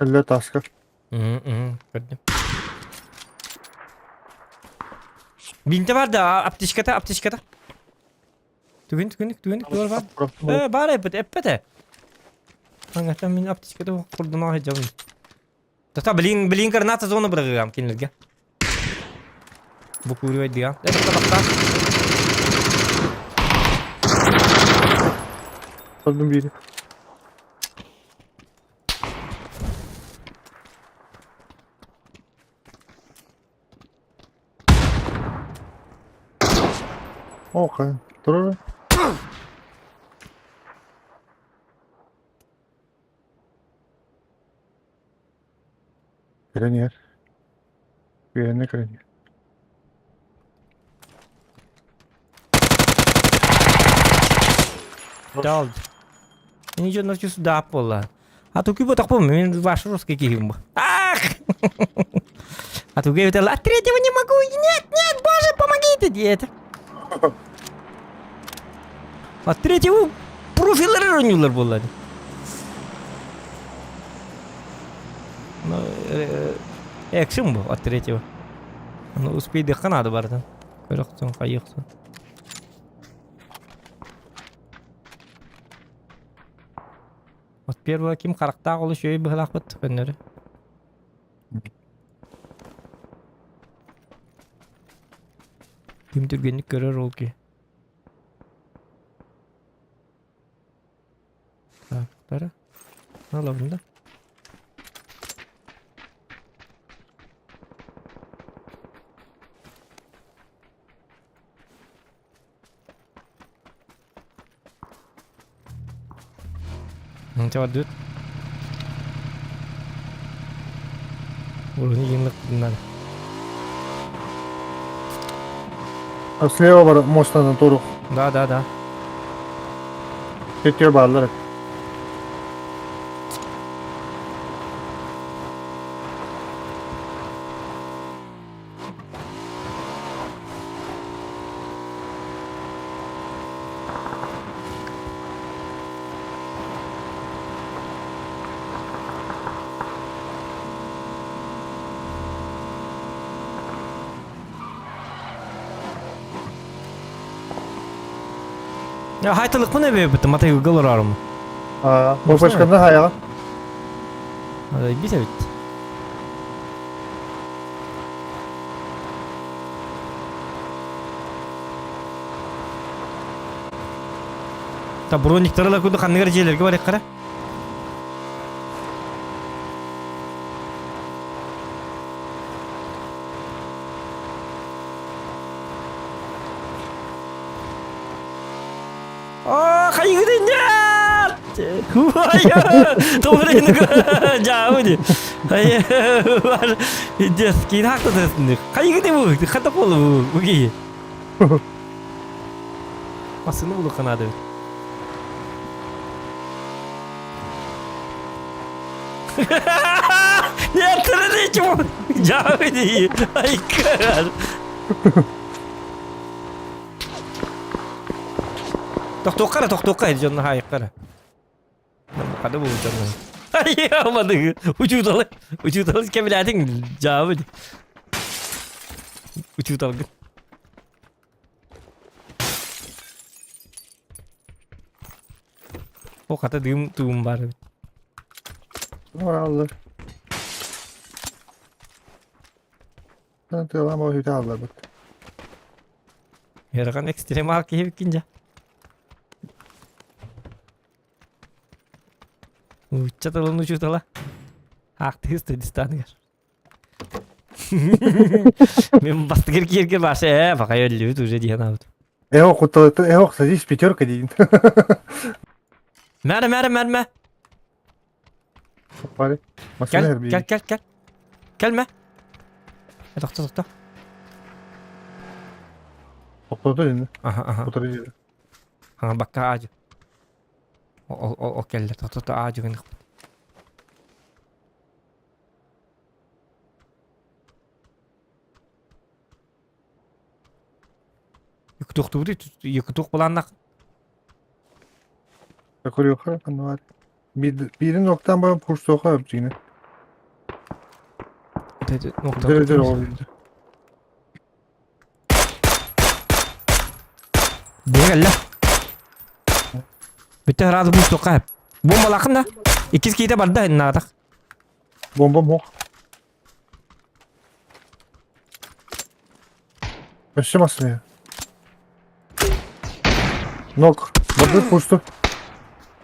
Эллэ таска. Көрдүм. Бинте бар да, аптечката, аптечката. Түгін, түгін, түгін, туар бар. Э, бар эппет, эппете. Аңата мин аптечката курдуна хеджабын. Тата блин, блин граната зона бырагыгам кинилерге. Бу курибай диган. Э, тата бакта. Көрдүм бири. Окей. Турар. Кэлэн иһэр. Үөрэнэ кэлэн иһэр. Далд. Ничего ночью сюда пола. А то кюба так помню, мен ваш русский киһим. Ах! А то говорит, а третьего не могу. Нет, нет, боже, помогите, дед. А третьего профилер оонньуулар буолла. Ну, экшен бу от третьего. Ну, успейдыхха надо барытын. Көрөхсүн, хайыхсун. От первого ким харахтаах олус үчүгэй быһыылаахпыт көннөрү. Ким түргэнник көрөр ол киһи. Так, тара. Алабын да. Инча бардыбыт. Уруһун иҥин А слева бар мостан турук. Да, да, да. Кетер бааллар. Хайтылыкпын эбэбит, матайгыга олорорум. Бопашканна хайаҕа. Бит эбит. Та брониктары ла куду ханныгар дьиэлэргэ барыаххара. Аа, хайыгын нет! Тоҕо Жаабы Детский хакта Хайыгын бу? Хата болу бу киһи. Массыына булуохха наада эбит. Нет, ничего. Жаабы дии. Айкар. Тохтуохха эрэ, тохтуохха дьонно хаайыахха эрэ. Хада бу дьонно. Айамады. Учууталы, учууталы кэбилээтиҥ дьаабы. Учууталгын. О, хата дым туум бар эбит. Аллар. Тыалам өтө алларбыт. Ыарахан экстремал киһи эбиккин дьэ. Нуучча тылын учуутала. Аахтыыс дстаныгар. Мен бастыгыр киэргэ баша ээ бакай өллүбүт уже диэн аабыт. Эох кутталыттан эох садись пятерка дейин. Мәрі мәрі мәрі мә. Бары. Кел кел кел кел. Келме. Тохто тохто. Тоқтоду енді. Аха аха. Отыры Ага бакка аажы. Ол ол ол келлер. Тохто аажы гынық. Якутуохтубут якутуох былааннах Көрүөххэ ханна Биирин октан баран курсуоха өпчине. Дыр ол. Бегэллэ. Бүтэ сразу бустуохха Бомбалаахын да. Иккис киитэ барда наатах. Бомба мох. Өссө массыына. Нок. Барды пусту.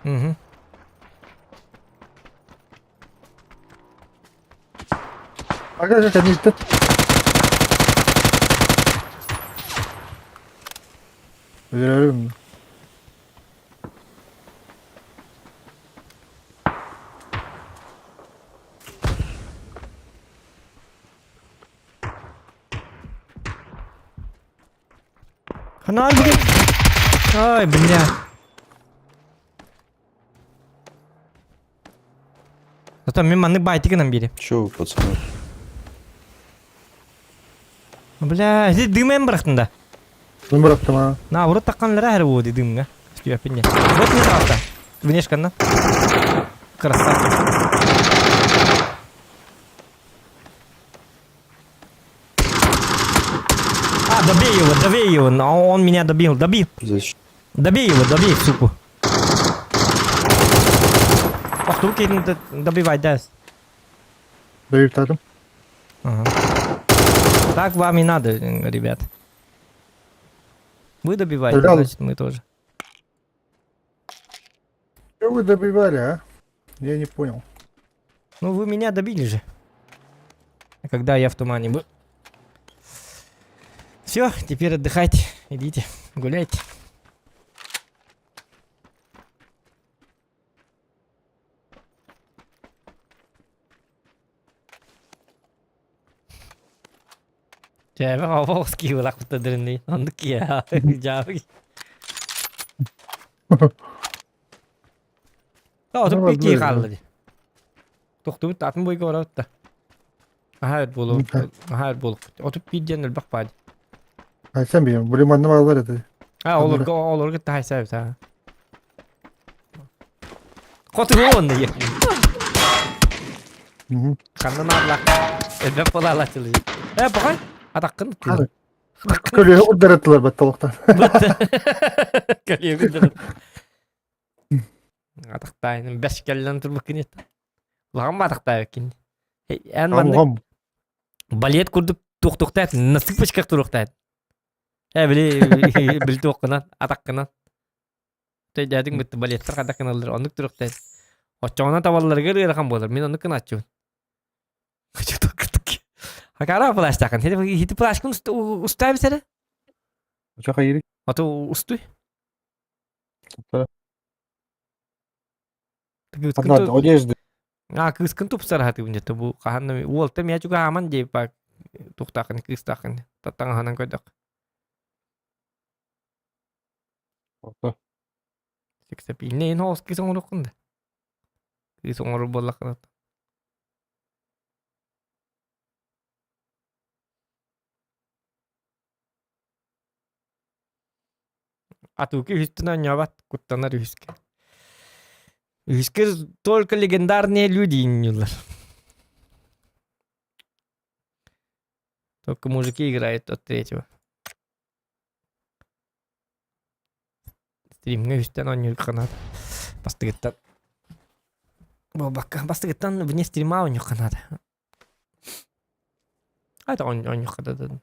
Угу. Ага, ага, кәнитте. Өлөрүм. Хана блин. Ай, бля. Зато мен маннык баайты гынан бири. Че вы, пацаны? Бля, здесь дым бырахтын да. Дым бырахтым а. На, урут такканлара хэр буо дымга. Стүйәппин Вот не талта. Внешканна. Красавчик. А, добей его, добей его. Но он меня добил, добил. Зачем? Добей его, добей, суку. Ох, руки добивай, да. Добив Ага. Так вам и надо, ребят. Вы добиваете, Стрелял. значит мы тоже. Что вы добивали, а? Я не понял. Ну вы меня добили же. Когда я в тумане был. Все, теперь отдыхайте, идите, гуляйте. Дьээбэ обоҕус киһи дырынный. Оннук киһи дьаабы. Отуп бир киһи хаалла дии. Тохтубут атын бойга барабыт да. Аһаа буолу аһаа буолук. Отуп биир диэн элбэх баadi. Айсан бийем. Били манна баалар этэ. А олорго олорго таайсаабыт аа. Хотугу онно е. Ханна наарлах. Элбэх буолаалааччылы. Э, баҕай. Атаккын. Көлүөһэ урдараттылар батталыктан. Көлүөһэ урдарат. Атахтаайын бэс кэллэн турбуккун ет. Улахан батахтаайыккин. Эн маннык балет курдук туохтуохтаат, на цыпочках туруохтаат. Э били били туохкунан, атахкынан. Төйдөөтүҥ бытты балеттар хайдах гыналлар, оннук туруохтаат. Оччоҕуна табалларыгар ыарахан буолар. Мин оннук гынааччыбын. Хакара плащтаахын. Хити плащкын устаабис эрэ? Чахайыры. Ото устуй. Одежды. А кыыскын тупсараһатыбын дьэ бу хаһан уолта миэ чугаһааман диэппа тухтаахын кыыстаахын таҥаһынан көрдөх. Сексапильный ин хоос кыыс оҥоруоххун да. Кыыс оҥорор буоллаххына. Атыыка үһүстэн оонньообот, куттанар үһүскэ. Үһүскэ только легендарные люди иннилэр. Только мужики играют от третьего. Стримҥэ үһүстэн оонньуур ханаат. Бастыгыттан буолбакка бастыгыттан вне стрима оонньуур ханаат. Это оонньуохха да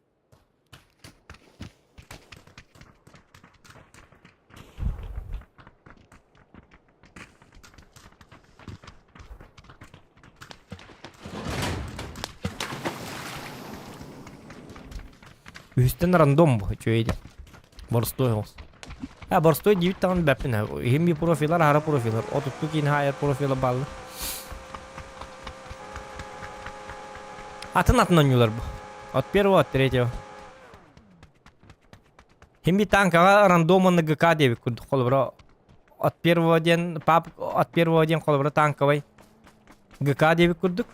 Үһүстэн рандом бу үчүгэй диэн. Боростуой оҕус. А боростуой диэбит даҕаны бэппин иһим би профилар аһара профилар отутту киин хаайар профила бааллар. Атын атын оонньуулар бу. От первого, от третьего. Химби танкаҕа рандом уонна ГК диэбит курдук холобура от первого диэн пап от первого диэн холобура танковай ГК диэбит курдук.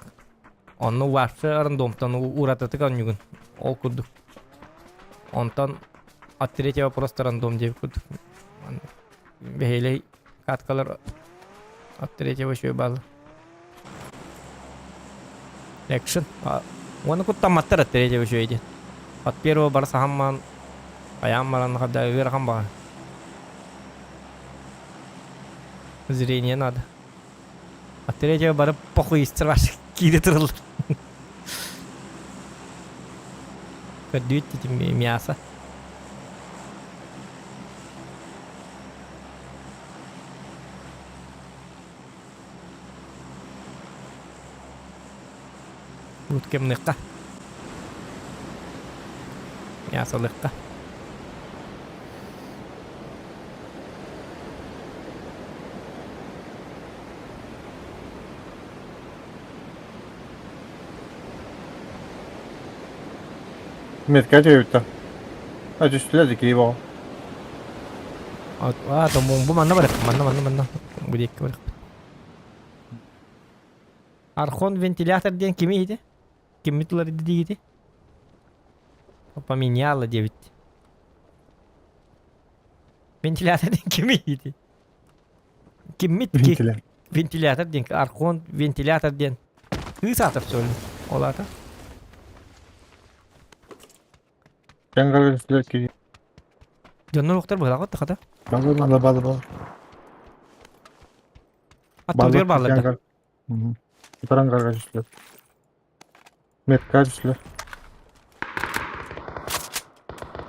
Онно вообще рандомтан уратытык оонньугун. Ол курдук. Онтон от третьего просто рандом диэбит курдук. Бэһиэлэй каткалар от третьего еще бааллар. Экшен. Уонна куттамматтар от третьего үчүгэй диэн. От первого бары саһаммаан айаан баран хада ыарахан баҕа. Зрение надо. От третьего бары похуй истер киирэ тураллар. Көрдүүт ити мясо. Уткемныхха. Мясолыхха. Метка түһүбүттэр. А түстүлэр да кирип оҕо. А, то бу манна барык, манна, манна, манна. Бу диэкки барык. Архон вентилятор диэн кими иһити? Киммит уларыйды диигити? Поменяла диэбит. Вентилятор диэн кими иһити? Киммит Вентилятор. Вентилятор диэн Архон вентилятор диэн кыыс аатар сөбүл. Ол аата. Кенгар кири. Дьоннор уктар быһалаах хата. Балы балы балы балы. Аттыбытыгар бааллар да. Тарангарга түстүлэр. Метка түстүлэр.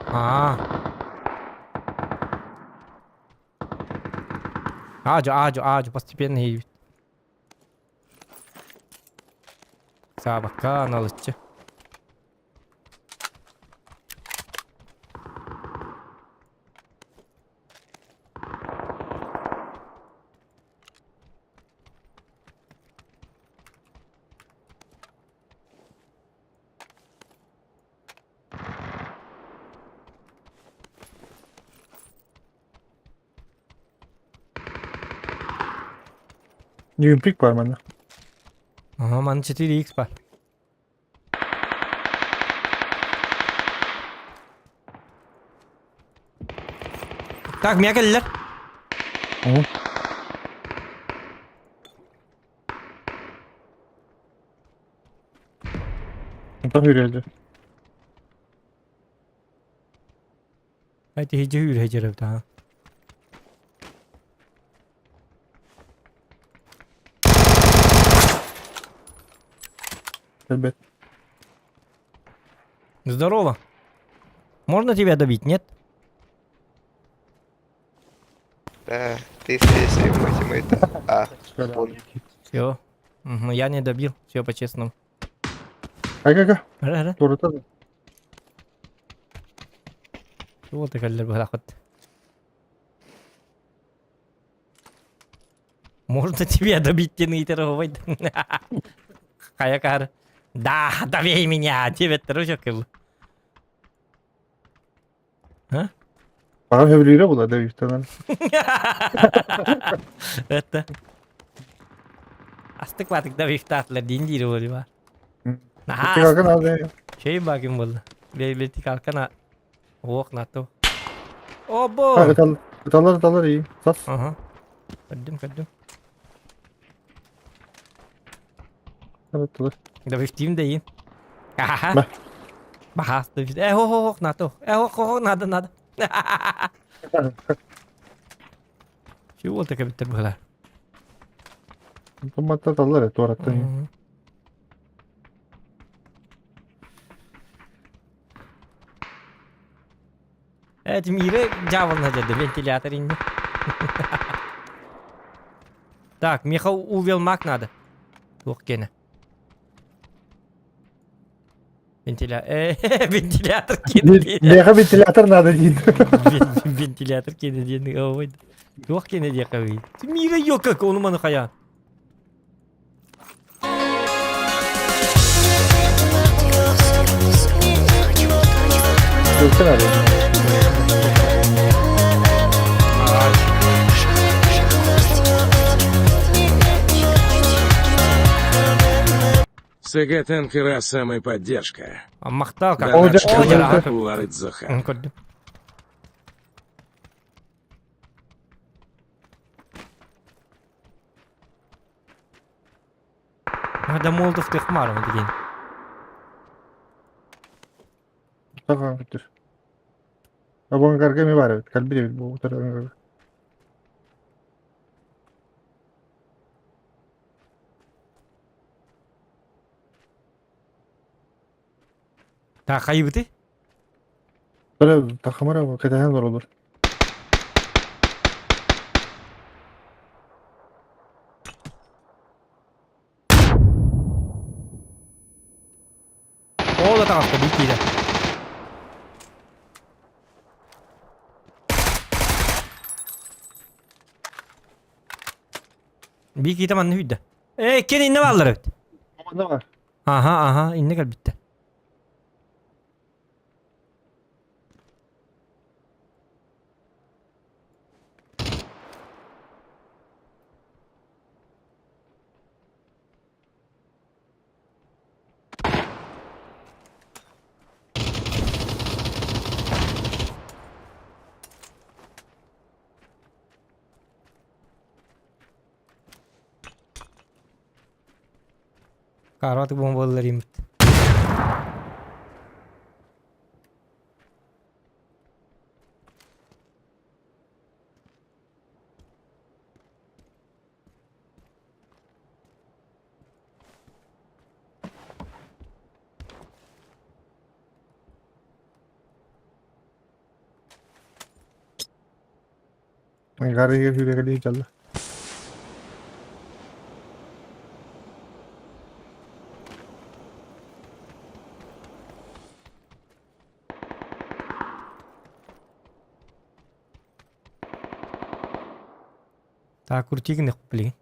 Аа. Аажу, аажу, аажу, постепенно иһийбит. Саабакка аналыччы. Юмпик бар манна. Ага, манна 4x бар. Так, миэхэ кэллилэр. Угу. Онтон үрэлдэ. Эти хижи хүрэ та. Ребят. Здорово. Можно тебя добить, нет? Да, ты здесь, и мой тиммейт. А, он. Все. Угу, я не добил, все по-честному. Ага, Ара, Турута. Вот кэллэр быһалаахпыт. Можно тебя добить диэн ыйытар оһобой. Хайа каар. Да, добей меня, диэбэттэр учоккыл. А? Баҕар сөбүлүүрэ була да үстэнэн. Это. Астык латык добивтаатылар диин диир буолуба. Наһаа Астык надо. Чэй бакин буолла. Бэйбэти калкана Ох, нато. Обо! Ыталар, ыталар, и. Сас. Ага. Көрдүм, көрдүм. Ыталар. Добивтим да иин. Аха. Бахас добив. Э, хо, хо, хо, нато. Э, хо, хо, хо, надо, надо. Чего ты кабиттер была? Томатта таллар, туораттан. Это мире дьявол надо, вентилятор инде. Так, меха увел маг надо. Туох кene. Вентиля... Вентилятор кene. Меха вентилятор надо дейін. Вентилятор кene диэн ой. Туох кene диэхэ Мира ёкак, ону маны хая. Görsene abi. СГ Танкера самая поддержка. Махтал как. Донат Уларыдзоха. Көрдүм. Хада Молотов тыхмарым деген. Сахан күтүр. Абон карга бар эбит, калбир эбит бу утар. Та хайбыты? Бара тахамара катахан бар olur. Ол да таҕаста бии киирэ. Бии киитэ манна сүүрдэ. Ээ, иккиэн иннэ бааллар эбит. Манна бар. Аха, аха, иннэ кэлбиттэ. Карватык бомбалар имит. Гары хүрэгели жалла. Так, крутигин купли.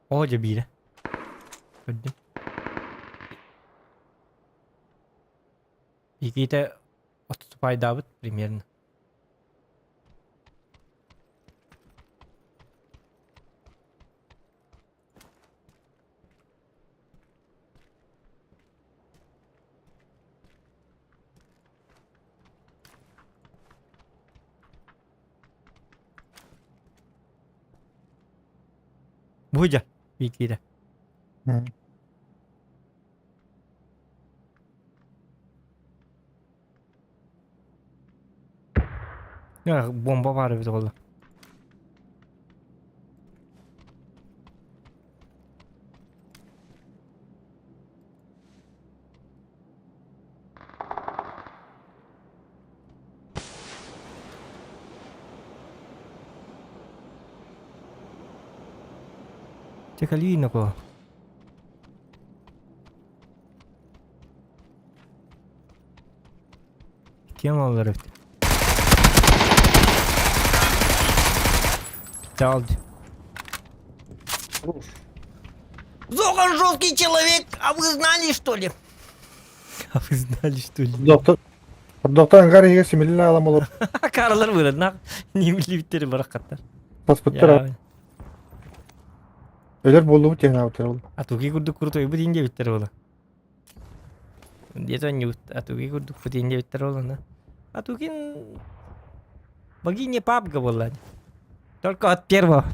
О, дебиле. Көрдүм. Иките отступайдабыт примерно. Будя, Викида. Бомба баар эбит оҕолор. Чэ кэлиий нокоо. Кем олар эбит? Чалды. Зохан жесткий человек, а вы знали, что ли? А вы знали, что ли? Доктор Доктор ангар иһигэр симилин аалам олор. Карлар вырынах, не билбиттери барахаттар. Паспыттар. Өлөр буоллубут диэн аабыттар ол. Атуги курдук крутой бу диэн диэбиттэр буола. Где-то они Атуги курдук бу диэн диэбиттэр буолана. Атугин богиня папга была. Только от первого.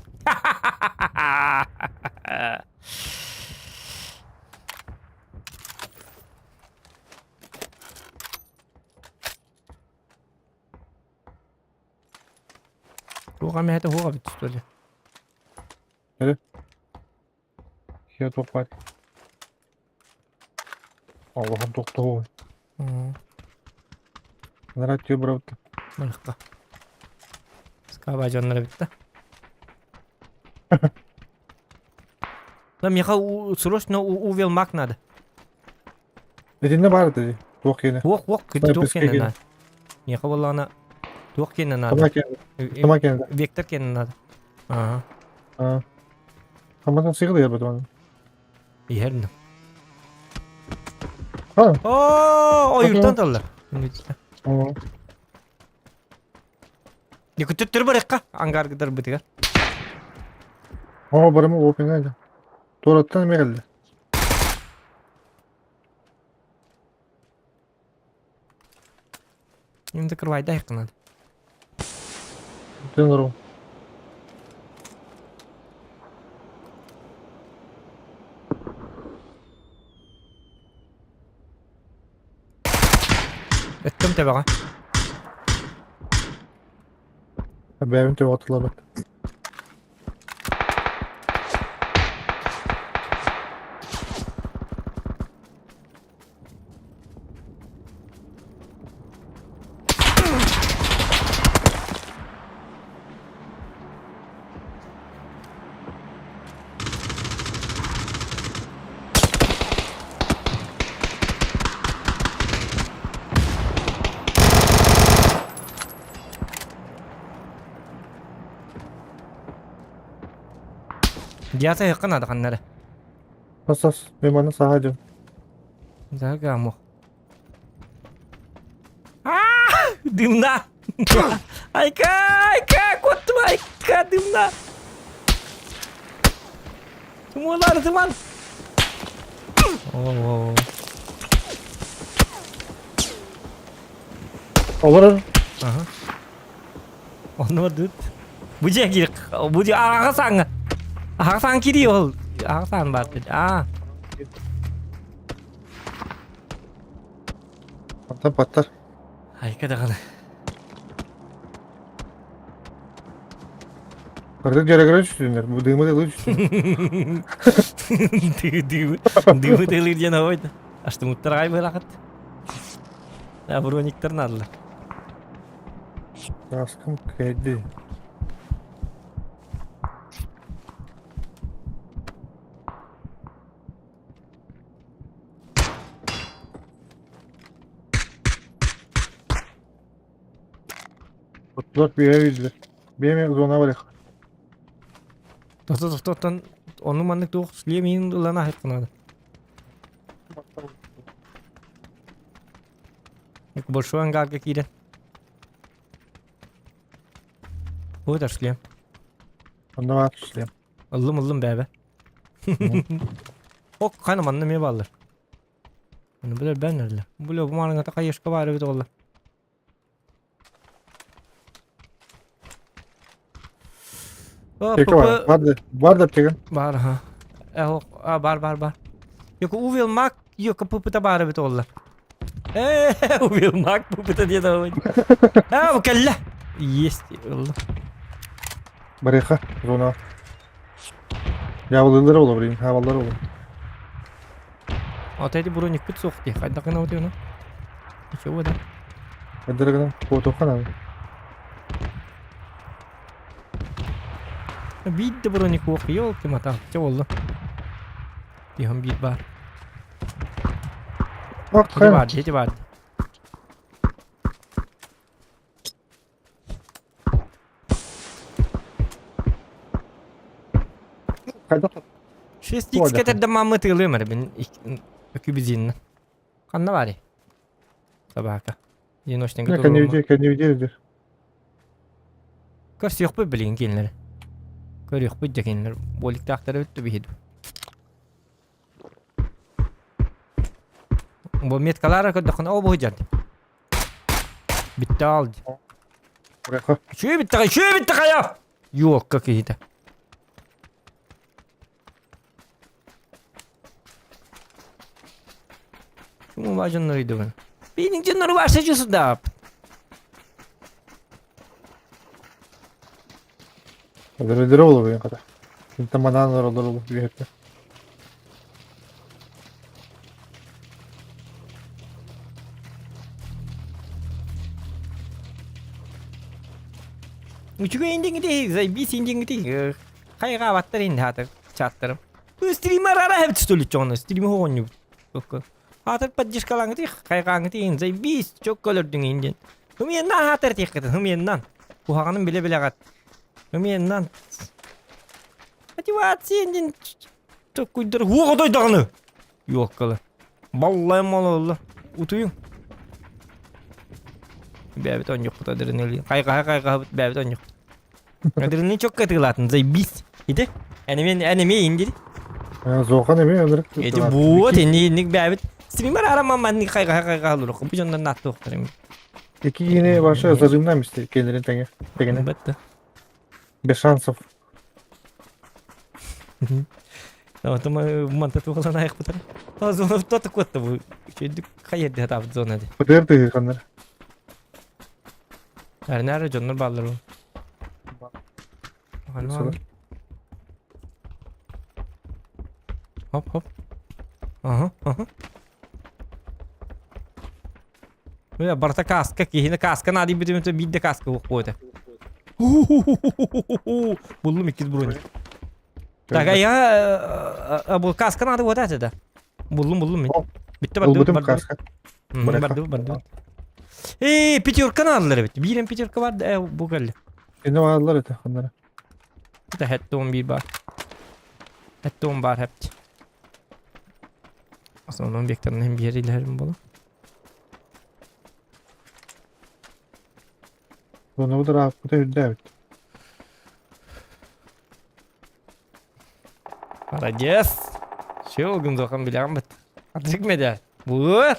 Туох эмэһэтэ суох эбит что ли? Эрэ. Сиэ туох баар. Аллаһым тохтоо. Анараа түө бырабыт. Барахта. Скаба дьоннор эбит да. Да, миэхэ срочно увел маг надо. Итиннэ баар этэ дии. Туох киэнэ. Туох туох туох киэнэ надо. Миэхэ буоллаҕына туох киэнэ надо. Тома киэнэ. Тома киэнэ. Вектор киэнэ надо. Ага. Хамматын сыгыл иһэр бутуман. Иһэр ну. О, ойууртан таллар. Күтүттөр барыахха ангаргыдар бытыгар. О, барымы опин Туораттан эмиэ кэллэ. Им закрывай, дай надо. Ты нору. Өттөм төбөҕө. Бэйэбин төбөҕө тылабыт. Дьиата ыһыкка наада ханна эрэ. Хос хос, мен маны саха дьон. Загамох. Дымна! Айка, айка, куоттум, айка, дымна! Тумуулар, туман! О, Олорор. Ага. Ону дыт. Бу дьиэ киир, бу дьиэ аҕа сааҥҥа. Аҕа саан киирии ол. Аҕа саан баар. Аа. Онтон паттар. Айка даҕаны. Кырдык дьарыгыра түстүннэр, бу дыымы дылы түстүннэр. Дыымы дыымы дылыр диэн ойда. Аштымыттар ай бырахат. Брониктар наадалар. Каскам кэди. Оттулар биэ билдилэр. Биэ зона барыах. Тохто тохтоттон ону маннык туох шлем иин ылан аһыахха наада. Большой ангарга киирэн. Вот шлем. Онно баар шлем. Ыллым ыллым бээбэ. Ок, хана манна эмиэ бааллар. Оны билэр бэн эрле. Бля, бу маарыҥата хайышка баар эбит оҕолор. Тека бар. Бар да, бар да теген. Бар ха. А бар бар бар. Йоку увел мак йоку пупыта бар эбит оҕолор. Ээ, увел мак пупыта диэн оҕой. Аа, бу кэллэ. Есть ылла. Барыха, зона. Дьаабылыыллар ол, блин, хаабаллар ол. Вот эти броникпыт суох дии. Хайдах гына отуйуна? Ничего да. Хайдах гына? Куотуохха наада. Биир да броник суох, елки-мотал. Чэ буолла. Тиһон биир баар. Ити баар, ити баар. Хайдах Шесть икс кэтэрдэн мааммы тыылыам эрэ мин өкүбүзинна. Ханна баарый? Собака. Одиночный Кэннибитир, кэннибитир дир. Көрсүөхпүт билигин кинилэри. Көрүөхпүт дьэ кинилэр буоликтаахтара бүттү биһиги. Бу меткалара көрдөххүнэ о бу дьон. Bitti al. Үчүгэй биттэҕэ, үчүгэй биттэҕэ Юокка киһитэ. Ким дьоннор ыйдыбын? Бинин дьоннору барса жусудап. Ödülleri olur benim kadar. Şimdi manan olur olur bir hepsi. Үчүгэй индиҥити, заебись индиҥити. Хайҕаабаттар инни хаатар чаттарым. Стример ара хэбит столичоны, стример оҕонньубут. Хаатар поддержкалаҥыты, хайҕааҥыты иһин, заебись, чөккө өлөрдүҥ иһин диэн. Хымыйаннан хаатар тиэххитин, хымыйаннан. Куһаҕанын билэ-билэҕит. Хымыйаннан. Мотивация диэн токкуйдар уоҕа дойдаҕаны. Юоккалы. Баллайым ололла. Утуйуҥ. Бэйэбит оонньуохпут адреналин. Хайҕаһа хайҕаһабыт бэйэбит оонньуохпут. Адреналин чокка тыылаатын, заебись. Ити? Энемен энеме индир. Зохан эми өлөрүк. Эти вот инни инник бэйэбит. Стример араман манник хайҕаһа хайҕаһа олоруох. Бу дьоннор нааттуохтар эми. Iki yine başa zажимнам исте кенерин теге. Тегене. Бетте. Без шансов. Отома манта туохалан айахпытар. Зона тото куотта бу. Үчүйдүк хайерде хатаабыт зона ди. Быдыр тыгы каннар. Әрнәре дьоннор бааллар бу. Хоп хоп. Ага, ага. Бля, барыта каска, киһини каска наадый бүтүмүтэ биирдэ каска уох буота. Буллум иккис броник. Так, а я бу каска надо вот это да. Буллум, буллум мен. Битте барды, Булбутум барды. каска. Барды, барды. Эй, пятерка надо бит. Биирен пятерка бар, бу кэллэ. Эне баалар это ханнара. Это хеттон биир бар. Хеттон бар хепт. Основном векторным биэрилэрим буолу. Оны bu da bu da үрдээбит. Молодец! Все, гымзохан билэҕин бит. Атрик медэ. Бур!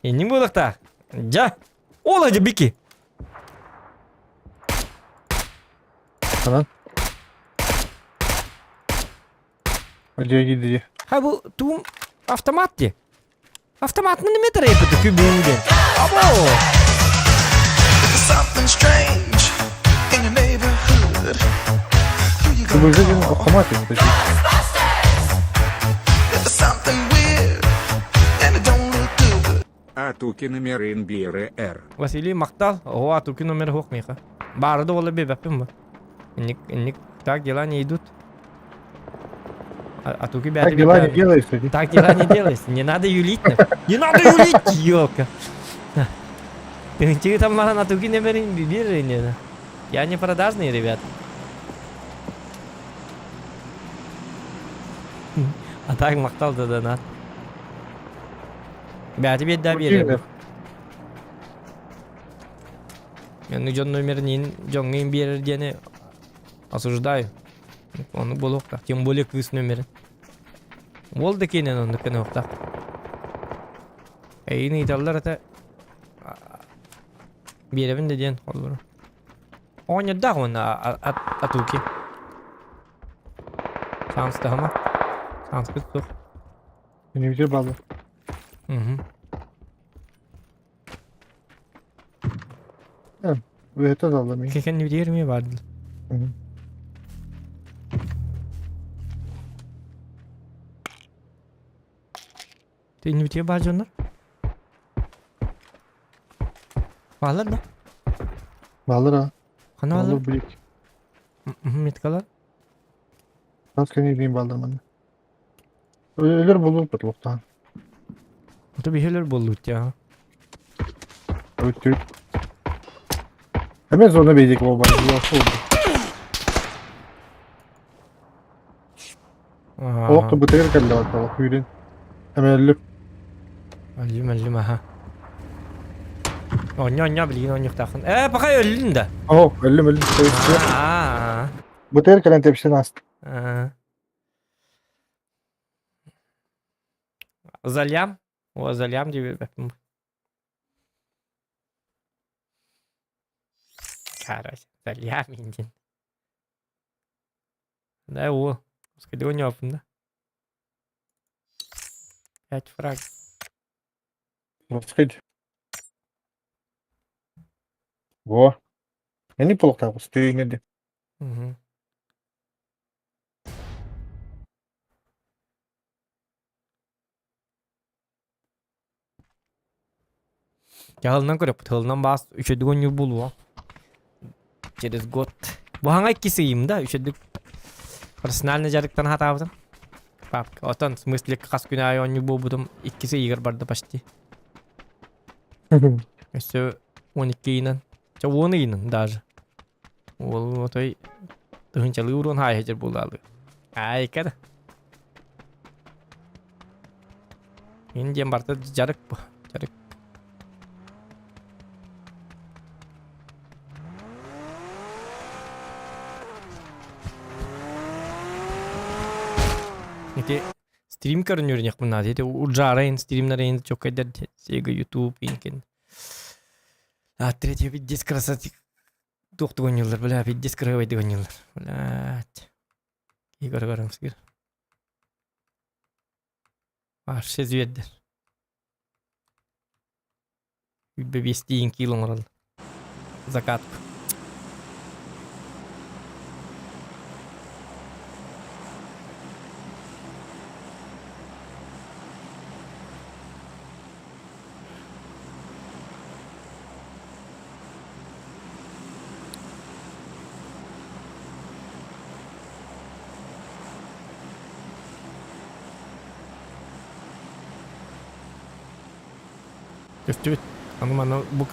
Иннин буолуохтаах. Дьэ! Ол дьэ бики! Анан. Одиэ дии. Ха бу туум автомат дии. Автомат мин метр эппит күбүн диэн. Або! Күбүргэ диэн автомат диэн Атуки номерын БРР. Василий махтал. О, атуки номер хуох миха. Баары да буолла биэбэппин бу. Инник, инник, так дела не идут. Атуки Так дела не делаются. Так дела не делаются. Не надо юлить. Не надо юлить, елка. Ты там маған атуки номерин бир Я не продажный, ребят. А так махтал да донат. Бя тебе да биэрэр. Мен дьон номерин дьоҥҥо биэрэр диэни осуждаю. Ону буолуохтаах. Тем более кыыс номерин. Уол да киэнэн оннук гыныахтаах. Эйигин ыйыталлар этэ биэрэбин да диэн холобура. Оҕонньордоох уонна атуки. Шанстаһыма. Шанспыт суох. Инибитир бааллар. Мгм. Үөтэ далла мин. Кэкэн үдиэр ми барды. Тиннибитигэр баар дьоннор? Бааллар да? Бааллар а. Хана Бааллар бааллар? билик. Меткалар? Хас кини биин бааллар манна. Өлөр болур луктаан. Ото биһи өлөр буоллут я. Өттүк. Hemen zona beydik baba. Олох бытыгыр кэллэ баттала күүрүн. Hemen өллүм. Өллүм өллүм аха. Онньо онньо билигин онньуктаахын. Э пока өллүн да. Оо өллүм өллүм. Бытыгыр кэлэн тэпсин ааст. Зальям. О, зальям диэбэппин. Короче, зальям индин. Да, о, скадионёппун да. Пять фраг. Восхить. Во. Эни полуктаах устуйҥэ Мгм. Дьаһалынан көрөппүт, тылынан баас үчүгэй оонньуур буолуо. Через год. Бу хаҥа иккис ыйым да, үчүгэйдик профессионально дьарыктана сатаабытым. Папка. Оттон в смысле хас күн аайы оонньуур буолбутум иккис ыйыгар барда почти. Өссө 12 ыйынан. Чэ 10 ыйынан даже. Уол отой тыһыынчалыы уруон хаайа буолаалы. Айка да. Мин диэн барыта дьарык бу. Дьарык. Ити стрим көрүнүөрүнүөхпүн наада. Ити Уджарайын стримнарайын чоккайдар Sega YouTube инкен. А третья пиздец красоты. Туох тугунньуллар, бля, пиздец кырыабайдык оонньууллар. Блядь. Игорь Горомскир. Вообще звердер. Үйбе биэстиин киил оҥороллор. Закатку. Көстүбүт. Аны манна бу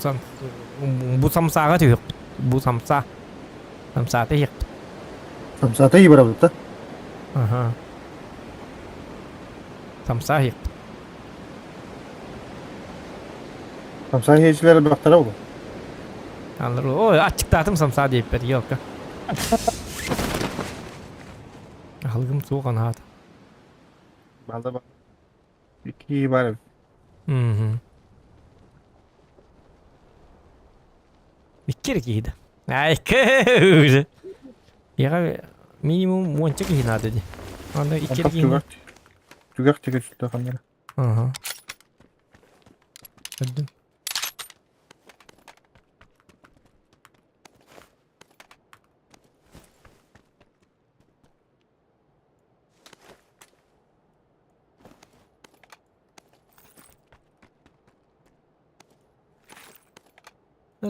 бу самсааҕа түһүөхпүт. Бу самса. Самсаата иһиэхпит. Самсаата иһи да? Аха. Самса иһиэхпит. Самса иһээччилэр элбэхтэрэ буолуо. Аллар, ой, аччыктаатым самса диэппэр, елка. Аһылыгым суох анаата. Балда бар. Икки бар эбит. Мгм. Икки эрэ киһи да. Айка Яга минимум уонча киһи наада дии. Аны икки эрэ Онтон киһини. түгэх түгэх диэки сүтэ ханнара. Ага. Көрдүм.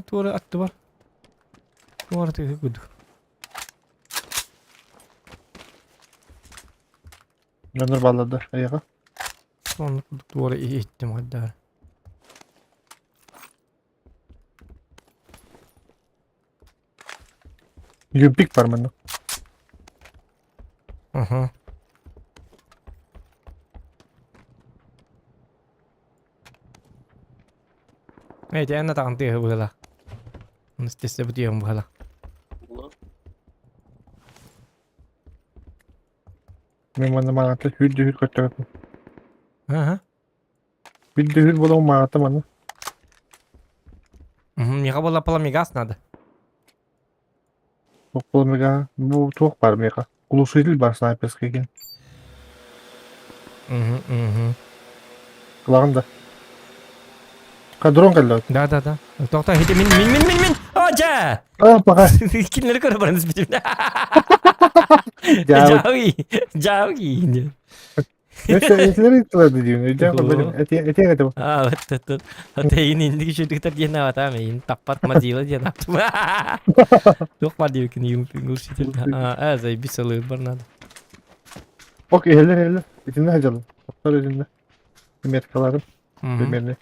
Туора аттыбар. Туора тыһы курдук. Дьоннор бааллар эйиэхэ? Оннук курдук туора иһиттим хайдаар. Юпик бар манна. Аха. Эй, эн атаҕын тыаһы быһыла. Естественно, бутуйан быһыла. Мин манна маҕата сүүрдүһүр көртөрөппүн. Аха. Бүддүһүр буолан маҕата манна. Миэхэ буолла пламегаз надо. Туох пламега? Бу туох бар миэхэ? Глушитель бар снайперский кин. Мгм, мгм. Кылаҕын да. Дрон кэллэ. Да, да, да. Тоқта, хити мин, мин, мин, мин, мин. О, дьэ! А, пока. Кинилэри көрө баран испитим. Дьаауи. Дьаауи. Этилер ыттылар диин. Өйдөөн көрбөтүм. Этиэн этим. А, вот это. Вот эйин инник үчүгдүк диэн аватам эйин таппат мазила диэн аптым. Туох бар диэбиккин юм глушитель. А, заебись ылыыр бар надо. Ок, иһэллэр иһэллэр. Итиннэ сылдьаллар. Оттор итиннэ. Меткаларым. Примерно.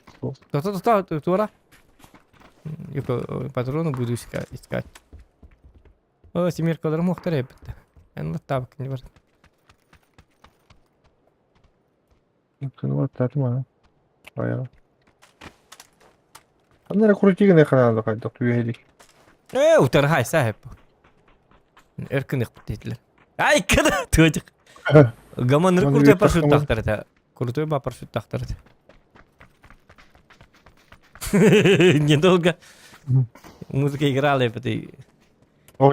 Тота тота туора. Патроны буду искать. О, семеркаларым уохтар эбит. Эн латтаабыккын не бар. Кыны баттаатым аны. Баягы. Ханна эрэ крутигын ханаан хайдах түһэлик. Э, утархай сахеп. Эркин ыхпыт Ай, кыда тыадык. Гаманыр крутой парашют тахтар Крутой ба парашют тахтар Недолго музыка играла, это. О,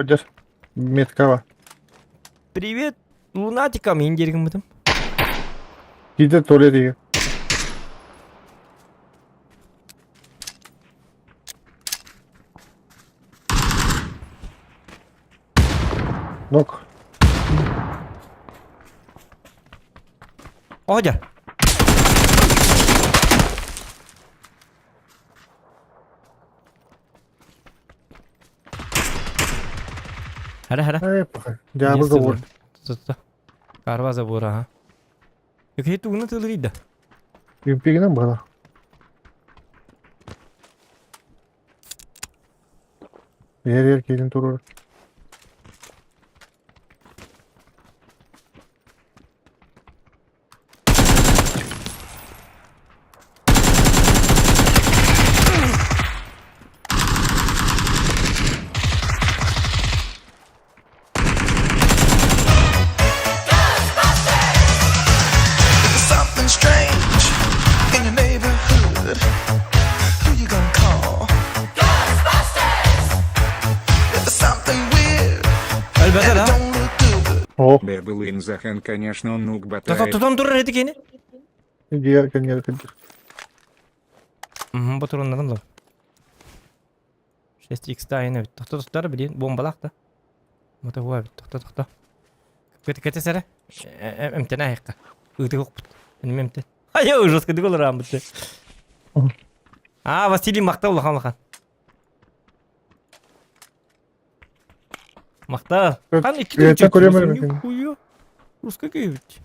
меткава. Привет, лунатикам, индиргим бытым. Киде туалет иге. Нок. Одя. Хара хара. Эй, пахай. Дьаабы забор. Тутта. Карва забор, ага. Який тугна тылрыйда. Юмпигинен бала. Ер-ер келин турur. Something strange in your neighborhood. Who you gonna call? Ghostbusters! If it's something weird and it don't look good. О. Бэбл Захан, конечно, он нук Тутан батает. тутан турар эти кени. Диğer кенге кенге. Мгм, патроннарын да. 6x тайны бит. Тохто тохтар билин бомбалах да. Мотовой бит. Тохто тохто. Кэт кэт сәрэ. Эмтен айыққа. Ыты оқпыт. Эмтен. Ай, жестко дигол рамбыты. А, Василий мақта улахан улахан. Мақта. Қан икки Үйрәтсәң көрөмөр мекен. Хуя. Русска күйбүт.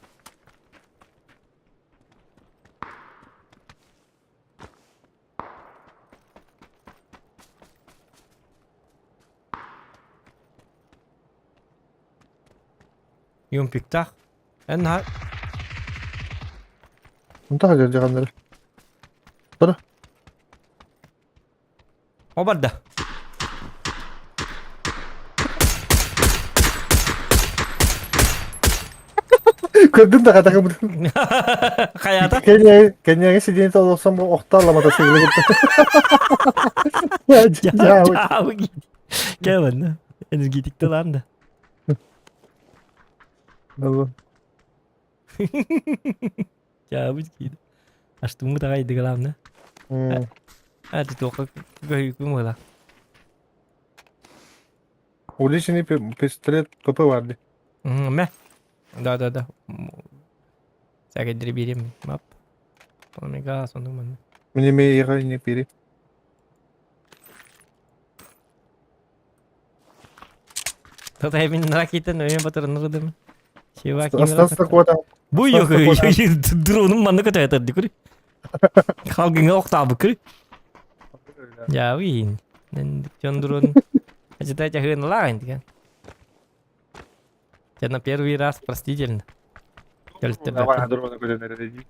Юмпиктах. Эн Онта хажар жаганнары. О барда. Көрдүм да катакы бутун. Хаята. Кенья Кеньяга сиденье олсам охталла мотоцикл кетти. Кевин, энергетик таланды. Алло. Чабыч кийdi. Аштуму тагайды главное. А ты только көйкүм ыла. Уличный пистолет ПП барды. Мә. Да, да, да. Сәгәдер берем. Мап. Омега сонун мен. Мне ме ига не пере. Татай мен ракетен өйөн батырын гыдым. Чевак. Остался квота. Бу yok. Дроным манны көтө дикүр. Халгыңа октабы күр. Я вин. Нен жон дрон. Ожидать ахын лаган деген. Я на первый раз простительно. Давай дрона көтөнөр.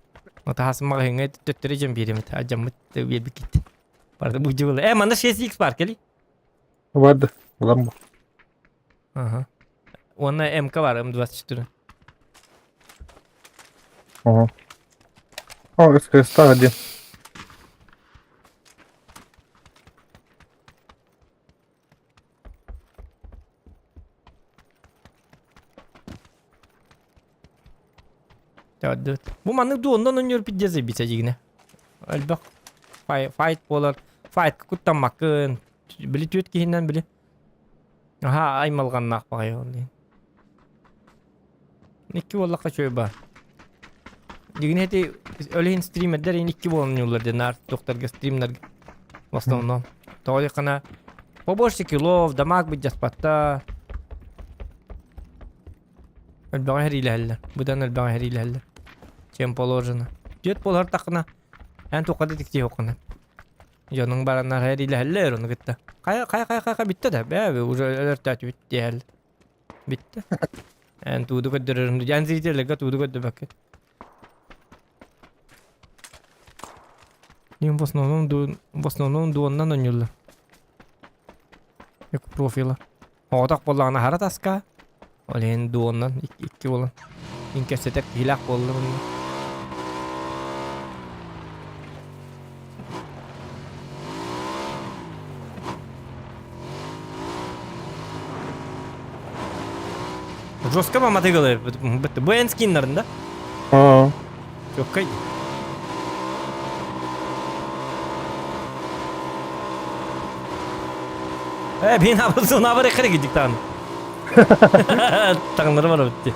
Отахасым магыңа төттөрө жем берем. Ажамыт бербикит. Барды бу жыбылы. Э, манда 6x бар кели. Барды. Улам бу. Ага. Онна МК бар, М24. Ага. О, СКС один. Бу маннык дуоннан өнөр пиддезе битсе дигине. Элбэх файт болар. Файт куттаммаккын. Били түөрт киһинэн били. Аһаа аймалҕаннаах баҕайы ол диэн. Икки буоллахха үчүгэй баар. Дигини эти өлүһүн стримердер ин икки буолан ньууллар диэн наар туохтарга стримнарга в основном. Тоҕо диэххинэ побольше килов, дамаг быдьаспаттар. Элбэҕи сэриилэһэллэр. Быдан элбэҕи сэриилэһэллэр. Чем положено. Түөрт буолар таххына эн туохха да тиктиэххинэ. Дьонуҥ бараннар сэриилэһэллэр ону кытта. Хайа хайа хайа хайа бүттэ да бээ уже өлөртөөтүбүт диэһэллэр. Бүттэ. Эн тууду көрдөрөрүм. Эн зрителлэргэ тууду көрдөбөккүн. Им в основном ду в основном дуоннан оонньууллар. Эк профила. Оҕотох буоллаҕына аһара таска. Ол иһин дуоннан икки, икки буолан. Ин кэпсэтэр киһилээх буолла мунна. Жестко маматыгылы бу эн скиннарын да? Аа. Чоккай. Э, бин абы абы рекре гидик тан. Таңнары бар битти.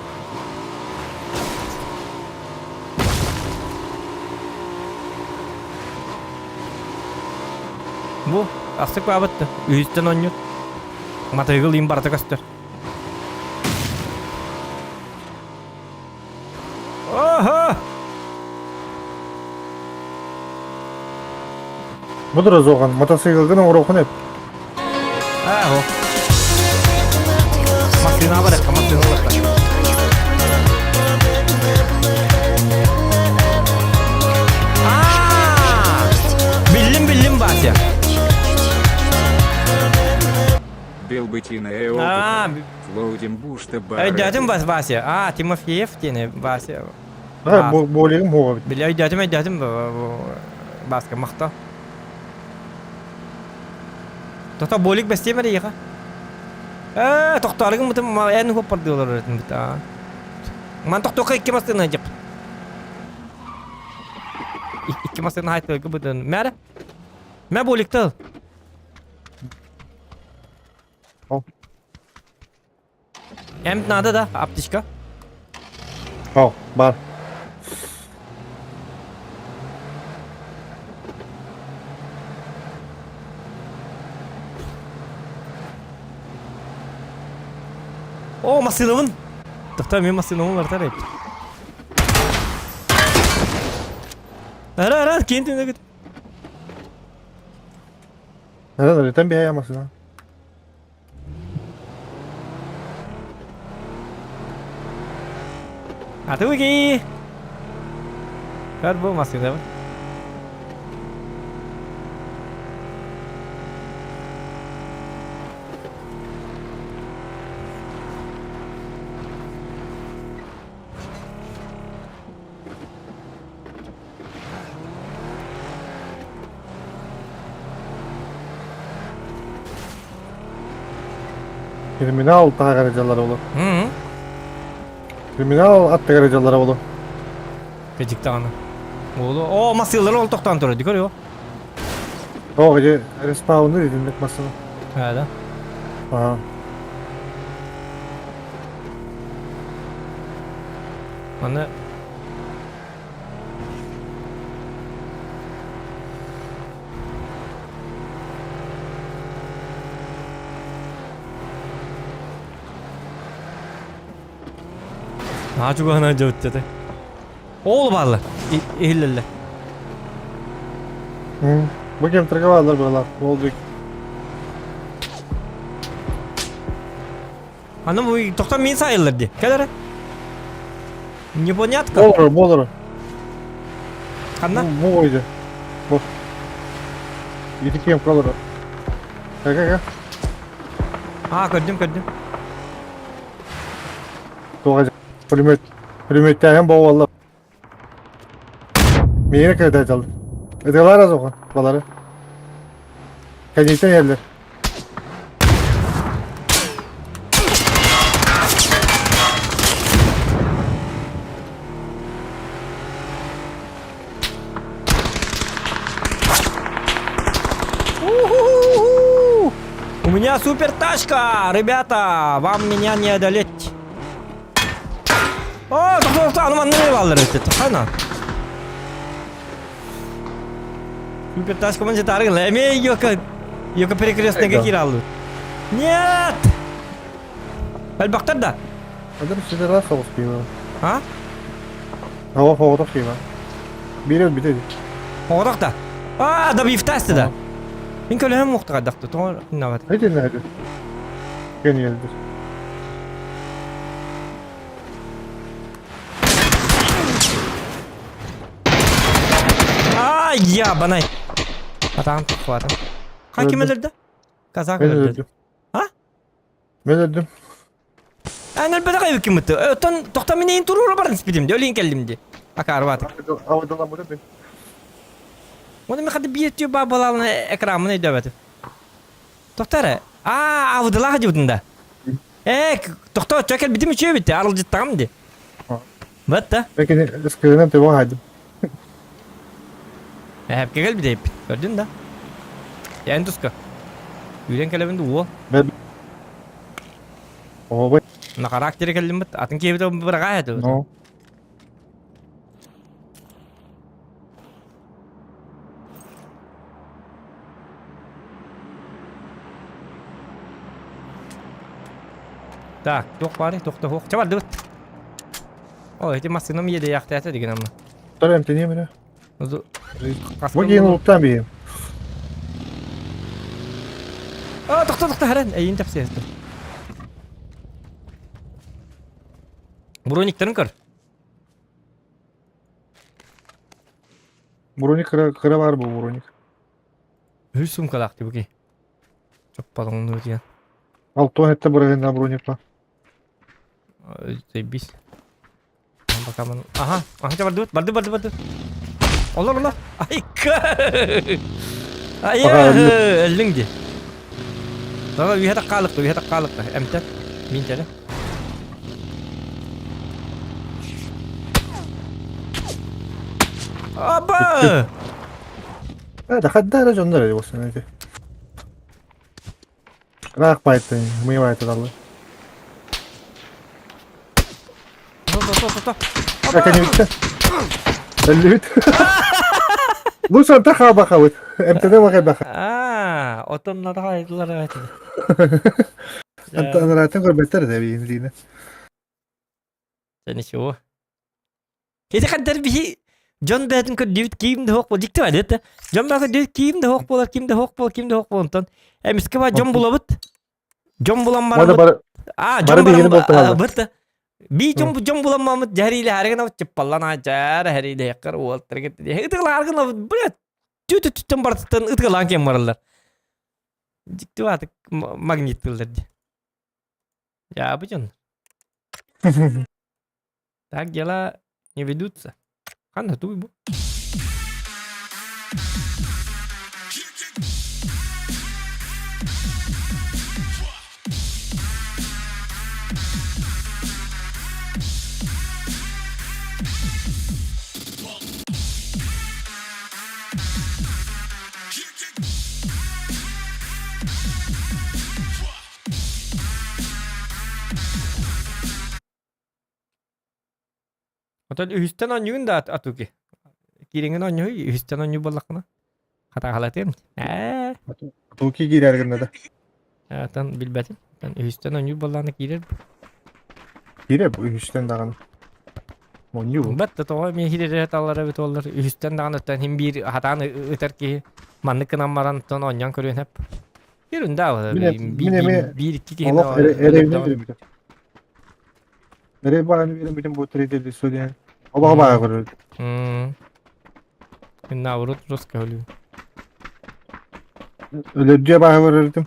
Бу астык баабытты. Үһүстэн оонньуур. Матыгыл им барыта көстөр. Ага! Бу да зоған мотоциклгын оҥоруоххун эп. Аа, о. Машина бар, машина бар. Аа! Биллим, биллим, Вася. Белбытина Аа, Флоудим бушта Өйдөөтүм бас Вася. Аа, Тимофеев диэни Вася. Аа, буолигым хуоҕа бит. Били өйдөөтүм, өйдөөтүм Баска махта. Тото болик бэстиэм эрэ иэхэ. Ээ, тохтооргун бутум эн хуоппардыылар өрөтүн бит аа. Ман тохтуохха икки массыына дьеп. Икки массыына хайтылга бутун. Мээрэ. Мэ боликтал. О. Эмп надо да, аптечка. О, бар. О, массыынабын. Тоқта, мен массыынабын уларытар эбит. Ара, ара, киин түнэ Neden öyle? Bir ayamasın ha. Атылыги! Көр бу массыынабын. Kriminal таһаҕар olur. Hı. Kriminal аттыгар дьаллара olur. Кэдик даҕаны. Оолу, оо, массыылары ол тохтоон турар, көрүө. О, где респауны дедимдик массыына. Аа да. Ага. Маны Наһаа чугаһынан дьабыттата. Ол бааллар. Иһиллэллэр. Бу кем торговаллар быһалаах. Ол бик. Аны бу тохтон мин сайыллар ди. Кэл эрэ. Непонятка. Болор, болор. Ханна? Бу ойду. Бу. Ити кем колор. Ка ка ка. А, көрдүм, көрдүм. Туга пулемет. Пулеметтәһен боолла. Мире кайда жал. Эдалар азоға балары. Кәнейтен ерлер. У меня супер тачка, ребята, вам меня не одолеть. О, тохто, тохто, аны манны баллар өттө. Хана. Супер тачка мын жетары гына. Эме йока, йока перекрестныйга кире алды. Нет! Әлбақтар да. Адам сидера соғыс пиво. А? Ава фоғытық пиво. Бире бите. Оғырақ да. А, да бифтасты да. Мин көлөһөм уохтаҕа дахты, тоҕо иннабат. Айдын näde? Genialdir. Ай, я, банай. Атаҕын туппатым. Ха ким өлөрдө? Казак Мен өлөрдө. өлдüm. А? Мен өлдüm. Эн өлбөтөх эбиккин бытты. Оттон тохто мин эйин туруора баран испитим ди, өлейин кэллим ди. Акаарбатык. Авадалан бу мен. Оны мен хады биир түү баа балалын экранмын өйдөбөтүм. Тохто эрэ. Аа, авдылаах дьыбытын да. Ээ, тохто, чөкел битим үчүө битти, арылдьыттаҕым ди. Бат да. Пекин ıskırынан төбө хайдым. Эһэпкэ кэлбит эбиппит. Көрдүн да. Эн туска. Үүрэн кэлэбин да уол. Ообай. На характере кэллиммит. Атын киэбит быраҕаа этэ. No. Так, туох баарый, туох да суох. Чэ бардыбыт. Ой, ити массыынам иэдэйээхтээтэ дигин амма. Тор эмтением эрэ. Бу Бу киин улуктаан биһим. А, тохто, тохто, харан, эйин тапсыйастым. Брониктарын көр. Броник кыра, кыра бар бу броник. Үс сумкалаах дибики. Чоппалоҥнуу диэн. Алтон этте бырыгында броник ба. Заебись. Пока ман... Ага, ага, барды, барды, барды, барды. Олор, олор. Айка! Айа, өллүҥ ди. Дала үйэ таққалықты, үйэ таққалықты. Эмтер, мин теле. Аба! Да, хаддара дьоннор эри болсын эти. Раах байты, мы байты далы. Академикте. Өллүбүт. Бу сонта хаабахабыт. МТД бакайбаха. Аа, отоннор хайдылар эти. Антанаратын көрбөттөр да биин дине. Ничего. Ити хаддар биһи дьон бэйэтин көрдүүбүт киим да суох буол дьикти баар это. Дьон баа көрдүүбүт киим да суох буолар, ким да суох буол, ким да суох буол онтон эмискэ баа дьон булабыт. Дьон булан бараммыт. Аа, дьон баран быт. Би дьон дьон булан бараммыт дьэриилэ харыгын чыппаллан аа дьаар хэриилэ хаккар уолтар ытыгылааргын блядь тү-тү-түттэн барытыттан ытыгылаан кем бараллар. Дьикти баатык магниттылар ди. Дьаабы дьон. Так дела не ведутся. Ханна туй бу. Оттон үһүстэн оонньуугун да атуки. Киириҥин оонньууй, үһүстэн оонньуу буоллаххына. Хатааһалатыам. Ээ. Атуки киирэр гынна да. Оттон билбэтим. Оттон үһүстэн оонньуур буоллаҕына киирэр. Киирэр бу үһүстэн даҕаны. Оонньуу. Бат да тоҕо эмиэ киирэрэ таллара эбит буоллар. Үһүстэн даҕаны оттон син биир хатаан ытар киһи маннык гынан баран оттон оонньоон көрүөн сөп. Ерунда биир икки киһи Олох эрэйинэн биэрбитим. Эрэй баҕаны биэрбитим бу трейдерди судья. Олоҕо баҕа көрөр. Наоборот жестко өлүү. Өлөрдүө баҕа көрөрдүм.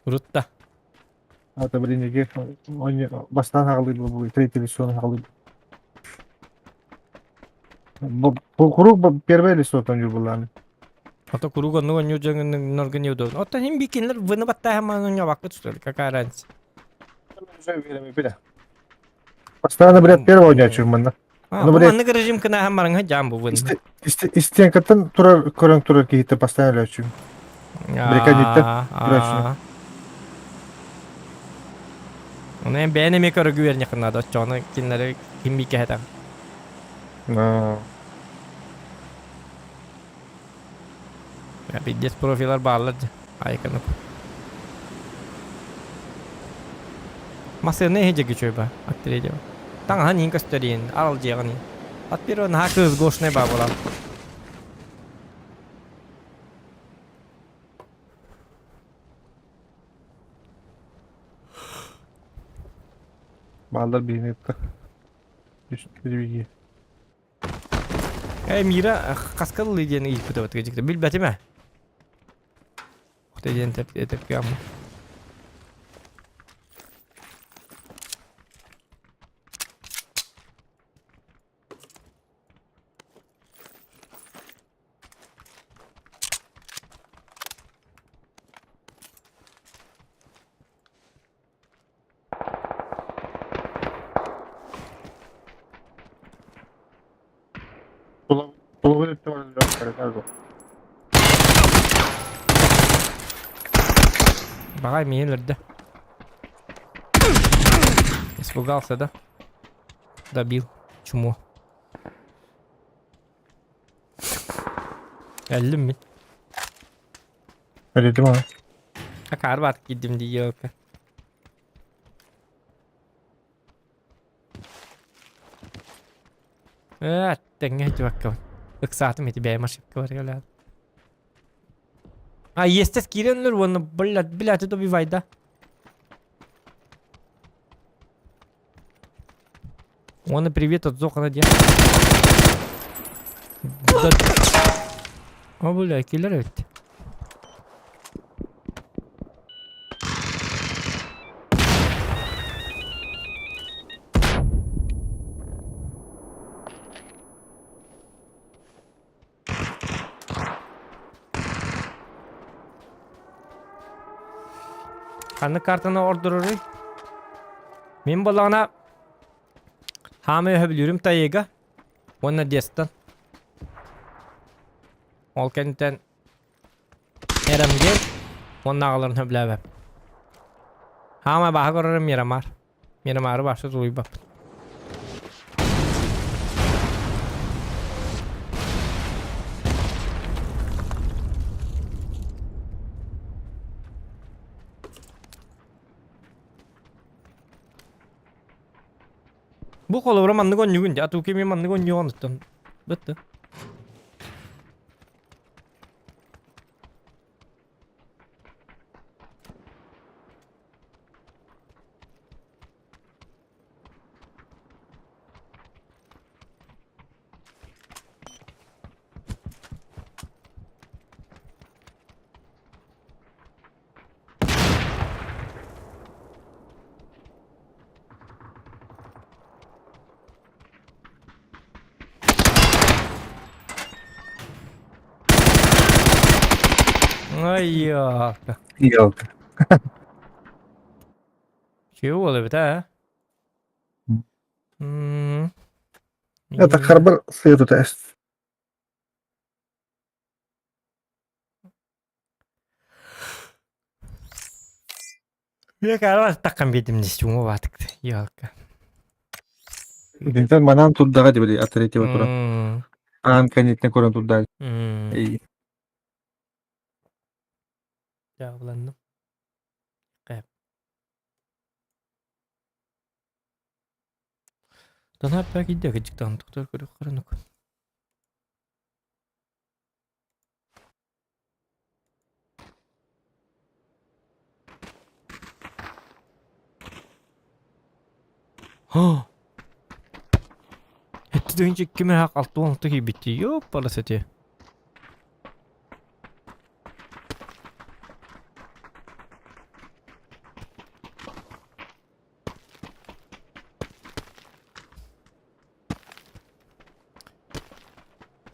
Урут да. Ата блин бастаан хаҕалыыр бу трейдерди суон хаҕалыыр. Бу куруук первое лицо там юбулааны. Ото куруук оннук онньуур дьоҥҥо не удобно. Оттон иһин бикинлер выны баттааһын онньообакка түстэр. Какая разница? Постоянно, блядь, первого оонньооччу манна. А, бу маннык режим кынааһын барыҥа дьаам бу вын. Истиэнкаттан турар көрөн турар киһитэ постоянно өлөөччүм. Бреканниттан көрөөччүнү. Оны эн бэйэн эмиэ көрөгү үөрньэххин наада оччоҕуна кинилэри ким биикэһэтэх. Пиздец профилар бааллар дьэ. Айканып. Массыына иһи дьэги чөйба. Аттыре Таҥаһын иһин көстөр иһин, аралдьыаҕын иһин. От первого наһаа кыыс гошный баа буолан. Бааллар биһини кытта. Үс биги. Эй, Мира, хаска ыллыы диэн ыйыппыт эбит Билбэтим ээ. Охто диэн тэпкэ Половина өттө Баҕай миин өлөрдө. Испугался, да? Добил. Чмо. Өллүм мин. Өлүтүм aa. Акаар баар киирдим дии елка. Ээ, тэҥҥэ сылдьыбаккабын. Ыксаатым ити бэйэм ошибка бар өлөөн. А, иэстэс киирэн өлөр уонна блядь, блядь, это убивай, да? Уонна привет от Зохана диэн. Да. О, бля, киллер эбит. Ханнык картаны ордороруй? Мин буоллаҕына хаамай өһөбүлүүрүм Тайыга уонна Дестон. Ол кэнниттэн РМГ уонна аҕаларын сөбүлээбэппин. Хаамай бааһа көрөрүм Мирамар. Мирамары башы тулуйбаппын. Бу холобура маннык онньугун дии, атуу кими маннык онньугун оттон. Бытты. Ай, ёлка. Ёлка. Чего эбит, а? М. Это харбар сыты тест. Мен карабас таққан бетім десе уҥа баатык ёлка. Итинтэн манаан турдаҕа дии били атырытива туран. Аан кэнниттэн көрөн турда. Эй. Дьаабыланным. Кэп. Тонаппа киирдэ кыдьыктаан тохтор көрөх харанук. Эти тыһыынча икки мөһөөх 66 киирбиттии. Ёппалас эти.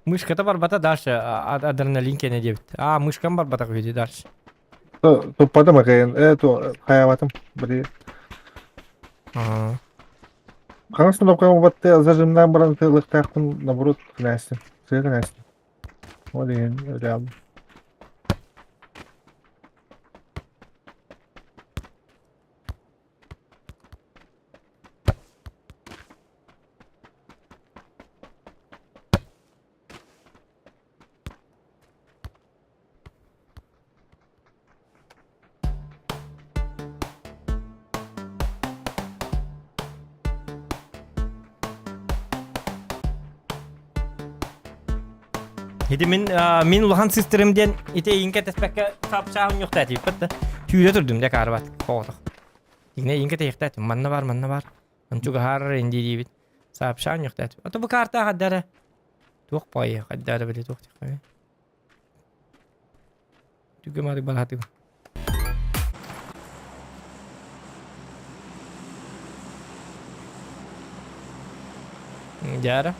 Мышката барбата дальше адреналин кэнэ диэбит. А, мышкам барбатах үһү дальше. Туппатым акайын, э, хайабатым, били. Хаҥас кнопкаҕа батты зажимнаан баран тыалыахтаахпын наоборот кынаастым, сыа кынаастым. Ол иһин реал. Ити мин мин улахан сыстырым диэн ити эйиҥкэ тэспэккэ сапчааһын ньухтаатыйбыт да. Түүрэ турдум дэ каарбат оҕотох. Игне эйиҥкэ тэйихтээтим. Манна бар, манна бар. Ончугаһаар инди диибит. Сапчааһын ньухтаатым. Ото бу карта хаддара. Туох баайы хаддара били туох тиххэ. Түгө мары баратыгы. Дьаара.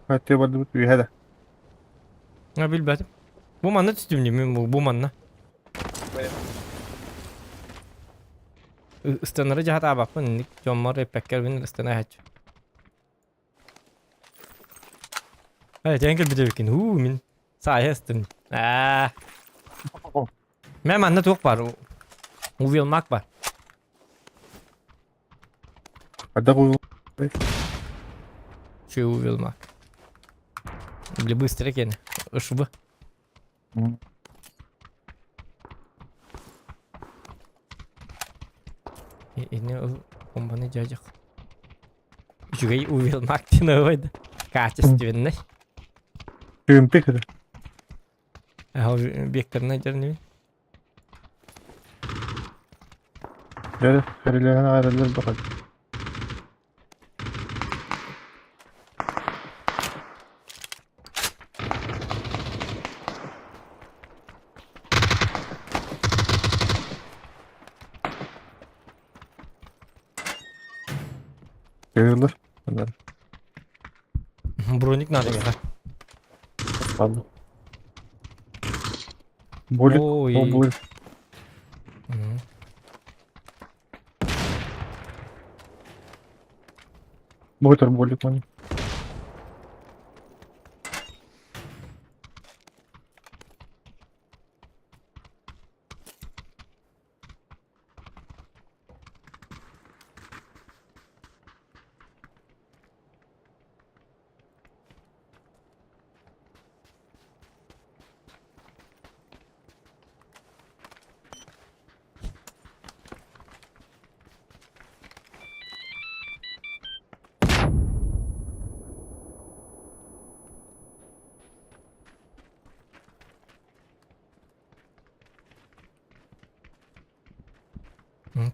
Хаттыы бардыбыт үөһэ да. А билбэтим. Бу манна түстүм дии мин бу манна. Ыстанары дьаһатаабаппын инник дьоммор эппэккэр мин ыстана иһэччи. Эй, тэн кэлбит эбиккин. Уу, мин саайа ыстым. Аа. Мэ манна туох бар? Увелмак бар. Хайдах уйул? Че увелмак? Бля, быстро кene. Ышбы. Ини бомбаны дьадьах. Үчүгэй увелмак диэн ылбайда. Качественный. Күмпик это. Векторный дернеби. Дьэ, хэрилэһэн аҕараллар баҕар. Кыыллар. Броник надо миэхэ. Ладно. Болик, Ой. ол болик. Бойтор болик мани.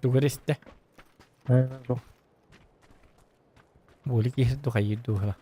Тугу эрэ истэ. Буолик иһэр духайыыр дууһа.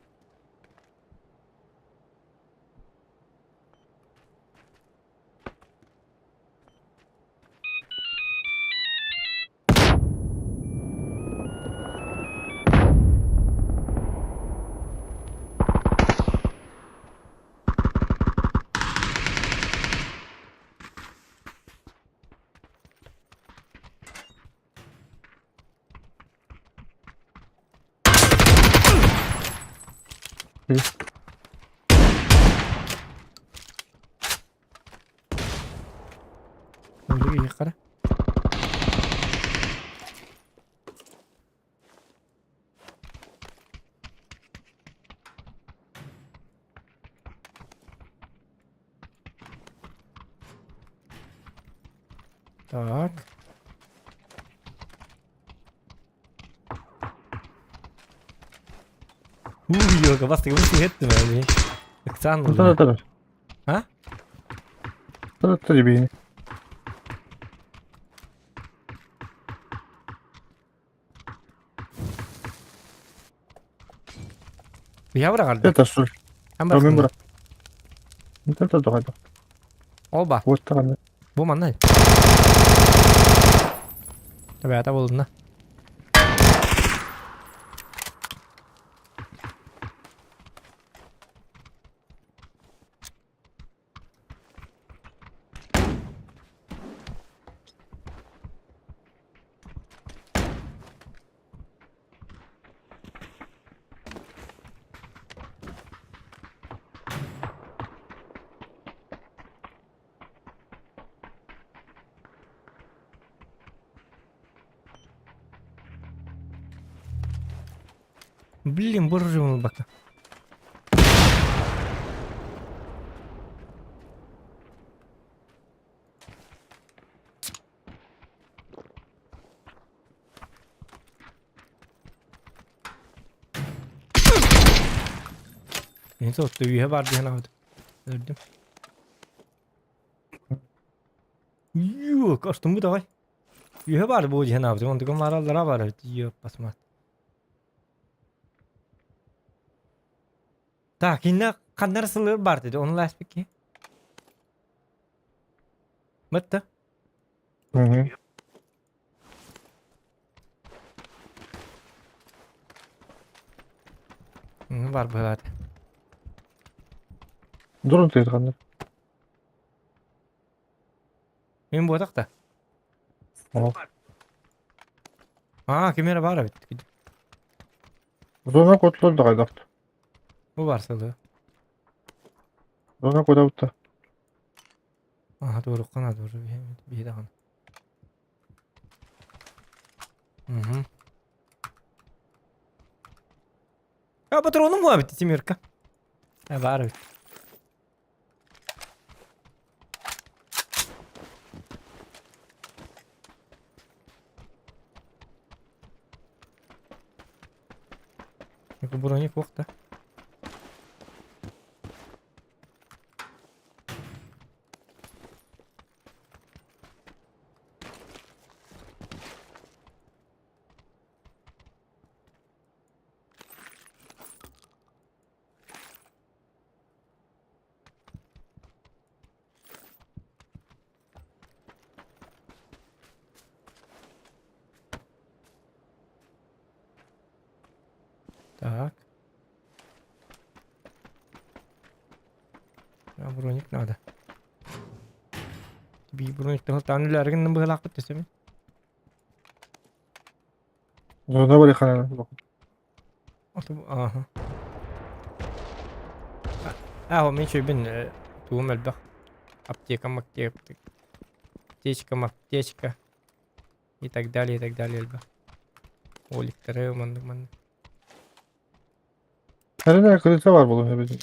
Хара. Так. Уу, бастыгы сиһеттим эми. Ыксаан Тутар тутар. А? Тутар тутар бейни. Я бырагарды. Это что? Мен быра. Это догада. Оба. Вот таганы. Бу манна. Ребята, болдуна. Блин, буржуй бака. Neyse ottu üye var diye aldım. Öldüm. Yok, астым бу давай. Üye var bu diye aldım. Онтугум араллара бар. Yok басмат. Так, инна ханнар сылыр бар dedi. Onu last peki. Мытта. Hı. Бар быһаат. Дурун тыйырганнар. Мен буотах да. О. Аа, кемера бар эбит. Зона котлор да кайдакты. Бу бар сылы. Зона кодабытта. Аха, туоруккана туору биһи даҕаны. Мгм. А патроным була бит Тимирка. Э, бар бит. Броник да. Так. А броник надо. Би броник тан үләргин быһалаахпыт төсөмүн. Зона бар хана. Аха. А, мен чөйбүн туум элбэх. Аптека, аптека, аптечка, аптечка. И так далее, и так далее элбэх. Оликтары, маннык маннык. Her крыльца бар булун хебизин.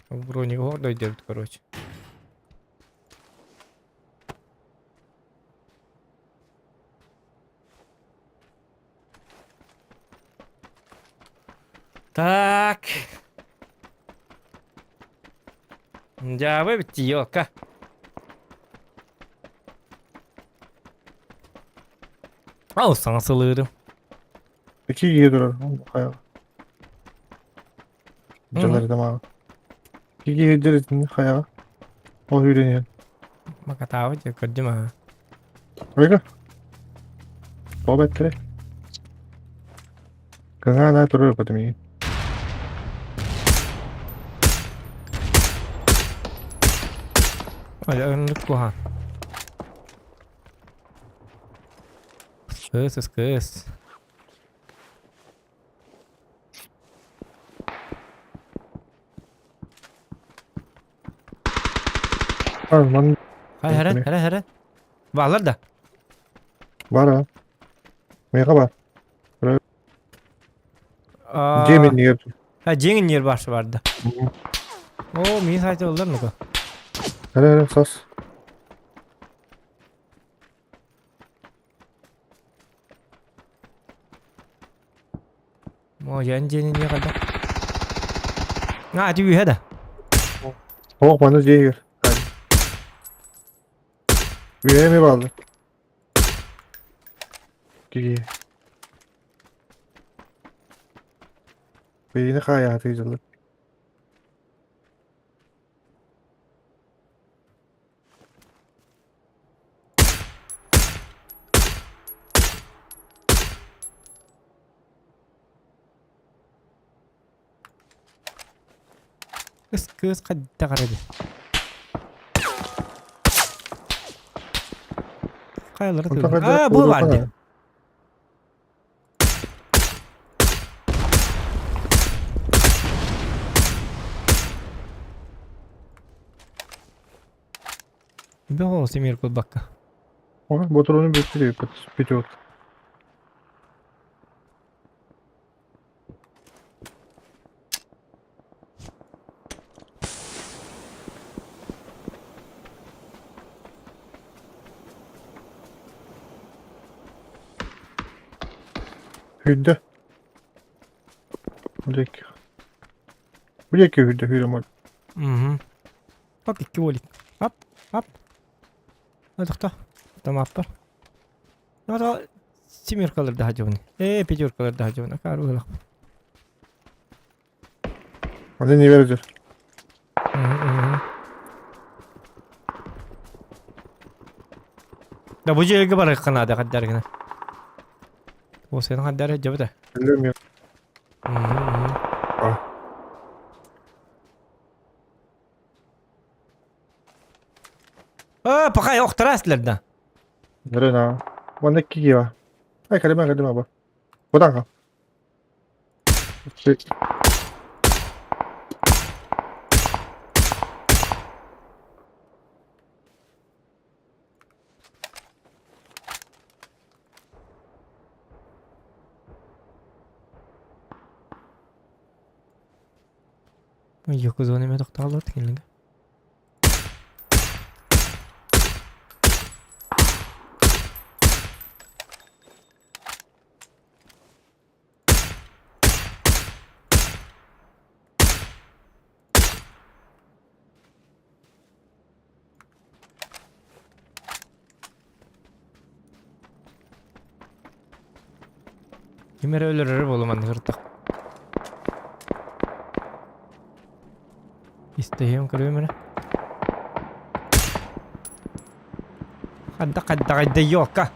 Броник дойдет, короче. Так. Дьэ, бит елка. Ал саҥа сылыырым. Iki киһи турар. Хайа. Дьалар тамаҕа. Iki киһи дьэритин хайаҕа. Ол үүрэн Макатаабы дьэ көрдүм аа. Ойга. Тоҕо бэттэри. Кыҥаана турар көтүмиин. Ой, оннук куһаҕан. Кыс, кыс. Ман Хай, хәрэ, хәрэ, хәрэ. Баалар да. Бар а. Миэхэ бар. Дьиэ миннигэр. А, дьиэҥ иннигэр баарсы барда. Оо, миин сайты ыллар ну-ка. Эрэ эрэ сас. Оо, дьэн дьиэни не хайда. А, ти үһэ да. Оох маны дьиэгэр. Үһэ эми бааллар. Киһи. Бэйини хаайаатыы дьыллар. Кыс кыыс хайдах эрэ дии. Хайалара Онтон тыылар. хайдах Аа, бу баар дии. буолуохха Бөҕө Семир кулбакка. Ой, ботуруону бүттү пятёт. Hüdde. Buradaki. Buradaki hüdde hüdde mol. Угу. Hop икки болик. Hop, hop. Тохто. Тамаппар. Ну, семеркалар да хадьыбын. Э, пятеркалар да хадьыбын. Акар уһулах. Hadi ne vereceğiz? Да бу жерге бар канада хаддаргына. О сен хаддар жабыта. Bilmiyorum. А, пока охтарас да. Нэрэ Манна киги ба. Ай калима калима ба. Будан ка. Йокузоны ме тоқталды тегенлеге. Кимер өлөрөр болуман ыртак. Истеһиэм көрүөм эрэ. Хадда хадда хадда ёлка.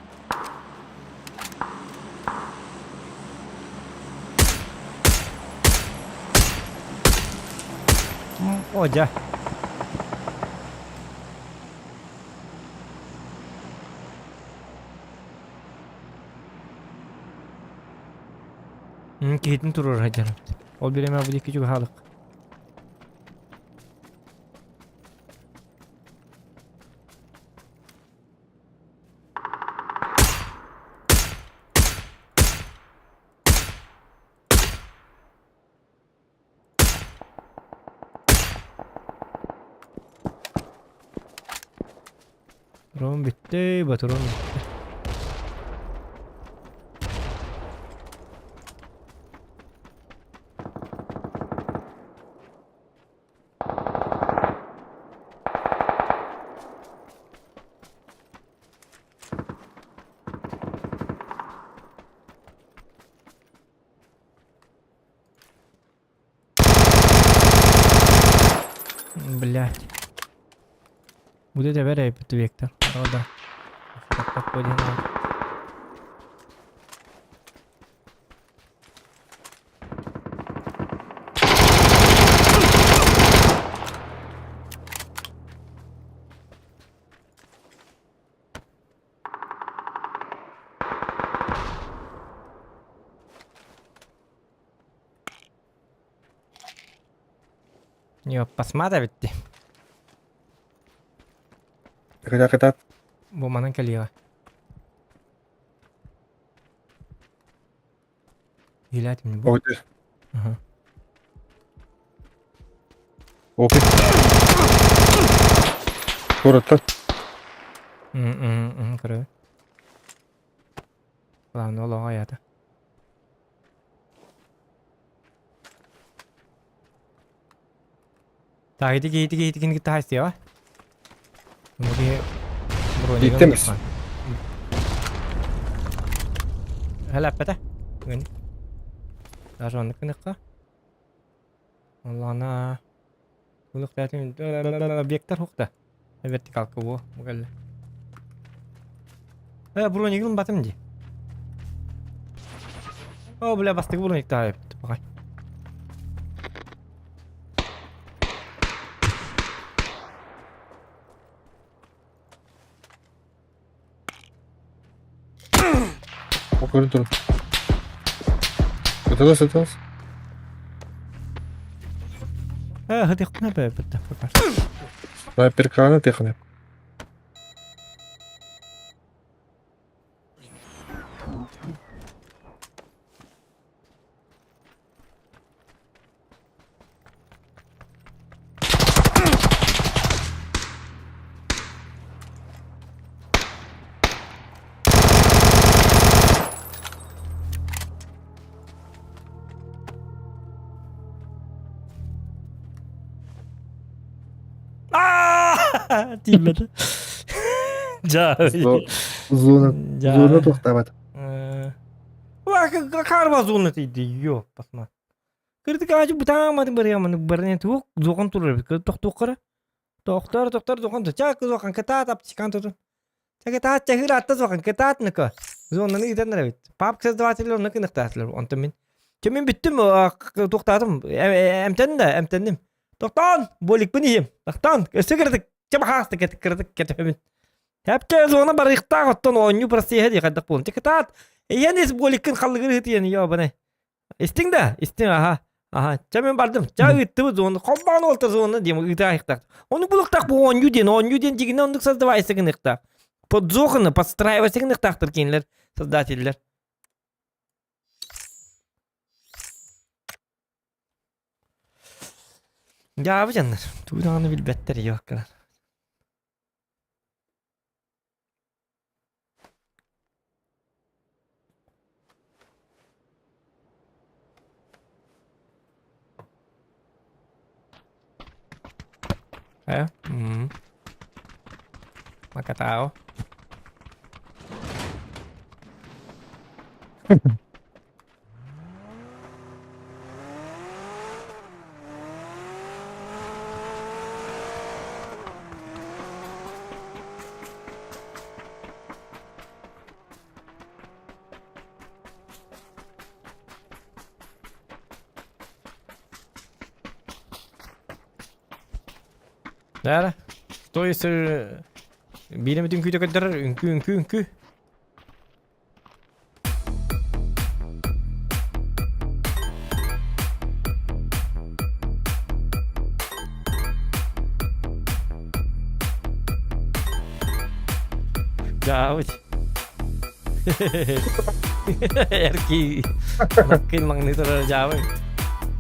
Одя. Киһитин туруор сылдьар. Ол бириэмэ бу диэки чугаһаалык. Ром бүттэ, батырон бүттэ. Блять. Будет это вектор. Да, да. Не, посматривать. Когда когда Бу манан кэлиэҕэ. Илээтим бу. Ой. Ага. Окей. Коротко. Көрө. Ладно, олоҕо аята. Так, ити ити ити кини кытта хайсыаҕа. Иттемис. Хэлэппэтэ. Гын. Даже оннук гыныкка. Оллаана. Улук бээтин вектор хукта. Вертикалка во, бугалла. Э, бронигын батым ди. О, бля, бастыгы броник тайып. Бакай. Көрөн турun. Ыталас ыталас. Э, хытыхпына бэбитте. Снайперканы тихне. Тиийбэтэ. Дьа. Зона зона тохтаабат. Карба зона тиийди, ё, пасма. Кырдык аачы бутааматын барыаманы барыан туох зохан турар эбит. Тохтуоххара. Тохтор, тохтор зохан чак зохан кытаат аптикан тутун. Кытаат чахыр атта зохан кытаат ныка. Зонаны ыытан эбит. Папка создаватель онно кыныктаатылар. Онтон мин. Чэ мин бүттүм туохтаатым. Эмтэн да эмтэнним. Тохтоон боликпын иһим. Тохтоон өссө кыратык чэ бахааста кыратык кэтэһэбин. Тэпчэ зона барыахтаах оттон оонньуу процеһа дии хайдах буолун. Чэ кытаат. Ийэн ис боликкын халлыгыр ыытыйан ёбаны. Истиҥ да? Истиҥ, аха. Аха. Чэ мин бардым. Чэ ыыттыбыт зону. Холбоон уолта зону диэн ыытаайыктаах. Ону булуктаах бу оонньуу диэн, оонньуу диэн дьигинэ оннук создавайся гыныктаах. Подзоханы подстраивайся гыныктаахтар кинилэр создателлэр. Дьаабы дьоннор. Тугу даҕаны билбэттэр йоккалар. Э? М. Макатао. Дара. То есть биир эмит үҥкүүтэ көрдөрөр үҥкүү үҥкүү үҥкүү. Дьаабыт. Эрки маккын маҥныы турар дьаабы.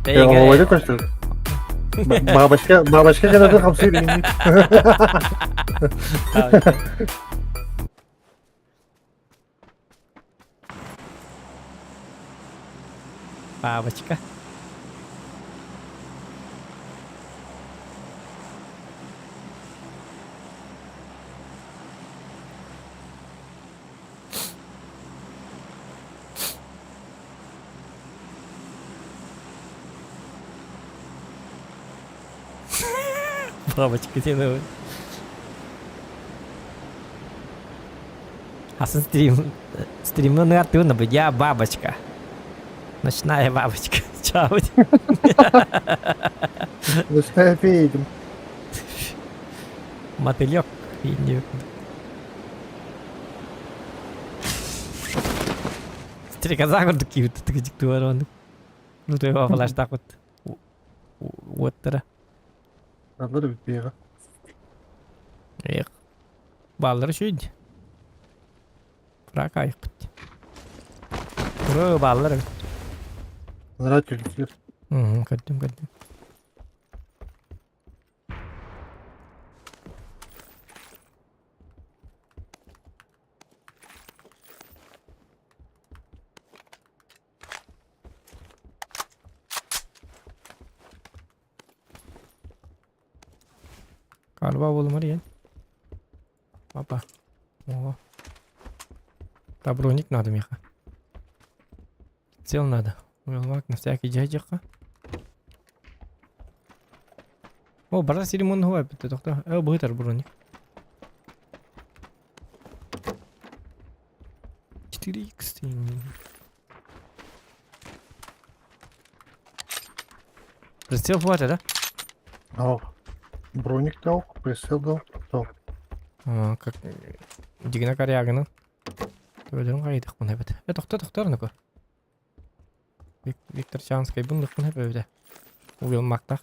Оҕойду көстөр. Бабочка, бабочка кэнэдэ хамсыыр инник. Бабочка. Бабочка диэн Атын стрим стримнан артыын бы я бабочка. Ночная бабочка. Чао. Ночная фея. Мотылек. Стрекоза курдук киирбит тыгыдьык туар оннук. Ну ты его флаштаах вот. Уоттара. Аллар эбит Эх. Бааллара үчүгэй Фрак айыкпыт. Ура, бааллар эбит. Анараа түлүктүр. Көрдүм, көрдүм. Galiba oğlum var ya. Папа. О. Да броник надо меха. Цел надо. Уеллак на всякий дядяха. О, бара сиримон хуа битте тохто. Э, быһытар броник. 4х. Прицел хватит, да? Ау. Броник дал, прицел дал, дал. А, как... Дигина корягина. Төбөлөрүн хайдах мына бит. Э, тохто, тохто, ну-ка. Виктор Чанскай бун лыхпын хэп эбитэ. Уйулмактаах.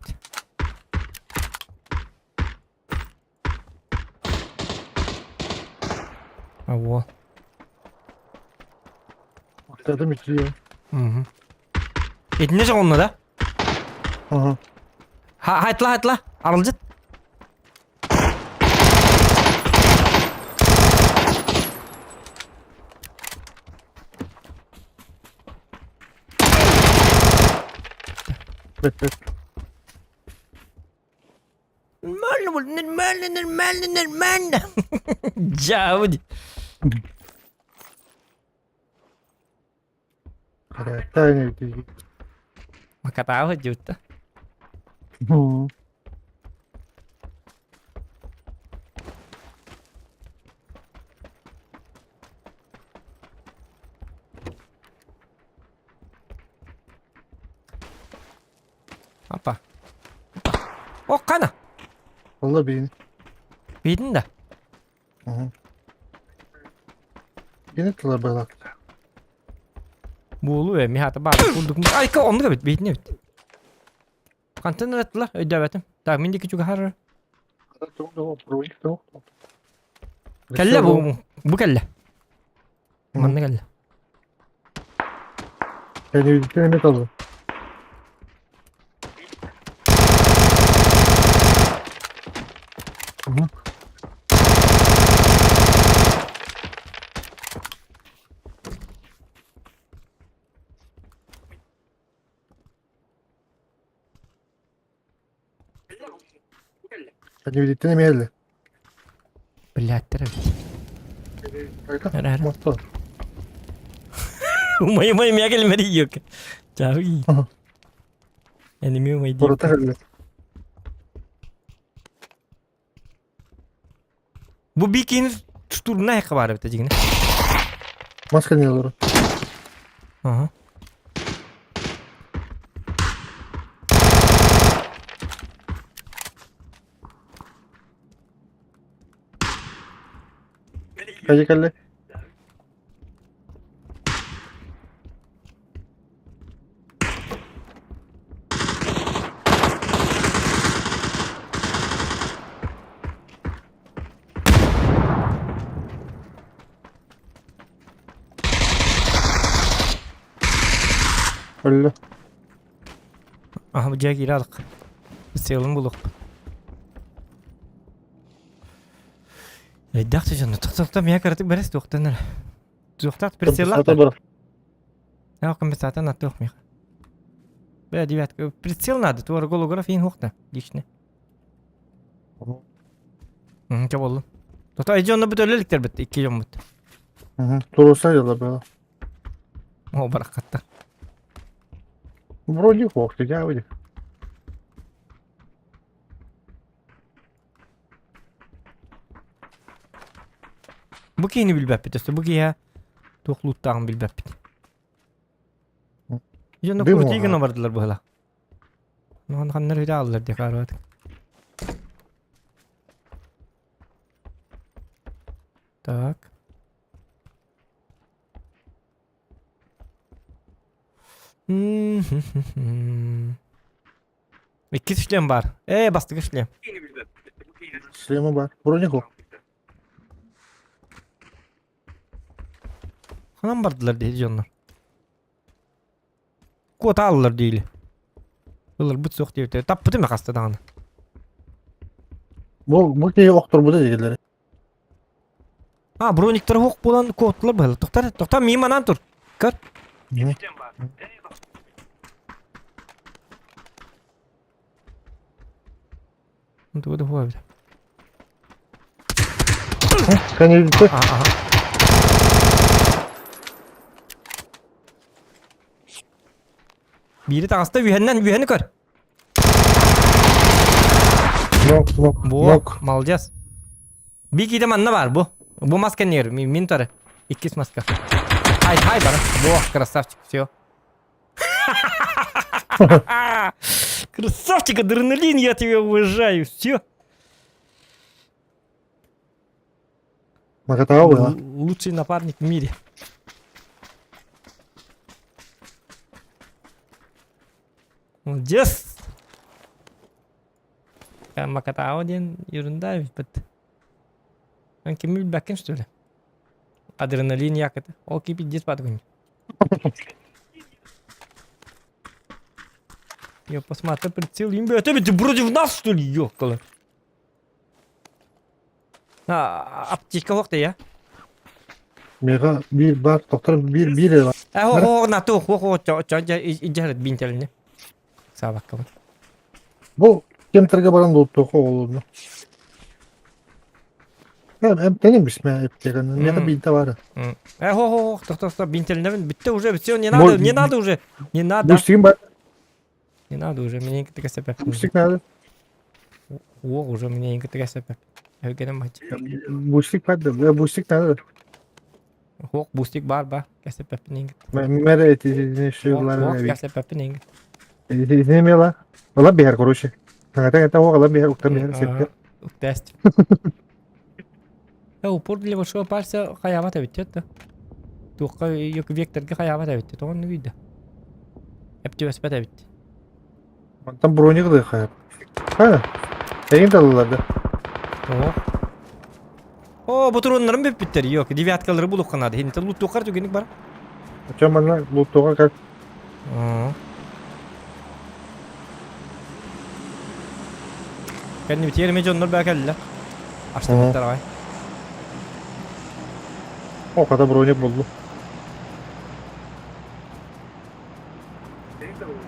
А во. Охтадым итли. Угу. Итинне жоҕунна да? Ага. Ха хайтла хайтла. Арылдьыт. Бэт бэт. Нормально, нормально, нормально, нормально. Дьаабы. Тайна ити. Макатаабы дьуутта. Апа. О, қана. Валла бейін. Бейдін да. Бейін тылар байлак. Буолу э, михата бар. Курдук. Айка оннук эбит, бейтин эбит. Хантан ыраттылар, өйдөөбөтүм. Так, мин диэки чугаһар. Кэллэ бу, бу кэллэ. Манна кэллэ. Кэнибитин эмэ талы. Кэнибитин эмэ эле. Блядь, эбит. Эр, эр. Мотор. Умай умай мия кэлмэри yok. Чави. Энеми умай дии. Бората кэллэ. Бу бикин штурмна айқы бар эбит дигине. Маска не олору. Ага. Кайы кэллэ. Өллө. Аха бу дьиэ киирэ алык. Сыалын булук. Өйдөөх дьону тохтохто мия кыратык бэрес туохтан эрэ. Туохтаах прицеллаах Компенсатор бар. Да, компенсатор на туох миха. Бля, девятка. Прицел надо, туора голограф иин хуохта, лично. Чэ буоллун. Тото эдьи онно бүт өлө бит, икки дьоммут. Туруса дела было. О, барахатта. Вроде хох, ты дяволи. Бу киһини билбэппит, өссө бу киһи туох лууттааҕын билбэппит. Дьонно Дым крутии гына оҕо. бардылар быһыла. Ону ханнар үтэ ааллар дии хаарбат. Так. Иккис шлем бар. Э, бастакы шлем. Шлема бар. Вроде хох. Ханан бардылар дии дьоннор. Куота ааллар диили. Ыларбыт суох диэбиттэр. Таппытым хаста даҕаны. Бу бу киһи охторбута дииллэр. А, брониктар хуох буолан куоттулар быһыла. Тохтар, тохтар, миим анаан тур. Көр. Тугу да хуа эбит. Кэнибитэ. Аха. Биири таҕыста үһэннэн үһэни көр. Нок, нок, Бу, нок. молодец. Би киитэ манна баар бу. Бу маска нер, мин тары. Иккис маска. Хай, хай бара. Бу, красавчик, все. Красавчик, адреналин, я тебя уважаю, все. Макатаҕа була. Лучший напарник в мире. Молодец! Макатао диэн ерунда эбит. Эн кими билбэккин что ли? Адреналин якоты. Ол ки пиздец бат күн. Я посмотрю прицел. Им это ведь против нас что ли, ёкала. А, аптечка хохта я. Мега bir бар, доктор bir bir бар. Э, хо на ту, хо хо чо чо жа бинтелне. Сабакка. Бу кемтерге баран луттуха олуну. Эм эм теним бисме эптеген. Мега бинте бар. Э, хо хо хо, тоқ тоқ бинтелне битте уже, все, не надо, не надо уже. Не надо. Бустигин бар. Не надо уже, мне не касапя. Бустик надо. О, уже мне не касапя. Өйгенем мать. Бустик бар да, бустик надо. Хок бустик бар ба, касапя. Мере эти шилар. Касапя. Иземела. Ола бихар, короче. Ата это ола бихар, уктан бихар септе. Тест. Э, упор для большого пальца хаябат эбит да. Туққа yok векторга хаябат эбит. Тоғын үйді. Эптебеспет эбит. Там броник да хаяп. Ха. Эйин далалар да. О. О, бу туруннарым бүппүттер. Yok, девяткалары булук канады. Хинте лут тукар түгеник бар. Ачам ана лутуга как Кәнни бит ерме жоннор бәкәлле. Аштырмыттар ай. О, когда броник булду.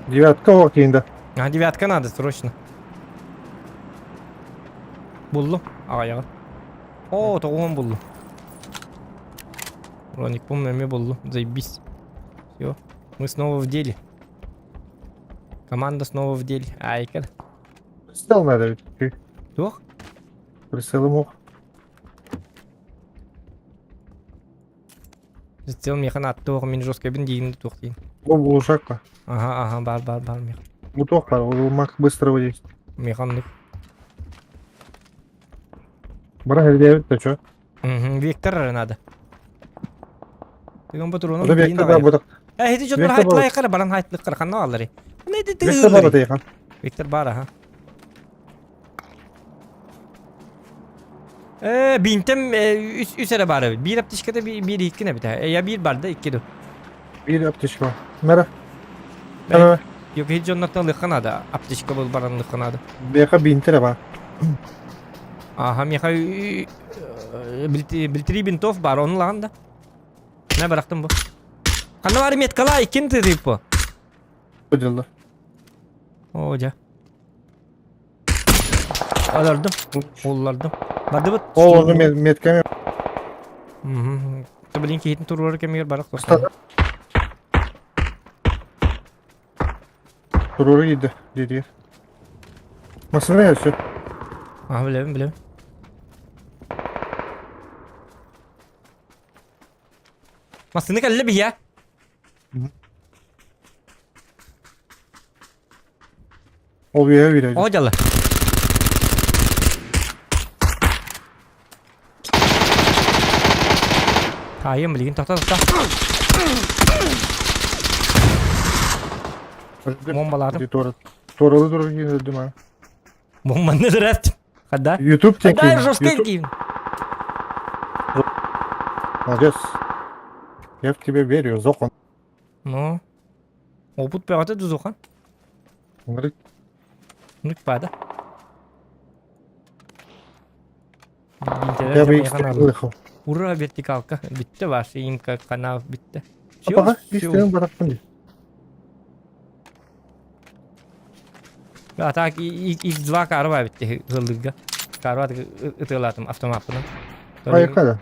Девятка о кейинде. А, девятка надо срочно. Булду. Аяғы. О, тоғын булду. Броник помню, эме булду. Заебись. Все, мы снова в деле. Команда снова в деле. Айка. Прицел надо ведь. Туох? Прицел мог. Прицел механ аттуох, мин жестко бин дейін туох дейін. Бу булушак па. Ага, ага, бар, бар, бар, механ. Бу туох бар, ол мак быстро действует. Механ Бара хердебит да чё? Угу, вектор надо. Тыгын патрону Ода вектор бар бу. Э, хити жоннор Вектор бар. хайтлай кара, баран хайтлык кара, ханна алары. Не ти Вектор бар дейхан. Вектор бар, аха. Э, бинтем үс үс эре бар. Бир аптечкада бир бир икки бит. Э, я бир бар да икки ду. Бир аптечка бар. Мера. Мера. Yok hiç жоннортан лыханада. Аптечка бол баран лыханада. Беха бинтере бар. Аха, меха билтри бинтов бар, оны лаган да. Не барактым бу. Ханна бар меткала иккин тыдып бу. Бу О, жа. Алардым. Оллардым. Барды бут. Ол оны метками. Мгм. Блин, кейтин турурар кемигер барак Туруру иди, диди. Масына все. Ага, билем, билем. Масыны кэллэ бия. Ол бия бир. О, жала. Тайым билигин тохто тохто. Бомбаладым. Торалы туры кийин а. Бомбаны дырат. Хада. YouTube тен Хада жестко кийин. Молодец. Я в тебя верю, Зохан. Ну. Опыт бөҕөтө Зохан. Говорит. Ну, пада. Я бы их Ура, вертикалка. Битте ваш имка канал битте. Апаға, истерин барақпын. А так X2 карва битте гылдыга. Карва ытылатым автоматынан. Айыққа да.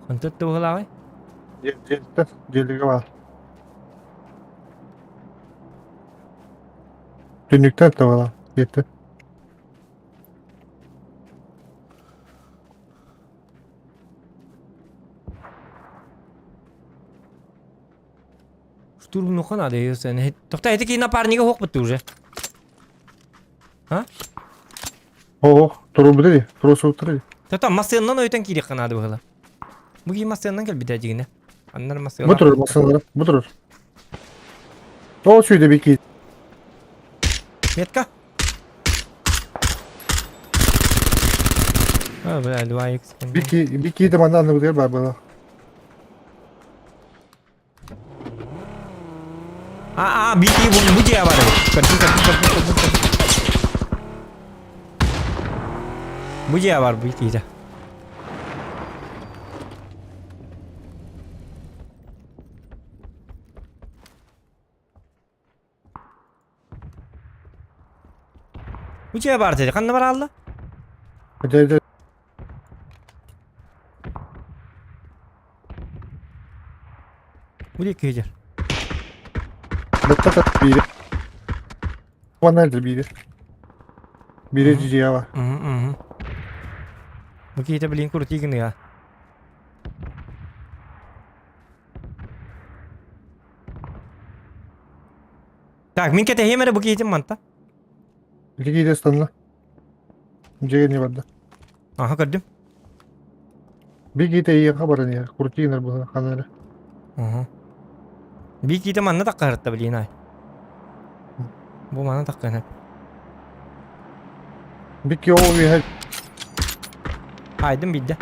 Хантыт туғылавай? Желді, желдіге бар. Түннүктен табала, кетті. Штурм нуха надо ее сен. Тохта эти ки напарнига хок бітті уже. А? О, туру бітеді, туру суытыры. Тота масыннан өйтен кирек канады бұғыла. Бұ ки масыннан кел бітә дегіне. Аннар масыннан. Бұ тұрыр, масыннан, бұ тұрыр. Ол сүйде бики. Метка. А, бля, 2х. Бики, бики де манна анны бар была. А, а, бики бу бу дьиэ бар. Көрдүм, көрдүм, көрдүм, көрдүм, көрдүм. Бу дьиэ бар, бу киһитэ. Бу дьиэ бар деді. Ханна баралла? Дэ дэ. Бу дьиэ киһитэ. Бытта бири. Ваннер бири. Бири дьиэ бар. Бу киһитэ блин крутигын я. Так, мин кэтэһиэм эрэ бу киһитин манта. Ити киһитэ ыстанна. Дьиэгэ не барда. Аха көрдүм. Би киһитэ эйиэхэ баран иһэр. Крутигынар быһа хана эрэ. Аха. Би киһитэ манна таккаһырта блин ай. Бу манна таккаһын. Би киһи ол үөһэ Айдым бидде.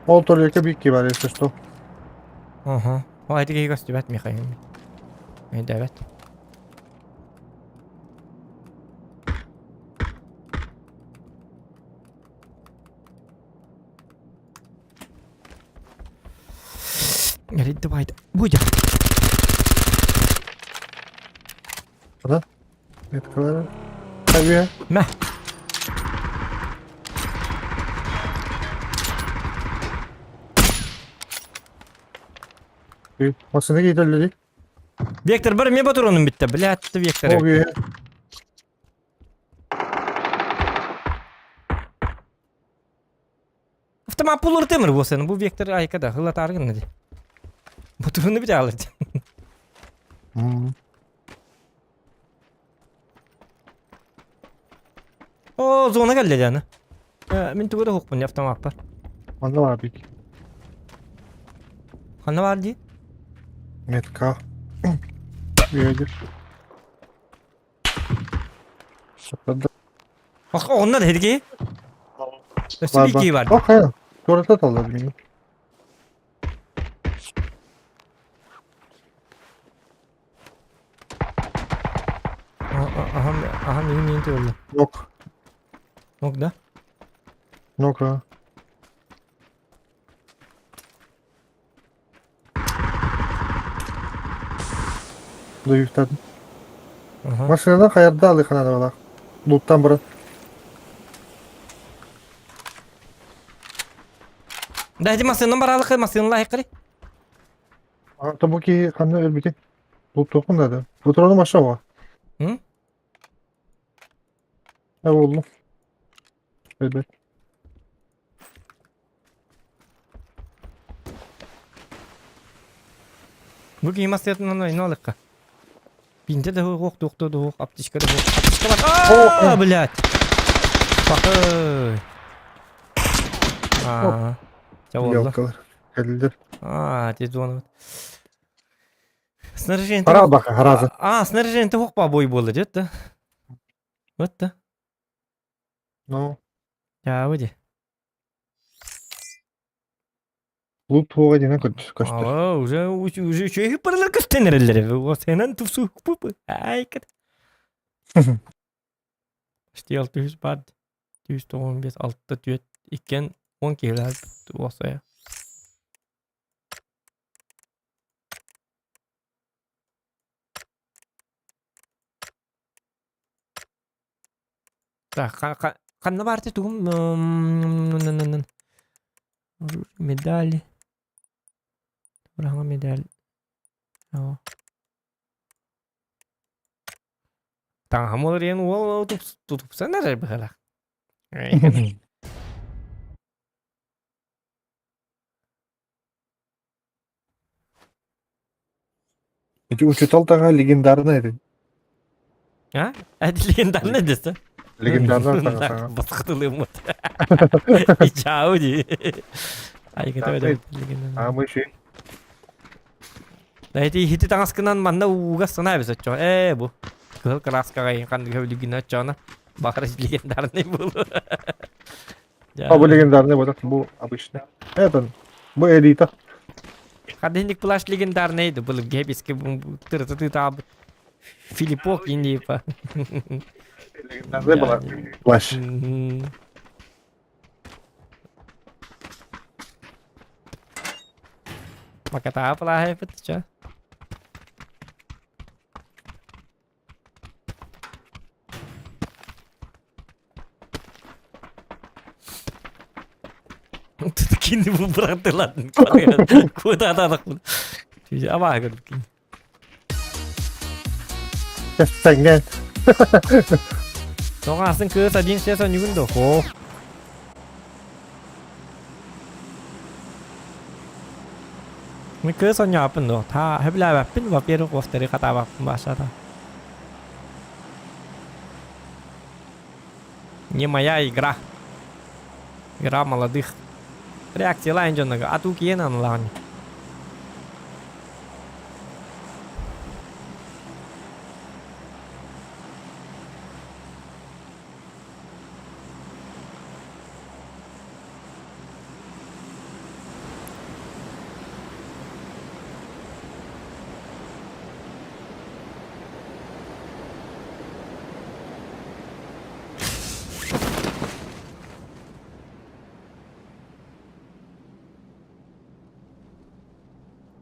Ол только бикки бар, если что. Ага. О, это киһи көстүбэт Михаил. Өйдөөбөт. Давай, будем. Да? Это когда? Авиа. Мә. Массыына кийтэллэри. Вектор бар ме патроным битте, блядь, Вектор. Ой. Автомат булыр темир бу сен, бу Вектор айкада, хылатаргын ди. Патроны бит алыр. О, зона келди жаны. Мин тугу да хукпун автомат бар. Манна бар бик. Ханна бар ди? Метка. Үйәдір. Сапада. Ох, онна да хедги. Өссө бики бар. Ох, хайа. Туората талла билигин. Аха, аха, мин мин туолла. Нок. Нок да? Нок, а. Дуюктадым. Машинаны хаярда алыхана да бала. Луттан бұрын. Да, эти машинаны баралык, машинаны лайкыры. Тобу ки ханна өлбүтэ. Луттуохпун да. Бутурону маша оҕо. М? Э боллум. Өлбөт. Бу киһи массыйатынан ойно алыкка. Пинте да хуох, туохта да хуох, аптечка да хуох. Аптечка бар. Аа, блядь. Бакы. Аа. Ча болла. Ялкалар. Кэллилэр. Аа, те зона. Снаряжение. Хара бака, харазы. А, снаряжение хуох по бой было, дет да? Вот да. Ну. Я выйди. Лут туоҕа диэн көстөр. Аа, уже уже үчүгэй паралар көстөн эрэллэр. Сенен тупсу пупу. Ай, кет. Почти 600 бар. 195 6 4 2 10 киһилэр уосайа. Так, ханна баарты тугум медаль. Браха медаль. Таҥаһым диэн уол тупсан эрэр быһыылаах. Эти учутал таға легендарный это. А? Это легендарный десе. Легендарный саҥа саҥа. Басқытылыммыт. Чао дии. Айгыта öyle А мы еще Да ити хити таҥаскынан манна ууга санаа эбит оччоҕо. Ээ бу кыһыл краскаҕа ханнык өбүлүгүнэ оччоҕуна баҕар легендарный буолуо. А бу легендарный вот бу обычный. Это бу элита. Хадинник плащ легендарный да был гебиски тырты Филиппок инипа. Легендарный была плащ. Макатаа плаһайпыт ча. Кини бу бырахтылатын. Куда да Абаа көрбүт. Тэҥҥэ. Тоҕаасын кыыс один сес онньугун да хоо. Ми кыыс онньооппун дуо? Та хөбүлээбэппин, во-первых, во-вторых, хатаабаппын баашата. Не моя игра. Игра молодых. Реакциялаан дьоннорго атуу киэн аналаҕын.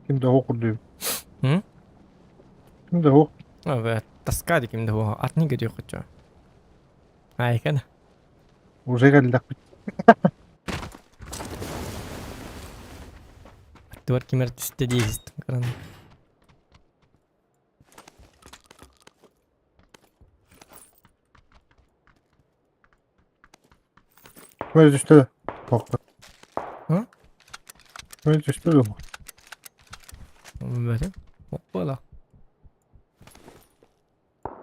Ким да оһох курдук. М? Ким да оһох. Тоска ким да оһох. Атын көрүөх Айкана. Уже кэллэхпит. Аттыбар ким эрэ түстэ дии иһистим көрөн. Ким эрэ түстэ да? Туохха. Ы? Ким эрэ түстэ дуо? Билбэтим. Буола.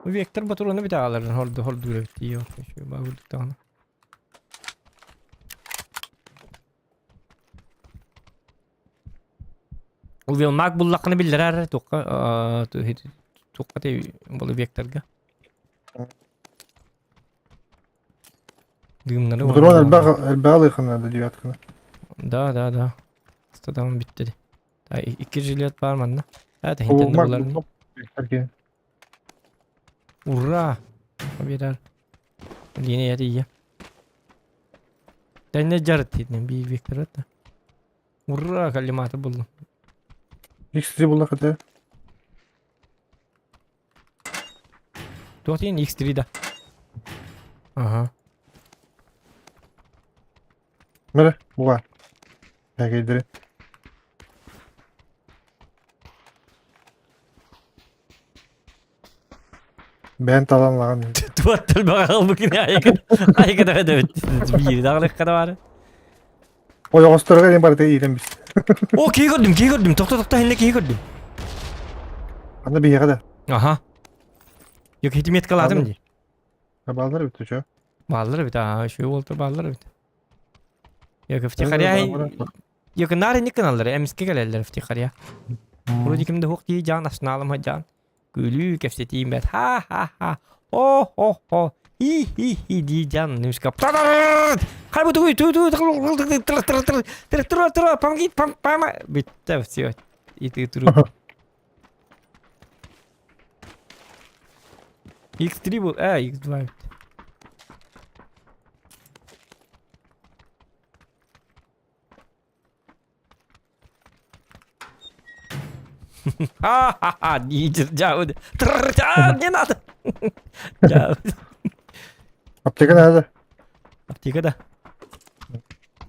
Вектор ботуруона бүтэҕаларын хорду хордуур эбит дии баҕырдыктаҕына. Вилмак буллаххына биллэрэр туохха туохха болу векторга. Дымнары Ботуруон элбэх элбэх ылыахына да девятканы. Да, да, да. Стадам бүттэ. Икки жилет бар манна. Это хинтен булар. Ура! Победа. Линия тиийэ. Тэннэ дьарыт диэн биир Виктор это. Ура, коллиматор буллум. X3 булла хата. Туох диэн X3 да. Ага. Мэрэ, буга. Бәгейдери. Бэйэн талан ылаҕын. Туаттал баҕалбыкын айыкын айыкын эбит биир даҕалыкка да баар. Ойоҕосторго диэн барыта иитэн бис. О, киһи көрдүм, киһи көрдүм. Тохто, тохто, хинне киһи көрдүм. Анда биһиэхэ да. Аха. Yok хити меткалаатым дии. Бааллар эбит чё? Бааллар эбит, аа, үчүгэй уолтар бааллар эбит. Yok втихаря Yok наар инник гыналлар, эмискэ кэлэллэр втихаря. Вроде ким да хуох дии дьаан ашнаалым дьаан. Күлүү кэпсэтиим бэт ха-ха-ха. О-хо-хо. Хи-хи-хи дии дьаан немскэ Хай бу тугуй ту ту ту ту помоги пам пама бүттэ все и ты туру X3 был, X2. Ха-ха-ха, не надо. Аптека надо. Аптека, да.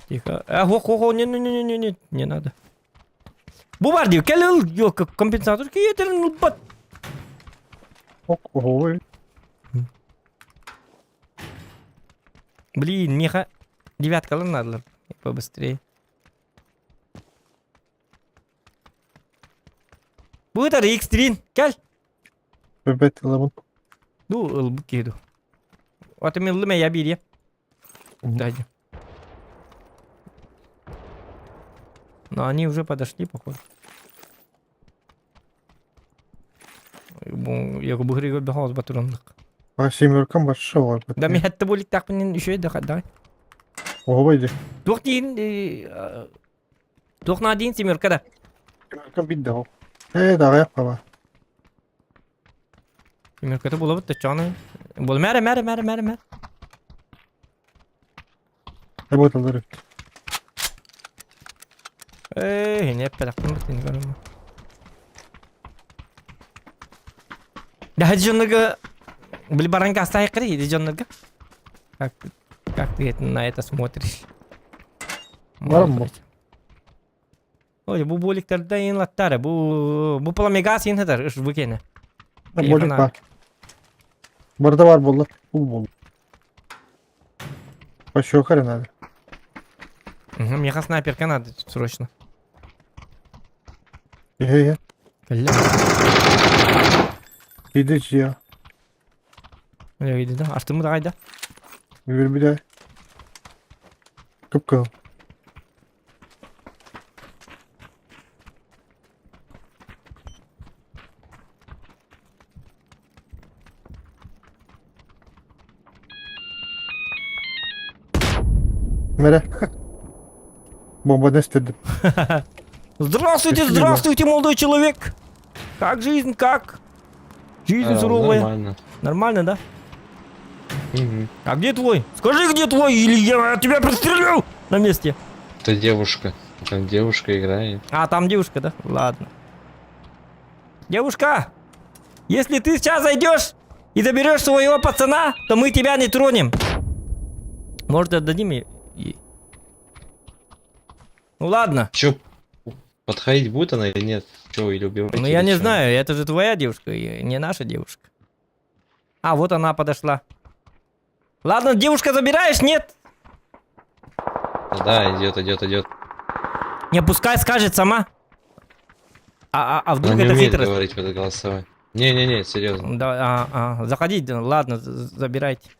Тихо. А, хо, хо, хо, не, не, не, не, не, не надо. Бу бар диyor. Кел ыл, yok, компенсатор киетерин ылбат. Ой. Блин, меха девяткалар надо побыстрее. Бу ытар X3 кел. Бэт ылабын. Ду ылбыт киһи ду. Вот миллым я бириэ. Дайте. Но они уже подошли, походу. Я быһырыга бэхоос батураннык. А семеркам башша бар. Да мен хәтта буликтахпын үшөй да давай. Оҕо иди. Туох диин туох наа диин семерка да. Семеркам бидде ол. Э, даҕайах баба. Семерката булабыт да чоны. Бол мәрі мәрі мәрі мәрі мәрі. Э, боталар. Э, не пелахпын бит не көрөм. Да дьоннорго били баранка астайкыры иди дьоннорго. Как как ты это, на это смотришь? Барам бу. Ой, бу боликтерде инлаттары, бу бу пламегас инхатар, ыш букене. Болик бар. Барда бар болла. Бу бол. Пощёкары надо. Угу, мне снайперка надо срочно. Э, Бля. Иди я. Бля, иди да. Артымы да айда. Bir bir de. Кыпкыл. Mere. Bomba ne istedim? Здравствуйте, здравствуйте, молодой человек! Как жизнь, как? Жизнь суровая. Нормально. Нормально, да? Угу. А где твой? Скажи, где твой, или я тебя пристрелю на месте. Это девушка. Там девушка играет. А, там девушка, да? Ладно. Девушка, если ты сейчас зайдешь и заберешь своего пацана, то мы тебя не тронем. Может, отдадим ей? Ну ладно. Чё, подходить будет она или нет? Чё, или убивать? Ну я не знаю, это же твоя девушка, не наша девушка. А, вот она подошла. Ладно, девушка забираешь, нет? Да, идет, идет, идет. Не, пускай скажет сама. А вдруг Она не это умеет хитрость? говорить в это голосовое. Не-не-не, серьезно. Да, заходите, ладно, забирайте.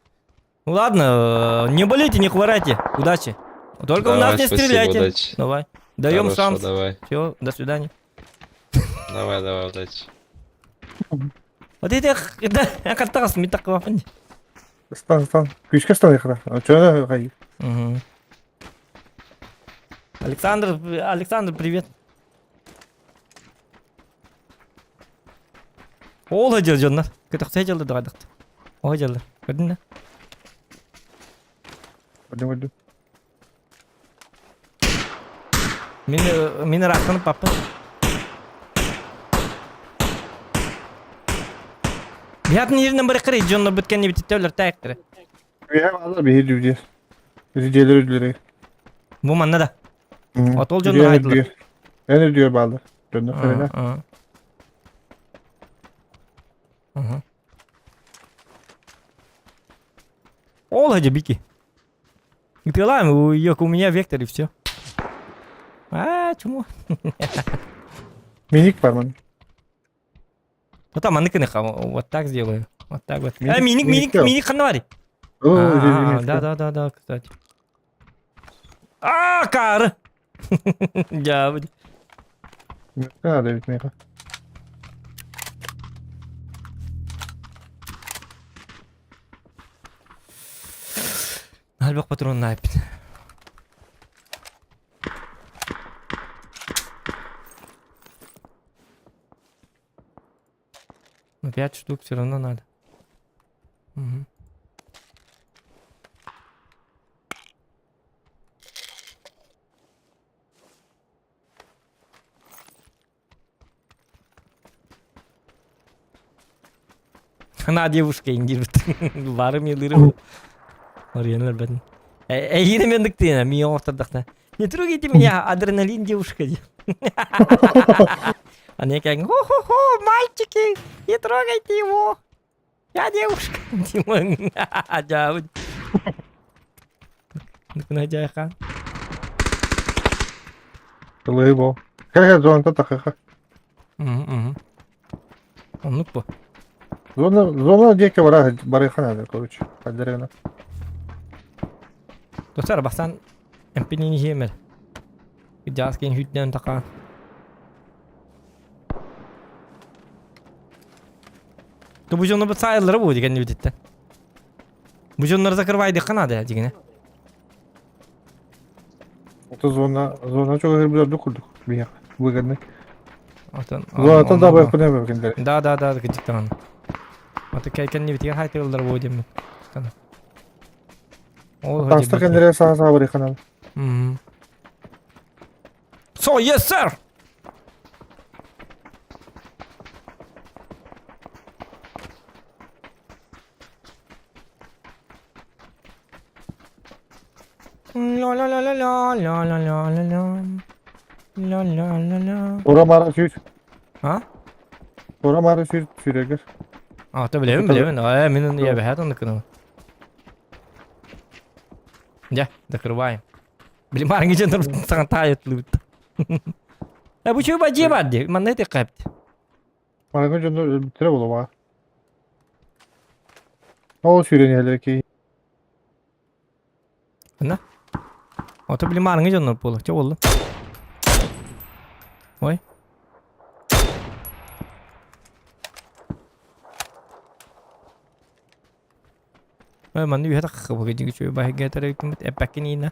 Ну ладно, не болейте, не хворайте. Удачи. Только давай, у нас не спасибо, стреляйте. Удачи. Давай. Даем Хорошо, шанс. Давай. Все, до свидания. Давай, давай, удачи. Вот это, да, я катался, мне так вафан. Стан, стан. Күйшке стан яқыра. Чөне қай. Угу. Александр, Александр, привет. Ол дел жоннар. Көтөксө жылды дагадыкты. О жылды. Көрдүң да? Көрдүм, көрдүм. Мен мен рахтанып баппын. Биятын yerинен бары кырый жоннор бүткенне бититтелер тайыктыры. Бихем алар бихи дүдер. Диделер үдүлери. Бу манна да. Отол жоннор айтылыр. Эне diyor bağlı. Döndü fırına. Ол хадя бики. Пилаем, у меня вектор и все. А, чему? Minik var man. Ну там вот так сделаю. Вот так вот. А, миник, миник, миник ханвари. Да, да, да, да, кстати. А, кар! Да, Да, Давид Миха. Альбок патрон найпит. Ну, 5 штук все равно надо. Угу. Она девушка индирбит. Барым елырым. Орьянлар бәдін. Әйгені мен діктен, мен ортадақта. Не трогайте меня, адреналин девушка. Они как, хо-хо-хо, мальчики, не трогайте его. Я девушка. Димон, да. Нүкүнэ Тылы бо. Кәгә зонта тахыха. Оннук бу. Зона, зона диэки бара барыха надо, короче. Хаддерена. Достар, бастан эмпинини хиэмэр. Жааскин хүйтнэн тақа. То бу дьону бу бу деген бититтен. Бу дьоннор закрывайдыхха надо дигине. Это зона, зона чого билер курдук. Биһиэхэ выгодный. Отон. Зонаттан да байып көнө бергендер. Да, да, да, кыжыктаган. Аты кәйкән битигер хайтылдар бу дем. Ол Таста кендере саа саа барыха надо. So, yes, sir! La la la la la la la la la la La la la la Ора мара сүүр. А? Ора мара сүүр сүүрэгер. А, то билэбин, билэбин. А, мин я бэхэ тоннукуну. Дьэ, закрываем. Блин, марыңы жендер саған тайытлыбыт. Э, бу чуба дьиэ бар дии. Манна ити кайпт. Мараңы дьону өлбүттэрэ буолуо. Ол сүүрэн иһэллэр киһи. Ханна? Ото блин марыңы дьоннор буолла. Чэ буолла. Ой. Ой, манна үһэ тахха бу дьиги чуба баһыга тэрэгтимит эппэккин иинэ.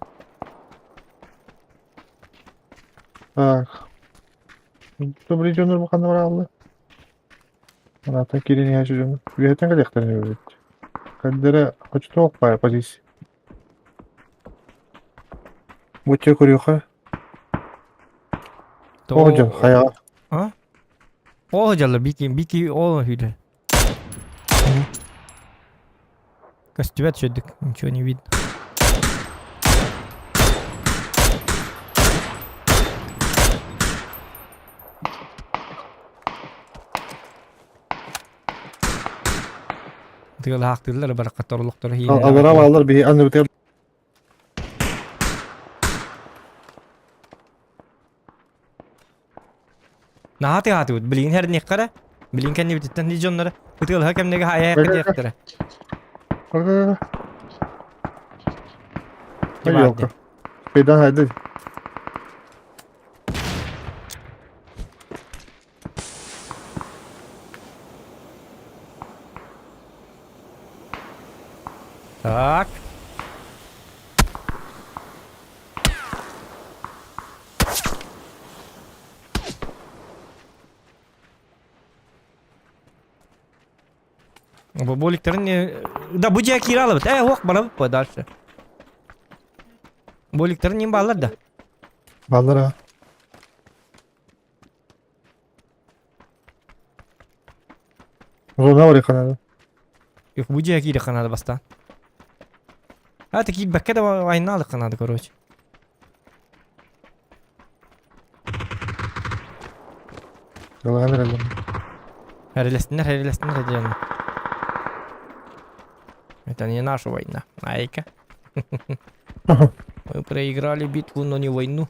Так. Добрый дьоннор бу ханна барааллар? Аната киирэн иһээччи дьону. Үөһэттэн кэлиэхтэрин эбит. Кэллэрэ хочотуох баайа позиция. Бучча көрүөххэ. О дьон хайаҕа. А? Ол дьалла бики бики ол хүлэ. Көстүбэт сүрдүк, ничего не видно. Тыалаахтыыллар баракка орлохторо Алара бааллар биһи анныбытыгар Наһаа тыаһаатыбыт. Билигин хэрниэххэ эрэ. Билигин кэннибититтэн дии дьонноро ытыалаһа кэмнэгэ хаайа диэхтэрэ. Елка. Пейдан хайды. Так. Бу боликтарын да бу дьиэ киирэ алабыт. Э, уох барабыт по дальше. Боликтарын ним баалар да. Баалар а. Зона бар канада. Yok бу дьиэ киирэ канада бастаан. А, ты киирбэккэ да айнаалык канада, короче. Ялаан эрэллэр. Эрэлэстиннэр, эрэлэстиннэр диэн. Это не наша война, айка. Мы проиграли битву, но не войну.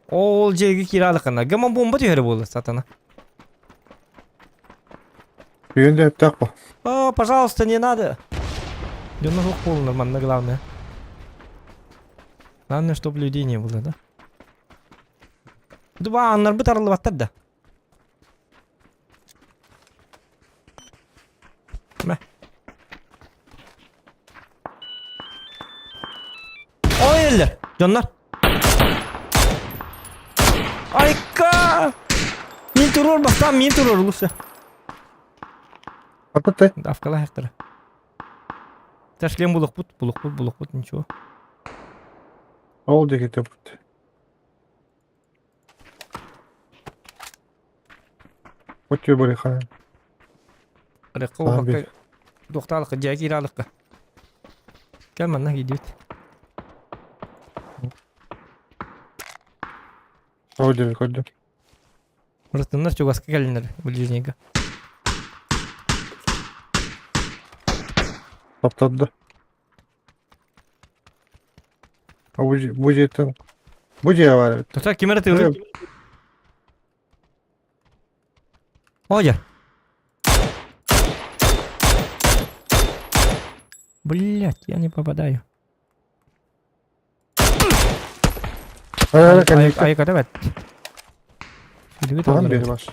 Ол дьиэги кииралыкына. Гаман бомба түһэрэ буолла сатана. Бүгүн да өптөөх бу. О, пожалуйста, не надо. Дьонно суох буолун нормально, главное. Главное, чтобы людей не было, да? Дуба аннарбыт арыллыбаттар да. Мэ. Ой, эллер, дьоннор. Айка! Мин туруор бастаан мин туруор лучше. Атытай. Давкала хектара. Шлем булукпут, булукпут, булукпут, ничего. Ол диэки төппүт. Отче барыха. Рыкка ухакка дуохтаалыкка дьиэ кииралыкка. Кэл манна киирдибит. Ол диэки көрдүм. Рытыннар чугаска кэллиннэр ближнийга. Таптадда. А бу бу дьиэттэн. Бу дьиэ бар эбит. Тота ким эрэ тыылыр? О, дьэ. Блять, я не попадаю. Ай, конечно. Ай, когда Туган бери баш.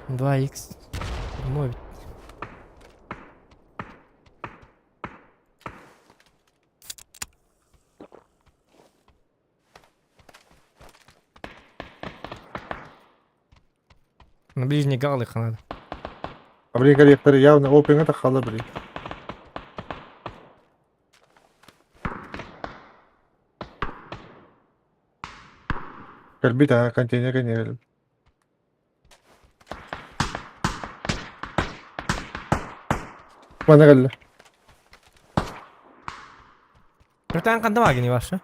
2х. Мой. На ближний галых надо. А блин, коллекторы явно опен это хала, блин. Кэлбит а контейнер кэннигэр. Манна кэллэ. Братан ханна баагини ваша?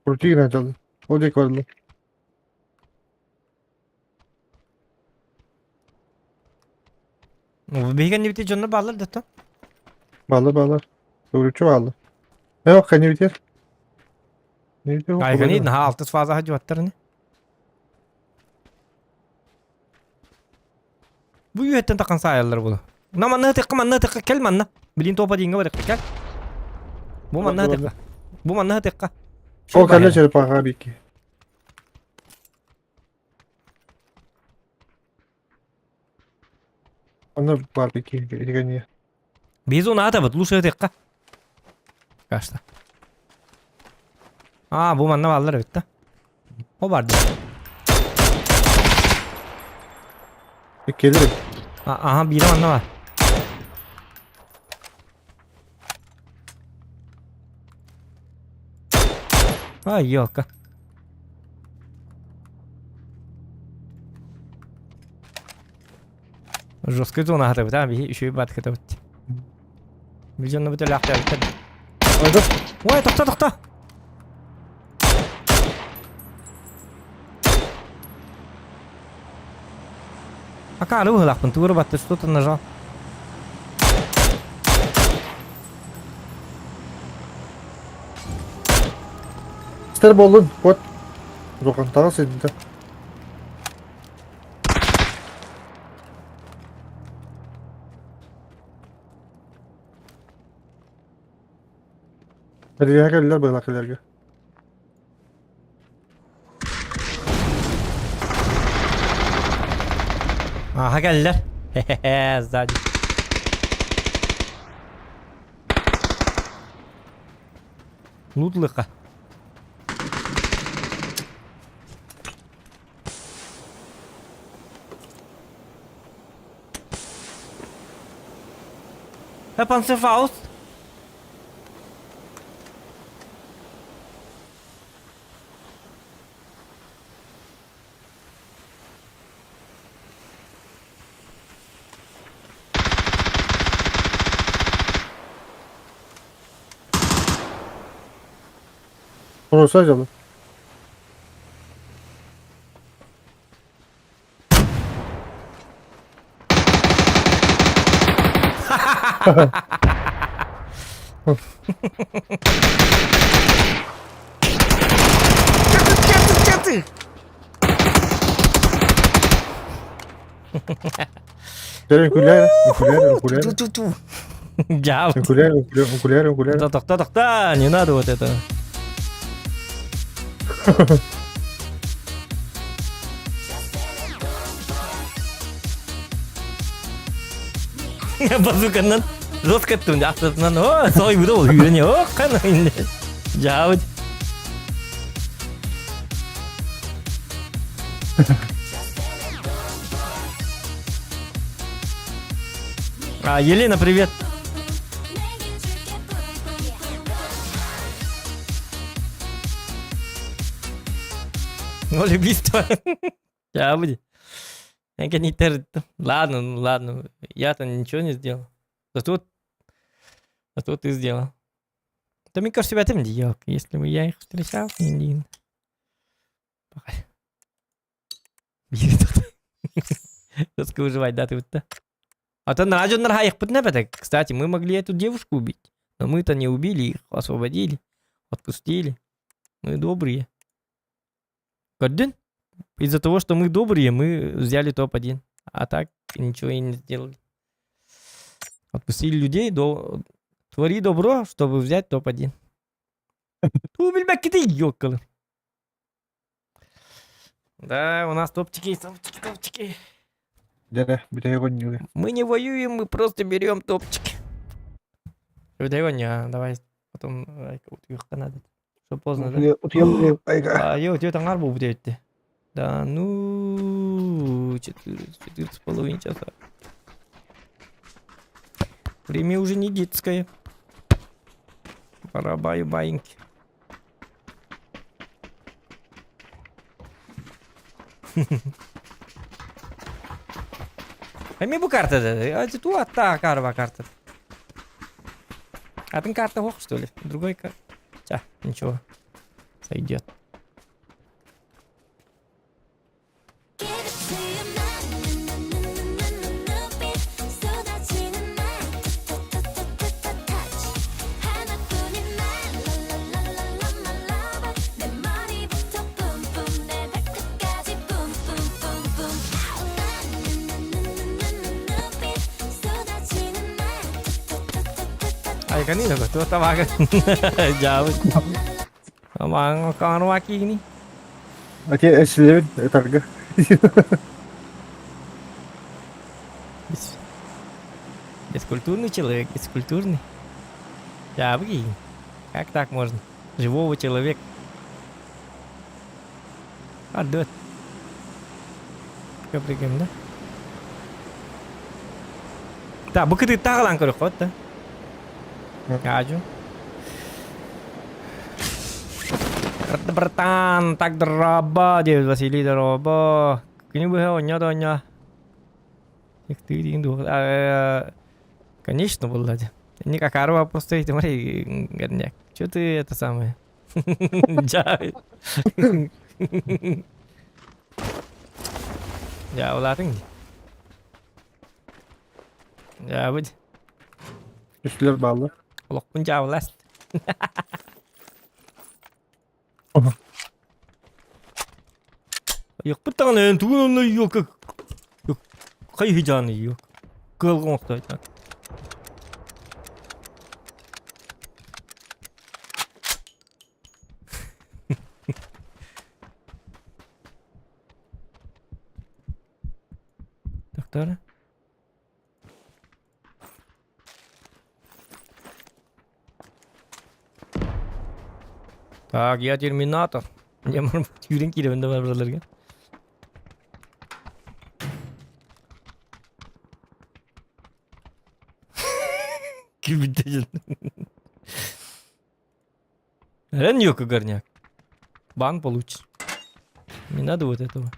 Крути гранаталы. Ол диэки барда. Биһиги бити дьонно бааллар да то. Бааллар бааллар. Сууруччу бааллар. Э, кэнни битер. Не битер. Айгани наһаа алтыс фазаҕа дьуаттар ини. Бу үөһэттэн тахан саайаллар була. На манна тыкка манна тыкка кэл манна. Билин топа диҥҥэ барык кэл. Бу манна тыкка. Бу манна тыкка. Ол кэллэ черепаха бикки. Онно баар бикки итигэние. Бизон аатабыт лучше тыкка. Кажется. А, бу манна бааллар эбит да. О барды. Келер. Аха, биирэ манна бар. Ай, елка. Жесткая зона хатабыт, а, биһи үчүгэй баат кытабыт. Билдьэн бу төлөөхтөөбүттэр. Ой, тохто, тохто! Акаары быһыылаахпын, тугу эрэ батты, что-то нажал. Стер боллун, вот. Рухантаҕа сиддэ. Эрийэһэ кэллэр быһыылаах кэлэргэ. Ааһа кэллэр. Хе-хе-хе, сзади. Лутлыха. Herr Panzerfaust. Orası acaba. Окуляри, окуляри, окуляри. Дьаабыт. Окуляри, окуляри, окуляри, окуляри. Тохто, тохто, не надо вот это. Базуканнан жестко эттим, ахтатынан, о, сойбута ол үйрене, о, қана Дьаабыт. А, Елена, привет. Ноль убийства. Дьаабыт. Ладно, ну ладно, я-то ничего не сделал. Зато, зато ты сделал. Да мне кажется, в этом дело. Если бы я их встречал, не Доска выживать, да, ты вот да. А то на Кстати, мы могли эту девушку убить. Но мы-то не убили их, освободили, отпустили. Мы добрые. Көрдүн? Из-за того, что мы добрые, мы взяли топ-1. А так ничего и не сделали. Отпустили людей, до... твори добро, чтобы взять топ-1. Туу билбэккитий ёккалы. Да, у нас топчики, топчики, топчики. Дьэ, бүтэһик оонньууга. Мы не воюем, мы просто берем топчики. Давай, давай потом утуйуохха надо. Что поздно, да? Утуйан айга. А, йо, тебе там арбу будет. Да ну, 4, 4,5 часа. Время уже не детское. Пора баю баиньки. Эми бу карта да. Ту атта карва карта. А ты карта ох, что ли? Другой карта. Ча, ничего. Сойдет. Ay, kanino ko? Tuwa tawagan. Jawab. Amang kaarwaki ini. Ати эсилебин этарга. Бес... Бескультурный человек, бескультурный. Жабы. Как так можно? Живого человека. Отдает. Прыгаем, да? Так, бу кыты тагалан көрөх да? Кажу. Братан, так драба, дед Василий драба. Кини бы оня да оня. Конечно, был Никак арва просто эти, смотри, горняк. Че ты это самое? Я улатын. Я будь. Үстүлэр бааллар. Олохпун жаалас. Йокпут тагын тугун онно yok. Yok. Кай жаны yok. Кылгын октой. Доктор? Так, я терминатор. Я может тюрин киребин да бар. Кибитежин. Рен yok горняк. Бан получишь. Не надо вот этого.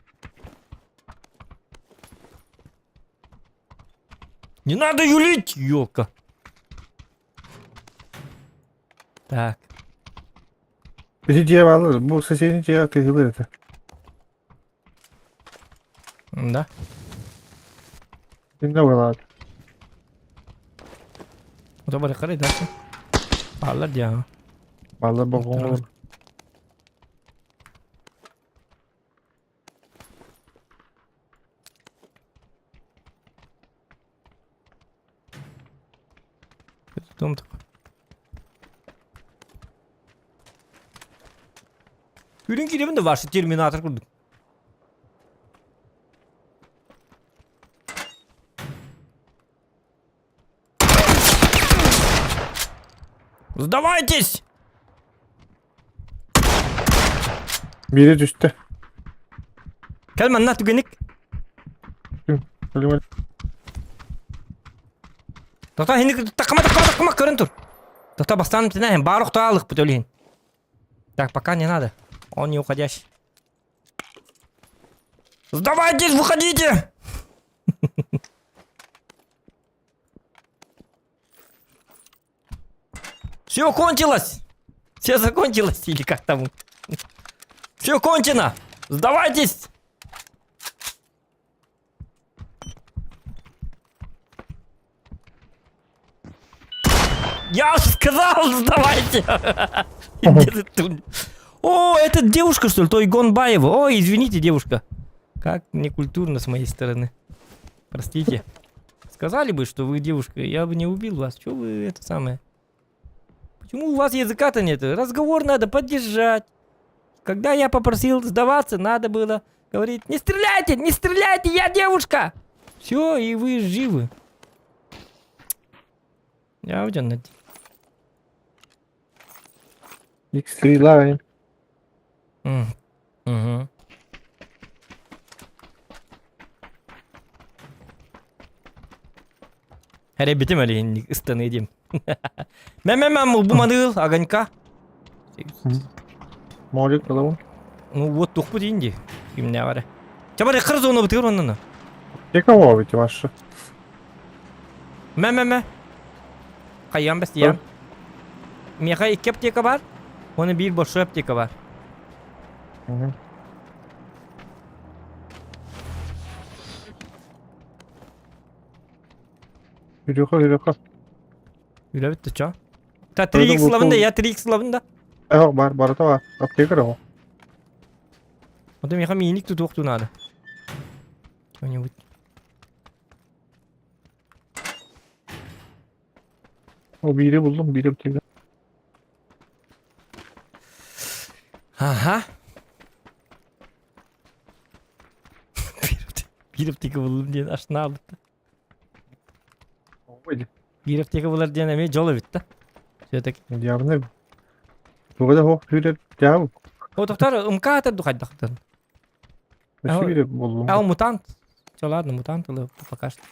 Не надо юлить, ёлка. Так. Ити дьиэ бааллар. Бу соседний дьиэ кыһылыр это. Да. Инде болаад. Добре, қарай дальше. Бааллар дья. Бааллар болгон. Дом такой. Үрін киребин да ваши терминатор курдук. Сдавайтесь! Бири түстэ. Кәл манна түгеник. Тота хини такама такама такама көрін тур. Тота бастан тенәһен бар ухтаалык бут. Так, пока не надо. Он не уходящий. Сдавайтесь, выходите! Все кончилось! Все закончилось или как там? Все кончено! Сдавайтесь! Я же сказал, сдавайте! Где ты тут? О, это девушка, что ли? Той Гонбаева. Ой, извините, девушка. Как некультурно с моей стороны. Простите. Сказали бы, что вы девушка, я бы не убил вас. Чего вы это самое? Почему у вас языка-то нет? Разговор надо поддержать. Когда я попросил сдаваться, надо было говорить, не стреляйте, не стреляйте, я девушка! Все, и вы живы. Я один. X3 line. Угу. Эрэ битим элиһинник ыстаныы диим. Мэ-мэ-мэ бу маныыл огонька. Молик ылабын. Ну вот тухпут инди. Кимнээҕэр эрэ. Чабар хыр зона бытыгыр оннуна. Кого ведь ваша? Мэ-мэ-мэ. Хайаан бэстиям. Миэхэ икки аптека бар. Уонна биир большой аптека бар. Үрүөхэ, үрүөхэ. Үлэбит да чо. Та 3x лабын да, я 3x лабын да. Эх, бар, барыта бар. Аптека эрэ. Оттон миэхэ мииник тутуохтуу надо. Что-нибудь. О, биири буллум, биири аптека. Ага. Биир аптека буллум диэн ашнаабыт. Биир аптека булар диэн эмиэ дьол эбит да. Все-таки. Явно. Туга да хоох сүүрэр дьаабы. О, доктор, МК духайдахтан. Өссө биири буллум. А, мутант. Все, ладно, мутант пока что.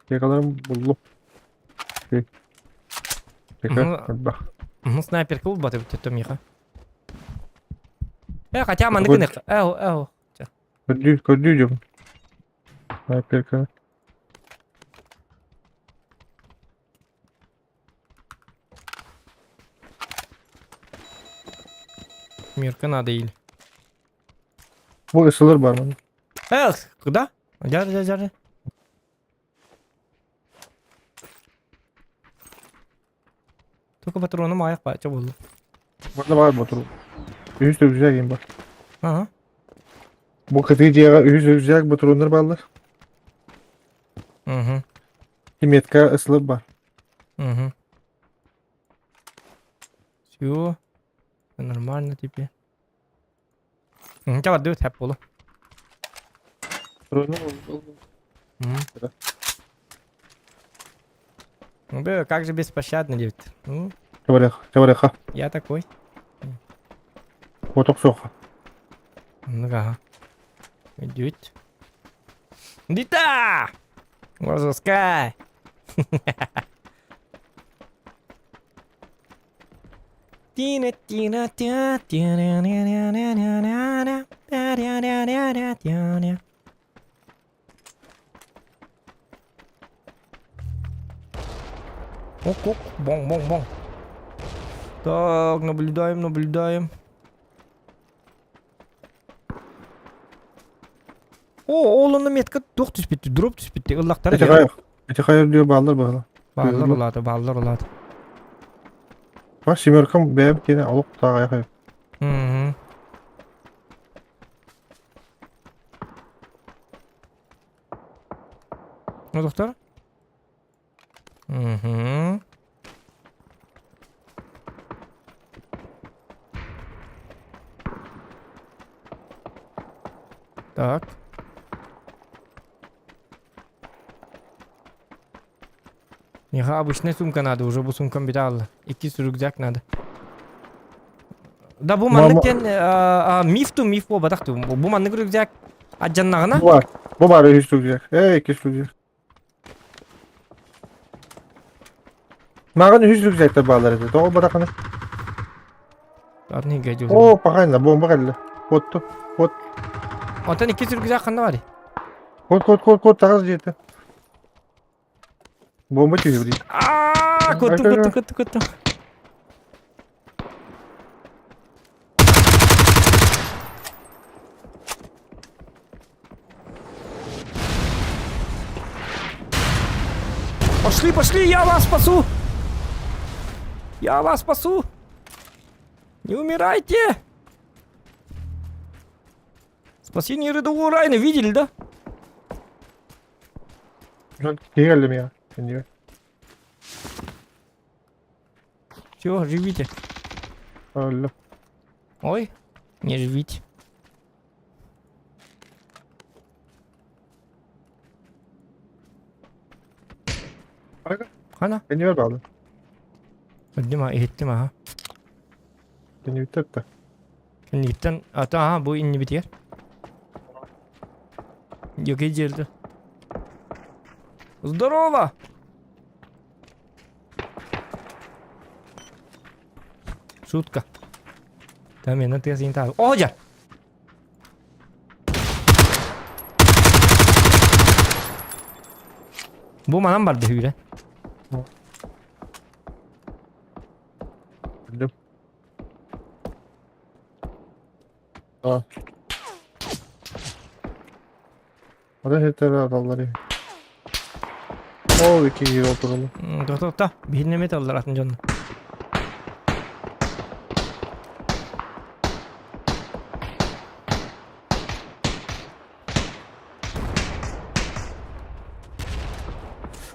Аптекаларым буллум. Аптека, элбэх. Ну, снайперка булбат эбит Томиха. Э, хотя маннык гынык. Эу, эу. Көрдүү, көрдүү дьон. Снайперка. Мирка надо или. Бу ысылыр бар маны. Эх, куда? Жар, жар, жар. Только патроным аяқ ба, ча болды. Манна бар ботур. Үһүс рюкзак бар. Ага. Бу кытыы дьиэҕэ үһүс рюкзак ботуруоннар бааллар. Угу. Метка ысылыр бар. Угу. Все. Нормально теперь. Ча барды хэп болу. Ну да, как же беспощадно, девять. Ну, Чабареха. Я такой. Оток соха. Ну ага. Идет. Дита! Розыскай! Тина тина тя тя ня ня ня ня ня ня ня ня ня ня ня тя ня. Ок, ок, бон, бон, бон. Так, наблюдаем, наблюдаем. О, ол онно метка туох түспүттү, дроп түспүттү, ыллахтара Эти хайыр. Эти хайыр диye бааллар баалар. Бааллар улаата, бааллар улаата. Ба семеркам бэйэм киэнэ олох тааҕайа хайыр. Мгм. Ну, доктор? Угу. Так. Миха обычная сумка надо, уже бу сумкам бит Икки рюкзак надо. Да бу маннык диэн миф ту миф буолбатах ту. Бу маннык рюкзак адьаннаҕына. Бу бар. Бу бар үһүс рюкзак. Эй, иккис рюкзак. Маған үһүс рюкзактар баалар этэ. Тоҕо бараханы? О, О, пахайна, бомба кэллэ. Отту. От. Оттон икки сүргүзэх ханна барый? Кот кот кот кот таҕыс дьиэтэ. Бомба түһүбүт. Аа, куттум куттум куттум куттум. Пошли, пошли, я вас спасу! Я вас спасу! Не умирайте! Спасение рядового Райна видели, да? Киһи я. Все, живите. Алло. Ой, не живите. Хана? Кэннибэр баалын. Көрдүм а, иһиттим аха. Кэннибиттэр да. Кэнниттэн, ата аха бу иннибитигэр. Дьөкей дьиэлдэ. Здорово! Шутка. Там мен тыас инта. О, дьэ! Бу манан барды hüyle. Bildim. Aa. Hadi yeter adamları. Ол iki киһи олтураллар. Тохто, биһиннеме таллар атын дьонно.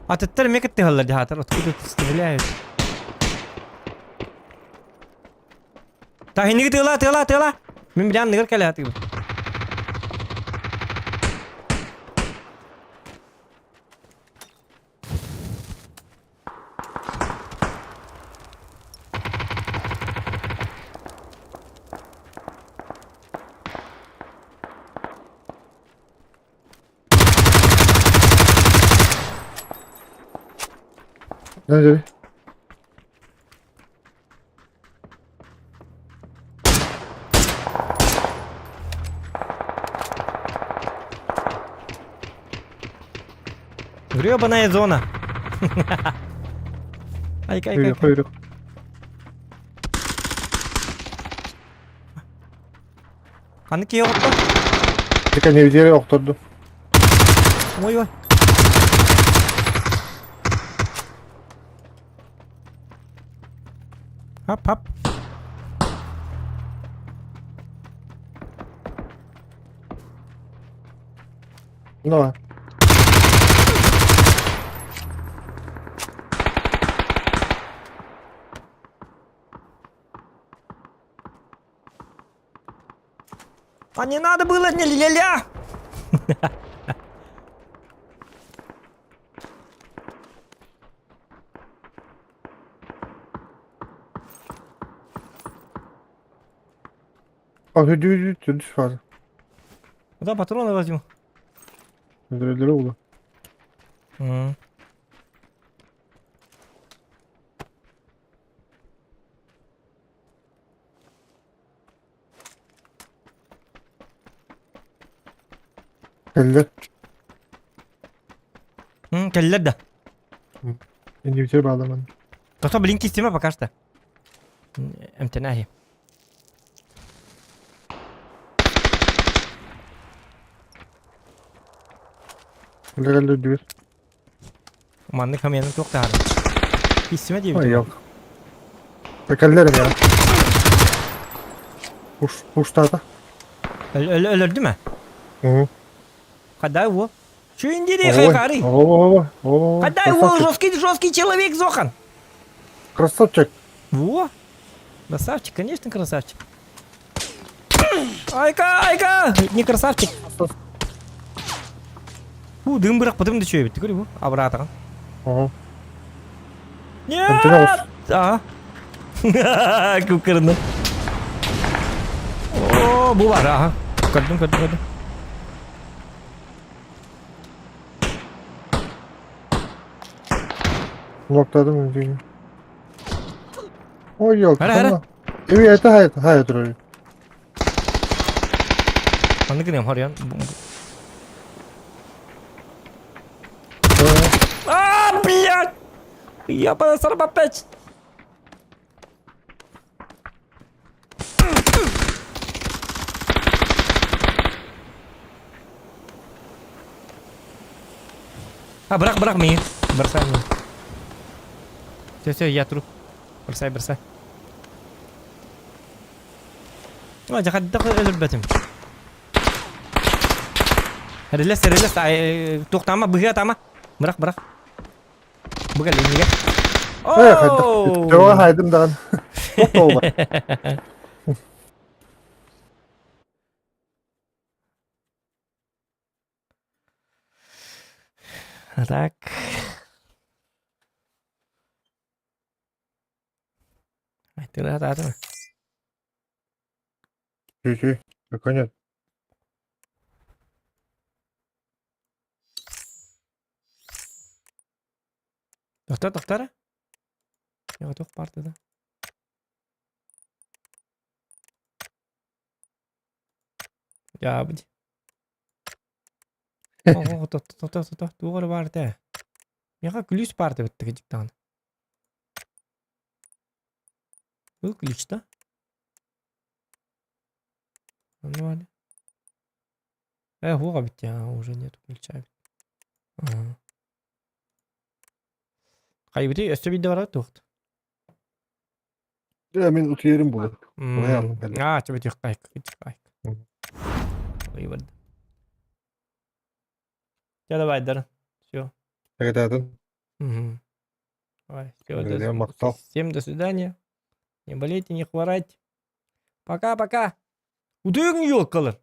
Атыттар эмиэ кыттыһаллар дьаһаатар, откуда стреляют? Таһинниги тыала, тыала, тыала! Мин билэн ныгыр кэлэ атыыбын. Nerede? Гребаная зона. Айка, айка, айка. Kuyruk. Ханнык киһи оҕотто? Тика невидели охторду. Ой, ой. Хап, хап. Давай. А не надо было, не ля-ля! А, hüdü hüdü hüdü fazla. Да, патроны возьму. Öldürüldü oldu. М. Кэллэр. М, Кэллэр да. Индивидуал bağlamanın. Тото блин кистиме пока что. Эмтенахи. Кэллэр öldürüyor. Маннык хамыянын туох таһаар. Кистиме Ой диэбит. yok. Кэллэр ya. Push, push'ta. Өлөрдү ме? Hı. Кадай уол. Чү индири хайкары. Ой, ой, Кадай уол жесткий жесткий человек Зохан. Красавчик. Во. Красавчик, конечно, красавчик. Айка, айка! Не красавчик. Фу, дым бырах, потом да чё, ты говори, обратно. Ага. Нет! А. Кукырны. О, бу бар, ага. Көрдүм, көрдүм, көрдүм. Blokladım önce. Ой, yok. Hara, hara. Evet, hayır, hayır, hayır. Маннык гыныам хоруйан. А, блядь! Я сарбаппач! А, бырах, бырах миигин. Бросай мне. Все, все, я труп. Бросай, бросай. О, дьэ хайдах өлөрбөтүм. Релес, релес, туохтаама, быһыа атаама. Бырах, бырах. Бу кэл иннигэр. Э, хайдах? Төҕө хайдым даҕаны. Туох буолла? А так. Айтыла Чү-чү, конец. Тохтор, тохтор. Я туох баар да? Дьаабыт. О, тохтор, тохтор, туох эрэ баар этэ. Миэхэ күлүүс баар эбит дьиктаҕына. Был ключ, да? Нормально. Э, уоҕа эбит а, уже нет ключа. Ага. Хайбыты өссө биирдэ барар туохт. Дьэ, мин утуйарым булар. Аа, чөбөтүөх кайк, кайк. Ой, Дьэ, давай, дар. Все. Эгэтаатын. Угу. Давай, все, до... Всем до свидания. Не болейте, не хворайте. Пока-пока. Утуйуҥ ёлкалар.